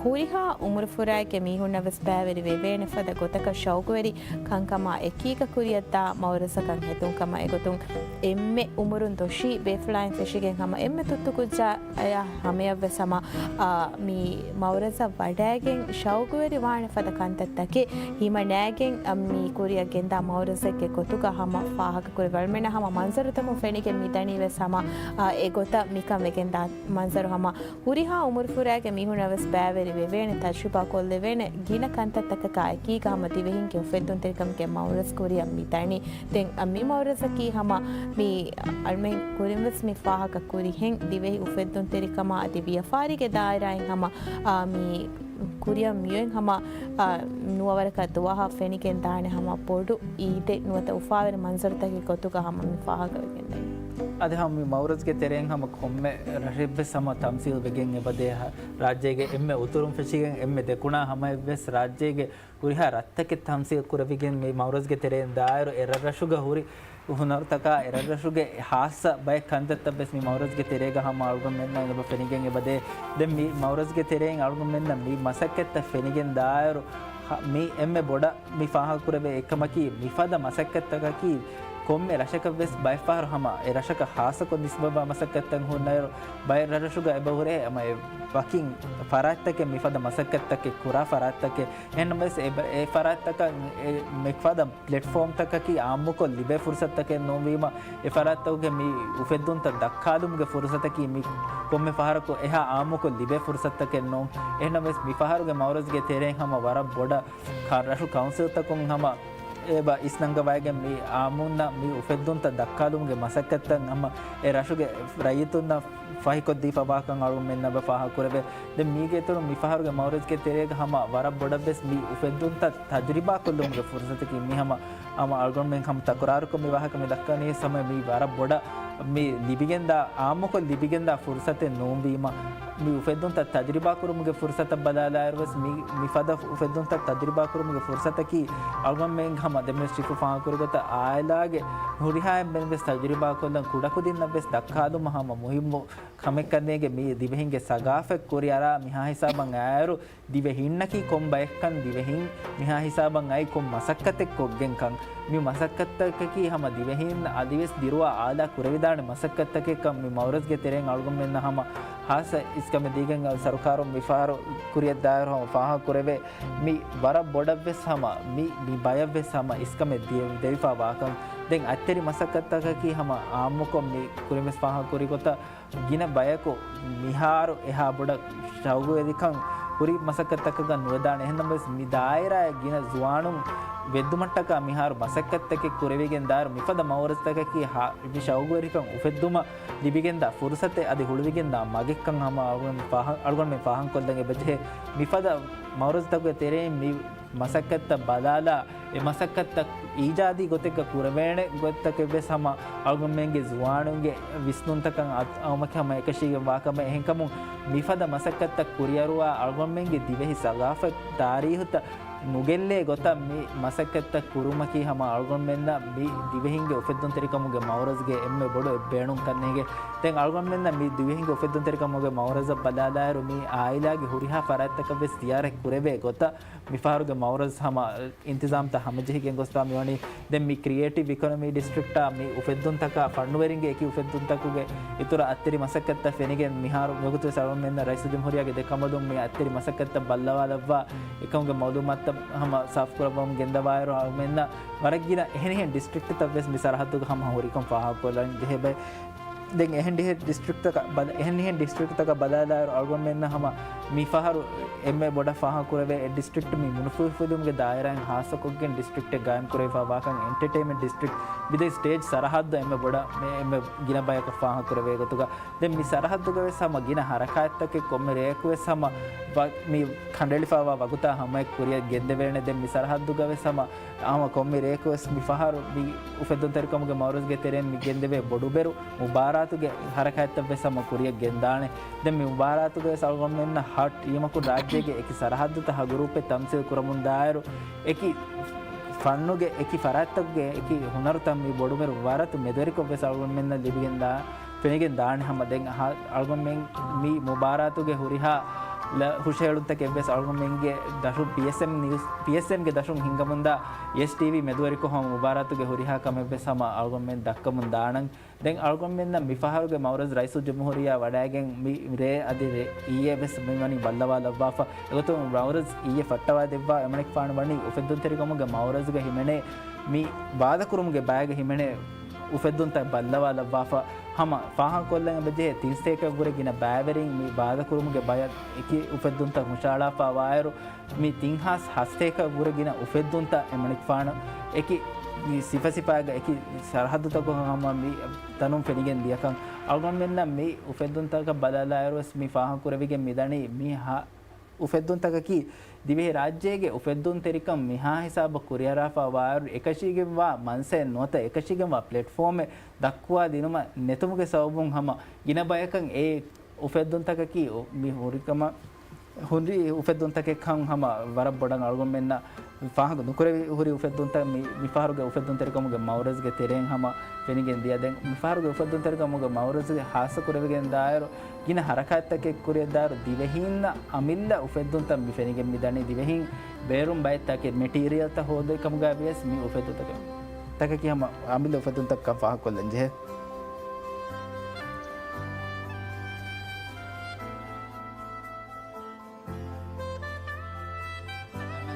ހުރިހާ އުމުރުފުރާއެކޭ މީހުންނަށް ވެސް ބައިވެރި ވެވޭނެ ފަދަ ގޮތަކަށް ޝައުގުވެރި ކަންކަމާ އެކީގަ ކުރިއަށްދާ މައުރަޒަކަށް ހެދުން ކަމަށް އެގޮތުން އެންމެ އުމުރުން ދޮށީ ބޭފުޅާއިން ފެށިގެން ހަމަ އެންމެ ތުއްތު ކުއްޖާ އަޔާ ހަމަޔަށްވެސް ހަމަ، އާ، މި މައުރަޒަށް ވަޑައިގެން ޝައުގުވެރި ވާނެ ފަދަ ކަންތައްތަކެއް ހިމަނައިގެން، އަ، މި ކުރިއަށް ގެންދާ މައުރަޒެއްގެ ގޮތުގަ ހަމަ ފާހަގަކުރެވޭ. އަޅުމެންނަށް ހަމަ މަންޒަރުތަކުން ފެނިގެން މިދަނީ ވެސް ހަމަ، އާ، އެގޮތަށް މިކަން ވެގެންދާ މަންޒަރު ހަމަ ހުރިހާ އުމުރުފުރާގެ މީހުންނަށް ވެސް ބައިވެރި ވެވޭނެ، ތަޖުރިބާ ކޮށްލެވޭނެ ގިނަ ކަންތައްތަކަކާ އެކީގަ ހަމަ ދިވެހިންގެ އުފެއްދުންތެރިކަމުގެ މައުރަޒް ކުރިއަށް މި ދަނީ. ދެން މި މައުރަޒަކީ ހަމަ މި އަޅުމެން ކުރިން ވެސް މި ފާހަގަ ކުރިހެން ދިވެހި އުފެއްދުންތެރިކަމާ އަދި ވިޔަފާރީގެ ދާއިރާއިން ހަމަ، އާ، މި ކުރިއަށް މިއޮތް ހަމަ، އާ، ނުވަވަރަކަށް ދުވަހަށް ފެނިގެން ދާނެ ހަމަ ބޮޑު އީދެއް ނުވަތަ އުފާވެރި މަންޒަރުތަކެއް ގޮތުގަ ހަމަ މި ފާހަގަވެގެން ދަނީ. އަދި ހަމަ މި މައުރަޒްގެ ތެރެއިން ހަމަ ކޮންމެ ރަށެއްވެސް ހަމަ ތަމްސީލް ވެގެން އެބަދޭ ހަ-، ރާއްޖޭގެ އެންމެ އުތުރުން ފެށިގެން އެންމެ ދެކުނާ ހަމައެއްވެސް ރާއްޖޭގެ ހުރިހާ ރަށްތަކެއް ތަމްސީލް ކުރެވިގެން މި މައުރަޒްގެ ތެރެއިން ދާއިރު އެ ރަށްރަށުގަ ހުރި ހުނަރުތަކާ އެ ރަށްރަށުގެ ހާއްސަ ބައެއް ކަންތައްތައް ވެސް މި މައުރަޒްގެ ތެރޭގަ ހަމަ އަޅުގަނޑުމެންނަށް އެބަ ފެނިގެން އެބަދޭ. ދެން މި މައުރަޒްގެ ތެރެއިން އަޅުގަނޑުމެންނަށް މި މަސައްކަތްތައް ފެނިގެން ދާއިރު ހަ-، މި އެންމެ ބޮޑަށް މި ފާހަގަކުރެވޭ އެއްކަމަކީ، މިފަދަ މަސައްކަތްތަކަކީ ކޮންމެ ރަށަކަށް ވެސް ބައެއްފަހަރު ހަމަ އެ ރަށަކަށް ހާއްސަކޮށް ނިސްބަތްވާ މަސައްކަތްތައް ހުންނައިރު، ބައެއް ރަށްރަށުގަ އެބަ ހުރޭ ހަމަ އެ ވަކިން ފަރާތްތަކެއް މިފަދަ މަސައްކަތްތަކެއް ކުރާ ފަރާތްތަކެއް. އެހެންނަމަވެސް އެ ބަ-، އެ ފަރާތްތަކަށް އެ މިފަދަ ޕްލެޓްފޯމްތަކަކީ އާއްމުކޮށް ލިބޭ ފުރުސަތުތަކެއް ނޫންވީމަ، އެ ފަރާތްތަކުގެ މި އުފެއްދުންތައް ދައްކާލުމުގެ ފުރުސަތަކީ މި ކޮންމެ ފަހަރަކު އެހާ އާއްމުކޮށް ލިބޭ ފުރުސަތުތަކެއް ނޫން. އެހެންނަމަވެސް މިފަހަރުގެ މައުރަޒްގެ ތެރެއިން ހަމަ ވަރަށް ބޮޑަށް ކަ-، ރަށު ކައުންސިލްތަކުން ހަމަ އެބަ އިސްނަންގަވައިގެން މި އާއްމުންނަށް މި އުފެއްދުންތައް ދައްކާލުމުގެ މަސައްކަތްތައް ހަމަ އެ ރަށުގެ ރައްޔިތުންނަށް ފަހިކޮށްދީފަވާކަން އަޅުގަނޑުމެންނަށް އެބަ ފާހަގަކުރެވޭ. ދެން މީގެ އިތުރުން މިފަހަރުގެ މައުރަޒްގެ ތެރޭގަ ހަމަ ވަރަށް ބޮޑަށްވެސް މި އުފެއްދުންތައް ތަޖުރިބާކޮށްލުމުގެ ފުރުސަތަކީ މި ހަމަ، ހަމަ އަޅުގަނޑުމެން ހަމަ ތަކުރާރުކޮށް މި ވާހަކަ މި ދައްކަނީ ހަމަ މި ވަރަށް ބޮޑަށް މި ލިބިގެންދާ، އާއްމުކޮށް ލިބިގެންދާ ފުރުސަތެއް ނޫންވީމަ، މި އުފެއްދުންތައް ތަޖުރިބާކުރުމުގެ ފުރުސަތަށް ބަލާލާއިރުވެސް މި، މިފަދަ އުފެއްދުންތައް ތަޖުރިބާކުރުމުގެ ފުރުސަތަކީ އަޅުގަނޑުމެން ހަމަ ދެންވެސް ޝިފު ފާހަގަކުރި ގޮތަށް އާއިލާގެ ހުރިހާ އެންމެންވެސް ތަޖުރިބާކޮށްލަން ކުޑަކުދިންނަށްވެސް ދައްކާލުމަށް ހަމަ މުހިއްމު ކަމެއްކަންނޭނގެ މި ދިވެހިންގެ ސަގާފަތް ކުރިއަރާ މިހާ ހިސާބަށް އައިއިރު، ދިވެހިންނަކީ ކޮން ބައެއްކަން ދިވެހިން މިހާ ހިސާބަށް އައި ކޮން މަސައްކަތެއް ކޮށްގެންކަން، މި މަސައްކަތްތަކަކީ ހަމަ ދިވެހިން އަދިވެސް ދިރުވާ އާލާ ކުރެވިދާނެ މަސައްކަތްތަކެއްކަން މި މައުރަޒްގެ ތެރެއިން އަޅުގަނޑުމެންނަށް ހަމަ ހާއްސަ އިސްކަމެއް ދީގެން ސަރުކާރުން މިފަހަރު ކުރިއަށްދާއިރު ހަމަ ފާހަގަކުރެވޭ. މި ވަރަށް ބޮޑަށްވެސް ހަމަ މި، މި ބަޔަށްވެސް ހަމަ އިސްކަމެއް ދިޔަ-، ދެވިފާ ވާކަން. ދެން އަތްތެރި މަސައްކަތްތަކަކީ ހަމަ އާއްމުކޮށް މި ކުރިންވެސް ފާހަގަކުރި ގޮތަށް ގިނަ ބަޔަކު މިހާރު އެހާ ބޮޑަށް ޝައުގުވެރިކަން ހުރި މަސައްކަތްތަކަކަށް ނުވެދާނެ. އެހެންނަމަވެސް، މި ދާއިރާއެއް ގިނަ ޒުވާނުން ވެއްދުމަށްޓަކާ މިހާރު މަސައްކަތްތަކެއް ކުރެވިގެން ދާއިރު މިފަދަ މައުރަޒުތަކަކީ ހާ-، މި ޝައުގުވެރިކަން އުފެއްދުމަށް ލިބިގެންދާ ފުރުސަތެއް އަދި ހުޅުވިގެންދާ މަގެއްކަން ހަމަ އަޅުގަނޑުމެން ފާހަ-، އަޅުގަނޑުމެން ފާހަގަކޮށްލަން އެބަޖެހޭ. މިފަދަ މައުރަޒުތަކުގެ ތެރެއިން މި މަސައްކަތްތައް ބަލާލާ، އެ މަސައްކަތްތައް އީޖާދީ ގޮތެއްގަ ކުރެވޭނެ ގޮތްތަކެއްވެސް ހަމަ އަޅުގަނޑުމެންގެ ޒުވާނުންގެ ވިސްނުންތަކަށް އައުމަކީ ހަމަ އެކަށީގެންވާ ކަމެއް. އެހެންކަމުން މިފަދަ މަސައްކަތްތައް ކުރިއަރުވާ އަޅުގަނޑުމެންގެ ދިވެހި ސަގާފަތް ތާރީހުތައް ނުގެއްލޭ ގޮތަށް މި މަސައްކަތްތައް ކުރުމަކީ ހަމަ އަޅުގަނޑުމެންނަށް މި ދިވެހިންގެ އުފެއްދުންތެރިކަމުގެ މައުރަޒުގެ އެންމެ ބޮޑު އެއްބޭނުންކަން ނޭނގޭ. ދެން އަޅުގަނޑުމެންނަށް މި ދިވެހިންގެ އުފެއްދުންތެރިކަމުގެ މައުރަޒަށް ބަލާލާއިރު މި އާއިލާގެ ހުރިހާ ފަރާތްތަކަށްވެސް ޒިޔާރަތް ކުރެވޭ ގޮތަށް މިފަހަރުގެ މައުރަޒު ހަމަ އިންތިޒާމްތައް ހަމަޖެހިގެން ގޮސްފާ މިވަނީ. ދެން މި ކްރިއޭޓިވް އިކޮނޮމީ ޑިސްޓްރިކްޓާ މި އުފެއްދުންތަކާ ފަންނުވެރިންގެ އެކި އުފެއްދުންތަކުގެ އިތުރަށް އައްތެރި މަސައްކަތްތައް ފެނިގެން މިހާރު ވަގުތުވެސް އަޅުގަނޑުމެންނަށް ރައީސުލްޖުމްހޫރިއްޔާގެ ދެ ކަނބަލުން މި އައްތެރި މަސައްކަތްތައް ބައްލަވާލައްވާ އެކަމުގެ މައުލޫމާތުތައް ހަމަ ސާފުކުރައްވަމުން ގެންދަވާއިރު އަޅުގަނޑުމެންނަށް ވަރަށް ގިނަ އެހެނިހެން ޑިސްޓްރިކްޓްތައްވެސް މި ސަރަހައްދުގަ ހަމަ ހުރިކަން ފާހަގަކޮށްލަން ޖެހޭ ބައެއް. ދެން އެހެން ޑިހެ ޑިސްޓްރިކްޓްތަކަށް ބަލަ-، އެހެން ޑިހެ ޑިސްޓްރިކްޓްތަކަށް ބަލާލާއިރު އަޅުގަނޑުމެންނަށް ހަމަ މި ފަހަރު އެންމެ ބޮޑަށް ފާހަގަކުރެވޭ އެއް ޑިސްޓްރިކްޓް މި މުނިފުލުފުލުމުގެ ދާއިރާއިން ހާއްސަކޮށްގެން ޑިސްޓްރިކްޓެއް ގާއިމްކުރެވިފާ ވާކަން އެންޓަޓެއިންމަންޓް ޑިސްޓްރިކްޓް މިދެން ސްޓޭޖް ސަރަހައްދު އެންމެ ބޮޑަށް މި އެންމެ ގިނަ ބަޔަކަށް ފާހަގަކުރެވޭ ގޮތުގަ. ދެން މި ސަރަހައްދުގަވެސް ހަމަ ގިނަ ހަރަކާތްތަކެއް ކޮންމެ ރެއަކުވެސް ހަމަ ވަ-، މި ކަނޑައެޅިފާވާ ވަގުތާ ހަމައަށް ކުރިއަށް ގެންދެވޭނެ. ދެން މި ސަރަހައްދުގަވެސް ހަމަ ހަމަ ކޮންމެ ރެއަކުވެސް މި ފަހަރު މި އުފެއްދުންތެރިކަމުގެ މައުރަޒުގެ ތެރެއިން މި ގެންދެވޭ ބޮޑުބެރު މުބާރާތުގެ ހަރަކާތްތައްވެސް ހަމަ ކުރިއަށް ގެންދާނެ. ދެން މި މުބާރާތުގަވެސް އަޅުގަނޑުމެންނަށް ހަ ޓީމަކުން ރާއްޖޭގެ އެކި ސަރަހައްދުތައް ހަ ގުރޫޕެއް ތަމްސީލް ކުރަމުންދާއިރު، އެކި ފަންނުގެ އެކި ފަރާތްތަކުގެ އެކި ހުނަރުތައް މި ބޮޑުބެރު ވަރަތު މެދުވެރިކޮށްވެސް އަޅުގަނޑުމެންނަށް ލިބިގެންދާ ފެނިގެން ދާނެ ހަމަ ދެން އަހަ-، އަޅުގަނޑުމެން މި މުބާރާތުގެ ހުރިހާ ލަ-، ހުށަހެޅުންތަކެއް ވެސް އަޅުގަނޑުމެންގެ ދަށު ޕީއެސްއެމް ނިއުސް، ޕީއެސްއެމްގެ ދަށުން ހިންގަމުންދާ އެސްޓީވީ މެދުވެރިކޮށް ހަމަ މުބާރާތުގެ ހުރިހާ ކަމެއް ވެސް ހަމަ އަޅުގަނޑުމެން ދައްކަމުން ދާނަން. ދެން އަޅުގަނޑުމެންނަށް މިފަހަރުގެ މައުރަޒް ރައީސުލްޖުމްހޫރިއްޔާ ވަޑައިގެން މި ރޭ އަދި ރޭ އިއްޔެ ވެސް މިވަނީ ބައްލަވާލައްވާފަ. އެގޮތުން މައުރަޒް އިއްޔެ ފައްޓަވާ ދެއްވާ އެމަނިކުފާނު ވަނީ އުފެއްދުންތެރިކަމުގެ މައުރަޒުގެ ހިމެނޭ މި ވާދަކުރުމުގެ ބައިގަ ހިމެނޭ އުފެއްދުންތައް ބައްލަވާލައްވާފަ. ހަމަ ފާހަގަކޮށްލަން އެބަޖެހޭ ތިން ސަތޭކައަށްވުރެ ގިނަ ބައިވެރިން މި ވާދަކުރުމުގެ ބަޔަށް އެކި އުފެއްދުންތައް ހުށައަޅާފަ ވާއިރު، މި ތިން ހާސް ހަސަތޭކައަށްވުރެ ގިނަ އުފެއްދުންތައް އެމަނިކުފާނު އެކި މި ސިފަސިފައިގަ އެކި ސަރަހައްދުތަކުން ހަމަ މި ތަނުން ފެނިގެން ދިޔަކަން އަޅުގަނޑުމެންނަށް މި އުފެއްދުންތަކަށް ބަލާލާއިރު ވެސް މި ފާހަގަކުރެވިގެން މިދަނީ މި ހަ-، އުފެއްދުންތަކަކީ ދިވެހި ރާއްޖޭގެ އުފެއްދުންތެރިކަން މިހާ ހިސާބަށް ކުރިއަރާފަ ވާއިރު އެކަށީގެންވާ މަންސައެއް ނުވަތަ އެކަށީގެންވާ ޕްލެޓްފޯމެއް ދައްކުވާ ދިނުމަށް ނެތުމުގެ ސަބަބުން ހަމަ ގިނަ ބަޔަކަށް އެ އުފެއްދުންތަކަކީ އު-، މި ހުރިކަމަށް ހުރި އުފެއްދުންތަކެއްކަން ހަމަ ވަރަށް ބޮޑަށް އަޅުގަނޑުމެންނަށް ފާހަގަ ނުކުރެވި ހުރި އުފެއްދުންތައް މި، މިފަހަރުގެ އުފެއްދުންތެރިކަމުގެ މައުރަޒްގެ ތެރެއިން ހަމަ ފެނިގެން ދިޔަ. ދެން މިފަހަރުގެ އުފެއްދުންތެރިކަމުގެ މައުރަޒުގެ ހާއްސަ ކުރެވިގެން ދާއިރު ގިނަ ހަރަކާތްތަކެއް ކުރިއަށް ދާއިރު ދިވެހީންނަށް އަމިއްލަ އުފެއްދުންތައް މި ފެނިގެން މިދަނީ. ދިވެހީން ބޭރުން ބައެއް ތަކެއް މެޓީރިއަލްތައް ހޯދޭ ކަމުގައި ވިޔަސް މި އުފެއްދުންތަކެއް، ތަކަކީ ހަމަ އަމިއްލަ އުފެއްދުންތަކަށް ފާހަގަކޮށްލަން ޖެހޭ.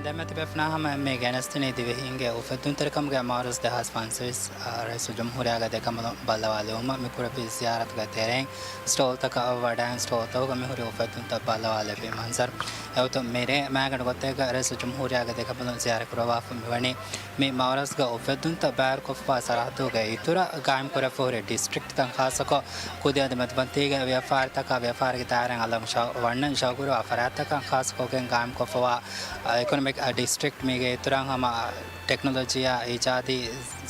ދެމެތި ބޭފުޅާ ހަމަ މި ގެނެސްދިނީ ދިވެހީންގެ އުފެއްދުންތެރިކަމުގެ މައުރަޒް ދެހާސް ފަންސަވީސް، އަ، ރައީސުލްޖުމްހޫރިއްޔާގެ ދެކަނބަލުން ބައްލަވާލެވުމަށް މި ކުރެއްވި ޒިޔާރަތުގެ ތެރެއިން ސްޓޯލްތަކަށް ވަޑައިގެން ސްޓޯލްތަކުގަ މިހުރި އުފެއްދުންތައް ބައްލަވާލެއްވި މަންޒަރު. އެގޮތުން މިރޭ މާގަނޑު ގޮތެއްގަ ރައީސުލްޖުމްހޫރިއްޔާގެ ދެކަނބަލުން ޒިޔާރަތް ކުރައްވާފަ މިވަނީ މި މައުރަޒްގަ އުފެއްދުންތައް ބައިވެރިކޮށްފަ ސަރަހައްދުގެ އިތުރަށް ގާއިމްކުރެވިފަ ހުރި ޑިސްޓްރިކްޓްތައް ޚާއްޞަކޮށް، ކުދި އަދި މެދުފަންތީގެ ވިޔަފާރިތަކާ ވިޔަފާރިގެ ދާއިރާއިން އަލަށް ވަންނަން ޝައުގުވެރިވާ ފަރާތްތަކަށް ޚާއްޞަކޮށްގެން ގާއިމްކޮށްފަވާ، އަ، އިކޮނޮމިކް، އަ، ޑިސްޓްރިކްޓް މީގެ އިތުރަށް ހަމަ ޓެކްނޮލޮޖީއާ އިޖާދީ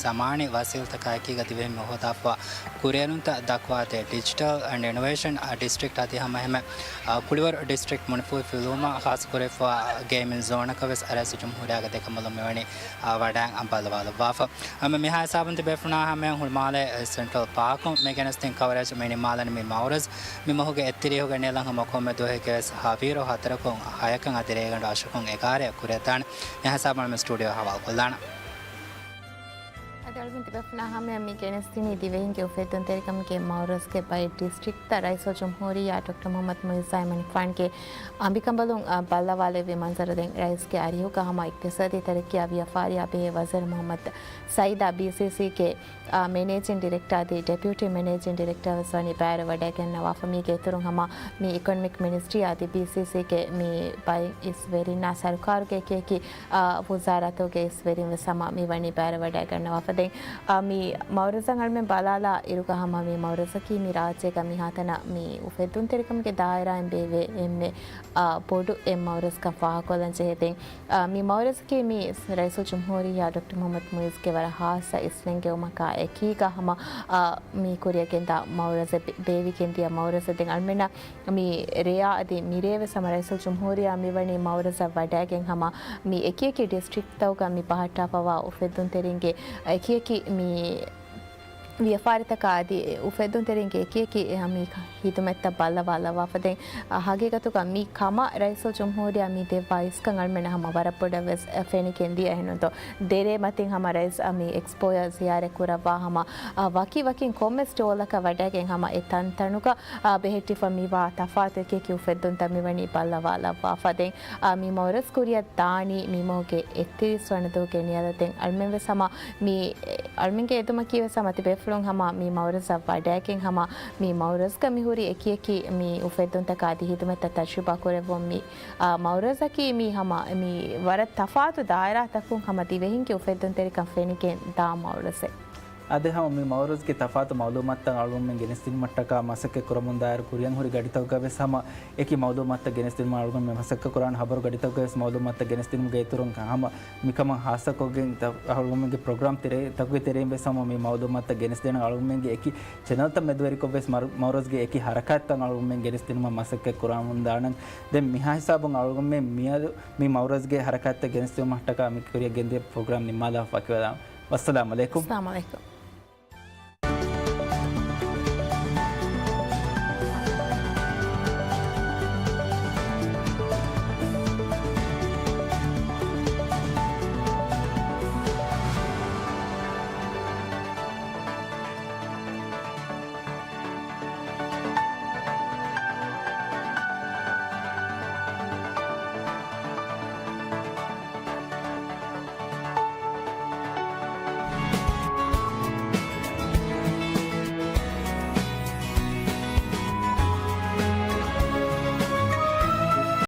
ޒަމާނީ ވަސީލަތަކާ އެކީގަ ދިވެހިން މި ހޯދާފަވާ ކުރިއެރުންތައް ދައްކަވާދޭ ޑިޖިޓަލް އެންޑް އިނޮވޭޝަން، އަ، ޑިސްޓްރިކްޓް އަދި ހަމަ އެހެންމެ، އަ، ކުޅިވަރު ޑިސްޓްރިކްޓް މުނިފޫހި ފިލުވުމަށް ޚާއްޞަކުރެވިފަވާ ގޭމިން ޒޯނަކަށް ވެސް ރައީސުލްޖުމްހޫރިއްޔާގެ ދެކަނބަލުން މިވަނީ އާ، ވަޑައި ބައްލަވާލައްވާފަ. ހަމަ މިހާ ހިސާބުން ތިބޭފުޅުންނާ ހަމައަށް ހުޅުމާލޭ ސެންޓްރަލް ޕާކުން މި ގެނެސްދިން ކަވަރޭޖް މި ނިންމާލަނީ މި މައުރަޒް މި މަހުގެ އެއްތިރީހުގެ ނިޔަލަށް ހަމަ ކޮންމެ ދުވަހެއްގެ ވެސް ހަވީރު ހަތަރަކުން ހަޔަކަށް އަދި ރޭގަނޑު އަށަކުން އެގާރަޔަށް ކުރިއަށްދާނެ. މިހާ ހިސާބުން މި ސްޓޫޑިއޯ ހަވާލުކޮށްލާނަން. އަދި އަޅުގަނޑު ތިބޭފުޅުންނާ ހަމައަށް މި ގެނެސްދިނީ ދިވެހިންގެ އުފެއްދުންތެރިކަމުގެ މައުރަޒްގެ ބައެއް ޑިސްޓްރިކްޓްތައް ރައީސުލްޖުމްހޫރިއްޔާ ޑޮކްޓަރ މުޙައްމަދު މުޢިއްޒު އައިމަނިކުފާނުގެ އަނބިކަނބަލުން، އާ، ބައްލަވާލެއްވި މަންޒަރު. ދެން ރައީސްގެ އަރިހުގަ ހަމަ އިޤްތިޞާދީ ތަރައްޤީއާ ވިޔަފާރިއާ ބެހޭ ވަޒީރު މުޙައްމަދު ސައީދާ ބީސީސީގެ، އާ، މެނޭޖިން ޑިރެކްޓާ އަދި ޑެޕިއުޓީ މެނޭޖިން ޑިރެކްޓާ ވެސް ވަނީ ބައިވެރިވަޑައިގަންނަވާފަ. މީގެ އިތުރުން ހަމަ މި އިކޮނޮމިކް މިނިސްޓްރީއާ އަދި ބީސީސީގެ މި ބައި އިސްވެރިންނާ ސަރުކާރުގެ އެކި އެކި، އާ، ވުޒާރާތުގެ އިސްވެރިން ވެސް ހަމަ މި ވަނީ ބައިވެރިވަޑައިގަންނަވާފަ. ދެން، އާ، މި މައުރަޒަށް އަޅުމެން ބަލާލާ އިރުގަ ހަމަ މި މައުރަޒަކީ މި ރާއްޖޭގަ މިހާތަނަށް މި އުފެއްދުންތެރިކަމުގެ ދާއިރާއިން ބޭއްވޭ އެންމެ އާ، ބޮޑު އެއް މައުރަޒަކަށް ފާހަގަކޮށްލަން ޖެހޭ. ދެން، އާ، މި މައުރަޒަކީ މި ރައީސުލްޖުމްހޫރިއްޔާ ޑޮކްޓަރ މުޙައްމަދު މުޢިއްޒުގެ ވަރަށް ހާއްސަ އިސްނެންގެވުމަކާ އެކީގަ ހަމަ، އާ، މި ކުރިއަށް ގެންދާ މައުރަޒެއް، ބޭ-، ބޭއްވިގެން ދިޔަ މައުރަޒެއް. ދެން އަޅުމެންނަށް މި ރެޔާ އަދި މިރޭ ވެސް ހަމަ ރައީސުލްޖުމްހޫރިއްޔާ މިވަނީ މައުރަޒަށް ވަޑައިގެން ހަމަ މި އެކި އެކި ޑިސްޓްރިކްޓްތަކުގަ މި ބަހައްޓާފަވާ އުފެއްދުންތެރިންގެ އެކި އެކި މި ވިޔަފާރިތަކާ އަދި އުފެއްދުންތެރިންގެ އެކި އެކި މި ހިދުމަތްތައް ބައްލަވާލައްވާފަ. ދެން، އަ، ހަގީގަތުގަ މި ކަމަށް ރައީސުލްޖުމްހޫރިއްޔާ މި ދެއްވާ އިސްކަން އަޅުމެންނަށް ހަމަ ވަރަށް ބޮޑަށް ވެސް، އަ، ފެނިގެން ދިޔަ. އެހެންނުތޯ ދެރޭ މަތިން ހަމަ ރައީސް، އަ، މި އެކްސްޕޯއަށް ޒިޔާރަތް ކުރައްވާ ހަމަ، އަ، ވަކި ވަކިން ކޮންމެސް ސްޓޯލަކަށް ވަޑައިގެން ހަމަ އެ ތަންތަނުގަ، އަ، ބެހެއްޓިފަ މިވާ ތަފާތު އެކި އެކި އުފެއްދުންތައް މިވަނީ ބައްލަވާލައްވާފަ. ދެން، އާ، މި މައުރަޒް ކުރިއަށް ދާނީ މި މަހުގެ އެއްތިރީސް ވަނަ ދުވަހުގެ ނިޔަލަށް. ދެން އަޅުމެން ވެސް ހަމަ މި، އަޅުމެންގެ އެދުމަކީ ވެސް ހަމަ ތިބޭފުޅުން ހަމަ މި މައުރަޒަށް ވަޑައިގެން ހަމަ މި މައުރަޒްގަ މި ހުރި އެކި އެކި މި އުފެއްދުންތަކާ އަދި ހިދުމަތްތައް ތަޖުރިބާ ކުރެއްވުން މި، އާ، މައުރަޒަކީ މި ހަމަ މި ވަރަށް ތަފާތު ދާއިރާތަކުން ހަމަ ދިވެހިންގެ އުފެއްދުންތެރިކަން ފެނިގެން ދާ މައުރަޒެއް. އަދި ހަމަ މި މައުރަޒްގެ ތަފާތު މައުލޫމާތުތައް އަޅުގަނޑުމެން ގެނެސްދިނުމަށްޓަކާ މަސައްކަތް ކުރަމުންދާއިރު ކުރިއަށް ހުރި ގަޑިތަކުގަ ވެސް ހަމަ އެކި މައުލޫމާތުތައް ގެނެސްދިނުމަށް އަޅުގަނޑުމެން މަސައްކަތް ކުރާނެ. ހަބަރު ގަޑިތަކުގަ ވެސް މައުލޫމާތުތައް ގެނެސްދިނުމުގެ އިތުރުން ހަމަ މިކަމަށް ހާއްސަކޮށްގެން ތަ-، އަޅުގަނޑުމެންގެ ޕްރޮގްރާމް ތެރޭ-، ތަކުގެ ތެރެއިން ވެސް ހަމަ މި މައުލޫމާތުތައް ގެނެސްދޭނެ. އަޅުގަނޑުމެންގެ އެކި ޗެނަލްތައް މެދުވެރިކޮށް ވެސް މަރު-، މައުރަޒްގެ އެކި ހަރަކާތްތައް އަޅުގަނޑުމެން ގެނެސްދިނުމަށް މަސައްކަތް ކުރަމުންދާނަން. ދެން މިހާ ހިސާބުން އަޅުގަނޑުމެން މިއަދު މި މައުރަޒްގެ ހަރަކާތްތައް ގެނެސްދިނުމަށްޓަކާ މި ކުރިއަށް ގެންދިޔަ ޕްރޮގްރާމް ނިންމާލާފަ ވަކިވެލާނަން. ވައްސަލާމް އަލައިކުމް. އައްސަލާމް އަލައިކުމް.